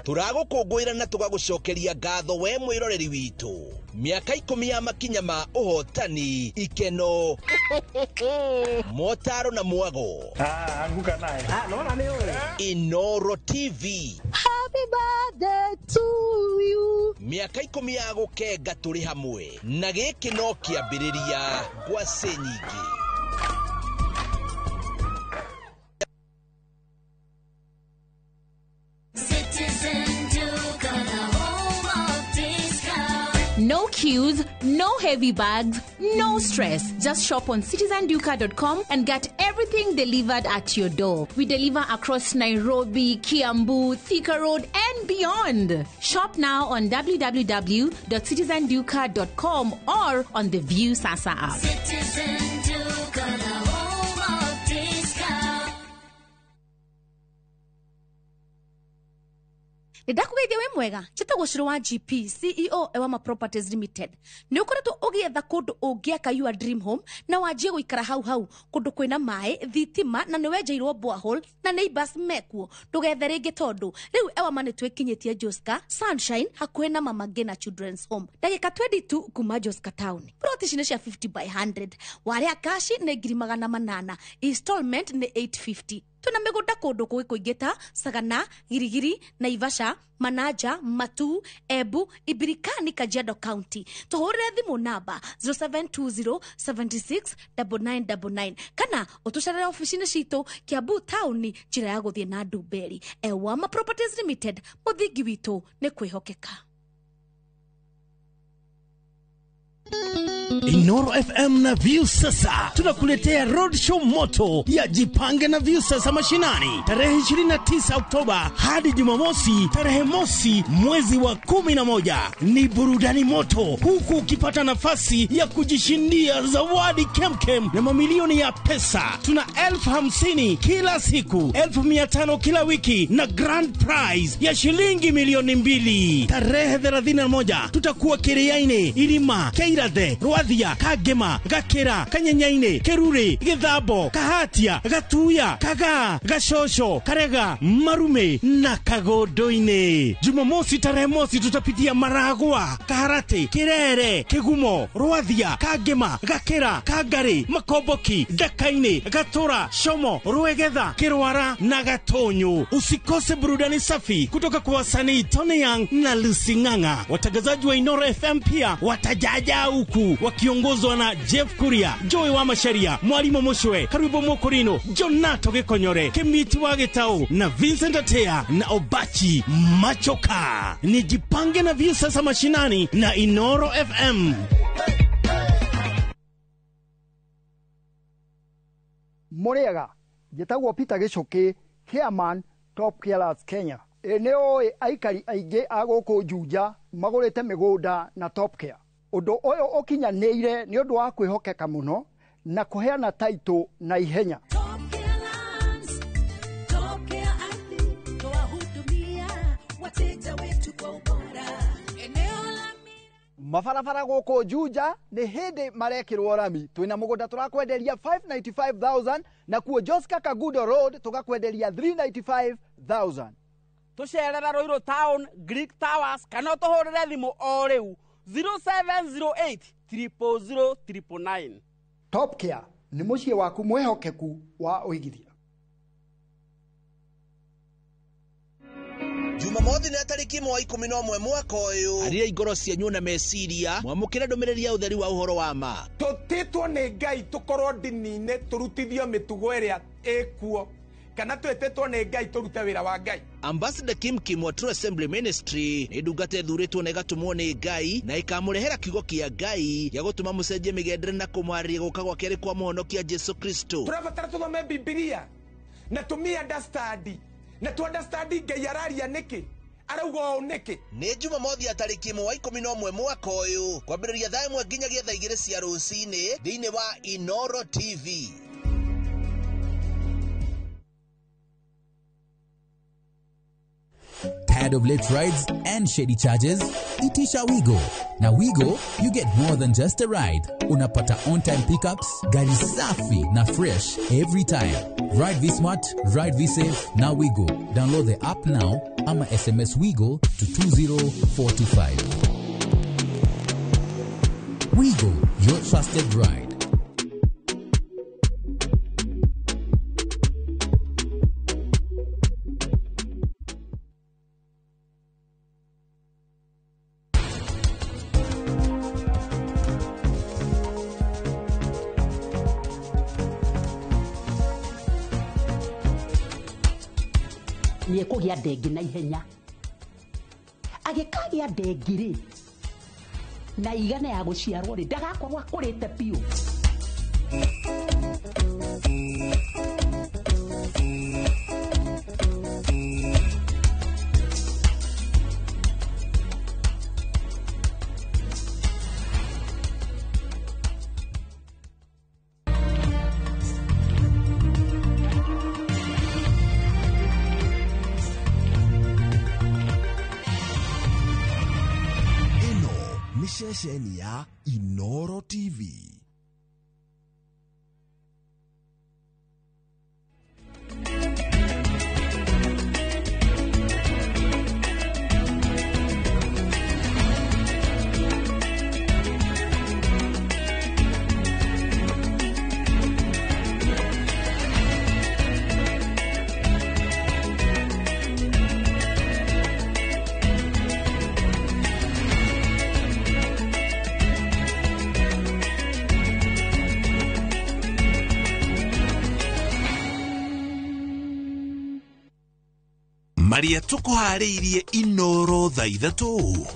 tũragũkũngũĩra na tũgagũcokeria ngatho we mwĩroreri witũ. Mĩaka 10 ya makinya ma ũhotani, ikeno, motaro na mwago. Anguka naye. Nona nĩ ũĩ. Inooro TV. Happy birthday to you. Mĩaka 10 ya gũkenga tũrĩ hamwe na gĩkĩ no kĩambĩrĩria ngwacĩ nyingĩ. No queues, no heavy bags, no stress. Just shop on citizenduka.com and get everything delivered at your door. We deliver across Nairobi, Kiambu, Thika Road, and beyond. Shop now on www.citizenduka.com or on the View Sasa app. Citizen Duka, the home of discount. Ndakũgeithia wĩ mwega njĩtagwo Shiro wa GP CEO Ewama Properties Limited. Nĩ ũkoretwo ũgĩetha kũndũ ũngĩaka your dream home na wanjie gũikara hau hau kũndũ kwĩna maĩ thitima na nĩ wenjeirwo borehole na neighbors mekuo. Ndũgethe rĩngĩ tondũ rĩu Ewama nĩ twĩkinyĩtie Joska Sunshine hakuhĩ na Mama Ngina Children's Home, ndagĩka 22 kuma Joska town. Plot ici nĩ cia 50 by 100, warĩa kashi nĩ 800,000, installment nĩ 850. Tuna mĩgũnda kũndũ kũngĩ kũingĩ ta Sagana, Girigiri, Naivasha, Manaja, Matu, Embu, Ibirikani, Kajiado County. Tũhũrĩre thimũ namba 0720 76 9999 kana ũtũcerere ofici-inĩ citũ Kiambu town njĩra ya gũthiĩ na Ndumberi. Ewama Properties Limited, mũthingi witũ nĩ kwĩhokeka. Inoro FM na Viusasa tunakuletea roadshow moto ya Jipange na Viusasa mashinani tarehe 29 Oktoba hadi Jumamosi tarehe mosi mwezi wa 11. Ni burudani moto huku ukipata nafasi ya kujishindia zawadi kemkem na mamilioni ya pesa. Tuna 50,000 kila siku, 500,000 kila wiki na grand prize ya shilingi 2,000,000. Tarehe 31 tutakuwa Kiriaini, Irima, Keirathe, Rwathia, Kangema, Gakira, Kanyenyaine, Kerure, Githambo, Kahatia, Gatuya, Kagaa, Gashosho, Karega, Marume na Kagondoini. Jumamosi tarehe mosi tutapitia Maragwa, Kaharati, Kirere, Kigumo, Rwathia, Kangema, Gakira, Kangari, Makomboki, Ndakaini, Gatura, Shomo, Ruegetha, Kirwara na Gatonyo. Usikose burudani safi kutoka kwa wasanii Tony Young na Lucy Ng'ang'a. Watangazaji wa Inoro FM pia watajaja huku wakiongozwa na Jeff Kuria, Joy wa Masharia, Mwalimu Mushwe, Karibu Mokorino, Jonato Gikonyore, Kimiti wa Gitau na Vincent Atea na Obachi Machoka. Ni Jipange na Viusasa mashinani na Inoro FM. Mũrĩega, njĩtagwo Peter Gĩcũkĩ, chairman Top Carers Kenya. Ĩ nĩ ũĩ aikari aingĩ a gũkũ Juja magũrĩte mĩgũnda na Top Care. Ũndũ ũyũ ũkinyanĩire nĩ ũndũ wa kwĩhokeka mũno na kũheana taitũ na ihenya. Mabarabara gũkũ Juja nĩ hĩndĩ marekĩrwo rami. Twĩna mũgũnda tũrakwenderia 595,000 na kuo Joska Kagudo Road tũgakwenderia 395,000. Tũcerera Ruiru Town, Greek Towers kana ũtũhũrĩre thimũ o rĩu 0708 000 999. Top Care nĩ mũciĩ waku mwĩhokeku wa ũigithia. Jumamothi na tariki 11 mwaka ũyũ, arĩa ingoro cianyu na meciria mwamũkĩre ndũmĩrĩri ya ũtheri wa ũhoro wa ma. Tũtĩtwo nĩ Ngai tũkorwo ndini-inĩ tũrutithio mĩtugo ĩrĩa ĩkuo, kana twĩtĩtwo nĩ Ngai tũrute wĩra wa Ngai. Ambassador Kim Kim wa True Assembly Ministry nĩ ndungata ĩthurĩtwo na ĩgatũmwo nĩ Ngai na ĩkamũrehera kiugo kĩa Ngai gĩa gũtũma mũcenjie mĩgendere na kũmwarĩria gũka gwa kerĩ kwa mũhonokia Jesu Kristo. Tũrabatara tũthome Bibilia na tũmĩ understand na tu understand Ngai araria nĩkĩ, arauga ũũ nĩkĩ. Nĩ Jumamothi ya tarĩki 11 mwaka ũyũ kwambĩrĩria thaa 1 nginyagia thaa 2 cia rũcinĩ thĩinĩ wa Inoro TV. Tired of late rides and shady charges? Itisha Wigo. Now Wigo, you get more than just a ride. Unapata on-time pickups, gari safi na fresh every time. Ride V-Smart, ride V-Safe, now Wigo. Download the app now ama SMS Wigo to 20425. Wigo, your trusted ride. Nĩekũgĩa ndengi na ihenya. Agĩkagĩa ndengi rĩ, na igana ya gũciarwo rĩ, ndagakorwo akũrĩte biũ. Ceceni ya Inoro TV. Maria tũkũharĩirie Inoro thaa 3.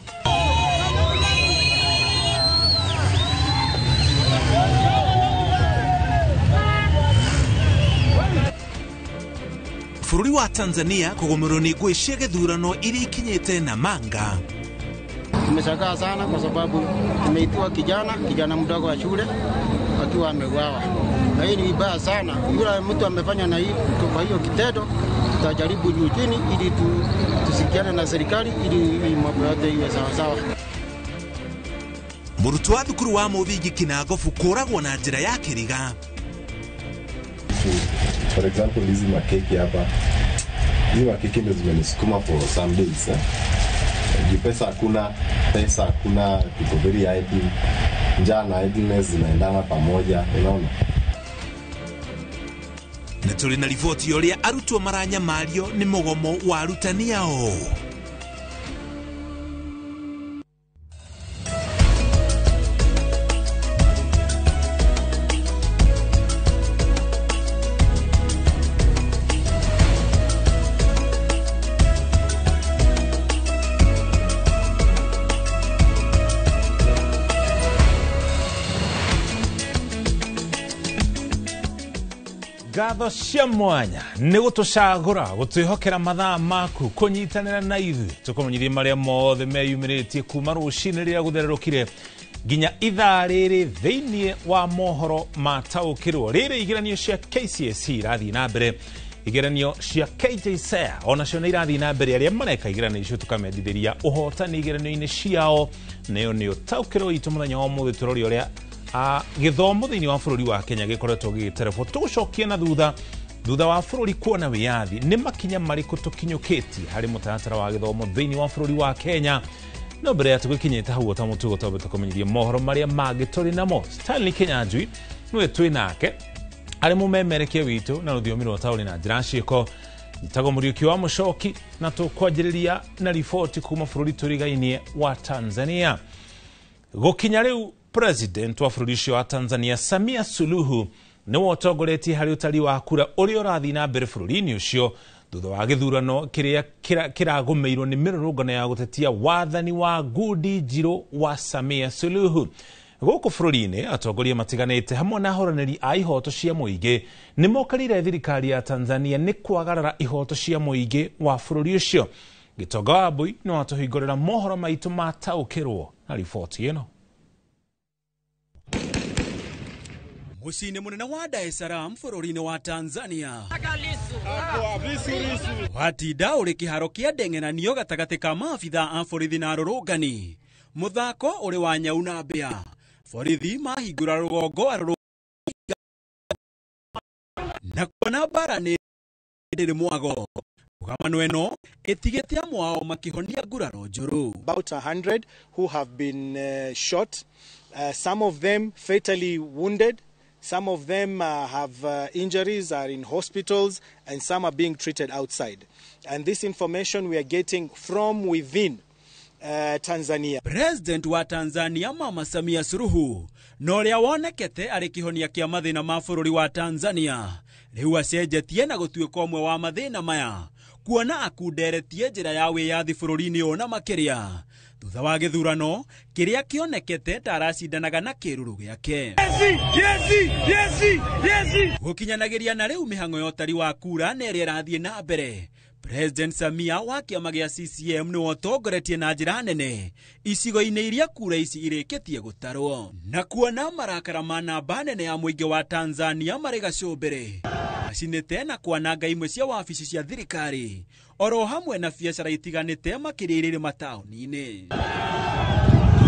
Bũrũri wa Tanzania kũgũmĩrwo nĩ ngũĩ cia gĩthurano iria ikinyĩte Namanga. Tumeshangaa sana kwa sababu tumeitiwa kijana mdogo wa shule akiwa ameuawa, na hii ni vibaya sana. Yule mtu amefanya na hii kwa hiyo kitendo, tutajaribu juu chini ili tusikiane na serikali ili mambo yote iwe sawa sawa. Mũrutwo wa thukuru wa mũthingi Kinangofu kũragwo na njĩra ya kĩriga. For example, hizi makeki hapa, hizi makeki ndio zimenisukuma for some days eh? Juu pesa hakuna, tuko very idle. Njaa na idleness zinaendana pamoja, unaona. Na tũrĩ na riboti ya ũrĩa arutwo maranyamario nĩ mũgomo wa arutani ao. Ngatho cia mwanya nĩ gũtũcagũra gũtwĩhokera mathaa maku kũnyitanĩra na ithuĩ tũkũmenyithie marĩa mothe meyumĩrĩtie kuma rũcinĩ rĩrĩa gũthererũkire nginya ithaa rĩrĩ thĩinĩ wa mohoro mataũkĩrwo. Rĩrĩ igeranio cia KCSE irathiĩ na mbere, igeranio cia KJSEA onacio nĩ irathiĩ na mbere. Arĩa mareka igeranio icio tũkamendithĩria ũhotani igeranio-inĩ ciao, nayo nĩ ũtaũkĩrwo witũ mũthenya wa ũmũthĩ. Tũrori ũrĩa gĩthomo thĩinĩ wa bũrũri wa Kenya gĩkoretwo gĩgĩterebwo. Tũgũcokia na thutha wa bũrũri kuona wĩyathi, nĩ makinya marĩkũ tũkinyũkĩtie harĩ mũtaratara wa gĩthomo thĩinĩ wa bũrũri wa Kenya? No mbere ya tũgĩkinyĩte hau ota mũtugo twambe tũkũmenyithie mohoro marĩa mangĩ tũrĩ namo. Stanley Kinyanjui nĩwe twĩ nake arĩ mũmemerekia witũ na rũthiomi rwa taũni na njĩra ciĩko. Njĩtagwo Mũriũki wa Mũcoki na tũkwanjĩrĩria na riboti kuma bũrũri tũrigainie wa Tanzania. Gũkinya rĩu President wa bũrũri ũcio wa Tanzania Samia Suluhu nĩwe ũtongoretie harĩ ũtari wa kura ũrĩa ũrathiĩ na mbere bũrũri-inĩ ũcio thutha wa gĩthurano kĩrĩa kĩragũmĩirwo nĩ mĩrũrũngano ya gũtetia wathani wa ngundi njirũ wa Samia Suluhu. Gũkũ bũrũri-inĩ atongoria matiganĩte hamwe na ahũranĩri a ihoto cia mũingĩ nĩ mokarire thirikari ya Tanzania nĩ kwagarara ihoto cia mũingĩ wa bũrũri ũcio. Gĩtonga wa Mbui nĩ watũhingũrĩra mohoro maitũ mataũkĩrwo na riboti ĩno. Mũciĩ-inĩ mũnene wa Dar es Salaam bũrũri-inĩ wa Tanzania, watinda ũrĩ kĩharo kĩa ndeng'enanio gatagatĩ ka maabitha a borithi na arũrũngani. Mũthako ũrĩ wa nyau na mbĩa. Borithi mahingũra rũgongo na kuona mbara nĩ ndĩrĩ mwago. Rũgamano ĩno ĩtigĩte amwe ao makĩhonia nguraro njũru. About 100 who have been shot, some of them fatally wounded. Some of them have injuries, are in hospitals, and some are being treated outside. And this information we are getting from within Tanzania. President wa Tanzania Mama Samia Suluhu na ũrĩa wonekete arĩ kĩhonia kĩa mathĩna ma bũrũri wa Tanzania rĩu acenjetie na gũtuĩka ũmwe wa mathĩna maya, kuona akunderetie njĩra ya wĩyathi bũrũri-inĩ ũyũ na makĩria thutha wa gĩthurano kĩrĩa kĩonekete ta aracindanaga na kĩruru gĩake. Gũkinyanagĩria na rĩu mĩhang'o ya ũtari wa kura na ĩrĩa ĩrathiĩ na mbere, President Samia wa kĩama gĩa CCM nĩwe ũtongoretie na njĩra nene icigo-inĩ iria kura ici irĩkĩtie gũtarwo, na kuona marakara ma namba nene ya mũingĩ wa Tanzania marĩ gacũmbĩrĩ macinĩte na kwananga imwe cia wabici cia thirikari oro hamwe na biacara itiganĩte makĩria irĩ mataũni-inĩ.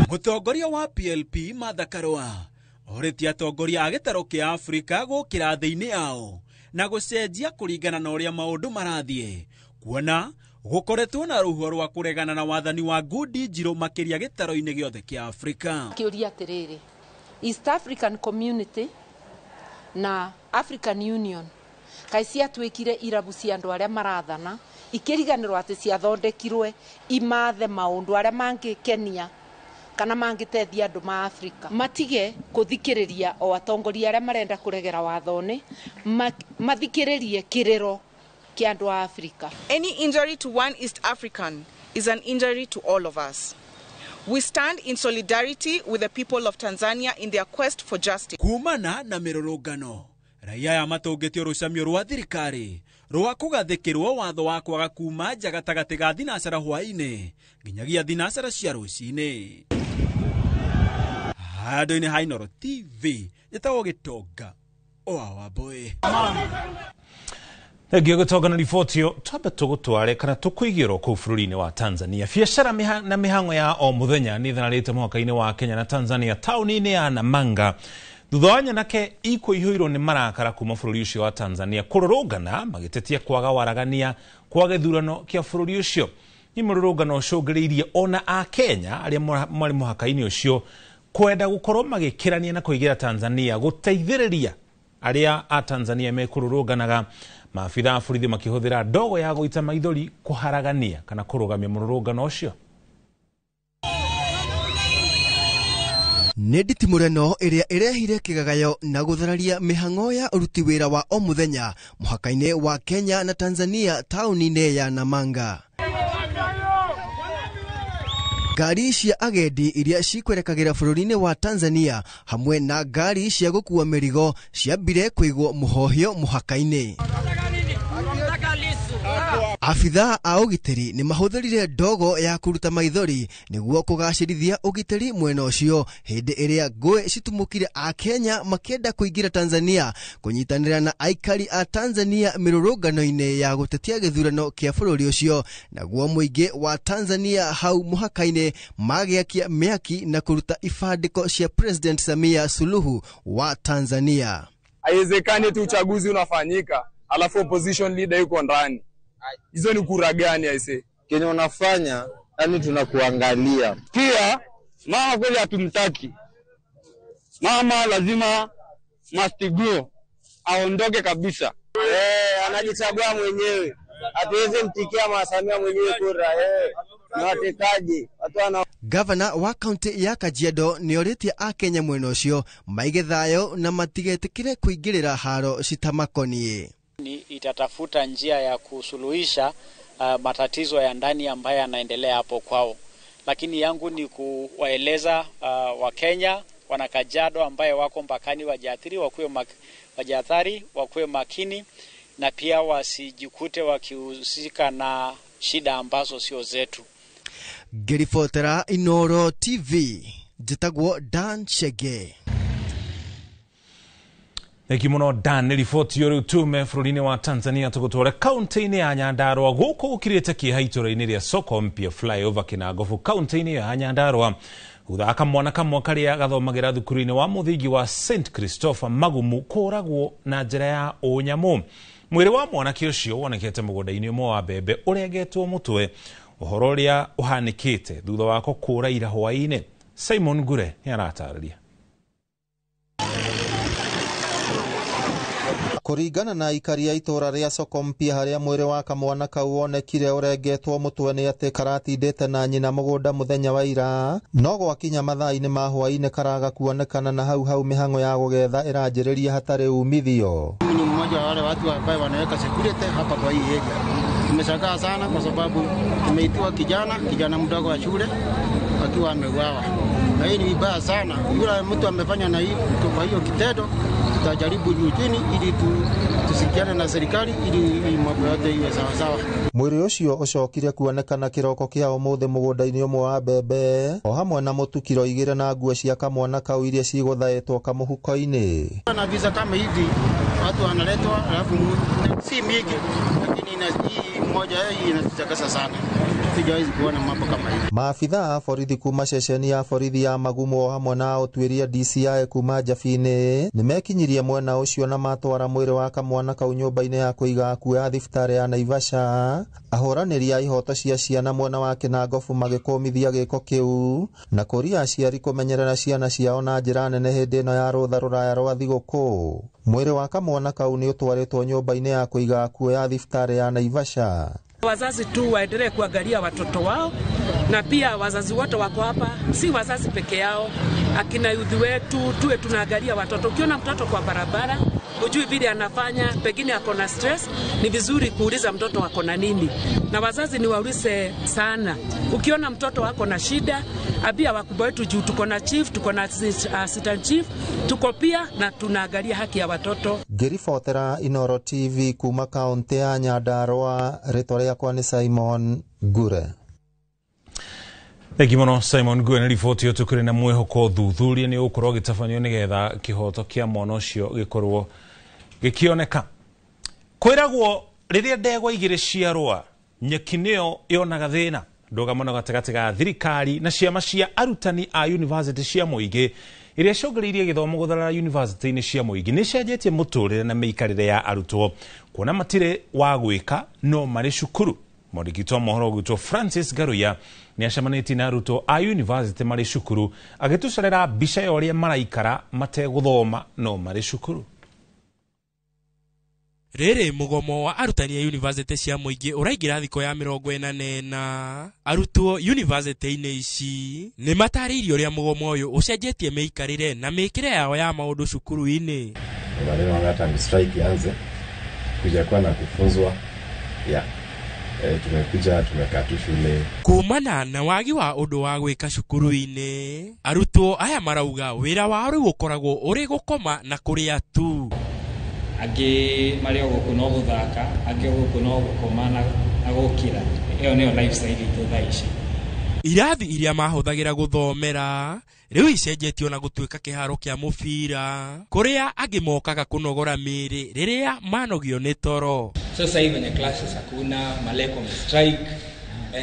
Mũtongoria wa PLP Martha Karua orĩtie atongoria a gĩtarũ kĩa Afrika gũkĩra thĩ-inĩ yao na gũcenjia kũringana na ũrĩa maũndũ marathiĩ, kuona gũkoretwo na rũhuho rwa kũregana na wathani wa ngundi njirũ makĩria gĩtaro-inĩ gĩothe kĩa Afrika. Kĩũria atĩrĩrĩ, East African Community na African Union kaĩ ciatuĩkire irabu cia andũ arĩa marathana ikĩriganĩrwo atĩ ciathondekirwe imathe maũndũ arĩa mangĩkenia kana mangĩteithia andũ ma Afrika. Matige kũthikĩrĩria o atongoria arĩa marenda kũregera wathone, mathikĩrĩrie kĩrĩro kĩa andũ a Afrika. Any injury to one East African is an injury to all of us. We stand in solidarity with the people of Tanzania in their quest for justice. Kumana na mĩrũrũngano, raia aya matũngĩtio rũcamio rwa thirikari Rwa kũgathĩkĩrwo watho wa kwaga kuma nja gatagatĩ ga thinacara hwaĩ-inĩ nginyagia thinacara cia rũcinĩ. Handũ-inĩ ha Inooro TV njĩtagwo Gĩtonga wa Wambũi. Thengio Gĩtonga na riboti ĩyo. Twambe tũgũtware kana tũkũigĩrwo kũu bũrũri-inĩ wa Tanzania. Biacara na mĩhang'o ya o mũthenya nĩ ithanarĩte mũhaka-inĩ wa Kenya na Tanzania taũni-inĩ ya Namanga thutha wa nyanake ikũihũirwo nĩ marakara kuma bũrũri ũcio wa Tanzania kũrũrũngana magĩtetia kwaga waragania kwa gĩthurano kĩa bũrũri ũcio. Nĩ mũrũrũngano ũcũngĩrĩirie ona a Kenya arĩa marĩ mũhaka-inĩ ũcio kwenda gũkorwo magĩkĩrania na kũigĩra Tanzania gũteithĩrĩria arĩa a Tanzania mekũrũrũnganaga. Maabitha a borithi makĩhũthĩra ndogo ya gũita maithori kũharagania kana kũrũgamia mũrũrũngano ũcio. Nĩ nditimũrano ĩrĩa ĩrehire kĩgagayo na gũthararia mĩhang'o ya ũruti wĩra wa o mũthenya mũhaka-inĩ wa Kenya na Tanzania taũni-inĩ ya Namanga. Ngari cia agendi iria cikwerekagĩra bũrũri-inĩ wa Tanzania hamwe na ngari cia gũkua mĩrigo ciambire kũigwo mũhohio mũhaka-inĩ. Abithaa a ũgitĩri nĩ mahũthĩrire ndogo ya kũruta maithori nĩguo kũgacĩrithia ũgitĩri mwena ũcio hĩndĩ ĩrĩa ngũĩ citumũkire a Kenya makĩenda kũingĩra Tanzania kũnyitanĩra na aikari a Tanzania mĩrũrũngano-inĩ ya gũtetia gĩthurano kĩa bũrũri ũcio. Naguo mũingĩ wa Tanzania hau mũhaka-inĩ magĩakia mĩaki na kũruta ibandĩko cia President Samia Suluhu wa Tanzania. Haiwezekani tu uchaguzi unafanyika alafu opposition leader yuko ndani. Hizo ni kura gani aise? Kenye unafanya, yani tunakuangalia. Pia mama kweli hatumtaki. Mama lazima must go. Aondoke kabisa. Anajichagua mwenyewe. Hatuwezi mtikia Mama Samia mwenyewe kura. Ni watekaji. Watu wana Gavana wa kaunti ya Kajiado nĩorĩtie akenya mwena ũcio maige thayũ na matigetĩkĩre kũingĩrĩra haro citamakoniĩ. Ni itatafuta njia ya kusuluhisha matatizo ya ndani ambayo yanaendelea hapo kwao. Lakini yangu ni kuwaeleza Wakenya wana Kajiado ambaye wako mpakani wajiathiri, wakuwe makini na pia wasijikute wakihusika na shida ambazo sio zetu. Ngĩribotera Inooro TV njĩtagwo Dan Chege. Thengi mũno Dan nĩ riboti ĩyo. Rĩu tume bũrũri-inĩ wa Tanzania tũgũtware kaunti-inĩ ya Nyandarua gũkũ gũkirĩte kĩeha itũra-inĩ rĩa Soko Mpya flyover Kĩnangobu kaunti-inĩ ya Nyandarua thutha wa kamwana kamwe karĩa gathomagĩra thukuru-inĩ wa mũthingi wa St Christopher Magumu kũragwo na njĩra ya ũnyamũ. Mwĩrĩ wa mwanake ũcio wonekete mũgũnda-inĩ ũmwe wa mbembe ũrengetwo mũtwe, ũhoro ũrĩa ũhanĩkĩte thutha wako kũra ira hwaĩ-inĩ. Simon Ngure nĩ aratarĩria. Kũringana na aikari a itũra rĩa Soko Mpya harĩa mwĩrĩ wa kamwana kau wonekire ũrengetwo mũtwe nĩ atĩ karatindĩte na nyina mũgũnda mũthenya wa ira, no gwakinya mathaa-inĩ ma hwaĩ-inĩ karaga kuonekana na hau hau mĩhang'o ya gũgetha ĩranjĩrĩria hatarĩ umithio. Mimi ni mmoja wa wale watu ambao wanaweka security hapa kwa hii area. Tumeshangaa sana kwa sababu tumeitiwa kijana mdogo wa shule akiwa ameuawa. Na hii ni vibaya sana. Yule mtu amefanya na hii kwa hiyo kitendo, tutajaribu juu chini ili tusikiane na serikali ili mambo yote iwe sawa sawa. Mwĩrĩ ũcio ũcokire kuonekana kĩroko kĩa ũmũthĩ mũgũnda-inĩ ũmwe wa mbembe o hamwe na mũtu kiro 2 na nguo cia kamwana kau iria cigũthaĩtwo kamũhuko-inĩ. Na visa kama hivi watu wanaletwa, alafu si mingi, lakini hii moja hii inatakasa sana. Sijawahi kuona mambo kama hivi. Maabitha a borithi kuma ceceni ya borithi ya Magumu o hamwe na ũtuĩria DCI kuma Njabini nĩmekinyirie mwena ũcio na matwara mwĩrĩ wa kamwana kau nyũmba-inĩ ya kũiga akuũ ya thibitarĩ ya Naivasha. Ahũranĩri a ihoto cia ciana mwena wa Kĩnangobu magĩkũmithia gĩko kĩu na kũria aciari kũmenyerera ciana ciao na njĩra nene hĩndĩ ĩno ya rũtha rũraya rwa thigũkũ. Mwĩrĩ wa kamwana kau nĩ ũtwarĩtwo nyũmba-inĩ ya kũiga akuũ ya thibitarĩ ya Naivasha. Wazazi tu waendelee kuangalia watoto wao, na pia wazazi wote wako hapa, si wazazi peke yao, akina youth wetu tuwe tunaangalia watoto. Ukiona mtoto kwa barabara, Hujui vile anafanya, pengine ako na stress. Ni vizuri kuuliza mtoto ako na nini, na wazazi ni waulize sana. Ukiona mtoto ako na shida, ambia wakubwa wetu juu tuko na chief, tuko na assistant chief, tuko pia na tunaangalia haki ya watoto. Ngĩribotera Inoro TV kuma kaunti ya Nyandarua, rĩtwa rĩakwa nĩ Simon Ngure. Thengi mũno Simon Ngure nĩ riboti ĩyo. Tũkĩrĩ na mwĩhoko thuthuria nĩ ũgũkorwo ũgĩtabanio nĩgetha kĩhoto kĩa mwana ũcio gĩkorwo gĩkĩoneka. Kwĩragwo rĩrĩa ndegwa igĩrĩ ciarũa, nyeki nĩyo yonaga thĩna. Ndũgamano gatagatĩ ga thirikari na ciama cia arutani a yunivasĩtĩ cia mũingĩ iria ciongereirie gĩthomo gũtharara yunivasĩtĩ-inĩ cia mũingĩ nĩ cenjetie mũtũrĩre na mĩikarĩre ya arutwo, kuona matirĩ wa gwĩka no marĩ cukuru. Mwandĩki wa mohoro gwitũ Francis Garuya nĩ acemanĩtie na arutwo a yunivasĩtĩ marĩ cukuru, agĩtũcerera mbica ya ũrĩa maraikara mategũthoma no marĩ cukuru. Rĩrĩ mũgomo wa arutani a yunivasĩtĩ cia mũingĩ ũraingĩra thikũ ya 44. Arutwo yunivasĩtĩ-inĩ ici nĩ matarĩirie ũrĩa mũgomo ũyũ ũcenjetie mĩikarĩre na mĩkĩre yao ya maũndũ cukuru-inĩ. Maneno hata strike ianze kuja kwa na kufunzwa yeah. Tumekuja tumekaa tu shule. Kumana na wagi wa ũndũ wa gwĩka cukuru-inĩ, arutwo aya marauga wĩra wao rĩu ũkoragwo ũrĩ gũkoma na kũrĩa tu. Angĩ marĩ o gũkũ no gũthaka, angĩ o gũkũ no gũkoma na gũkĩra. Ĩyo nĩyo lifestyle itũ thaa ici. Irathi iria mahũthagĩra gũthomera rĩu icenjetio na gũtuĩka kĩharo kĩa mũbira, kũrĩa angĩ mokaga kũnogora mĩĩrĩ rĩrĩa manogio nĩ toro. Sasa hivi wenye classes hakuna, maleko strike,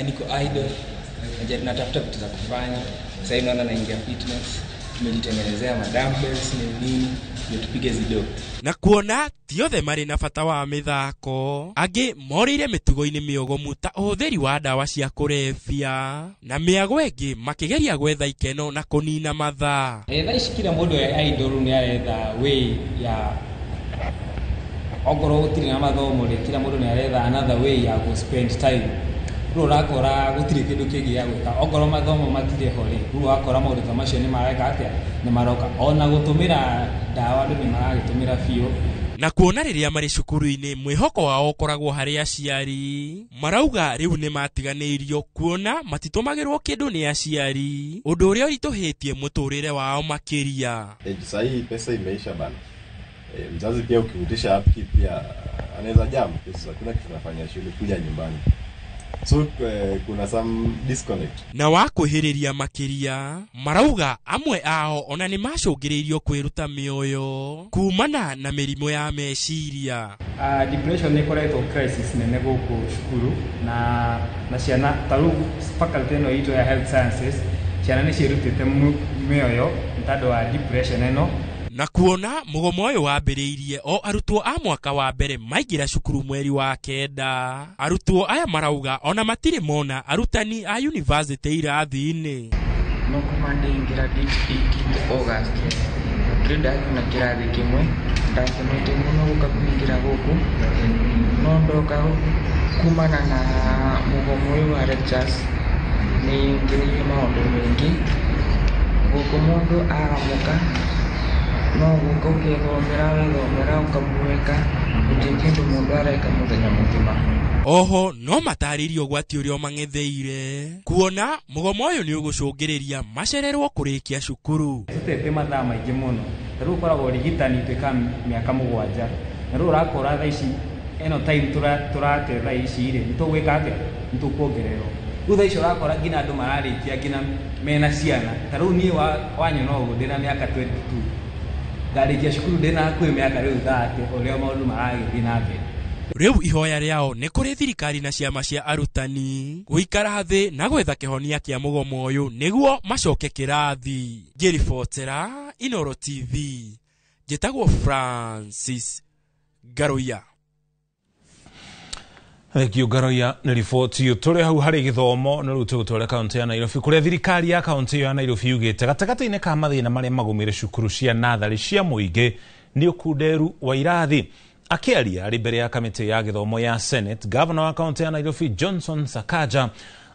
niko idle, natafuta vitu za kufanya. Sasa hivi naona naingia fitness, tumejitengenezea ma dumbbells ni nini, ndio tupige zido. Na kuona ti othe marĩ na bata wa mĩthako, angĩ morĩire mĩtugo-inĩ mĩogomu ta ũhũthĩri wa ndawa cia kũrebia na mĩago ĩngĩ, makĩgeria gwetha ikeno na kũnina mathaa. Thaa ici kila mũndũ e idle nĩ aretha way ya ongorwo gũtirĩ na mathomo rĩ, kila mũndũ nĩ aretha another way ya go spend time. Rĩu ũrakora gũtirĩ kĩndũ kĩngĩ gĩa gwĩka, ongorwo mathomo matirĩ ho rĩ, rĩu ũrakora maũndũ ta macio nĩ mareka atĩa, nĩ maroka. Ona gũtũmĩra ndawa andũ nĩ maragĩtũmĩra biũ. Na kuona rĩrĩa marĩ cukuru-inĩ mwĩhoko wao ũkoragwo harĩ aciari, marauga rĩu nĩ matiganĩirio kuona matitũmagĩrwo kĩndũ nĩ aciari, ũndũ ũrĩa ũritũhĩtie mũtũrĩre wao makĩria. Saa hii pesa imeisha bana. Mzazi pia ukimutisha upkeep pia anaweza jam, hakuna kitu tunafanya shule, kuja nyumbani. So kuna some disconnect. Na wakuhĩrĩria makĩria marauga amwe ao ona nĩ macũngĩrĩirio kwĩruta mĩoyo kumana na mĩrimũ ya meciria. Depression nĩ ĩkoretwo crisis nene gũkũ cukuru na ciana ta rĩu faculty ĩno itũ ya health sciences, ciana nĩ ciĩrutĩte mĩoyo nĩ tondũ wa depression ĩno. Na kuona mũgomo ũyũ wambĩrĩirie o arutwo a mwaka wa mbere maingĩra cukuru mweri wa 9, arutwo aya marauga ona matirĩ mona arutani a yunivasĩtĩ irathi-inĩ. No kuma ndĩingĩra date 18 August ndĩ ndakinya kĩrathi kĩmwe, ndakenete mũno gũka kũingĩra gũkũ, no ndoka kumana na mũgomo ũyũ wa lectures nĩ ngereire maũndũ maingĩ. Gũkũ mũndũ aramũka no gũka ũkethomera wethomera ũkabuĩka, gũtirĩ kĩndũ mũndũ areka mũthenya mũgima. Oho no matarĩrie ũgwati ũrĩa ũmang'etheire kuona mũgomo ũyũ nĩ ũgũcũngĩrĩria macererwo kũrĩkia cukuru. Tũtete mathaa maingĩ mũno, ta rĩu ũkoragwo ũrigitani twĩkaga mĩaka 7, na rĩu ũrakora thaa ici ĩno time tũrate thaa ici rĩ, nĩ tũgwĩka atĩa, nĩ tũkuongererwo. Rĩu thaa ici ũrakora nginya andũ mararĩkia nginya mena ciana, ta rĩu niĩ wanyona ũguo ndĩna mĩaka 22, ndarĩkia cukuru ndĩna hakuhĩ mĩaka rĩu 30, ũrĩa maũndũ maragĩthiĩ na mbere. Rĩu ihoya rĩao nĩ kũrĩ thirikari na ciama cia arutani gũikara thĩ na gwetha kĩhonia kĩa mũgomo ũyũ nĩguo macoke kĩrathi. Ngĩribotera Inoro TV, njĩtagwo Francis Ngaruiya. Thank you Ngaruiya nĩ riboti ĩyo. Tũrĩ hau harĩ gĩthomo nĩ rĩu tũgũtwara kaunti ya Nairobi kũrĩa thirikari ya kaunti ĩyo ya Nairobi yugĩte gatagatĩ-inĩ ka mathĩna marĩa magũmĩire cukuru cia natharĩ cia mũingĩ nĩ ũkunderu wa irathi. Akĩaria arĩ mbere ya kamĩtĩ ya gĩthomo ya Senate, gavana wa kaunti ya Nairobi Johnson Sakaja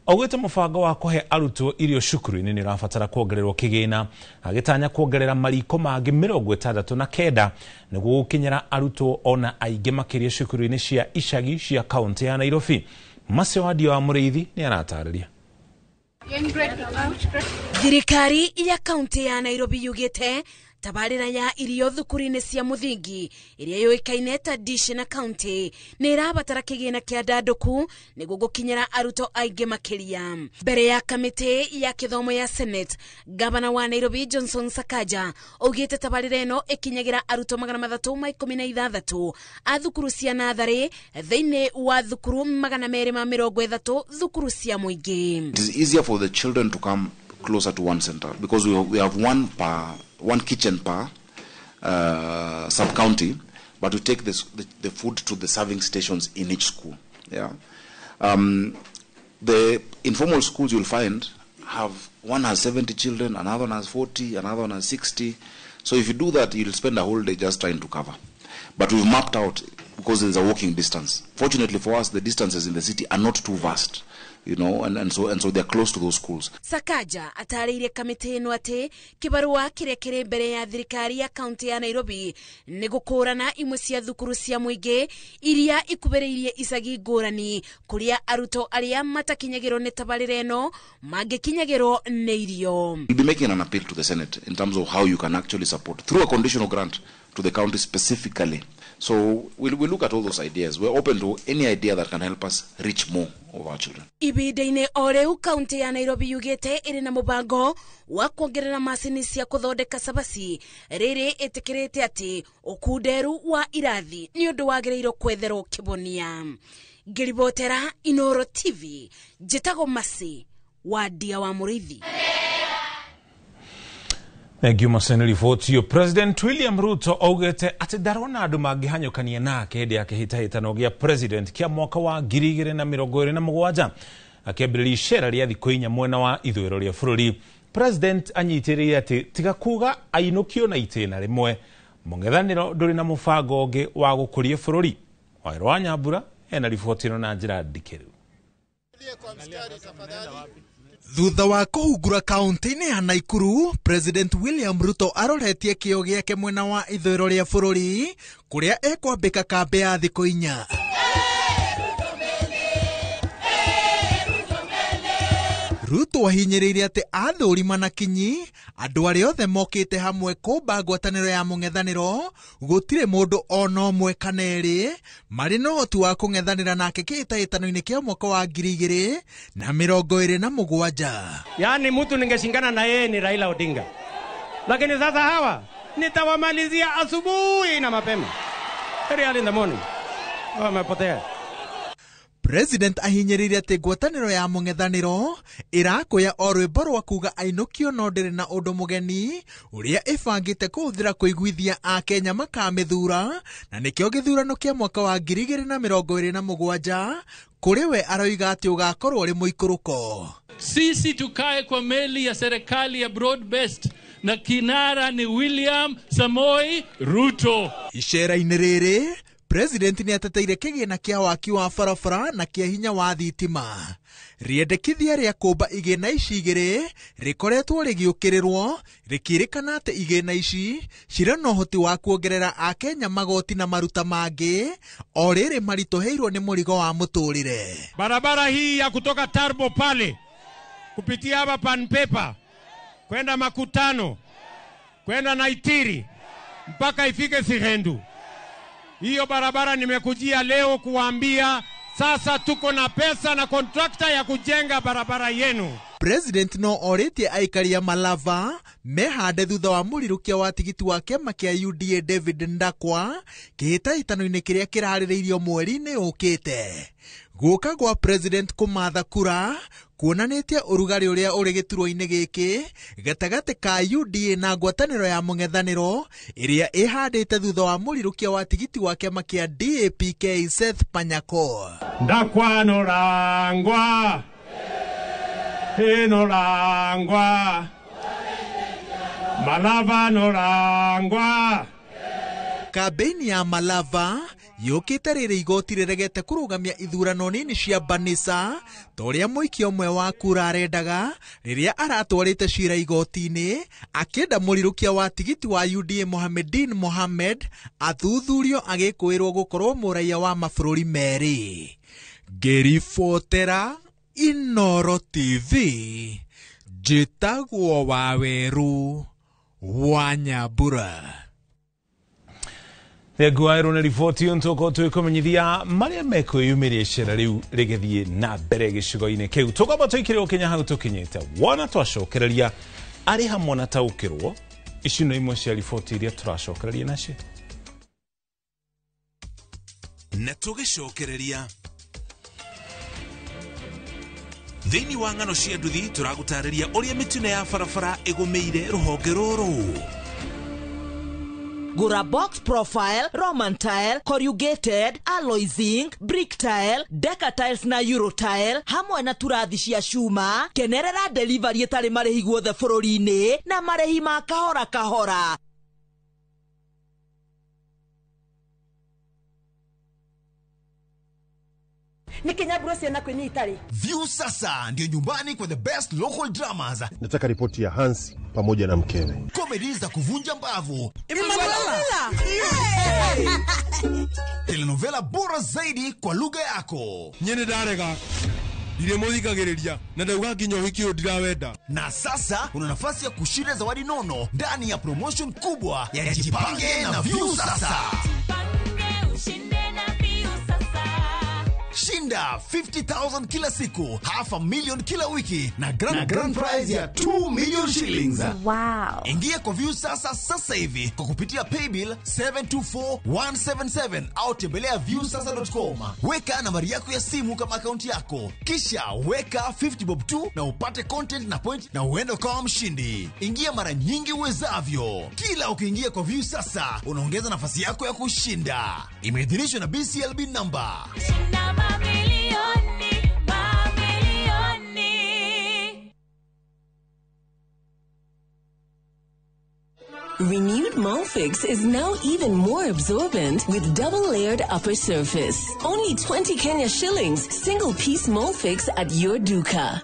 Augĩte mũbango wa kũhe arutwo irio cukuru-inĩ nĩ ũrabatara kuongererwo kĩgĩna, agĩtanya kuongerera mariko mangĩ 69 nĩguo gũkinyĩra arutwo ona aingĩ makĩria cukuru-inĩ cia icagi cia kaunti ya Nairobi. Macio Wadio wa Mũrĩithi nĩ aratarĩria. Thirikari ya kaunti ya Nairobi yugĩte tabarĩra ya irio thukuru-inĩ cia mũthingi ĩrĩa yũĩkaine ta Dish na kaunti nĩ ĩrabatara kĩgĩna kĩa ndandũku nĩguo gũkinyĩra arutwo aingĩ makĩria. Mbere ya kamĩtĩ ya kĩthomo ya Senate, gavana wa Nairobi Johnson Sakaja augĩte tabarĩra ĩno ĩkinyagĩra arutwo 316 a thukuru cia natharĩ thĩinĩ wa thukuru 230 thukuru cia mũingĩ. It is easier for the children to come closer to one center because we have one kitchen per sub-county, but we take the food to the serving stations in each school. Yeah, the informal schools you'll find have one has 70 children, another one has 40, another one has 60. So if you do that, you'll spend a whole day just trying to cover. But we've mapped out because there's a walking distance. Fortunately for us, the distances in the city are not too vast. You know, and so they're close to those schools. Sakaja atarĩirie kamĩtĩ ĩno atĩ kĩbarũa kĩrĩa kĩrĩ mbere ya thirikari ya kaunti ya Nairobi nĩ gũkũrana imwe cia thukuru cia mũingĩ iria ikuhĩrĩirie icagi ngũrani kũrĩa arutwo arĩa matakinyagĩrwo nĩ tabarĩra ĩno mangĩkinyagĩrwo nĩ irio. We'll be making an appeal to the Senate in terms of how you can actually support through a conditional grant to the county specifically. So we'll look at all those ideas. We're open to any idea that can help us reach more of our children. Ibinda-inĩ o rĩu kaunti ya Nairobi yugĩte ĩrĩ na mũbango wa kuongerera macini cia kũthondeka cabaci, rĩrĩ ĩtĩkĩrĩte atĩ ũkunderu wa irathi nĩ ũndũ wagĩrĩirwo kwetherwo kĩbonia. Ngĩribotera Inoro TV, njĩtagwo Masi Wadia wa Mũrĩithi. Thank you, Masene riboti. President William Ruto augĩte atĩ ndarona andũ mangĩhanyũkania nake hĩndĩ ya kĩhĩtahĩtano gĩa president kĩa mwaka wa 2027 akĩambĩrĩria icera rĩa thikũ 4 mwena wa ithũĩro rĩa bũrũri. President anyitĩrĩire atĩ tiga kuga ainũkio na itĩna rĩmwe, mũng'ethanĩro ndũrĩ na mũbango ũngĩ wa gũkũria bũrũri. Wawerũ wa Nyambura ena riboti ĩno na njĩra ndikĩru. Thutha wa kũhungura kaunti-inĩ ya Naikuru, President William Ruto aroretie kĩo gĩake mwena wa ithũĩro rĩa bũrũri kũrĩa ekwambĩka kambĩ ya thikũ 4. Ruto ahinyĩrĩirie atĩ athũrima na kinyi andũ arĩa othe mokĩte hamwe kũmba ngwatanĩro ya mũng'ethanĩro gũtirĩ mũndũ ona ũmwe kana erĩ marĩ na ũhoti wa kũng'ethanĩra nake kĩhĩtahĩtano-inĩ kĩa mwaka wa 2027. Yaani mtu ningeshingana na yeye ni Raila Odinga, lakini sasa hawa nitawamalizia asubuhi na mapema, very early in the morning, wamepotea. President ahinyĩrĩirie atĩ ngwatanĩro ya mũng'ethanĩro ĩrakũya o rwĩmbo rwa kuga ainũkio no ndĩrĩ na ũndũ mũgeni ũrĩa ĩbangĩte kũhũthĩra kũiguithia akenya makamĩthura, na nĩkĩo gĩthurano kĩa mwaka wa 2027 kũrĩ we aroiga atĩ ũgakorwo ũrĩ mũikũrũko. Sisi tukae kwa meli ya serikali ya broad based na kinara ni William Samoei Ruto. Icera-inĩ rĩrĩ President nĩ ateteire kĩgĩna kĩa waki wa barabara na kĩa hinya wa thitima. Rĩendekithia rĩa kũmba igĩna ici igĩrĩ rĩkoretwo rĩgĩũkĩrĩrwo rĩkĩrĩkana atĩ igĩna ici cirĩ na ũhoti wa kuongerera akenya magoti na maruta mangĩ o rĩrĩ maritũhĩirwo nĩ mũrigo wa mũtũrĩre. Barabara hii ya kutoka Tarbo pale kupitia hapa Panpepa kwenda Makutano kwenda Naitiri mpaka ifike Sirendu, hiyo barabara nimekujia leo kuambia sasa tuko na pesa na kontrakta ya kujenga barabara yenu. President no orĩtie aikari a Malava mehande thutha wa mũrirũkia wa tigiti wa kĩama kĩa UDA David Ndakwa kĩhĩtahĩtano-inĩ kĩrĩa kĩrarĩrĩirio mweri-inĩ ũkĩte. Gũka gwa President kũmatha kura kuonanĩtie ũrugarĩ ũrĩa ũrĩ gĩturwa-inĩ gĩkĩ gatagatĩ ka UDA na ngwatanĩro ya mũng'ethanĩro ĩrĩa ĩhandĩte thutha wa mũrirũkia wa tigiti wa kĩama kĩa DAPK Seth Panyako. Ndakwa norangwa Norangwa Malava norangwa. Kambeini ya Malava Yũkĩte rĩrĩ igoti rĩregete kũrũgamia ithurano nini cia Banisa ta ũrĩa mũikia ũmwe wa kura arendaga rĩrĩa aratwarĩte cira igoti-inĩ akĩenda mũrirũkia wa tigiti wa UDA Mohamedin Mohamed athuthurio agĩkũĩrwo gũkorwo mũraiya wa mabũrũri merĩ. Ngĩribotera Inoro TV, njĩtagwo Waweru wa Nyambura. Thenguairwo nĩ riboti ĩyo nĩtũgũkorwo twĩkũmenyithia marĩa mekwĩyumĩria icera rĩu rĩgĩthiĩ na mbere gĩcigo-inĩ kĩu. Tũkwamba tũikĩre gũkinya hau tũkinyĩte wona twacokereria arĩ hamwe na taũkĩrwo. Ici no imwe cia riboti iria tũracokereria nacio. Na tũgĩcokereria thĩinĩ wa ng'ano cia nduthi tũragũtarĩria ũrĩa mĩtino ya barabara ĩgũmĩire rũhonge rũrũ. Gura box profile, Roman tile, corrugated, alloy zinc, brick tile, deca tiles na euro tile, hamwe na turathi cia cuma. Kenerera delivery ĩtarĩ marĩhi guothe bũrũri-inĩ na marĩhi ma kahora kahora. View sasa ndio nyumbani kwa the best local dramas. Nataka ripoti ya Hans pamoja na mkewe. Comedy za kuvunja mbavu. Emanuela. Telenovela bora zaidi kwa lugha yako. Nyene darega. Ndiremuthikagiriria na ndauga nginya uhiki uyu ndirawenda. Na sasa una nafasi ya kushinda zawadi nono ndani ya promotion kubwa ya Jipange na View sasa. Shinda 50,000 kila siku, 500,000 kila wiki na grand prize ya 2 million shillings. Wow. Ingia kwa View sasa sasa hivi kwa kupitia paybill 724177 au tembelea viewsasa.com. Weka nambari yako ya simu kama akaunti yako, kisha weka 50 bob 2 na upate content na point na uende ukawa mshindi. Ingia mara nyingi uwezavyo. Kila ukiingia kwa View sasa unaongeza nafasi yako ya kushinda. Imeidhinishwa na BCLB number. Mamilioni, mamilioni. Renewed Molfix is now even more absorbent with double-layered upper surface. Only 20 Kenya shillings, single-piece Molfix at your duka.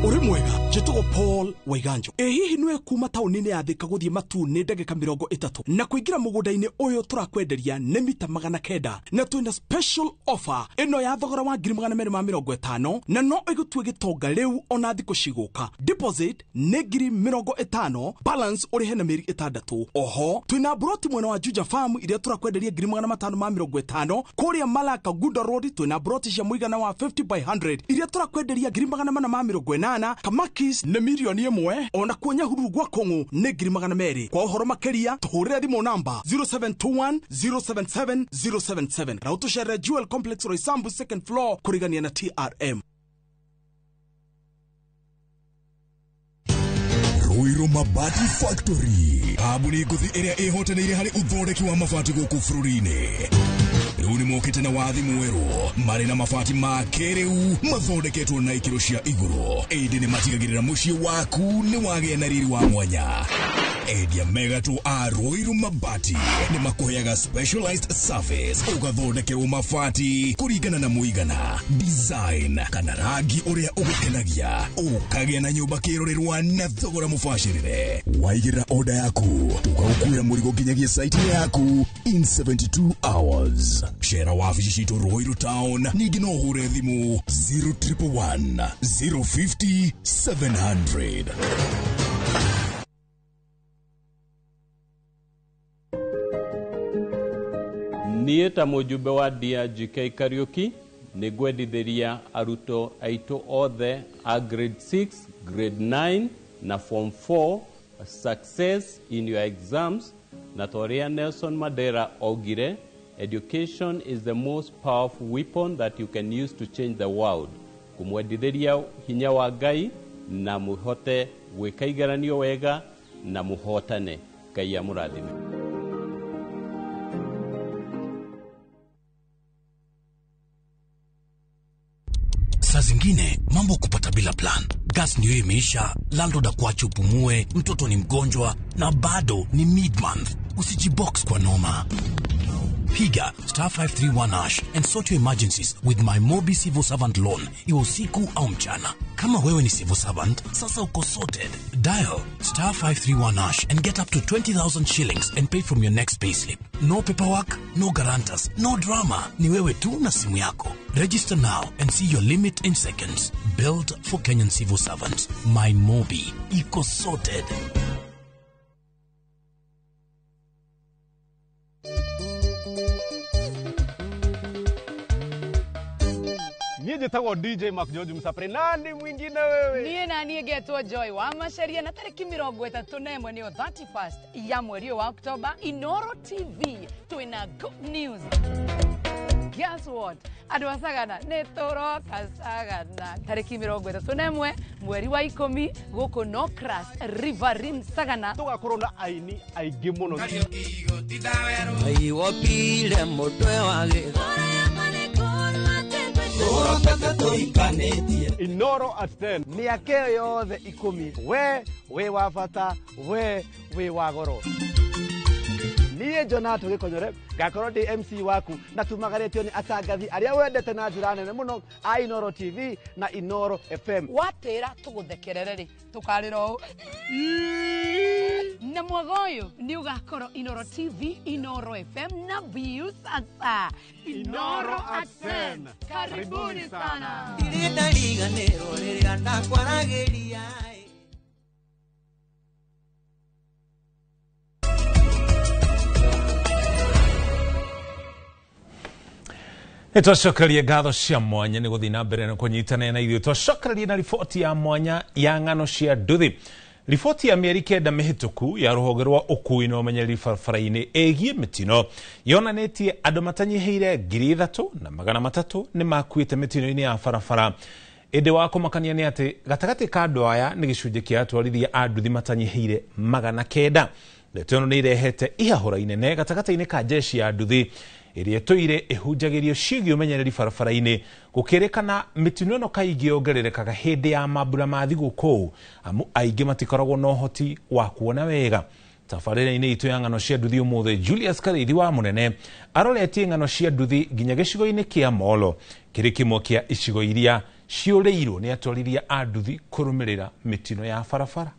Uri mwega njĩtagwo Paul Waiganjo. Ĩ hihi nĩwe kuma taũni-inĩ ya Thika gũthiĩ Matuu nĩ ndagĩka 30 na kũingĩra mũgũnda-inĩ ũyũ tũrakwenderia nĩ mita 900 na twĩna special offer ĩno ya thogora wa 250,000 na no ĩgũtue gĩtonga rĩu ona thikũ cigũka. Deposit nĩ 50,000, balance ũrĩhe na mĩeri 6. Oho twĩna broti mwena wa Juja Farm iria tũrakwenderia 550,000. Kũrĩa Malaka Gunda Road twĩna broti cia mũigana wa 50 by 100 iria tũrakwenderia 480,000. Kamakis nĩ 1,000,000 ona kuo Nyahururu gwa Kong'u nĩ 200,000. Kwa ũhoro makĩria tũhũrĩre thimũ namba 0721 077 077 na ũtũcerere Jewel Complex Roysambu second floor kũrigania na TRM. Ruiru Mabati Factory, kambuni ngũthi ĩrĩa ĩhotanĩire harĩ ũthondeki wa mabati gũkũ bũrũri-inĩ. Rĩu nĩ mokĩte na wathi mwerũ marĩ na mabati ma kĩrĩu mathondeketwo na ikĩro cia igũrũ, ĩndĩ nĩ matigagĩrĩra mũciĩ waku nĩ wagĩa na riri wa mwanya. Endia megatũ a Ruiru Mabati nĩ makũheaga specialized service, ũgathondekerwo mabati kũringana na mũigana, design kana rangi ũrĩa ũgũkenagia, ũkagĩa na nyũmba kĩrorerwa na thogora mũbacĩrĩre. Waigĩrĩra order yaku tũgagũkuĩra mũrigo nginyagia site yaku in 72 hours. Cera wabici citũ Ruiru Town, ningĩ no ũhũre thimũ 0111 050 700. Niĩ ta mũjumbe wa DRGK Kariuki nĩ ngwendithĩria arutwo aitũ othe a grade 6, grade 9 na form 4 success in your exams, na ta ũrĩa Nelson Mandela augire, education is the most powerful weapon that you can use to change the world. Kũmwendithĩria hinya wa Ngai na mũhote gwĩka igeranio wega na mũhotane. Ngai amũrathime. Saa zingine mambo kupata bila plan. Gas ndio imeisha, landlord akuache upumue, mtoto ni mgonjwa na bado ni mid-month. Usijibox kwa noma. Piga star 531 hash and sort your emergencies with my Mobi Civil Servant Loan, iwe usiku au mchana. Kama wewe ni civil servant, sasa uko sorted. Dial star 531 hash and get up to 20,000 shillings and pay from your next payslip. No paperwork, no guarantors, no drama. Ni wewe tu na simu yako. Register now and see your limit in seconds. Built for Kenyan civil servants. My Mobi. Iko sorted. Niĩ njĩtagwo DJ Mark George Msapre nani mwingine wewe? Niĩ na niĩ ngetwo Joy wa Macharia na tarĩki 31 nĩyo 31st ya mweri wa Oktoba, Inoro TV twĩna good news. Guess what? Andũ a Sagana nĩ tũroka Sagana tarĩki 31 mweri wa 10 gũkũ Nocras Riverine Sagana. Tũgakorwo na aini aingĩ mũno. Wopile mũtwe wa gĩtha. Inoro at 10. Mĩaka ĩyo yothe 10 we wĩ wa bata, we wĩ wa goro. Niĩ Jonato Gĩkonyore ngakorwo ndĩ MC waku na tumagarĩtio nĩ atangathi arĩa wendete na njĩra nene mũno a Inoro TV na Inoro FM. Watĩra tũgũthekerere rĩ tũkarĩra ũũ na mwaga ũyũ nĩ ũgakorwo Inoro TV, Inoro FM na Viusasa. Inoro at 10. Karibuni sana. Ndirĩ ndariganĩrwo rĩrĩa ndakwaragĩria. Nĩ twacokererie ngatho cia mwanya nĩ gũthiĩ na mbere na kũnyitanĩra na ithuĩ. Twacokererie na riboti ya mwanya ya ng'ano cia nduthi. Riboti ya mĩeri 9 mĩhĩtũku ya rũhonge rwa ũkui na ũmenyereri barabara-inĩ ĩgiĩ mĩtino yonanĩtie andũ matanyihĩire 3,300 nĩ makuĩte mĩtino-inĩ ya barabara. Ĩndĩ wa kũmakania nĩ atĩ gatagatĩ ka andũ aya nĩ gĩcunjĩ kĩa atwarithia a nduthi matanyihĩire 900. Ndeto ĩno nĩ ĩrehete ihahũra inene gatagatĩ-inĩ ka jeshi ya nduthi ĩrĩa ĩtũire ĩhunjagĩrio ciĩgiĩ ũmenyereri barabara-inĩ, gũkĩrĩkana mĩtino ĩno kaingĩ yongererekaga hĩndĩ ya mambura ma thigũkũ, amu aingĩ matikoragwo na ũhoti wa kuona wega. Tabarĩra-inĩ itũ ya ng'ano cia nduthi ũmũthĩ, Julius Karĩithi wa Mũnene aroretie ng'ano cia nduthi nginya gĩcigo-inĩ kĩa Molo, kĩrĩ kĩmwe kĩa icigo iria ciũrĩirwo nĩ atwarithia a nduthi kũrũmĩrĩra mĩtino ya barabara.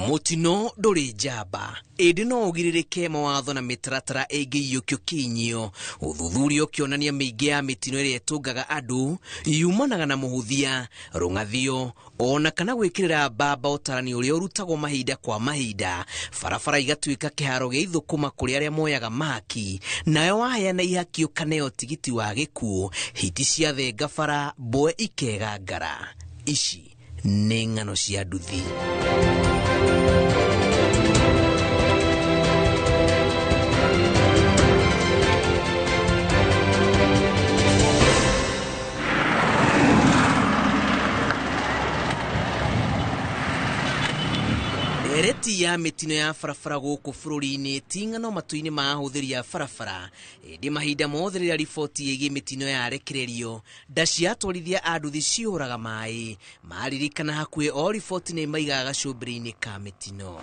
Mũtino ndũrĩ njamba ĩndĩ no ũgirĩrĩke mawatho na mĩtaratara ĩngĩiyũkio kĩinyio. Ũthuthuria ũkĩonania mĩingĩ ya mĩtino ĩrĩa ĩtũngaga andũ yumanaga na mũhũthia, rũng'athio ona kana gwĩkĩrĩra mbamba ũtarani ũrĩa ũrutagwo mahinda kwa mahinda. Barabara igatuĩka kĩharo gĩa ithũkũma kũrĩ arĩa moyaga mahaki, nayo waheana ihaki ũkaneo tigiti wa gĩkuũ. Hiti cia thenga bara, mboe ikegangara. Ici nĩ ng'ano cia nduthi. Ndereti ya mĩtino ya barabara gũkũ bũrũri-inĩ ti ng'ano matũ-inĩ ma ahũthĩri a barabara, ĩndĩ mahinda mothe rĩrĩa riboti ĩgiĩ mĩtino yarekererio, nda cia atwarithia a nduthi cihũraga maĩ. Maririkana hakuhĩ o riboti nĩ maigaga gacũmbĩrĩ-inĩ ka mĩtino.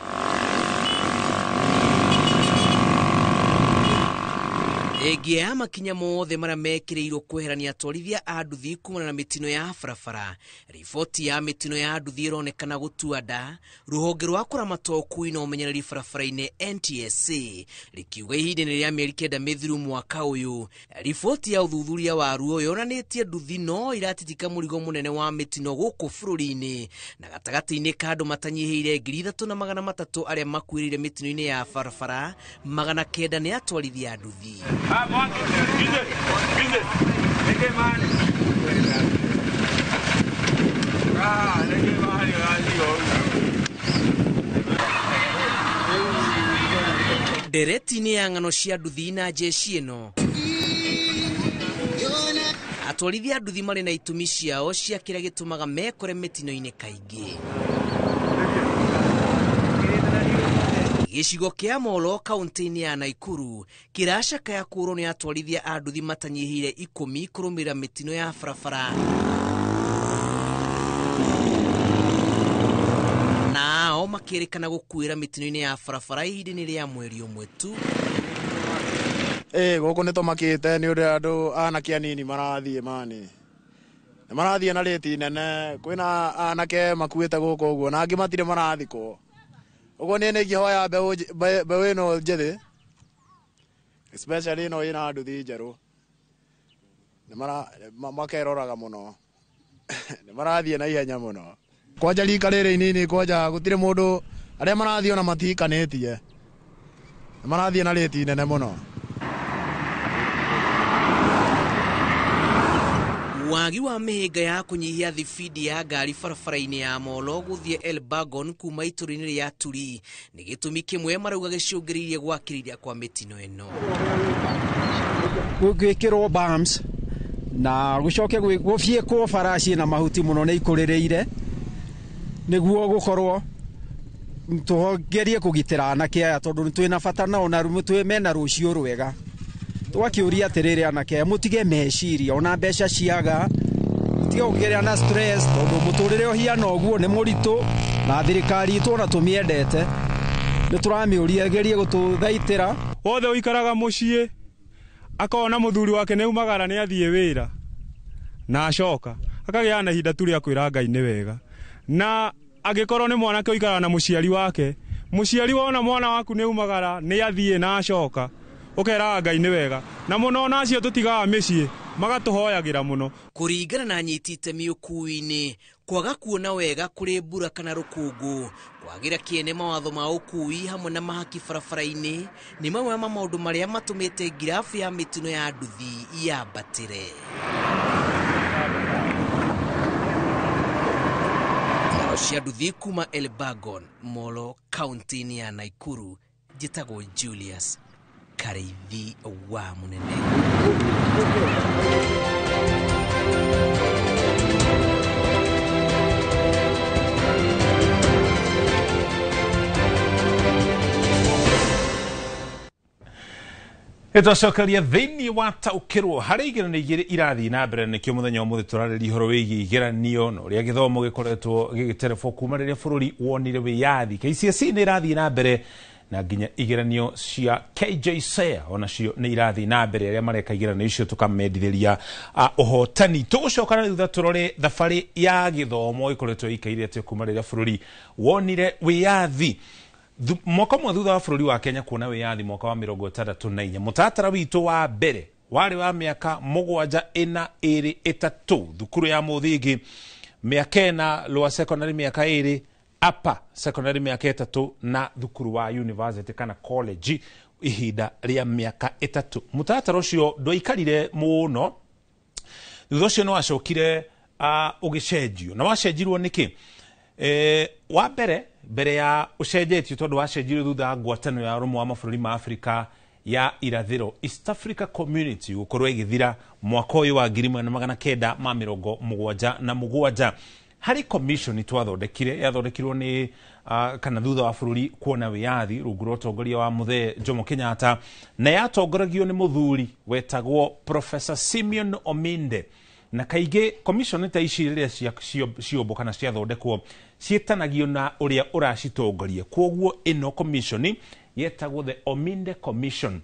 Ĩngĩ ya makinya mothe marĩa mekĩrĩirwo kweherania atwarithia a nduthi kumana na mĩtino ya barabara, riboti ya mĩtino ya nduthi ĩronekana gũtua nda rũhonge rwa kũramata ũkui na ũmenyereri barabara-inĩ NTSA rĩkiuga ihinda-inĩ rĩa mĩeri 9 mĩthiru mwaka ũyũ. Riboti ya ũthuthuria wa ruo yonanĩtie nduthi no iratitika mũrigo mũnene wa mĩtino gũkũ bũrũri-inĩ, na gatagatĩ-inĩ ka andũ matanyihĩire 3,300 arĩa makuĩrĩire mĩtino-inĩ ya barabara, 900 nĩ atwarithia a nduthi. Ndereti-inĩ ya ng'ano cia nduthi na jeshi ĩno, atwarithia a nduthi marĩ na itũmi ciao cia kĩrĩa gĩtũmaga mekore mĩtino-inĩ kaingĩ. Gĩcigo kĩa Molo kaunti-inĩ ya Naikuru kĩracakaya kũũrwo nĩ atwarithia a nduthi matanyihĩire 10 kũrũmĩrĩra mĩtino ya barabara. Nao makĩrĩkana gũkuĩra mĩtino-inĩ ya barabara ihinda-inĩ rĩa mweri ũmwe tu. Gũkũ nĩ tũmakĩte nĩ ũrĩa andũ anake anini marathiĩ mani. Nĩ marathiĩ na rĩti nene, kwĩna anake makuĩte gũkũ ũguo na angĩ matirĩ marathikwo. Ũguo niĩ nĩ ingĩhoya mbeũ ĩno njĩthĩ, especially ĩno ĩna nduthi njerũ, makeroraga mũno. Nĩ marathiĩ na ihenya mũno. Kwanja rika rĩrĩ inini, kwanja gũtirĩ mũndũ, arĩa marathiĩ ona matihikanĩtie. Nĩ marathiĩ na rĩti nene mũno. Wagi wa mĩhĩnga ya kũnyihia thibindi ya ngari barabara-inĩ ya Molo gũthiĩ Elbagon kuma itũũra-inĩ rĩa Turi nĩ gĩtũmi kĩmwe marauga gĩcũngĩrĩirie gwakĩrĩria kwa mĩtino ĩno. Gwĩkĩrwo bumps na gũcoke gũbiĩkwo bara ciĩna mahuti mũno nĩ ikũrĩrĩire nĩguo gũkorwo tũgerie kũgitĩra anake aya tondũ twĩna bata nao na mena rũciũ rwega. Tũgakĩũria atĩrĩrĩ anake aya mũtige meciria ona mbeca ciaga, mũtige gũkĩgĩa na stress tondũ mũtũrĩre ũhiana ũguo nĩ mũritũ na thirikari itũ ona tũmĩendete nĩ tũramĩũria ĩgerie gũtũthaitĩra. Wothe ũikaraga mũciĩ akona mũthuri wake nĩ umagara nĩ athiĩ wĩra na acoka akagĩa na ihinda tu rĩa kwĩra Ngai nĩ wega, na angĩkorwo nĩ mwanake ũikaraga na mũciari wake, mũciari wona mwana waku nĩ umagara nĩ athiĩ na acoka ũkeraga Ngai nĩ wega, na mũno ona acio tũtigaga mĩciĩ magatũhoyagĩra mũno. Kũringana na anyiti itemi ũkuui-inĩ, kwaga kuona wega kũrĩ mbura kana rũkũngũ, kwagĩra kĩene mawatho ma ũkuui hamwe na mahaki barabara-inĩ nĩ mamwe ma maũndũ marĩa matũmĩte ngirabu ya mĩtino ya nduthi yambatĩre. Cia nduthi kuma Elbagon, Molo, kaunti-inĩ ya Naikuru, njĩtagwo Julius Kariithi wa Mũnene. Nĩtwacokeria thĩinĩ wa taũkĩrwo harĩ igeranio igĩrĩ irathiĩ na mbere, nĩkĩo mũthenya wa ũmũthĩ tũrarĩria ũhoro wĩgiĩ igeranio na ũrĩa gĩthomo gĩkoretwo gĩgĩterebwo kuma rĩrĩa bũrũri wonire wĩyathi. KCSE nĩ ĩrathiĩ na mbere na nginya igeranio cia KJSEA onacio nĩ irathiĩ na mbere, arĩa mareka igeranio icio tũkamendithĩria ũhotani. Tũgũcoka na thutha tũrore thabarĩ ya gĩthomo ĩkoretwo ĩikaire atĩa kuma rĩrĩa bũrũri wonire wĩyathi. Mwaka ũmwe thutha wa bũrũri wa Kenya kuona wĩyathi mwaka wa 64, mũtaratara witũ wa mbere warĩ wa mĩaka 7 4 2 3, thukuru ya mũthingi mĩaka 4, lower secondary mĩaka 2, upper secondary mĩaka 3 na thukuru wa university kana college ihinda rĩa mĩaka 3. Mũtaratara ũcio ndwaikarire mũno, thutha ũcio nĩ wacokire ũgĩcenjio. Na wacenjirwo nĩkĩ? Wa mbere ya ũcenjetio tondũ wacenjirio thutha wa ngwatanĩro ya ũrũmwe wa mabũrũri ma Afrika ya irathĩro, East Africa Community, gũkorwo ĩgĩthira mwaka ũyũ wa 1977. Harĩ commission twathondekire, yathondekirwo nĩ kana thutha wa bũrũri kuona wĩyathi rungu rwa ũtongoria wa Mũthee Jomo Kenyatta, na yatongoragio nĩ mũthuri wetagwo Professor Simeon Ominde. Na kaingĩ commission ta ici rĩrĩa ciũmbwo kana ciathondekwo ciĩtanagio na ũrĩa ũracitongoria. Kwoguo ĩno commission yetagwo the Ominde Commission,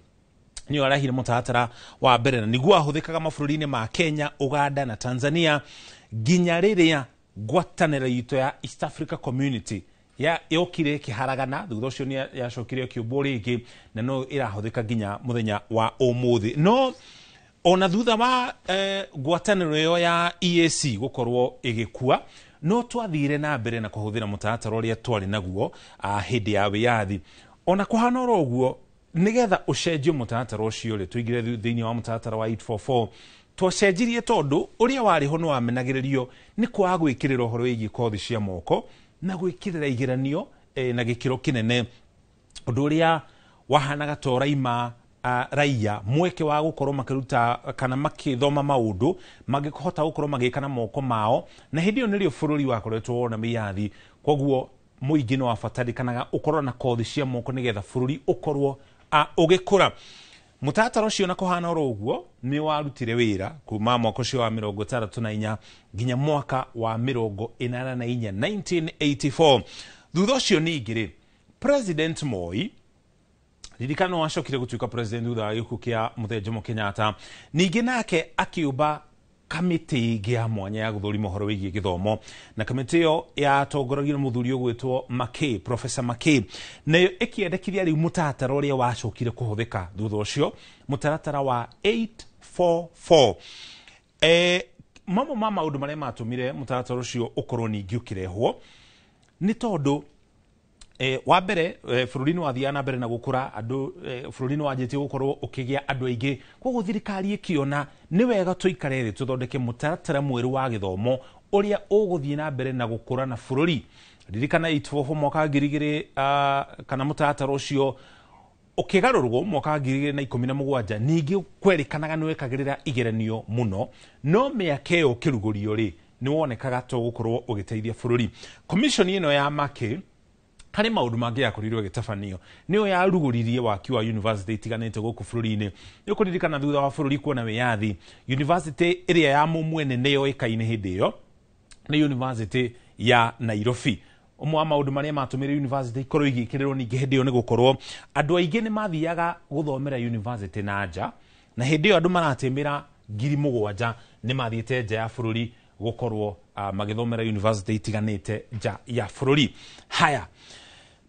nĩyo arahire mũtaratara wa mbere na nĩguo wahũthĩkaga mabũrũri-inĩ ma Kenya, Uganda na Tanzania nginya rĩrĩa ngwatanĩro itũ ya East Africa Community ya yokire ĩkĩharagana. Thutha ũcio nĩ yacokire ĩkĩũmbwo rĩngĩ na no ĩrahũthĩka nginya mũthenya wa ũmũthĩ. No ona thutha wa ngwatanĩro ĩyo ya EAC gũkorwo ĩgĩkua, no twathire na mbere na kũhũthĩra mũtaratara ũrĩa twarĩ naguo hĩndĩ ya wĩyathi. Ona kũhana oro ũguo, nĩgetha ũcenjio mũtaratara ũcio rĩ, tũingĩre thĩinĩ wa mũtaratara wa 844, twacenjirie tondũ ũrĩa warĩ ho nĩ wamenagĩrĩrio nĩ kwaga gwĩkĩrĩra ũhoro wĩgiĩ kothi cia moko na gwĩkĩrĩra igeranio na gĩkĩro kĩnene, ũndũ ũrĩa wahanaga ta ũraima raia mweke wa gũkorwo makĩruta kana makĩthoma maũndũ mangĩhota gũkorwo magĩka na moko mao, na hĩndĩ ĩyo nĩrĩo bũrũri wakoretwo wona wĩyathi. Koguo Mũingĩ nĩ wabatarĩkanaga ũkorwo na kothi cia moko nĩgetha bũrũri ũkorwo ũgĩkũra. Mũtaratara ũcio na kũhana oro ũguo nĩ warutire wĩra kuma mwaka ũcio wa 64 nginya mwaka wa 84, 1984. Thutha ũcio ningĩ rĩ, President Moi, ririkana wacokire gũtuĩka president thutha wa gĩkuũ kĩa Mũthee Jomo Kenyatta, ningĩ nake akĩũmba kamĩtĩ ĩngĩ ya mwanya ya gũthũrima ũhoro wĩgiĩ gĩthomo, na kamĩtĩ ĩyo yatongoragio nĩ mũthuri ũgwĩtwo Makay, Professor Makay, nayo ĩkĩendekithia rĩu mũtaratara ũrĩa wacokire kũhũthĩka thutha ũcio, mũtaratara wa 844. Mamwe ma maũndũ marĩa matũmire mũtaratara ũcio ũkorwo ningĩ ũkĩrehwo nĩ tondũ wa mbere, bũrũri nĩ wathiaga na mbere na gũkũra, andũ, bũrũri nĩ wanjĩtie gũkorwo ũkĩgĩa andũ aingĩ, koguo thirikari ĩkĩona nĩ wega tũikare thĩ tũthondeke mũtaratara mwerũ wa gĩthomo ũrĩa ũgũthiĩ na mbere na gũkũra na bũrũri. Ririkana 844 mwaka wa 2000, kana mũtaratara ũcio ũkĩgarũrwo mwaka wa 2017, ningĩ kwerĩkanaga nĩ wekagĩrĩra igeranio mũno, no mĩaka ĩyo ũkĩrugũrio rĩ, nĩ wonekaga to gũkorwo ũgĩteithia bũrũri. Commission ĩno ya Makay harĩ maũndũ mangĩ yakorirwo ĩgĩtabanio, nĩyo yarugũririe waki wa university itiganĩte gũkũ bũrũri-inĩ. Nĩ ũkũririkana thutha wa bũrũri kuona wĩyathi, university ĩrĩa ya mũmwene nĩ yoĩkaine hĩndĩ ĩyo nĩ University ya Nairobi. Ũmwe wa maũndũ marĩa matũmire university ikorwo igĩkĩrĩrwo ningĩ hĩndĩ ĩyo nĩ gũkorwo andũ aingĩ nĩ mathiaga gũthomera university na nja, na hĩndĩ ĩyo andũ maratĩmĩra 7,000 nĩ mathiĩte nja ya bũrũri gũkorwo magĩthomera university itiganĩte nja ya bũrũri. Haya,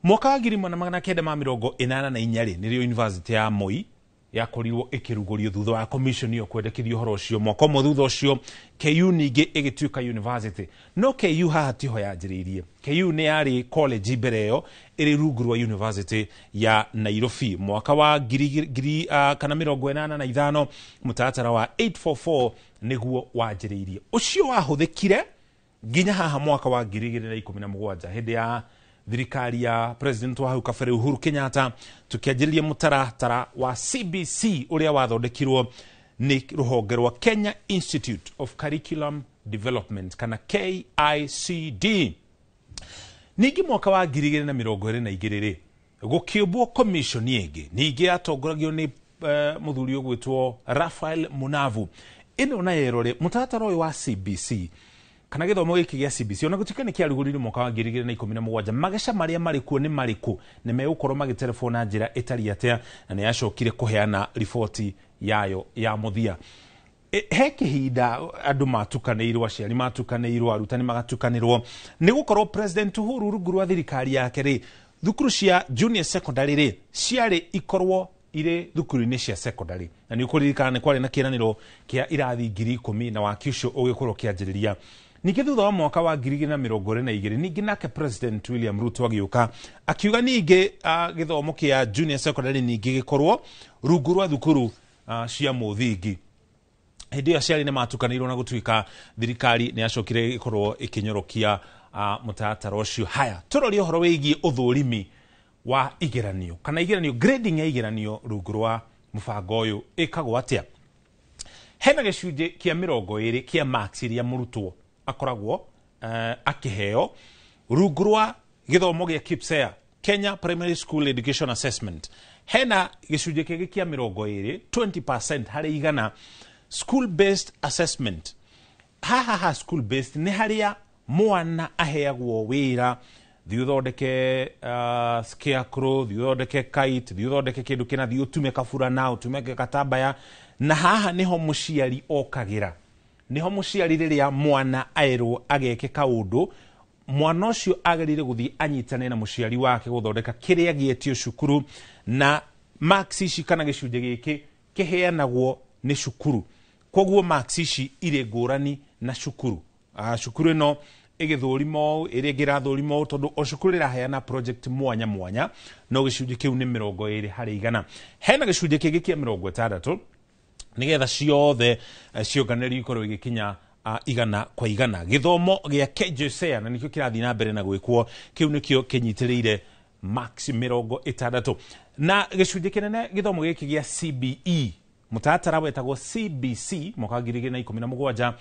mwaka wa 1984 rĩ, nĩrĩo University ya Moi yakorirwo ĩkĩrugũrio thutha wa commission ĩyo kwendekithia ũhoro ũcio. Mwaka ũmwe thutha ũcio KU ningĩ ĩgĩtuĩka university, no KU haha tiho yanjĩrĩirie. KU nĩ yarĩ college mbere ĩyo ĩrĩ rungu rwa University ya Nairobi. Mwaka wa ngiri, ngiri kana 85 mũtaratara wa 844 nĩguo wanjĩrĩirie, ũcio wahũthĩkire nginya haha mwaka wa 2017 hĩndĩ ya thirikari ya president wa hau kabere Uhuru Kenyatta, tukianjĩrĩria mũtaratara wa CBC ũrĩa wathondekirwo nĩ rũhonge rwa Kenya Institute of Curriculum Development kana KICD. Ningĩ mwaka wa 2022 rĩ, gũkĩũmbwo commission ĩngĩ ningĩ yatongoragio nĩ mũthuri ũgwĩtwo Raphael Munavu. Ĩno nayo ĩrore mũtaratara ũyũ wa CBC kana gĩthomo gĩkĩ gĩa CBC, ona gũtuĩka nĩ kĩarugũririo mwaka wa 2017, mageca marĩa marĩ kuo nĩ marĩkũ, nĩ megũkorwo magĩterebwo na njĩra ĩtariĩ atĩa, na nĩ yacokire kũheana riboti yayo ya mũthia. He kĩhinda andũ matukanĩirwo, aciari matukanĩirwo, arutani magatukanĩrwo, nĩ gũkorwo President Uhuru rungu rwa thirikari yake rĩ, thukuru cia junior secondary rĩ ciarĩ ikorwo irĩ thukuru-inĩ cia secondary, na nĩ ũkũririkana nĩ kwarĩ na kĩĩranĩro kĩa irathi 10,000 na waki ũcio ũgĩkorwo ũkĩanjĩrĩria. Ningĩ thutha wa mwaka wa 2022 ningĩ nake President William Ruto agĩũka akiuga ningĩ gĩthomo kĩa junior secondary ningĩ gĩkorwo rungu rwa thukuru cia mũthingi. Hĩndĩ ĩyo aciari nĩ matukanĩirwo na gũtuĩka thirikari nĩ yacokire ĩkorwo ĩkĩnyorokia mũtaratara ũcio. Haya, tũrorie ũhoro wĩgiĩ ũthũrimi wa igeranio kana igeranio, grading ya igeranio rungu rwa mũbango ũyũ ĩkagwo atĩa. Hena gĩcunjĩ kĩa 20 kĩa marks iria mũrutwo akoragwo akĩheo rungu rwa gĩthomo gĩa KPSEA, Kenya Primary School Education Assessment. Hena gĩcunjĩ kĩngĩ kĩa 20, 20% harĩ igana, school based assessment. Haha ha school based nĩ harĩa mwana aheagwo wĩra, thiĩ ũthondeke scarecrow, thiĩ ũthondeke kite, thiĩ ũthondeke kĩndũ kĩna, thiĩ ũtume kaburana, ũtume gatambaya, na haha nĩho mũciari okagĩra. Nĩho mũciari rĩrĩa mwana aerwo ageke kaũndũ, mwana ũcio agĩrĩire gũthiĩ anyitane na mũciari wake gũthondeka kĩrĩa gĩetio cukuru, na marks ici kana gĩcunjĩ gĩkĩ kĩheanagwo nĩ cukuru. Koguo marks ici irĩ ngũrani na cukuru. Cukuru ĩno ĩgĩthũrima ũũ, ĩrĩa ĩngĩ ĩrathũrima ũũ, tondũ o cukuru ĩraheana project mwanya mwanya, no gĩcunjĩ kĩu nĩ 20 harĩ igana. Hena gĩcunjĩ kĩngĩ kĩa 60 nĩgetha ciothe ciũnganĩrio ikorwo igĩkinya 100 kwa 100. Gĩthomo gĩa KJSEA na nĩkĩo kĩrathiĩ na mbere na gwĩkwo, kĩu nĩkĩo kĩnyitĩrĩire max 60. Na gĩcunjĩ kĩnene gĩthomo gĩkĩ gĩa CBE, mũtaratara wetagwo CBC mwaka wa 2017,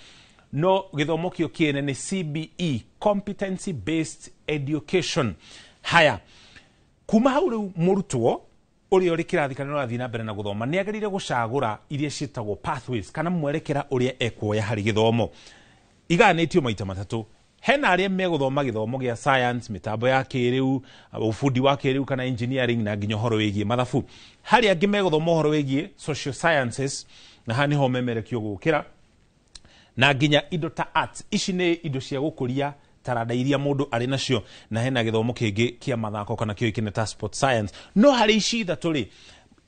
No gĩthomo kĩo kĩene nĩ CBE, Competency Based Education. Haya, kuma hau rĩu mũrutwo ũrĩa ũrĩ kĩrathi kana ũrathiĩ na mbere na gũthoma nĩ agĩrĩire gũcagũra iria ciĩtagwo pathways kana mwerekera ũrĩa ekuoya harĩ gĩthomo. Igayanĩtio maita matatũ. Hena arĩa megũthoma gĩthomo gĩa science, mĩtambo ya kĩrĩu, ũbundi wa kĩrĩu kana engineering na nginya ũhoro wĩgiĩ mathabu. Harĩ angĩ megũthoma ũhoro wĩgiĩ social sciences, na haha nĩho memerekio gũkĩra, na nginya indo ta arts. Ici nĩ indo cia gũkũria taranda iria mũndũ arĩ nacio, na hena gĩthomo kĩngĩ kĩa mathako kana kĩoĩkaine ta sport science. No harĩ ici ithatũ rĩ,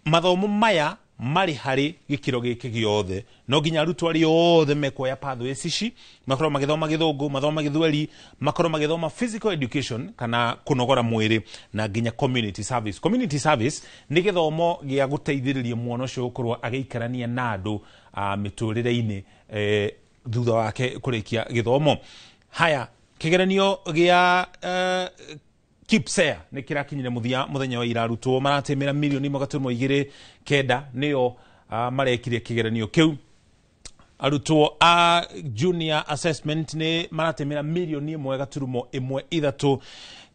mathomo maya marĩ harĩ gĩkĩro gĩkĩ gĩothe. No nginya arutwo arĩa othe mekuoya pathways ici makorwo magĩthoma gĩthũngũ, mathoma gĩthweri, makorwo magĩthoma physical education kana kũnogora mwĩrĩ, na nginya community service. Community service nĩ gĩthomo gĩa gũteithĩrĩria mwana ũcio gũkorwo agĩikarania na andũ mĩtũrĩre-inĩ thutha wake kũrĩkia gĩthomo. Haya, kĩgeranio gĩa KIPSEA nĩ kĩrakinyire mũthia mũthenya wa ira. Arutwo maratemera 1.29 million nĩo marekire kĩgeranio kĩu. Arutwo a junior assessment nĩ maratemera 1.13 million.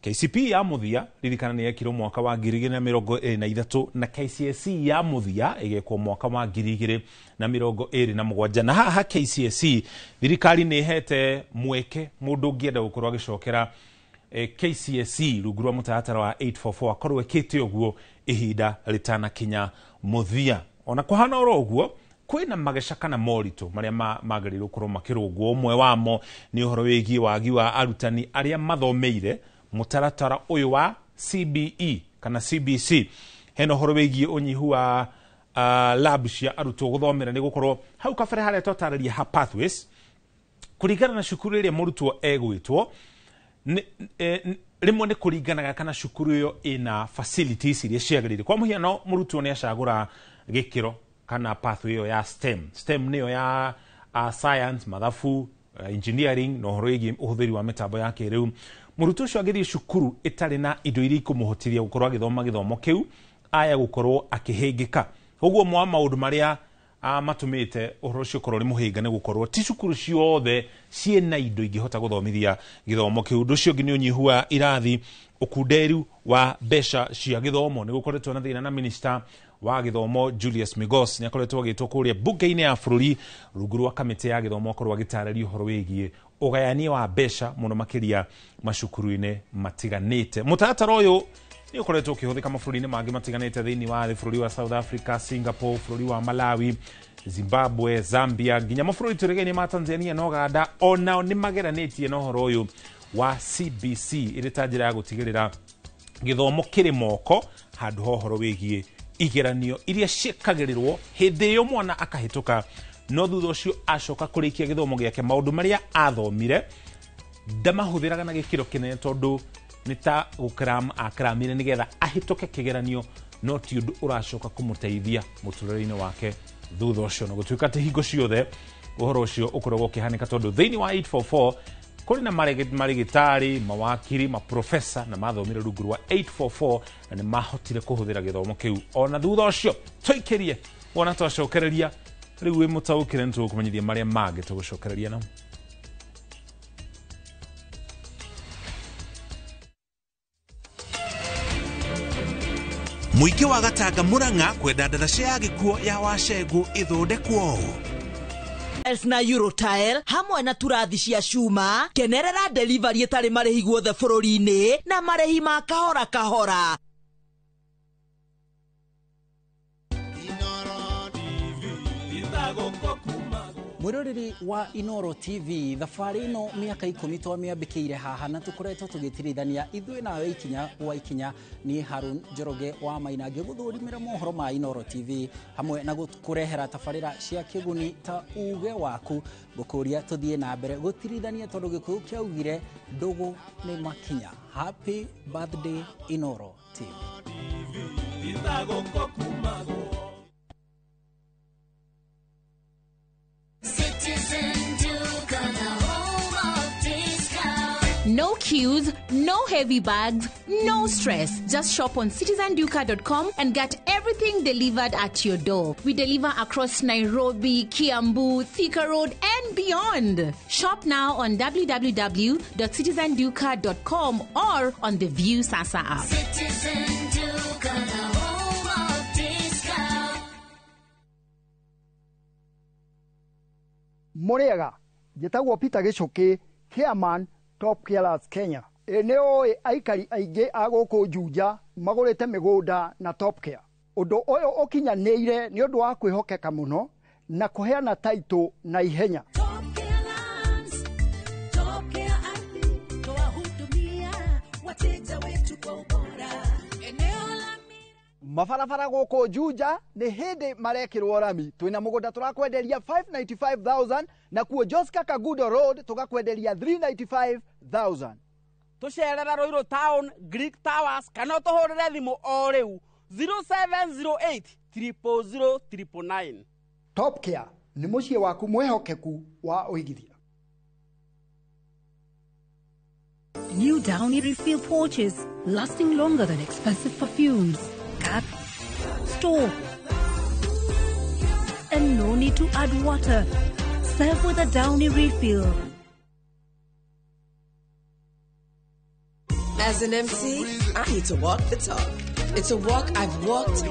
KCPE ya mũthia ririkana nĩ yekirwo mwaka wa 2023, na KCSE ya mũthia ĩgekwo mwaka wa 2027. Na haha KCSE thirikari nĩ ĩhete mweke mũndũ ũngĩenda gũkorwo agĩcokera KCSE rungu rwa mũtaratara wa 844 akorwo ĩkĩte ũguo ihinda rĩtanakinya mũthia. Ona kũhana oro ũguo, kwĩna mageca kana moritũ marĩa magĩrĩirwo gũkorwo makĩrũngwo. Ũmwe wamo nĩ ũhoro wĩgiĩ wagi wa arutani arĩa mathomeire mũtaratara ũyũ wa CBE kana CBC. Hena ũhoro wĩgiĩ ũnyihu wa lab cia arutwo gũthomera, nĩ gũkorwo hau kabere harĩa twatarĩria ha pathways kũringana na cukuru ĩrĩa mũrutwo egwĩtwo, rĩmwe nĩ kũringanaga kana cukuru ĩyo ĩna facilities iria ciagĩrĩire. Kwa mũhiano, mũrutwo nĩ acagũra gĩkĩro kana pathway ĩyo ya STEM. STEM nĩyo ya science, mathabu, engineering na ũhoro wĩgiĩ ũhũthĩri wa mĩtambo ya kĩrĩu. Mũrutwo ũcio angĩthiĩ cukuru ĩtarĩ na indo iria ikũmũhotithia gũkorwo agĩthoma gĩthomo kĩu, aya gũkorwo akĩhĩngĩka. Ũguo mwa maũndũ marĩa matũmĩte ũhoro ũcio ũkorwo ũrĩ mũhĩnga nĩ gũkorwo ti cukuru ciothe ciĩna indo ingĩhota gũthomithia gĩthomo kĩu. Ũndũ ũcio ũngĩ nĩ ũnyihu wa irathi, ũkunderu wa mbeca cia gĩthomo. Nĩ gũkoretwo na thĩna na minister wa gĩthomo Julius Migos nĩ akoretwo agĩtwo kũrĩa mbunge-inĩ ya bũrũri rungu rwa kamĩtĩ ya gĩthomo akorwo agĩtarĩria ũhoro wĩgiĩ ũgayania wa mbeca mũno makĩria macukuru-inĩ matiganĩte. Mũtaratara ũyũ nĩ ũkoretwo ũkĩhũthĩka mabũrũri-inĩ mangĩ matiganĩte thĩinĩ wa thĩ, bũrũri wa South Africa, Singapore, bũrũri wa Malawi, Zimbabwe, Zambia, nginya mabũrũri tũrigainie ma Tanzania na Uganda onao nĩ mageranĩtie na ũhoro ũyũ wa CBC ĩrĩ ta njĩra ya gũtigĩrĩra gĩthomo kĩrĩ moko handũ ha ũhoro wĩgiĩ igeranio iria ciĩkagĩrĩrwo hĩndĩ ĩyo mwana akahĩtũka, no thutha ũcio acoka kũrĩkia gĩthomo gĩake maũndũ marĩa athomire ndamahũthĩraga na gĩkĩro kĩnene, tondũ nĩ ta gũkram akramire nĩgetha ahĩtũke kĩgeranio, no ti ũndũ ũracoka kũmũteithia mũtũrĩre-inĩ wake thutha ũcio. Na gũtuĩka atĩ hingo ciothe ũhoro ũcio ũkoragwo ũkĩhanĩka, tondũ thĩinĩ wa 844 kũrĩ na marĩgĩtarĩ, mawakiri, maprofesa na mathomire rungu rwa 844 na nĩ mahotire kũhũthĩra gĩthomo kĩu ona thutha ũcio. Tũikĩrie wona twacokereria rĩu wĩ mũtaũkĩre, nĩ tũgũkũmenyithia marĩa mangĩ tũgũcokereria namo. Mũingĩ wa Gatanga Murang'a kwenda ndaraca ya gĩkuo ya Wacengũ ĩthondekwo. Tiles na Eurotile hamwe na turathi cia cuma. Kenerera delivery ĩtarĩ marĩhi guothe bũrũri-inĩ na marĩhi ma kahora kahora. Mwiroreri wa Inoro TV, thabarĩ ĩno mĩaka 10 twamĩambĩkĩire haha na tũkoretwo tũgĩtirithania ithuĩ nawe ikinya gwa ikinya. Niĩ Harun Njoroge wa Maina ngĩgũthũrimĩra mohoro ma Inoro TV hamwe na gũkũrehera tabarĩra cia kĩguni ta uge waku. Ngũkũria tũthiĩ na mbere gũtirithania tondũ Gĩkũyũ kĩaugire ndũgũ nĩ makinya. Happy birthday, Inoro TV. Citizen Duke, the home of discount. No queues, no heavy bags, no stress. Just shop on citizenduka.com and get everything delivered at your door. We deliver across Nairobi, Kiambu, Thika Road, and beyond. Shop now on www.citizenduka.com or on the View Sasa app. Citizen Duka, the home of discount. Mũrĩega, njĩtagwo Peter Gĩcũkĩ, chairman Top Carers Kenya. Ĩ nĩ ũĩ aikari aingĩ a gũkũ Juja magũrĩte mĩgũnda na Top Care. Ũndũ ũyũ ũkinyanĩire nĩ ũndũ wa kwĩhokeka mũno na kũheana taitũ na ihenya. Top Care Ardhi, twahudumia wateja wetu kwa ubora. Eneo la Mabarabara gũkũ Juja nĩ hĩndĩ marekĩrwo rami. Twĩna mũgũnda tũrakwenderia 595,000 na kuo Joska Kagudo Road tũgakwenderia 395,000. Tũcerera Ruiru Town, Greek Towers kana ũtũhũrĩre thimũ o rĩu 0708 000 999. Top Care nĩ mũciĩ waku mwĩhokeku wa ũigithia. New Downy refill pouches, lasting longer than expensive perfumes. Cut, store, and no need to add water. Serve with a Downy refill. As an MC, I need to walk the talk. It's a walk I've walked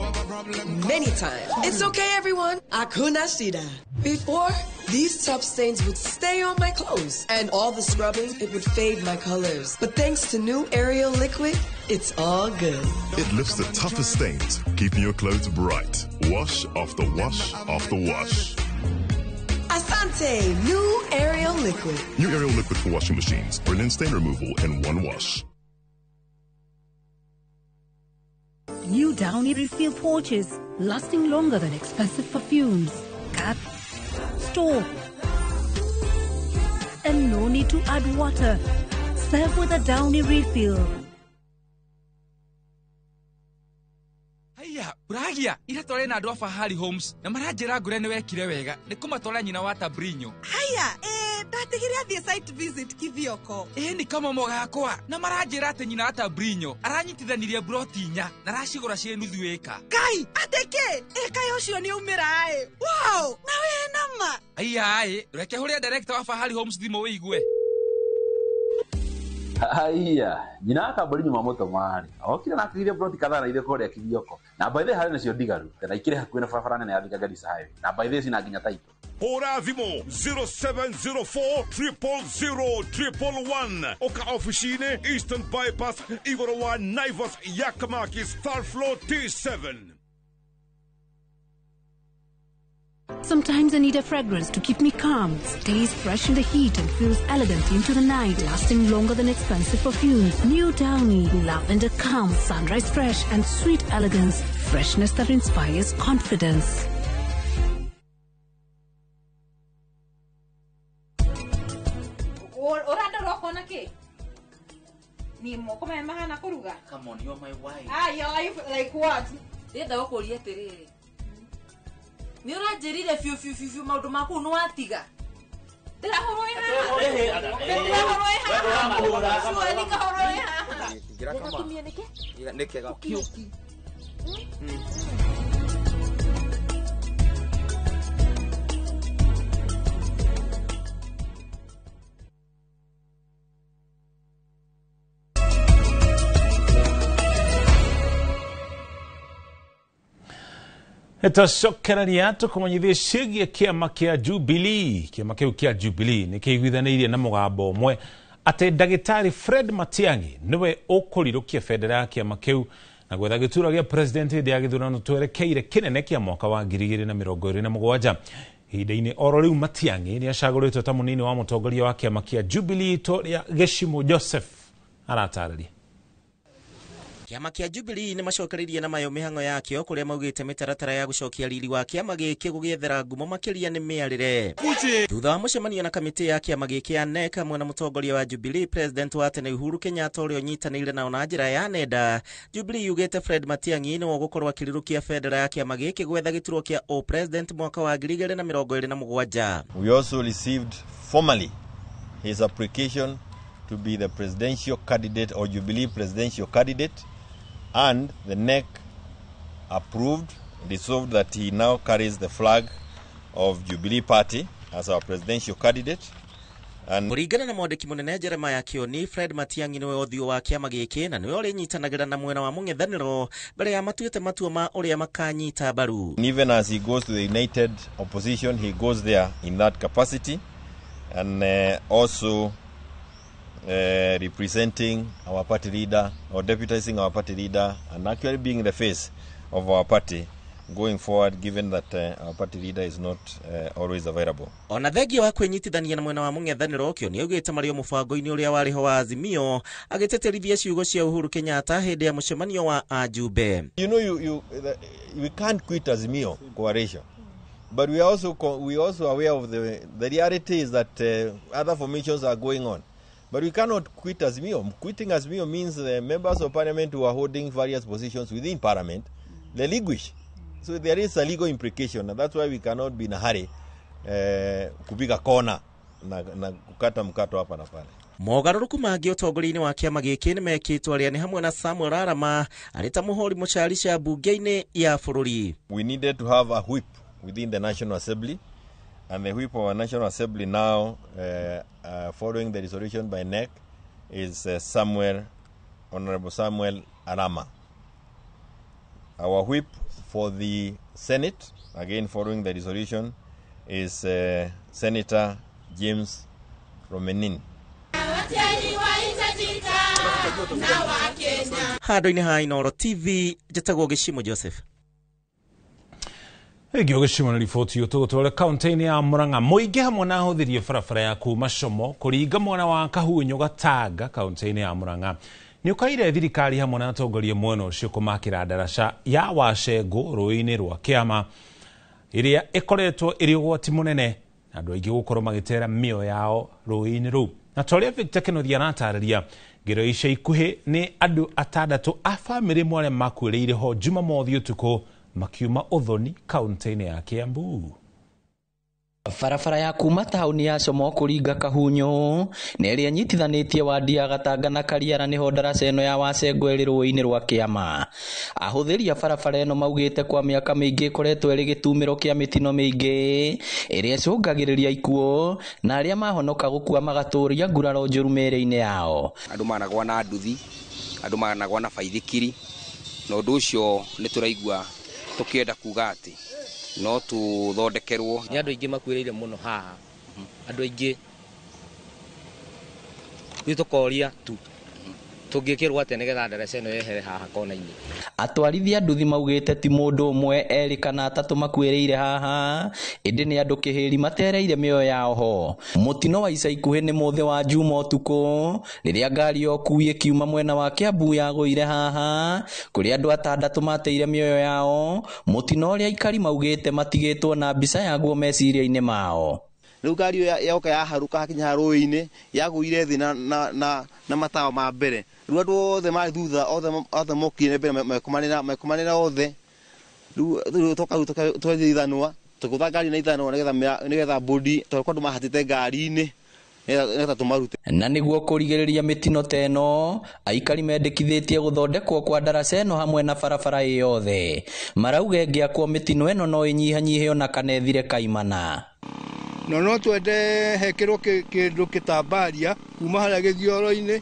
many times. It's okay, everyone. Akuna shida. Before, these tough stains would stay on my clothes, and all the scrubbing, it would fade my colors. But thanks to new Ariel liquid, it's all good. It lifts the toughest stains, keeping your clothes bright. Wash after wash after wash. Asante, new Ariel liquid. New Ariel liquid for washing machines. Brilliant stain removal in one wash. New Downy refill pouches, lasting longer than expensive perfumes. Cut, store, and no need to add water. Serve with a Downy refill. Haiya, ũragia ira twarĩ na andũ a Fahari Homes na maranjĩra ngũre nĩ wekire wega nĩ kũmatwara nyina wa Tabrinyo. Haya, ndatigire athiĩ site visit Kithioko. Ĩ nĩ kamomo gakwa na maranjĩra atĩ nyina wa Tabrinyo aranyitithanirie broti inya na aracigũra ciĩ nuthu ĩka. Ngai, atĩ kĩ? Ĩ kaĩ ũcio nĩ aumĩra ĩ. Wow, na wĩ nama. Haiya ĩ, reke hũrĩre director wa Fahari Homes thimũ wĩigue. Haiya, nyina wa kambũri nyuma mũtũmarĩ okire na akĩgiria broti kadhaa na ithuĩ kũrĩa Kithioko na by the way harĩ nacio ndigaru na ikĩrĩ hakuhĩ na barabara nene ya Thika Garissa Highway na by the way cina nginya taitũ. Hũra thimũ 0704 000 111 ũka ofici-inĩ Eastern Bypass igũrũ wa Naivas Yakamakis third floor T7. Sometimes I need a fragrance to keep me calm, stays fresh in the heat and feels elegant into the night, lasting longer than expensive perfumes. New Downy, lavender calm, sunrise fresh and sweet elegance, freshness that inspires confidence. Ũrandora ũkona kĩ? Ni moko maya mahana kũruga? Come on, you are my wife. Ah, your wife like what? Ndĩrenda gũkũria atĩrĩrĩ. Nĩ ũranjĩrire biũ biũ biũ biũ maũndũ maku nĩ watiga. Ndĩrahũrwo ĩ haha. Ndĩrahũrwo ĩ haha. Sure, nikahũrwo ĩ haha. Gĩgatumia nĩkĩ? Nĩ kega biũ. Tũcokereria tũkũmenyithie ciĩgiĩ kĩama kĩa Jubilee. Kĩama kĩu kĩa Jubilee nĩ kĩiguithanĩirie na mũgambo ũmwe atĩ ndagĩtarĩ Fred Matiang'i nĩwe ũkũrirũkia bendera ya kĩama kĩu na gwetha gĩturwa gĩa president hĩndĩ ya gĩthurano twerekeire kĩnene kĩa mwaka wa 2027. Ihinda-inĩ oro rĩu Matiang'i nĩ acagũrĩtwo ta mũnini wa mũtongoria wa kĩama kĩa Jubilee Toria Gĩcimũ Joseph aratarĩria. Kĩama kĩa Jubilee nĩ macokereirie na mayo mĩhang'o yakĩo kũrĩa maugĩte mĩtaratara ya gũcokia riri wa kĩama gĩkĩ gũgĩethera ngumo makĩria nĩ mĩarĩre. Thutha wa mũcemanio na kamĩtĩ ya kĩama gĩkĩ ya NEC hamwe na mũtongoria wa Jubilee President wa tene Uhuru Kenyatta ũrĩa ũnyitanĩire nao na njĩra ya nenda, Jubilee yugĩte Fred Matiang'i nĩwe ũgũkorwo akĩrirũkia bendera ya kĩama gĩkĩ gwetha gĩturwa kĩa o president mwaka wa 2027. We also received formally his application to be the presidential candidate or Jubilee presidential candidate, and the NEC approved, resolved that he now carries the flag of Jubilee Party as our presidential candidate. And Kũringana na mwandĩki mũnene Jeremiah Kioni, Fred Matiang'i nĩwe ũthiũ wa kĩama gĩkĩ na nĩwe ũrĩnyitanagĩra na mwena wa mũng'ethanĩro mbere ya matuĩte matua ma ũrĩa makanyita mbaru. even as he goes to the united opposition, he goes there in that capacity, and also representing our party leader or deputizing our party leader and actually being the face of our party going forward, given that our party leader is not always available. Ona thengia wa kwĩnyitithania na mwena wa mũng'ethanĩro, Kioni augĩte marĩ o mũbango-inĩ ũrĩa warĩ ho wa Azimio, agĩtĩtĩrithia ciugo cia Uhuru Kenyatta hĩndĩ ya mũcemanio wa ajumbe. You know, we can't quit Azimio coalition, but we are also aware of the reality is that other formations are going on. But we cannot quit Azimio. Quitting Azimio means the members of parliament who are holding various positions within parliament relinquish. So there is a legal implication, and that's why we cannot be in a hurry kupiga kona na kukata mkato hapa na pale. Mogarũrũku mangĩ ũtongoria-inĩ wa kĩama gĩkĩ nĩ mekĩtwo arĩa nĩ hamwe na Samuel Arama arĩ ta mũhũri mũcarica mbunge-inĩ ya bũrũri. We needed to have a whip within the National Assembly, and the whip of our National Assembly now, following the resolution by NEC, is Samuel, Honorable Samuel Arama. Our whip for the Senate, again following the resolution, is Senator James Romenin. Handũ-inĩ ha Inooro TV, njĩtagwo Gĩcimo Joseph. Ĩngĩ gĩcimo nĩ riboti tũgũtware kaunti-inĩ ya Murang'a. Mũingĩ hamwe na ahũthĩri a barabara ya kuma Como kũringa mwena wa Kahunyũ Gatanga kaunti-inĩ ya Murang'a nĩ ũkaire thirikari hamwe na atongoria mwena ũcio kũmakĩra ndaraca ya Wacengũ rũĩ-inĩ rwa Kĩama ĩrĩa ĩkoretwo ĩrĩ ũgwati mũnene na andũ aingĩ gũkorwo magĩtera mĩoyo yao rũĩ-inĩ rũu. Na ta ũrĩa Victor Kĩnuthia aratarĩria, ngero ica ikuhĩ nĩ andũ atandatũ a bamĩrĩ ĩmwe arĩa makuĩrĩire ho Jumamothi ũtukũ makiuma ũthoni kaunti-inĩ ya Kiambu. Barabara ya kuma taũni ya Como kũringa Kahunyũ nĩ ĩrĩa ĩnyitithanĩtie wadi ya Gatanga na Kariara nĩho ndaraca ĩno ya Wacengũ ĩrĩ rũĩ-inĩ rwa Kĩama. Ahũthĩri a barabara ĩno maugĩte kwa mĩaka mĩingĩ ĩkoretwo ĩrĩ gĩtumĩro kĩa mĩtino mĩingĩ ĩrĩa ĩcũngagĩrĩria ikuũ na arĩa mahonoka gũkua magatũria nguraro njũru mĩĩrĩ-inĩ yao. Andũ managwa na nduthi, andũ managwa na baithikiri, na ũndũ ũcio nĩ tũraigua tũkĩenda kuga atĩ no tũthondekerwo. Nĩ andũ aingĩ makuĩrĩire mũno haha, andũ aingĩ rĩu tũkoria tu tũngĩkĩrwo atĩa nĩgetha ndaraca ĩno yehere haha kona-inĩ. Atwarithia nduthi maugĩte ti mũndũ ũmwe, erĩ kana atatũ makuĩrĩire haha, ĩndĩ nĩ andũ kĩhĩri matereire mĩoyo yao ho. Mũtino wa ica ikuhĩ nĩ mũthĩ wa Juma ũtukũ rĩrĩa ngari ya ũkui ĩkiuma mwena wa Kiambu yagũire haha kũrĩa andũ atandatũ mateire mĩoyo yao, mũtino ũrĩa aikari maugĩte matigĩtwo na mbica yaguo meciria-inĩ mao. Rĩu ngari ĩyo yoka yaharũka hakinya rũĩ-inĩ yagũire thĩ na matawa ma mbere. Rĩu andũ othe marĩ thutha othe mokire mbere mekũmanĩra othe. Rĩu toka rĩu twethe ithanwa tũgũtha ngari na ithanwa nĩgetha bodi tondũ kwa andũ mahatĩte ngari-inĩ nĩgetha tũmarute. Na nĩguo kũrigĩrĩria mĩtino ta ĩno, aikari mendekithĩtie gũthondekwo kwa ndaraca ĩno hamwe na barabara ĩ yothe. Marauga ĩngĩakwo mĩtino ĩno no ĩnyihanyihio na kana ĩthire kaimana. Na no twende hekĩrwo kĩndũ kĩtambaria kuma harĩa gĩthioro-inĩ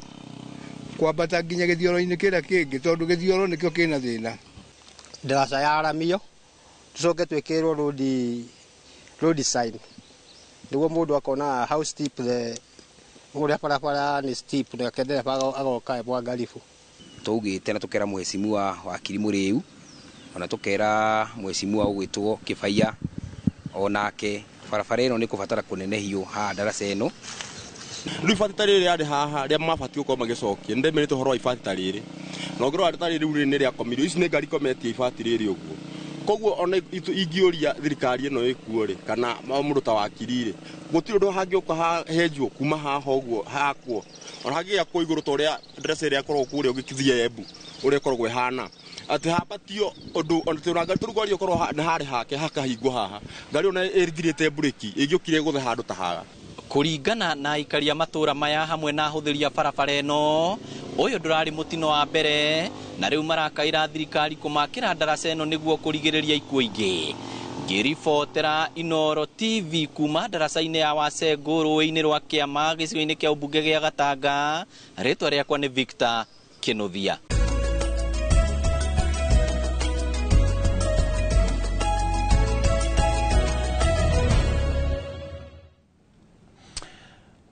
kwambata nginya gĩthioro-inĩ kĩrĩa kĩngĩ tondũ gĩthioro nĩkĩo kĩna thĩna. Ndaraca yaramio tũcoke twĩkĩrwo road sign nĩguo mũndũ akona how steep the ũrĩa barabara nĩ steep nake ndereba agoka e mwangalifu. Twaugĩte na tũkera mheshimiwa wakiri Mũrĩu ona tũkera mheshimiwa ũgwĩtwo Kĩbaiya onake barabara ĩno nĩ kũbatara kũnenehio haha ndaraca ĩno. Rĩu ibati ta rĩrĩ rĩarĩ haha rĩa mabatiĩ gũkorwo magĩcokia nĩ ndĩmĩrĩte ũhoro wa ibati ta rĩrĩ na ũngĩrora ta rĩrĩ rĩu nĩ rĩakomirio ici nĩ ngari ikometie ibati rĩrĩ ũguo koguo ona ingĩũria thirikari ĩno ĩkuo rĩ kana mũndũ ta wakiri rĩ gũtirĩ ũndũ hangĩũka henjwo kuma haha ũguo hakwo ona hangĩakwo igũrũ ta ũrĩa ndaraca ĩrĩa ĩkoragwo kũrĩa ũgĩthiĩ Embu ũrĩa ĩkoragwo ĩhana atĩ hambatio ũndũ ona ngari tũrĩ ngari ĩkorwo nĩ harĩ hake hakahingwo haha ngari ona ĩthirĩte mburĩki ĩngĩũkire gũthe handũ ta haha. Kũringana na aikari a matũũra maya hamwe na ahũthĩri a barabara ĩno, ũyũ ndũrarĩ mũtino wa mbere, na rĩu marakaĩra thirikari kũmakĩra ndaraca ĩno nĩguo kũrigĩrĩria ikuũ ingĩ. Ngĩribotera Inooro TV kuma ndaraca-inĩ ya Wasengũ rũĩ-inĩ rwa Kĩama gĩcigo-inĩ kĩa ũmbunge gĩa Gatanga, rĩtwa rĩakwa nĩ Victor Kĩnuthia.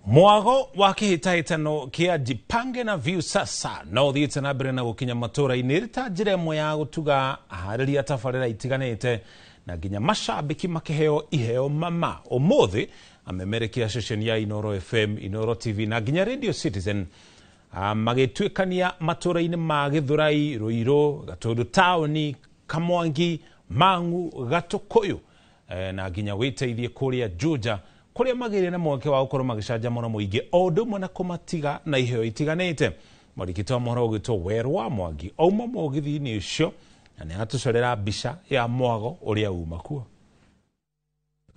Mwago wa kĩhĩtahĩtano kĩa Jipange na Viusasa no ũthiĩte na mbere na gũkinya matũũra-inĩ ĩrĩ ta njĩra ĩmwe ya gũtuga aharĩria tabarĩra itiganĩte na nginya macambĩki makĩheo iheo mama. Ũmũthĩ amemerekia ceceni ya Inooro FM, Inooro TV na nginya Radio Citizen magĩtuĩkania matũũra-inĩ ma Gĩthũrai, Ruiru, Gatũndũ taũni, Kamwangi, Mang'u, Gatũkũyũ na nginya wĩteithie kũrĩa Juja kũrĩa magĩrĩ na mweke wa gũkorwo magĩcanjamũra mũingĩ o ũndũ ũmwe na kũmatiga na iheo itiganĩte. Mwandĩki wa mohoro ũgwĩtwo Werũ wa Mwangi auma mũgithi-inĩ ũcio na nĩ atũcorera mbica ya mwago ũrĩa uma kuo.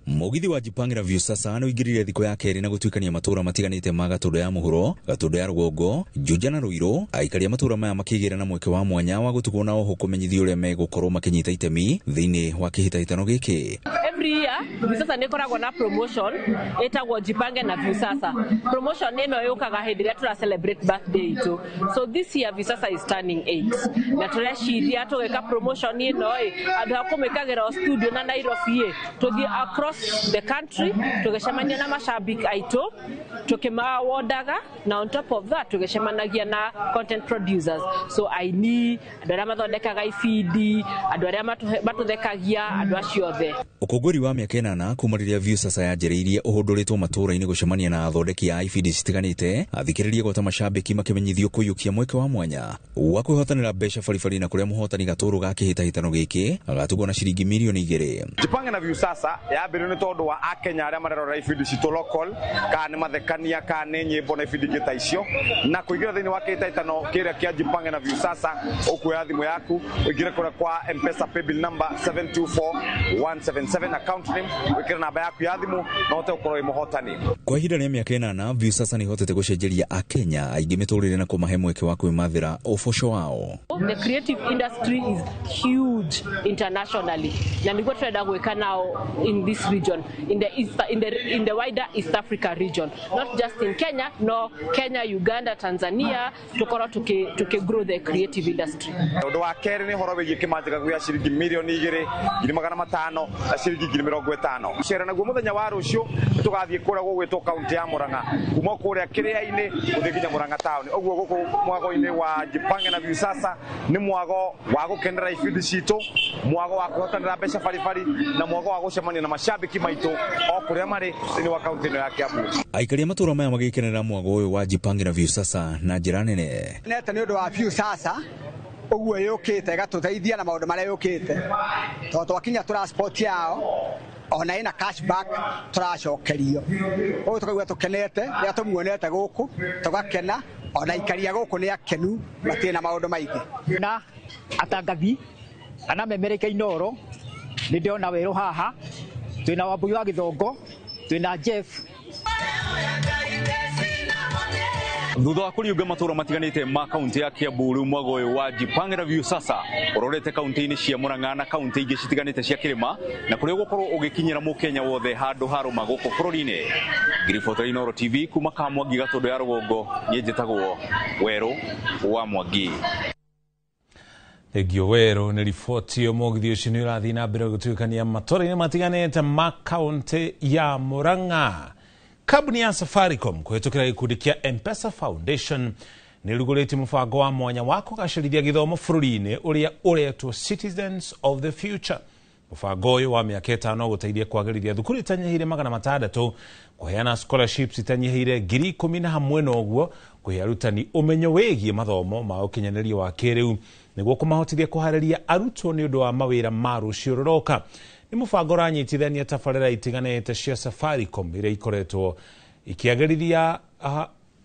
Mũgithi wa Jipange na Viusasa nĩ ũingĩrire thikũ ya kerĩ na gũtuĩkania matũũra matiganĩte ma Gatũndũ ya Mũhuro, Gatũndũ ya Rũgongo, Juja na Ruiru. Aikari a matũũra maya makĩgĩra na mweke wa mwanya wa gũtugwo na oho kũmenyithio ũrĩa megũkorwo makĩnyita itemi thĩinĩ wa kĩhĩtahĩtano gĩkĩ. Every year Viusasa nĩ ĩkoragwo na promotion ĩtagwo Jipange na Viusasa. Promotion ĩno yũkaga hĩndĩ ĩrĩa tũra celebrate birthday itũ. So this year Viusasa is turning 8. Na tũreciria tũgĩka promotion ĩno ĩ andũ a kũmĩkagĩra o studio na Nairobi ĩ tũthiĩ across the country tũgĩcemania na mashabiki aitũ tũkĩmawodaga, na on top of that tũgĩcemanagia na content producers, so aini, andũ arĩa mathondekaga ibindi, andũ arĩa matũthekagia, andũ acio othe. Ũkũngũĩri wa mĩaka 8 kuma rĩrĩa Viusasa yanjĩrĩirie ũhũndũrĩtwo matũũra-inĩ gũcemania na athondeki a ibindi citiganĩte, athikĩrĩria gwata macambĩki makĩmenyithio kũiyũkia mweke wa mwanya wa kwĩhotanĩra mbeca baribari na kũrĩa mũhotani gatũrũ ga kĩhĩtahĩtano gĩkĩ agatugwo na ciringi mirioni 2. Jipange na Viusasa yambĩrĩirio nĩ tondũ wa akenya arĩa marerora ibindi citũ local, kana nĩ mathekania kana nĩ nyĩmbo na ibindi ingĩ ta icio, na kũingĩra thĩinĩ wa kĩhĩtahĩtano kĩrĩa kĩa Jipange na Viusasa ũkuoya thimũ yaku ũingĩre kũrĩa kwa M-Pesa paybill number 724177 account name, wĩkĩre namba yaku ya thimũ na ũhote gũkorwo wĩ mũhotani. Kwa ihinda rĩa mĩaka 8 Viusasa nĩ ĩhotete gũcenjeria akenya aingĩ mĩtũrĩre na kũmahe mweke wa kwĩmathĩra ũboco wao. The creative industry is huge internationally, na nĩguo tũrenda gwĩka nao in this region, in the wider East Africa region, not just in Kenya, no Kenya, Uganda, Tanzania, tukorwo tuki grow the creative industry. Ũndũ wa kerĩ nĩ ũhoro wĩgiĩ kĩmanjĩka gĩa ciringi mirioni 2, 500,000 na ciringi 50,000. Cera naguo mũthenya wa rũciũ tũgathiĩ kũrĩa gũgwĩtwo kaunti ya Murang'a, kuma kũrĩa kĩrĩa-inĩ gũthiĩ nginya Murang'a town. Ũguo gũkũ mwago-inĩ wa Jipange na Viusasa nĩ mwago wa gũkenera ibindi citũ, mwago wa kũhotanĩra mbeca baribari na mwago wa gũcemania na macambĩki maitũ o kũrĩa marĩ thĩinĩ wa kaunti ĩno ya Kiambu. Aikari a matũũra maya magĩkenera mwago ũyũ wa Jipange na Viusasa na njĩra nene. Nete nĩ ũndũ wa Viusasa ũguo yũkĩte ĩgatũteithia na maũndũ marĩa yũkĩte, tondũ twakinya transport yao ona ĩna cashback tũracokerio. Ũguo tũkaigua tũkenete rĩrĩa tũmuonete gũkũ tũgakena, ona aikaria gũkũ nĩ akenu matirĩ na maũndũ maingĩ. Na atangathi kana memereka Inooro nĩ ndĩrona werũ haha, twĩna Wambui wa Gĩthongo, twĩna Jeff. Thutha wa kũriũnga matũũra matiganĩte ma kaunti ya Kiambu, rĩu mwago ũyũ wa Jipange na Viusasa ũrorete kaunti-inĩ cia Murang'a na kaunti ingĩ citiganĩte cia kĩrĩma, na kũrĩa ũgũkorwo ũgĩkinyĩra mũkenya wothe handũ harũma gũkũ bũrũri-inĩ. Ngiribota Inooro TV kuma Kamwangi Gatũndũ ya Rũgongo, niĩ njĩtagwo Werũ wa Mwangi. Thengio Werũ nĩ riboti ĩyo. Mũgithi ũcio nĩ ũrathiĩ na mbere gũtuĩkania matũũra-inĩ matiganĩte ma kaunti ya Murang'a. Kambuni ya Safaricom kũhĩtũkĩra gĩkundi kĩa M-Pesa Foundation nĩ ĩrugũrĩtie mũbango wa mwanya wa kũgacĩrithia gĩthomo bũrũri-inĩ ũrĩa ũretwo Citizens of the Future. Mũbango ũyũ wa mĩaka 5 ũgũteithia kwagĩrithia thukuru itanyihĩire 600, kũheana scholarships itanyihĩire 10,000 na hamwe na ũguo kũhe arutani ũmenyo wĩgiĩ mathomo ma ũkinyanĩria wa kĩrĩu nĩguo kũmahotithia kũharĩria arutwo nĩ ũndũ wa mawĩra ma rũciũ rũroka. Nĩ mũbango ũranyitithania tabarĩra itiganĩte cia Safaricom iria ikoretwo ikĩagĩrithia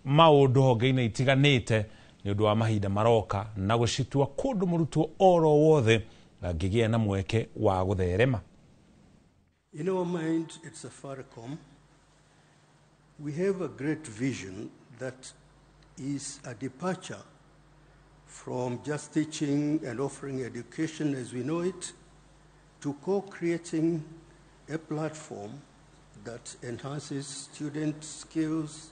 maũndũ honge-inĩ itiganĩte nĩ ũndũ wa mahinda maroka na gũcitua kũndũ mũrutwo oro wothe angĩgĩa na mweke wa gũtherema. In our mind at Safaricom, We have a great vision that is a departure from just teaching and offering education as we know it to co-creating a platform that enhances student skills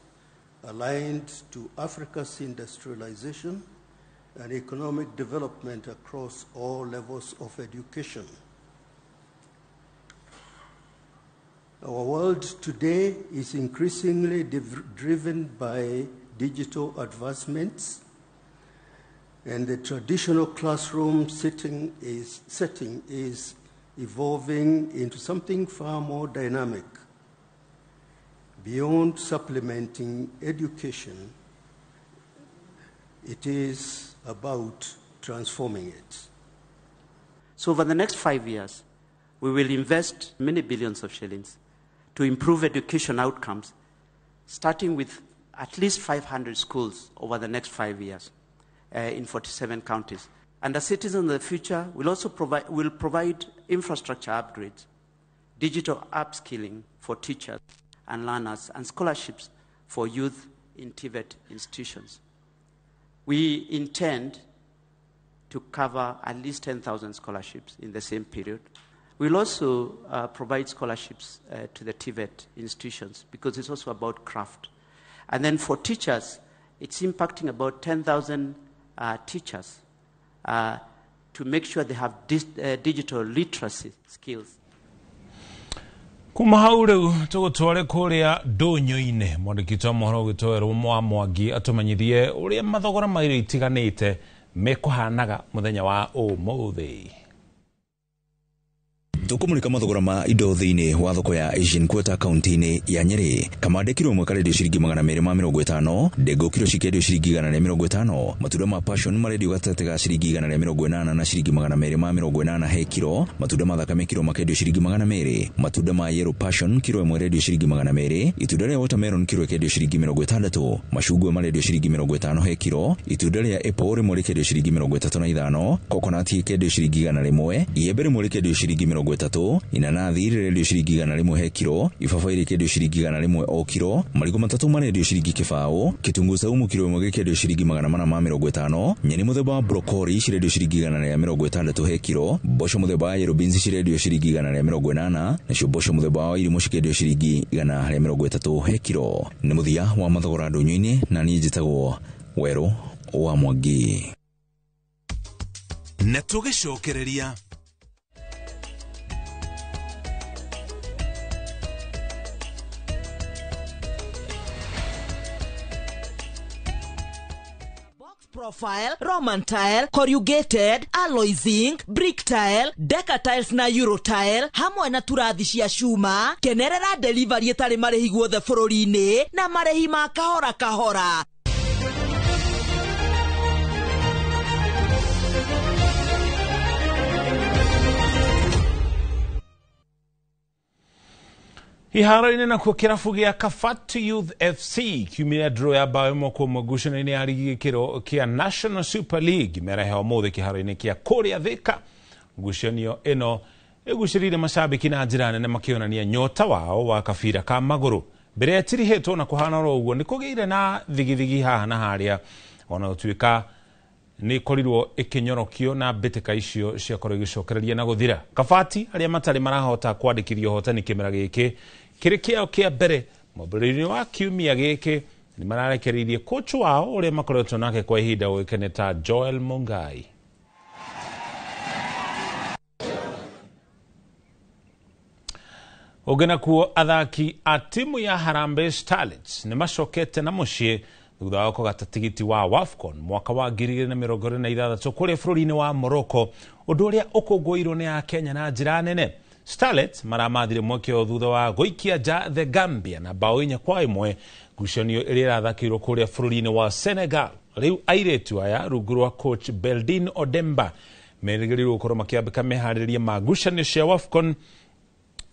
aligned to Africa's industrialization and economic development across all levels of education. Our world today is increasingly driven by digital advancements, and the traditional classroom setting is evolving into something far more dynamic. Beyond supplementing education, it is about transforming it. So over the next 5 years, we will invest many billions of shillings to improve education outcomes, starting with at least 500 schools over the next 5 years in 47 counties. And the Citizen of the Future will also provide infrastructure upgrades, digital upskilling for teachers and learners, and scholarships for youth in TVET institutions. We intend to cover at least 10,000 scholarships in the same period. We'll also provide scholarships to the TVET institutions, because it's also about craft. And then for teachers, it's impacting about 10,000 teachers to make sure they have digital literacy skills. Kuma hau rĩu tũgũtware kũrĩa ndũnyũ-inĩ mwandĩki wa mohoro ũgĩtwerwo mwa Mwangi atũmenyithie ũrĩa mathogora ma irio itiganĩte mekũhanaga mũthenya wa ũmũthĩ. Tukumulika mathogora ma indo thiini wa thoko ya Asian Quarter kaunti-inĩ ya Nyeri. Kamande kiro ĩmwe karendio ciringi 250, ndengũ kiro cikendio ciringi 150, matunda ma passion marendio gatagatĩ ga ciringi 180 na ciringi 280 he kiro, matunda ma thakame kiro makendio ciringi 200, matunda ma yellow passion kiro ĩmwe rendio ciringi 200, itunda rĩa watermelon kiro ĩkendio ciringi 60, macungwa marendio ciringi 50 he kiro, itunda rĩa apple rĩmwe rĩkendio ciringi 35, coconut ĩkendio ciringi 100, iembe rĩmwe rĩkendio ciringi 30, inanathi rĩrendio ciringi 100 he kiro, ibabaĩ rĩkendio ciringi 100 o kiro, marigũ matatũ marendio ciringi 0, kitunguu saumu kiro ĩmwe gĩkendio ciringi 450, nyeni mũthemba wa broccoli cirendio ciringi 160 he kiro, mboco mũthemba wa yellow beans cirendio ciringi 180, nacio mboco mũthemba wa irimũ cikendio ciringi 130 he kiro. Nĩ mũthia wa mathogora ndũnyũ-inĩ, na niĩ njĩtagwo Werũ wa Mwangi. Na tũgĩcokereria profile, Roman tile, corrugated, alloy zinc, brick tile, deca tiles na euro tile, hamwe na turathi cia cuma, kenerera delivery ĩtarĩ marĩhi guothe bũrũri-inĩ na marĩhi ma kahora kahora. Iharo-inĩ nakuo kĩrabu gĩa Kabati Youth FC kiumire draw ya bao ĩmwe kwa ĩmwe ngucanio-inĩ ya rigi gĩkĩro kĩa National Super League merehe ũmũthĩ kĩharo-inĩ kĩa kũrĩa Thika. Ngucanio ĩno ĩgucĩrĩire macambĩki na njĩra nene makĩonania nyota wao wa kabira ka magũrũ. Mbere ĩtirihĩtwo na kũhana oro ũguo nĩ kũgĩire na thigithigi haha na harĩa, ona gũtuĩka nĩ ĩkorirwo ĩkĩnyorokio na mbĩtĩka icio ciakorwo igĩcokereria na gũthira. Kabati arĩa matarĩ marahota kwandĩkithia ũhotani kĩmera gĩkĩ kĩrĩ kĩao kĩa mbere mwambĩrĩrio wa kiumia gĩkĩ nĩ mararekereirie coach wao ũrĩa makoretwo nake kwa ihinda ũĩkaine ta Joel Mungai. Ũngĩ nakuo athaki a timu ya Harambee Starlets nĩ macokete na mũciĩ thutha wa kũgata tigiti wa WAFCON mwaka wa 2026 kũrĩa bũrũri-inĩ wa Morocco, ũndũ ũrĩa ũkũngũĩirwo nĩ Akenya na njĩra nene. Starlets maramathire mweke ũyũ thutha wa gũikia nja the Gambia na bao 4-1 ngucanio ĩrĩa ĩrathakĩirwo kũrĩa bũrũri-inĩ wa Senegal. Rĩu airĩtu aya rungu rwa coach Beldin Odemba merĩgĩrĩirwo gũkorwo makĩambĩka meharĩrĩria ma ngucanio cia WAFCON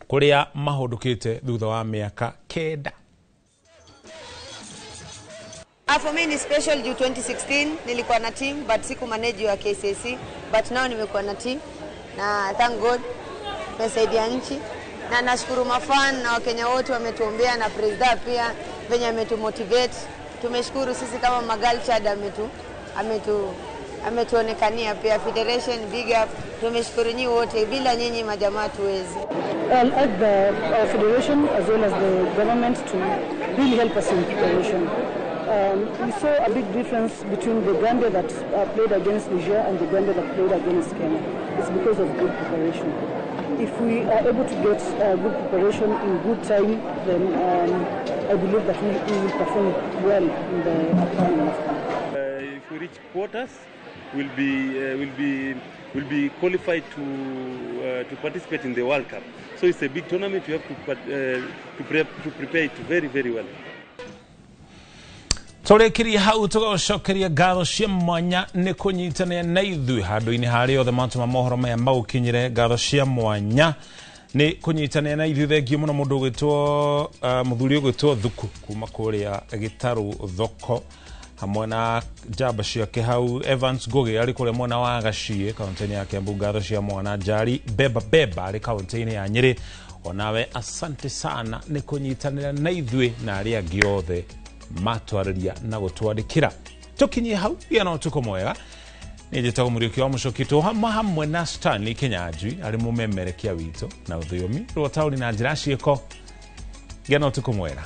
kũrĩa mahũndũkĩte thutha wa mĩaka 9. For me ni special juu 2016 nilikuwa na team but siku manage wa KCC, but now nimekuwa na team na thank God tumesaidia nchi, na nashukuru mafan na Wakenya wote wametuombea na president pia. Venye ametumotivate. Tumeshukuru sisi kama Magalchad ametuonekania pia federation, big up. Tumeshukuru nyinyi wote, bila nyinyi majamaa tuwezi. I'll urge the federation as well as the government to really help us in preparation. We saw a big difference between the Gambia that played against Niger and the Gambia that played against Kenya. It's because of good preparation. If we are able to get good preparation in good time, then I believe that we will perform well in the upcoming AFCON. If we reach quarters, we'll be qualified to participate in the World Cup. So it's a big tournament. You have to prepare it very, very well. Tũrĩkĩrie hau, tũgacokeria ngatho cia mwanya nĩ kũnyitanĩra na ithuĩ handũ-inĩ harĩa othe matũma mohoro maya maũkinyĩre. Ngatho cia mwanya nĩ kũnyitanĩra na ithuĩ. Thengiũ mũno mũndũ ũgwĩtwo mũthuri ũgwĩtwo Thuku kuma kũrĩa Gĩtarũ thoko hamwe na njamba ciake hau. Evans Ngugi arĩ kũrĩa mwena wa Gaciĩ, kaunti-inĩ ya Kiambu. Ngatho cia mwana Njari Beba Beba arĩ kaunti-inĩ ya Nyĩrĩ. Onawe asante sana nĩ kũnyitanĩra na ithuĩ na arĩa angĩ othe matwarĩria na gũtwandĩkĩra. Tũkinyie hau, gĩa na ũtukũ mwega. Nĩ njĩtagwo Mũriũki wa Mũcoki, tũ hamwe na Stanley Kinyanjui arĩ mũmemerekia witũ na ũthiomi rwa taũni na njĩra ciĩko. Gĩa na ũtukũ mwega.